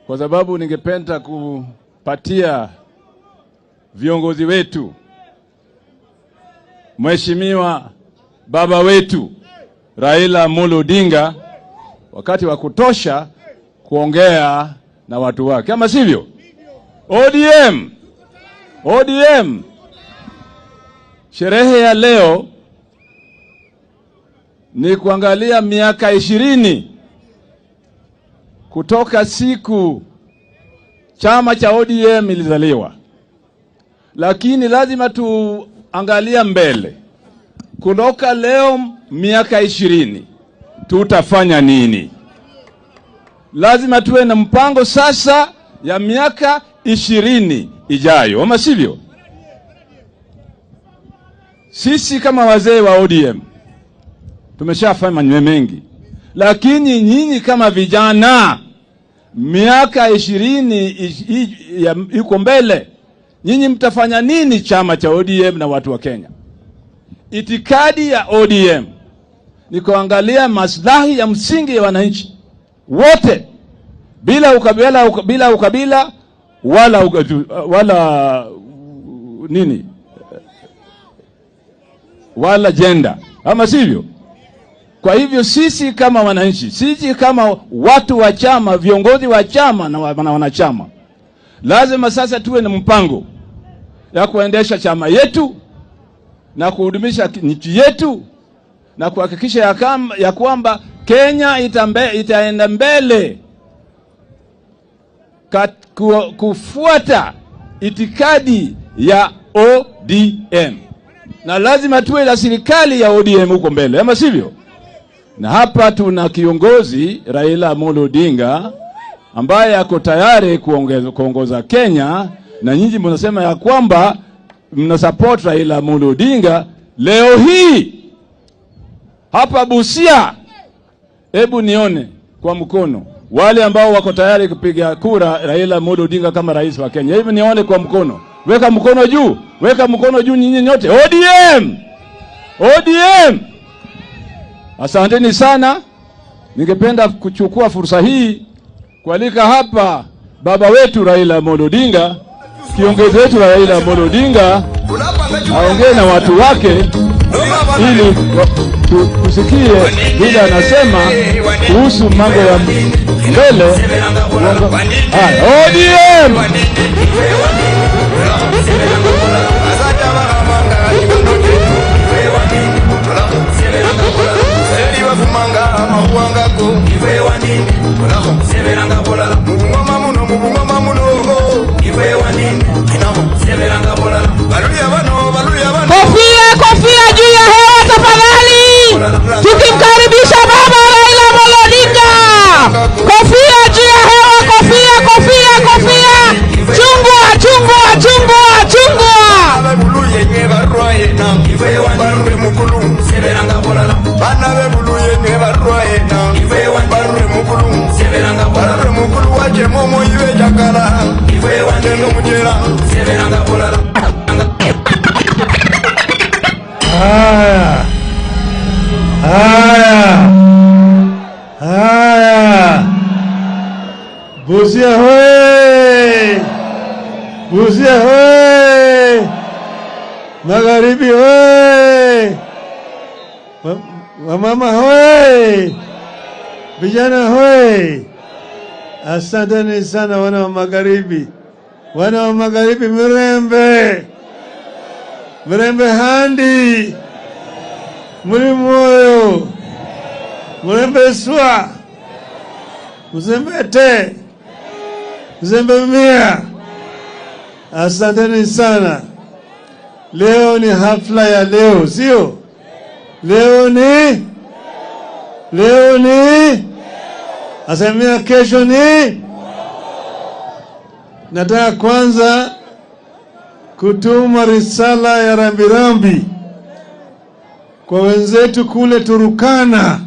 kwa sababu ningependa kupatia viongozi wetu, Mheshimiwa baba wetu Raila Amolo Odinga, wakati wa kutosha kuongea na watu wake, kama sivyo? ODM. ODM. Sherehe ya leo ni kuangalia miaka 20 kutoka siku chama cha ODM ilizaliwa. Lakini lazima tuangalia mbele. Kutoka leo miaka 20 tutafanya nini? Lazima tuwe na mpango sasa ya miaka 20 ijayo, ama sivyo? Sisi kama wazee wa ODM tumeshafanya mengi, lakini nyinyi kama vijana, miaka 20 iko mbele, nyinyi mtafanya nini chama cha ODM na watu wa Kenya? Itikadi ya ODM ni kuangalia maslahi ya msingi ya wananchi wote, bila ukabila, wala nini, wala gender, ama sivyo? Kwa hivyo sisi kama wananchi, sisi kama watu wa chama, viongozi wa chama na wanachama, lazima sasa tuwe na mpango ya kuendesha chama yetu na kuhudumisha nchi yetu na kuhakikisha ya kwamba Kenya itaenda mbele kufuata itikadi ya ODM. Na lazima tuwe na serikali ya ODM huko mbele, ama sivyo? Na hapa tuna kiongozi Raila Amolo Odinga ambaye ako tayari kuongoza Kenya, na nyinyi mnasema ya kwamba mna support Raila Amolo Odinga. Leo hii hapa Busia, hebu nione kwa mkono wale ambao wako tayari kupiga kura Raila Amolo Odinga kama rais wa Kenya. Hebu nione kwa mkono. Weka mkono juu. Weka mkono juu nyinyi nyote. ODM. ODM. Asanteni sana. Ningependa kuchukua fursa hii kualika hapa baba wetu Raila Amolo Odinga, kiongozi wetu Raila Amolo Odinga,
aongee na watu wake ili tusikie vile anasema kuhusu mambo ya mbele. ODM!
Kofia, kofia juu ya hewa tafadhali, tukimkaribisha Baba Raila Amolo Odinga. Kofia juu ya hewa, kofia, kofia, kofia. Chungwa, chungwa, chungwa, chungwa.
Haya, haya, haya. Busia hoye! Busia hoye! Magharibi hoye! Wamama hoye! Vijana hoye! Asanteni sana wana wa Magharibi. Wana wa Magharibi, mirembe. Mirembe handi. Muri moyo. Murembe swa. Mzembe te. Mzembe mia. Asanteni sana. Leo ni hafla ya leo, sio? Leo ni asemia, kesho ni. Nataka kwanza kutuma risala ya rambirambi kwa wenzetu kule Turukana.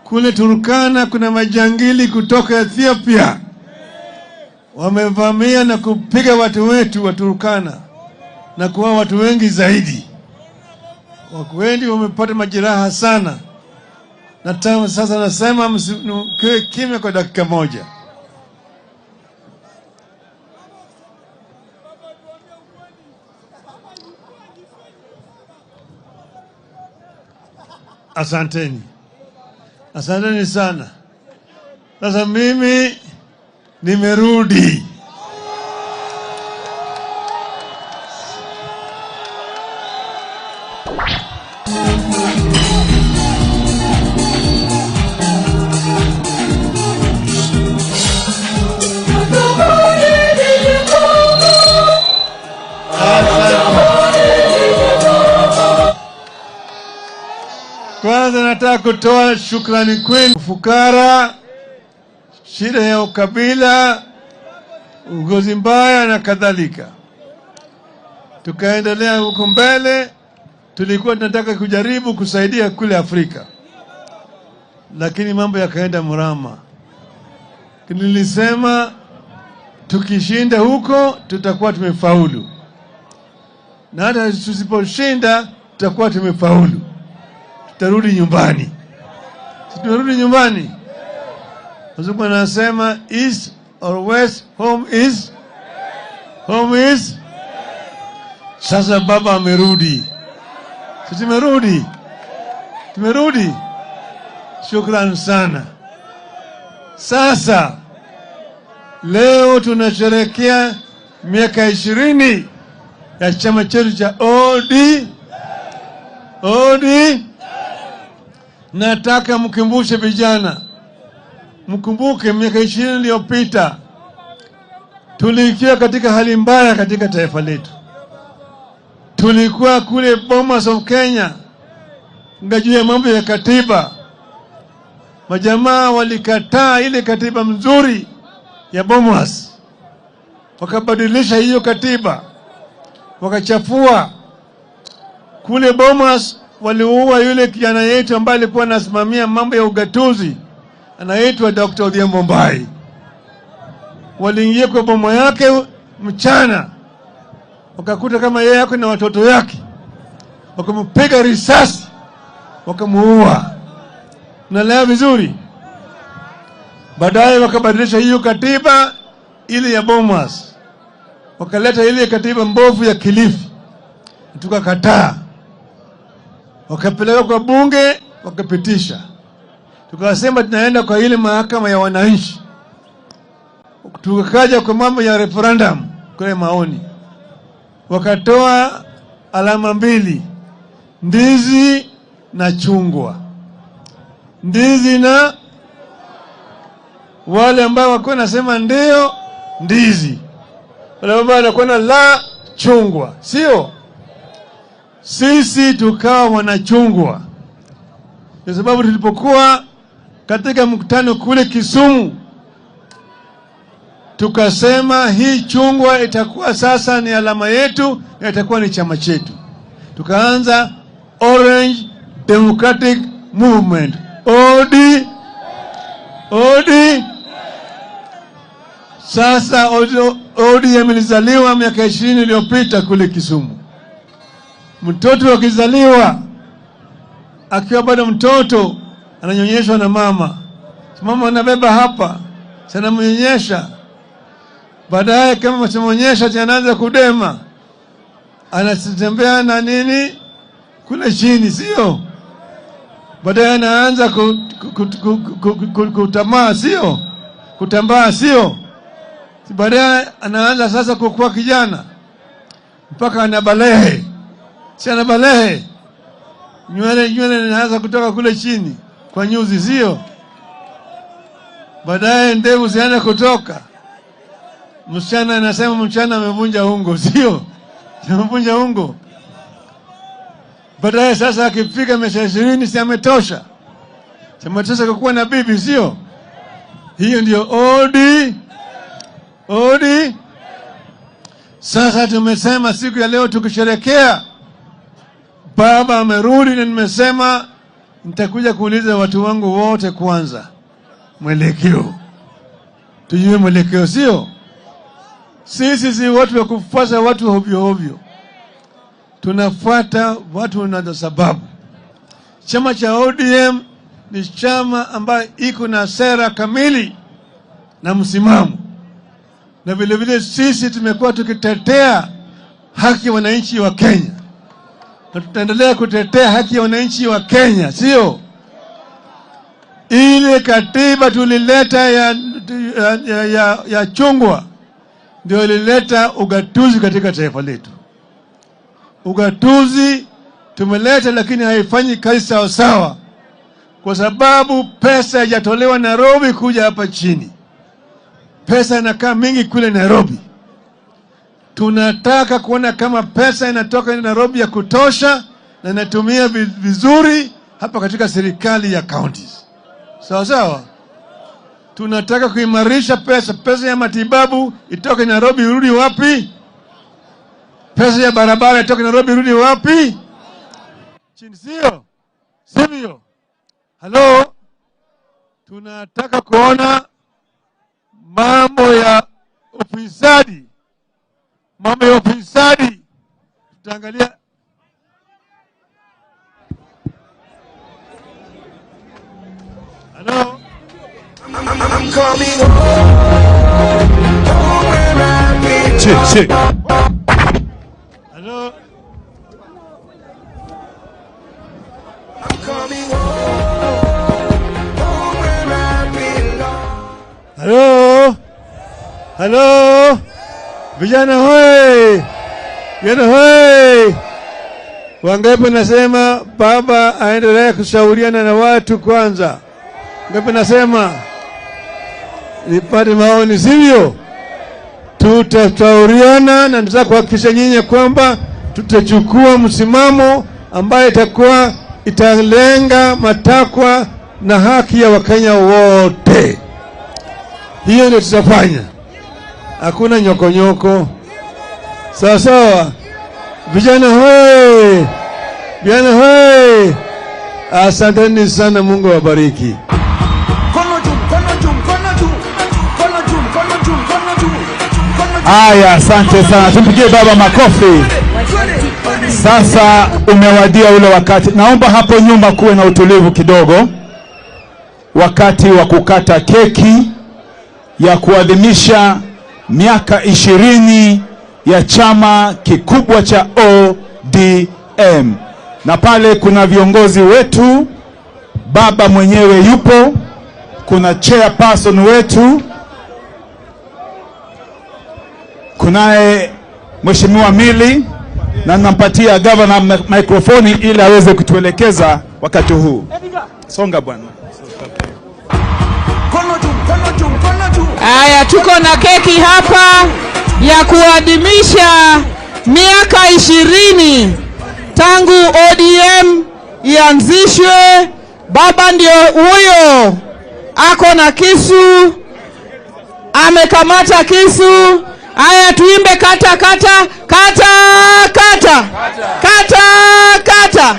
Kule Turukana kuna majangili kutoka Ethiopia wamevamia na kupiga watu wetu wa Turukana na kuua watu wengi zaidi. Watu wengi wamepata majeraha sana. Na sasa nasema msiwe kimya kwa dakika moja. Asanteni. Asanteni sana. Sasa mimi nimerudi. Kwanza nataka kutoa shukrani kwenu. Fukara, shida ya ukabila, ugozi mbaya na kadhalika. Tukaendelea huko mbele, tulikuwa tunataka kujaribu kusaidia kule Afrika, lakini mambo yakaenda mrama. Nilisema tukishinda huko tutakuwa tumefaulu, na hata tusiposhinda tutakuwa tumefaulu. Tutarudi nyumbani. Tutarudi nyumbani. Wazungu wanasema east or west, home is. Home is. Sasa baba amerudi. Sisi tumerudi. Tumerudi. Shukrani sana. Sasa leo tunasherehekea miaka 20 ya chama chetu cha OD. Nataka mkumbushe vijana, mkumbuke miaka 20 iliyopita tulikuwa katika hali mbaya katika taifa letu. Tulikuwa kule Bomas of Kenya ngajua ya mambo ya katiba. Majamaa walikataa ile katiba mzuri ya Bomas, wakabadilisha hiyo katiba, wakachafua. Kule Bomas waliua yule kijana yetu ambaye alikuwa anasimamia mambo ya ugatuzi, anaitwa Dr. Odhiambo Mbai. Waliingia kwa boma yake mchana, wakakuta kama yeye yako na watoto yake, wakampiga risasi, wakamuua. Naelewa vizuri. Baadaye wakabadilisha hiyo katiba ile ya Bomas,
Wakaleta ile katiba mbovu ya Kilifi, tukakataa. Wakapeleka kwa bunge, wakapitisha. Tukasema tunaenda kwa ile mahakama ya wananchi. Tukakaja kwa mambo ya referendum, kule maoni. Wakatoa alama mbili, ndizi na chungwa. Ndizi na wale ambao walikuwa nasema ndio ndizi, wale ambao walikuwa na la chungwa, sio? Sisi tukawa wanachungwa, kwa sababu tulipokuwa katika mkutano kule Kisumu tukasema hii chungwa itakuwa sasa ni alama yetu na itakuwa ni chama chetu. Tukaanza Orange Democratic Movement, OD. Sasa ODM ilizaliwa miaka 20 iliyopita kule Kisumu. Mtoto akizaliwa akiwa bado mtoto ananyonyeshwa na mama. Mama anabeba hapa, anamnyonyesha. Baadaye kama mtamonyesha anaanza kudema. Anatembea na nini kule chini, sio? Baadaye anaanza kutamaa, sio? Kutambaa, sio? Baadaye anaanza sasa kukua kijana mpaka anabalehe. Si anabalehe? Nywele inaanza kutoka kule chini kwa nyuzi, sio? Baadaye ndevu zinaanza kutoka. Msichana anasema mchana amevunja ungo, sio? Amevunja ungo. Baadaye sasa akifika miaka 20 si ametosha. Si ametosha kuwa na bibi, sio? Hiyo ndio OD. Sasa tumesema siku ya leo tukisherehekea baba amerudi, na nimesema nitakuja kuuliza watu wangu wote kwanza mwelekeo. Tujue mwelekeo, sio? Sisi si watu wa kufuata watu ovyo ovyo. Tunafuata watu na sababu. Chama cha ODM ni chama ambayo iko na sera kamili na msimamo. Na vile vile sisi tumekuwa tukitetea haki ya wananchi wa Kenya. Na tutaendelea kutetea haki ya wananchi wa Kenya, sio? Ile katiba tulileta ya chungwa ndio ilileta ugatuzi katika taifa letu. Ugatuzi tumeleta, lakini haifanyi kazi sawa sawa, kwa sababu pesa haijatolewa Nairobi kuja hapa chini. Pesa inakaa mingi kule Nairobi. Tunataka kuona kama pesa inatoka Nairobi ya kutosha na inatumia vizuri hapa katika serikali ya counties. Sawa sawa. Tunataka kuimarisha pesa. Pesa ya matibabu itoke Nairobi irudi wapi? Pesa ya barabara itoke Nairobi irudi wapi? Chini, sio? Sivyo? Hello? Tunataka kuona mambo ya ufisadi. Mambo ya ufisadi tutaangalia. Hello?
I'm coming home, home where I belong.
Check.
Hello?
I'm coming home, home where I belong.
Hello? Hello? Vijana hoi! Vijana hoi! Wangapi nasema baba aendelee kushauriana na watu kwanza? Wangapi nasema nipate maoni, sivyo? Tutashauriana na nataka kuhakikisha nyinyi kwamba tutachukua msimamo ambaye itakuwa italenga matakwa na haki ya Wakenya wote. Hiyo ndio tutafanya. Hakuna nyokonyoko. Sawa sawa. Vijana hoi! Vijana hoi! Asanteni sana, Mungu awabariki.
Haya, asante sana. Tumpigie baba makofi. Sasa umewadia ule wakati. Naomba hapo nyuma kuwe na utulivu kidogo. Wakati wa kukata keki ya kuadhimisha miaka 20 ya chama kikubwa cha ODM. Na pale kuna viongozi wetu, baba mwenyewe yupo, kuna chairperson wetu, kunaye Mheshimiwa Mili, na nampatia governor mikrofoni ili aweze kutuelekeza wakati huu. Songa bwana.
Haya, tuko na keki hapa ya kuadhimisha miaka 20 tangu ODM ianzishwe. Baba ndio huyo, ako na kisu, amekamata kisu. Haya, tuimbe kata kata kata kata kata kata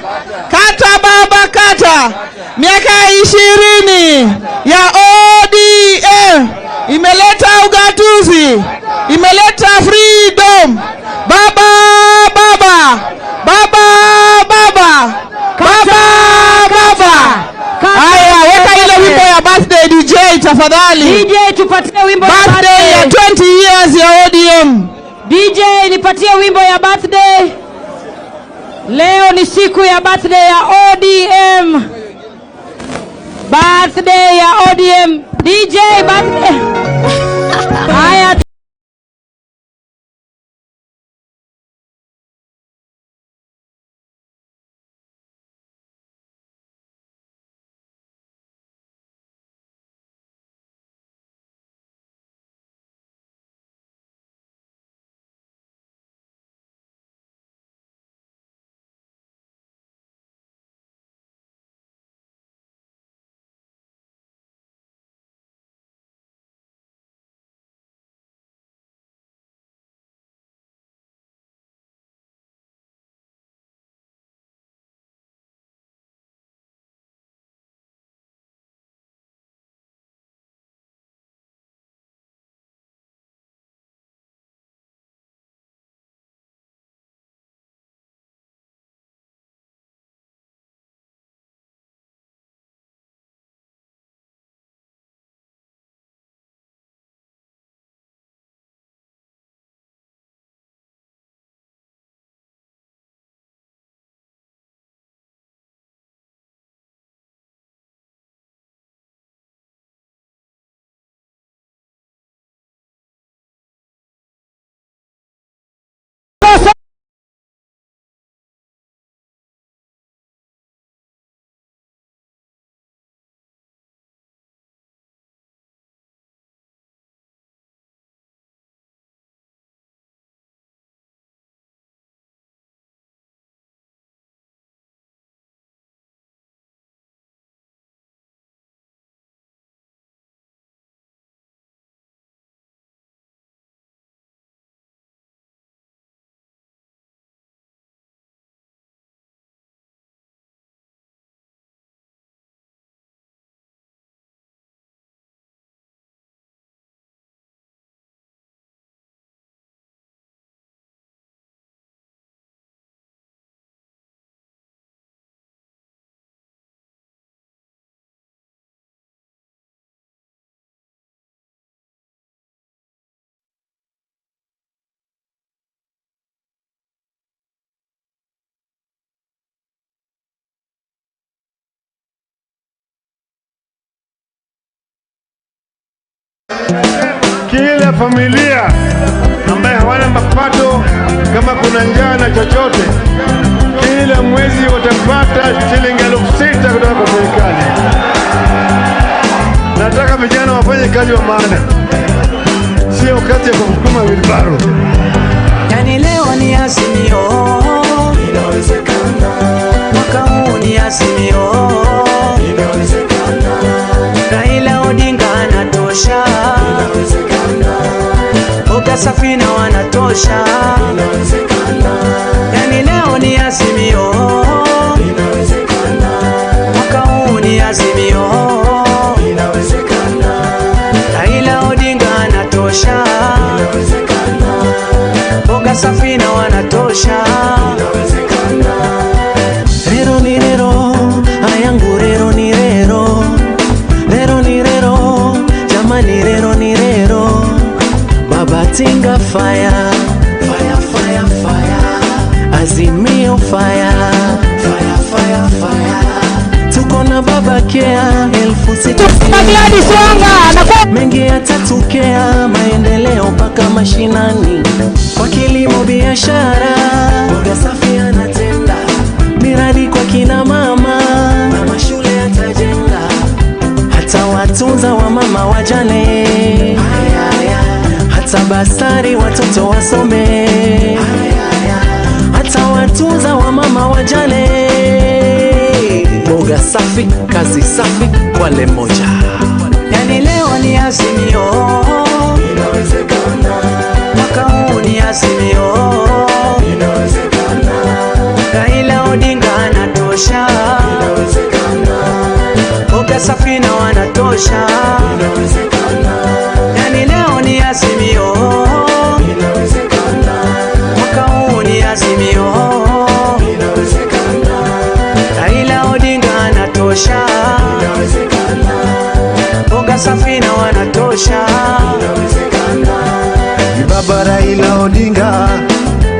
kata baba kata. Miaka 20 ya ODM imeleta ugatuzi, imeleta freedom. Baba baba baba baba baba baba. Haya, weka ile wimbo ya birthday DJ tafadhali.
DJ tupatie wimbo ya
birthday ya 20 years ya ODM.
DJ nipatie wimbo ya birthday. Leo ni siku ya birthday ya ODM. Birthday ya ODM. DJ birthday. Haya.
Kila familia ambaye hawana mapato, kama kuna njaa na chochote, kila mwezi watapata shilingi 6,000 kutoka kwa serikali. Nataka vijana wafanye kazi wa maana, sio kazi ya kusukuma wheelbarrow.
Yani leo ni Azimio, inawezekana. Mwaka huu ni Azimio, inawezekana. Raila Odinga anatosha, inawezekana. Boga Safina wanatosha, inawezekana. Yani leo ni Azimio, inawezekana. Mwaka huu ni Azimio, inawezekana. Raila Odinga anatosha, inawezekana. Boga Safina wanatosha, inawezekana. Rero ni rero, ayangu rero ni rero. Rero ni rero, jamani rero ni rero. Baba Tinga fire, fire. Azimio fire, fire, fire, fire. Tuko na baba kea 6,000.
Gladys Wanga
mengi yatatokea, maendeleo paka mashinani, kwa kilimo biashara, boga safi anatenda, miradi kwa kina mama na mashule atajenga, hata watunza wa mama wajane, hata basari watoto wasome, hata watunza wa mama wajane. Boga safi, kazi safi, Kwale moja. Yani leo ni Azimio, inawezekana. Mwaka huu ni Azimio, inawezekana. Raila Odinga anatosha, inawezekana. Boga safi na wanatosha, inawezekana. Yani leo ni Azimio, inawezekana. Mwaka huu ni Azimio, inawezekana. Raila Odinga anatosha, inawezekana. Boga safi na wanatosha, inawezekana.
Ni Baba Raila Odinga,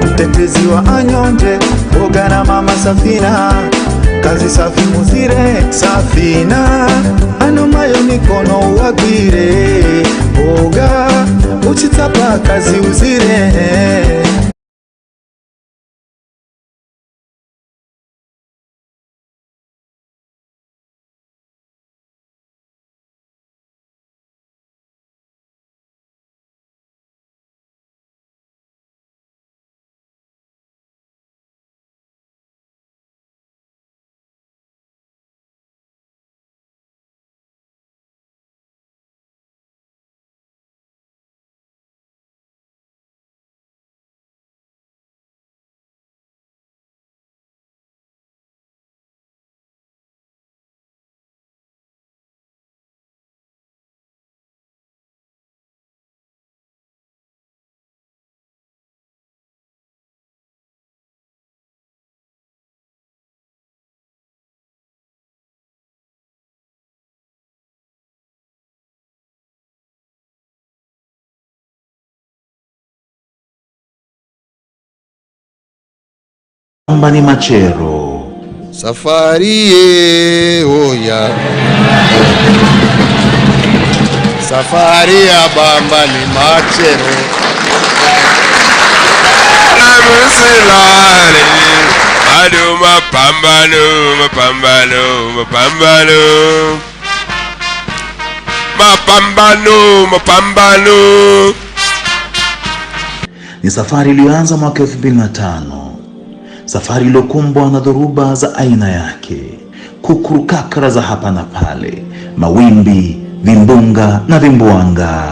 mtetezi wa anyonje, boga na mama Safina, kazi safi muzire Safina, anomayo mikono uwagwire, boga uchitapa kazi uzire.
Ni Machero.
Safari ye oya, safari ya Bamba ni Machero.
Msilale bado mapambano, mapambano, mapambano, mapambano, mapambano.
Ni safari iliyoanza mwaka 2005. Safari iliyokumbwa na dhoruba za aina yake, kukurukakara za hapa na pale, mawimbi, vimbunga na vimbwanga.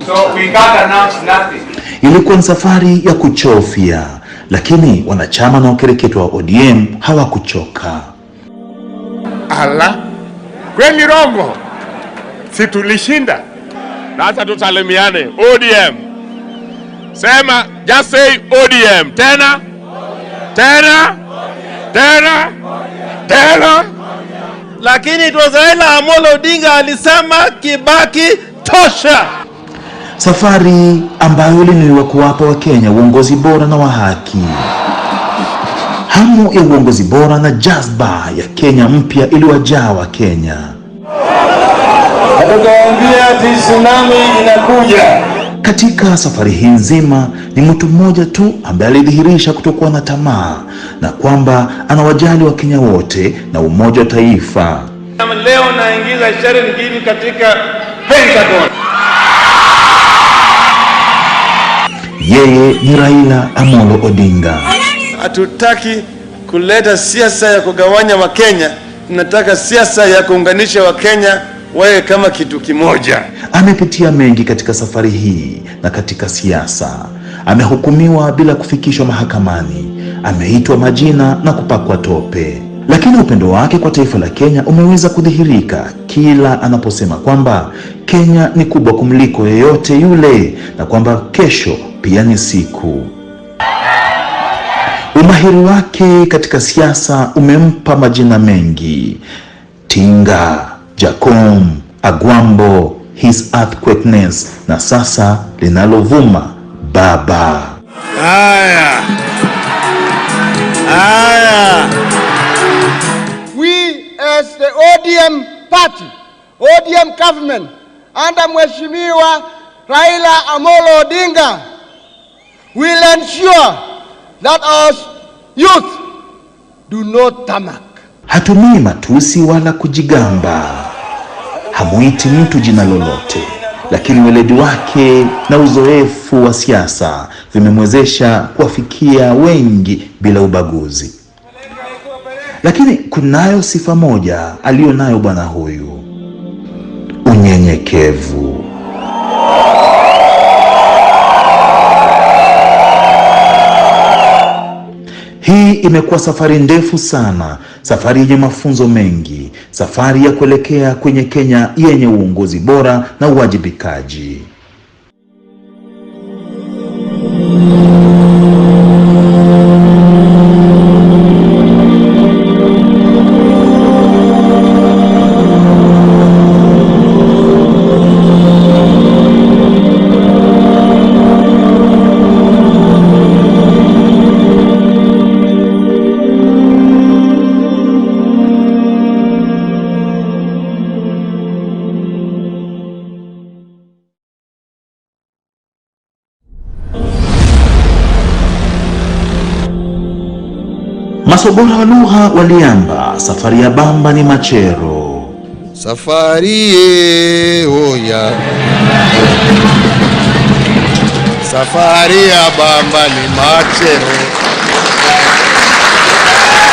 So we can't announce nothing.
Ilikuwa ni safari ya kuchofia, lakini wanachama na wakereketwa wa ODM hawakuchoka.
Ala, kweli rongo, si tulishinda.
Sasa tusalimiane ODM. Sema, just say ODM. Tena, tena, tena, tena.
Lakini it was Raila Amolo Odinga alisema Kibaki tosha.
Safari ambayo ilinuiwa kuwapa Wakenya uongozi bora na wa haki. Hamu ya uongozi bora na jazba ya Kenya mpya iliwajaa Wakenya.
Hatukaambia ati tsunami inakuja.
Katika safari hii nzima ni mtu mmoja tu ambaye alidhihirisha kutokuwa na tamaa na kwamba anawajali Wakenya wote na umoja wa taifa.
Leo naingiza Sharon Gini katika Pentagon.
Yeye ni Raila Amolo Odinga.
Hatutaki kuleta siasa ya kugawanya Wakenya, tunataka siasa ya kuunganisha Wakenya wawe kama kitu kimoja.
Amepitia mengi katika safari hii na katika siasa. Amehukumiwa bila kufikishwa mahakamani, ameitwa majina na kupakwa tope. Lakini upendo wake kwa taifa la Kenya umeweza kudhihirika kila anaposema kwamba Kenya ni kubwa kumliko yeyote yule na kwamba kesho pia ni siku. Umahiri wake katika siasa umempa majina mengi: Tinga, Jacom, Agwambo, His Earthquakeness na sasa linalovuma Baba.
Haya. Haya.
We as the ODM party, ODM government, under Mheshimiwa Raila Amolo Odinga, will ensure that our youth do not tarmac.
Hatumii matusi wala kujigamba, hamuiti mtu jina lolote, lakini weledi wake na uzoefu wa siasa vimemwezesha kuwafikia wengi bila ubaguzi. Lakini kunayo sifa moja aliyo nayo bwana huyu: unyenyekevu. Hii imekuwa safari ndefu sana, safari yenye mafunzo mengi, safari ya kuelekea kwenye Kenya yenye uongozi bora na uwajibikaji. Masogora wa lugha waliamba, safari ya Bamba ni machero.
Safari ye, oya. Safari ya Bamba ni machero.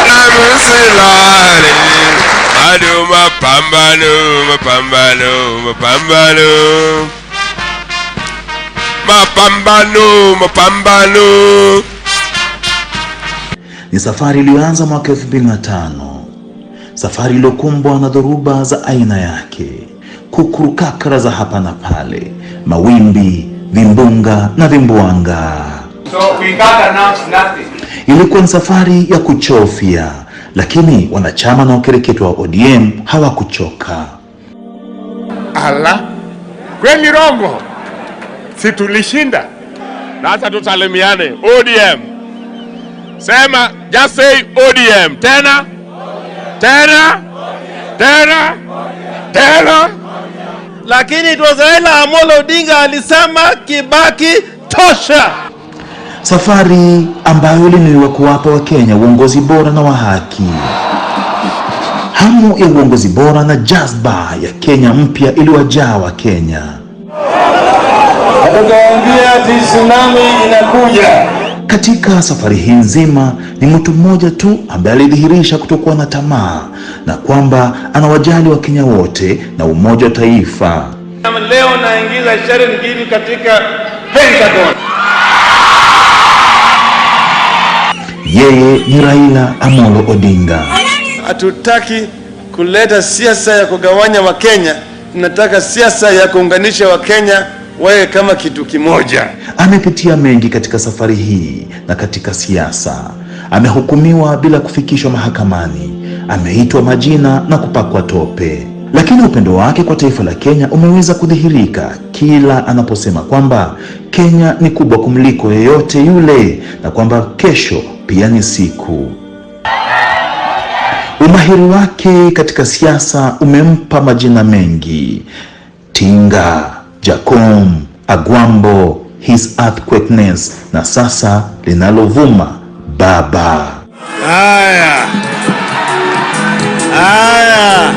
Namusilale, bado mapambano, mapambano, mapambano. Mapambano, mapambano.
Ni safari iliyoanza mwaka 2005, safari iliyokumbwa na dhoruba za aina yake, kukurukakara za hapa na pale, mawimbi, vimbunga na vimbwanga.
So we can't announce nothing.
Ilikuwa ni safari ya kuchofya, lakini wanachama na wakereketwa wa ODM hawakuchoka.
Ala, kweli rongo, si tulishinda. Sasa tusalimiane. ODM. Sema, just say ODM. Tena, tena, tena, tena.
Lakini it was Raila Amolo Odinga alisema Kibaki tosha.
Safari ambayo ilinuiwa kuwapa Wakenya uongozi bora na wa haki. Hamu ya uongozi bora na jazba ya Kenya mpya iliwajaa Wakenya.
Tukawaambia ati tsunami inakuja.
Katika safari hii nzima ni mtu mmoja tu ambaye alidhihirisha kutokuwa na tamaa na kwamba anawajali Wakenya wote na umoja wa taifa.
Leo naingiza Sharon Gini katika Pentagon.
Yeye ni Raila Amolo Odinga.
Hatutaki kuleta siasa ya kugawanya Wakenya, tunataka siasa ya kuunganisha Wakenya wawe kama kitu kimoja.
Amepitia mengi katika safari hii na katika siasa. Amehukumiwa bila kufikishwa mahakamani, ameitwa majina na kupakwa tope. Lakini upendo wake kwa taifa la Kenya umeweza kudhihirika kila anaposema kwamba Kenya ni kubwa kumliko yeyote yule na kwamba kesho pia ni siku. Umahiri wake katika siasa umempa majina mengi: Tinga, Jacom, Agwambo, His Earthquakeness na sasa linalovuma Baba.
Haya. Haya.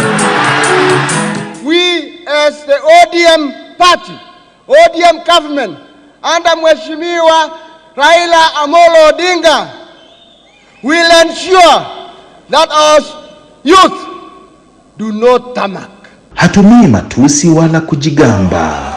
We as the ODM party, ODM government, under Mheshimiwa Raila Amolo Odinga, will ensure that our youth do not tarmac.
Hatumii matusi wala kujigamba.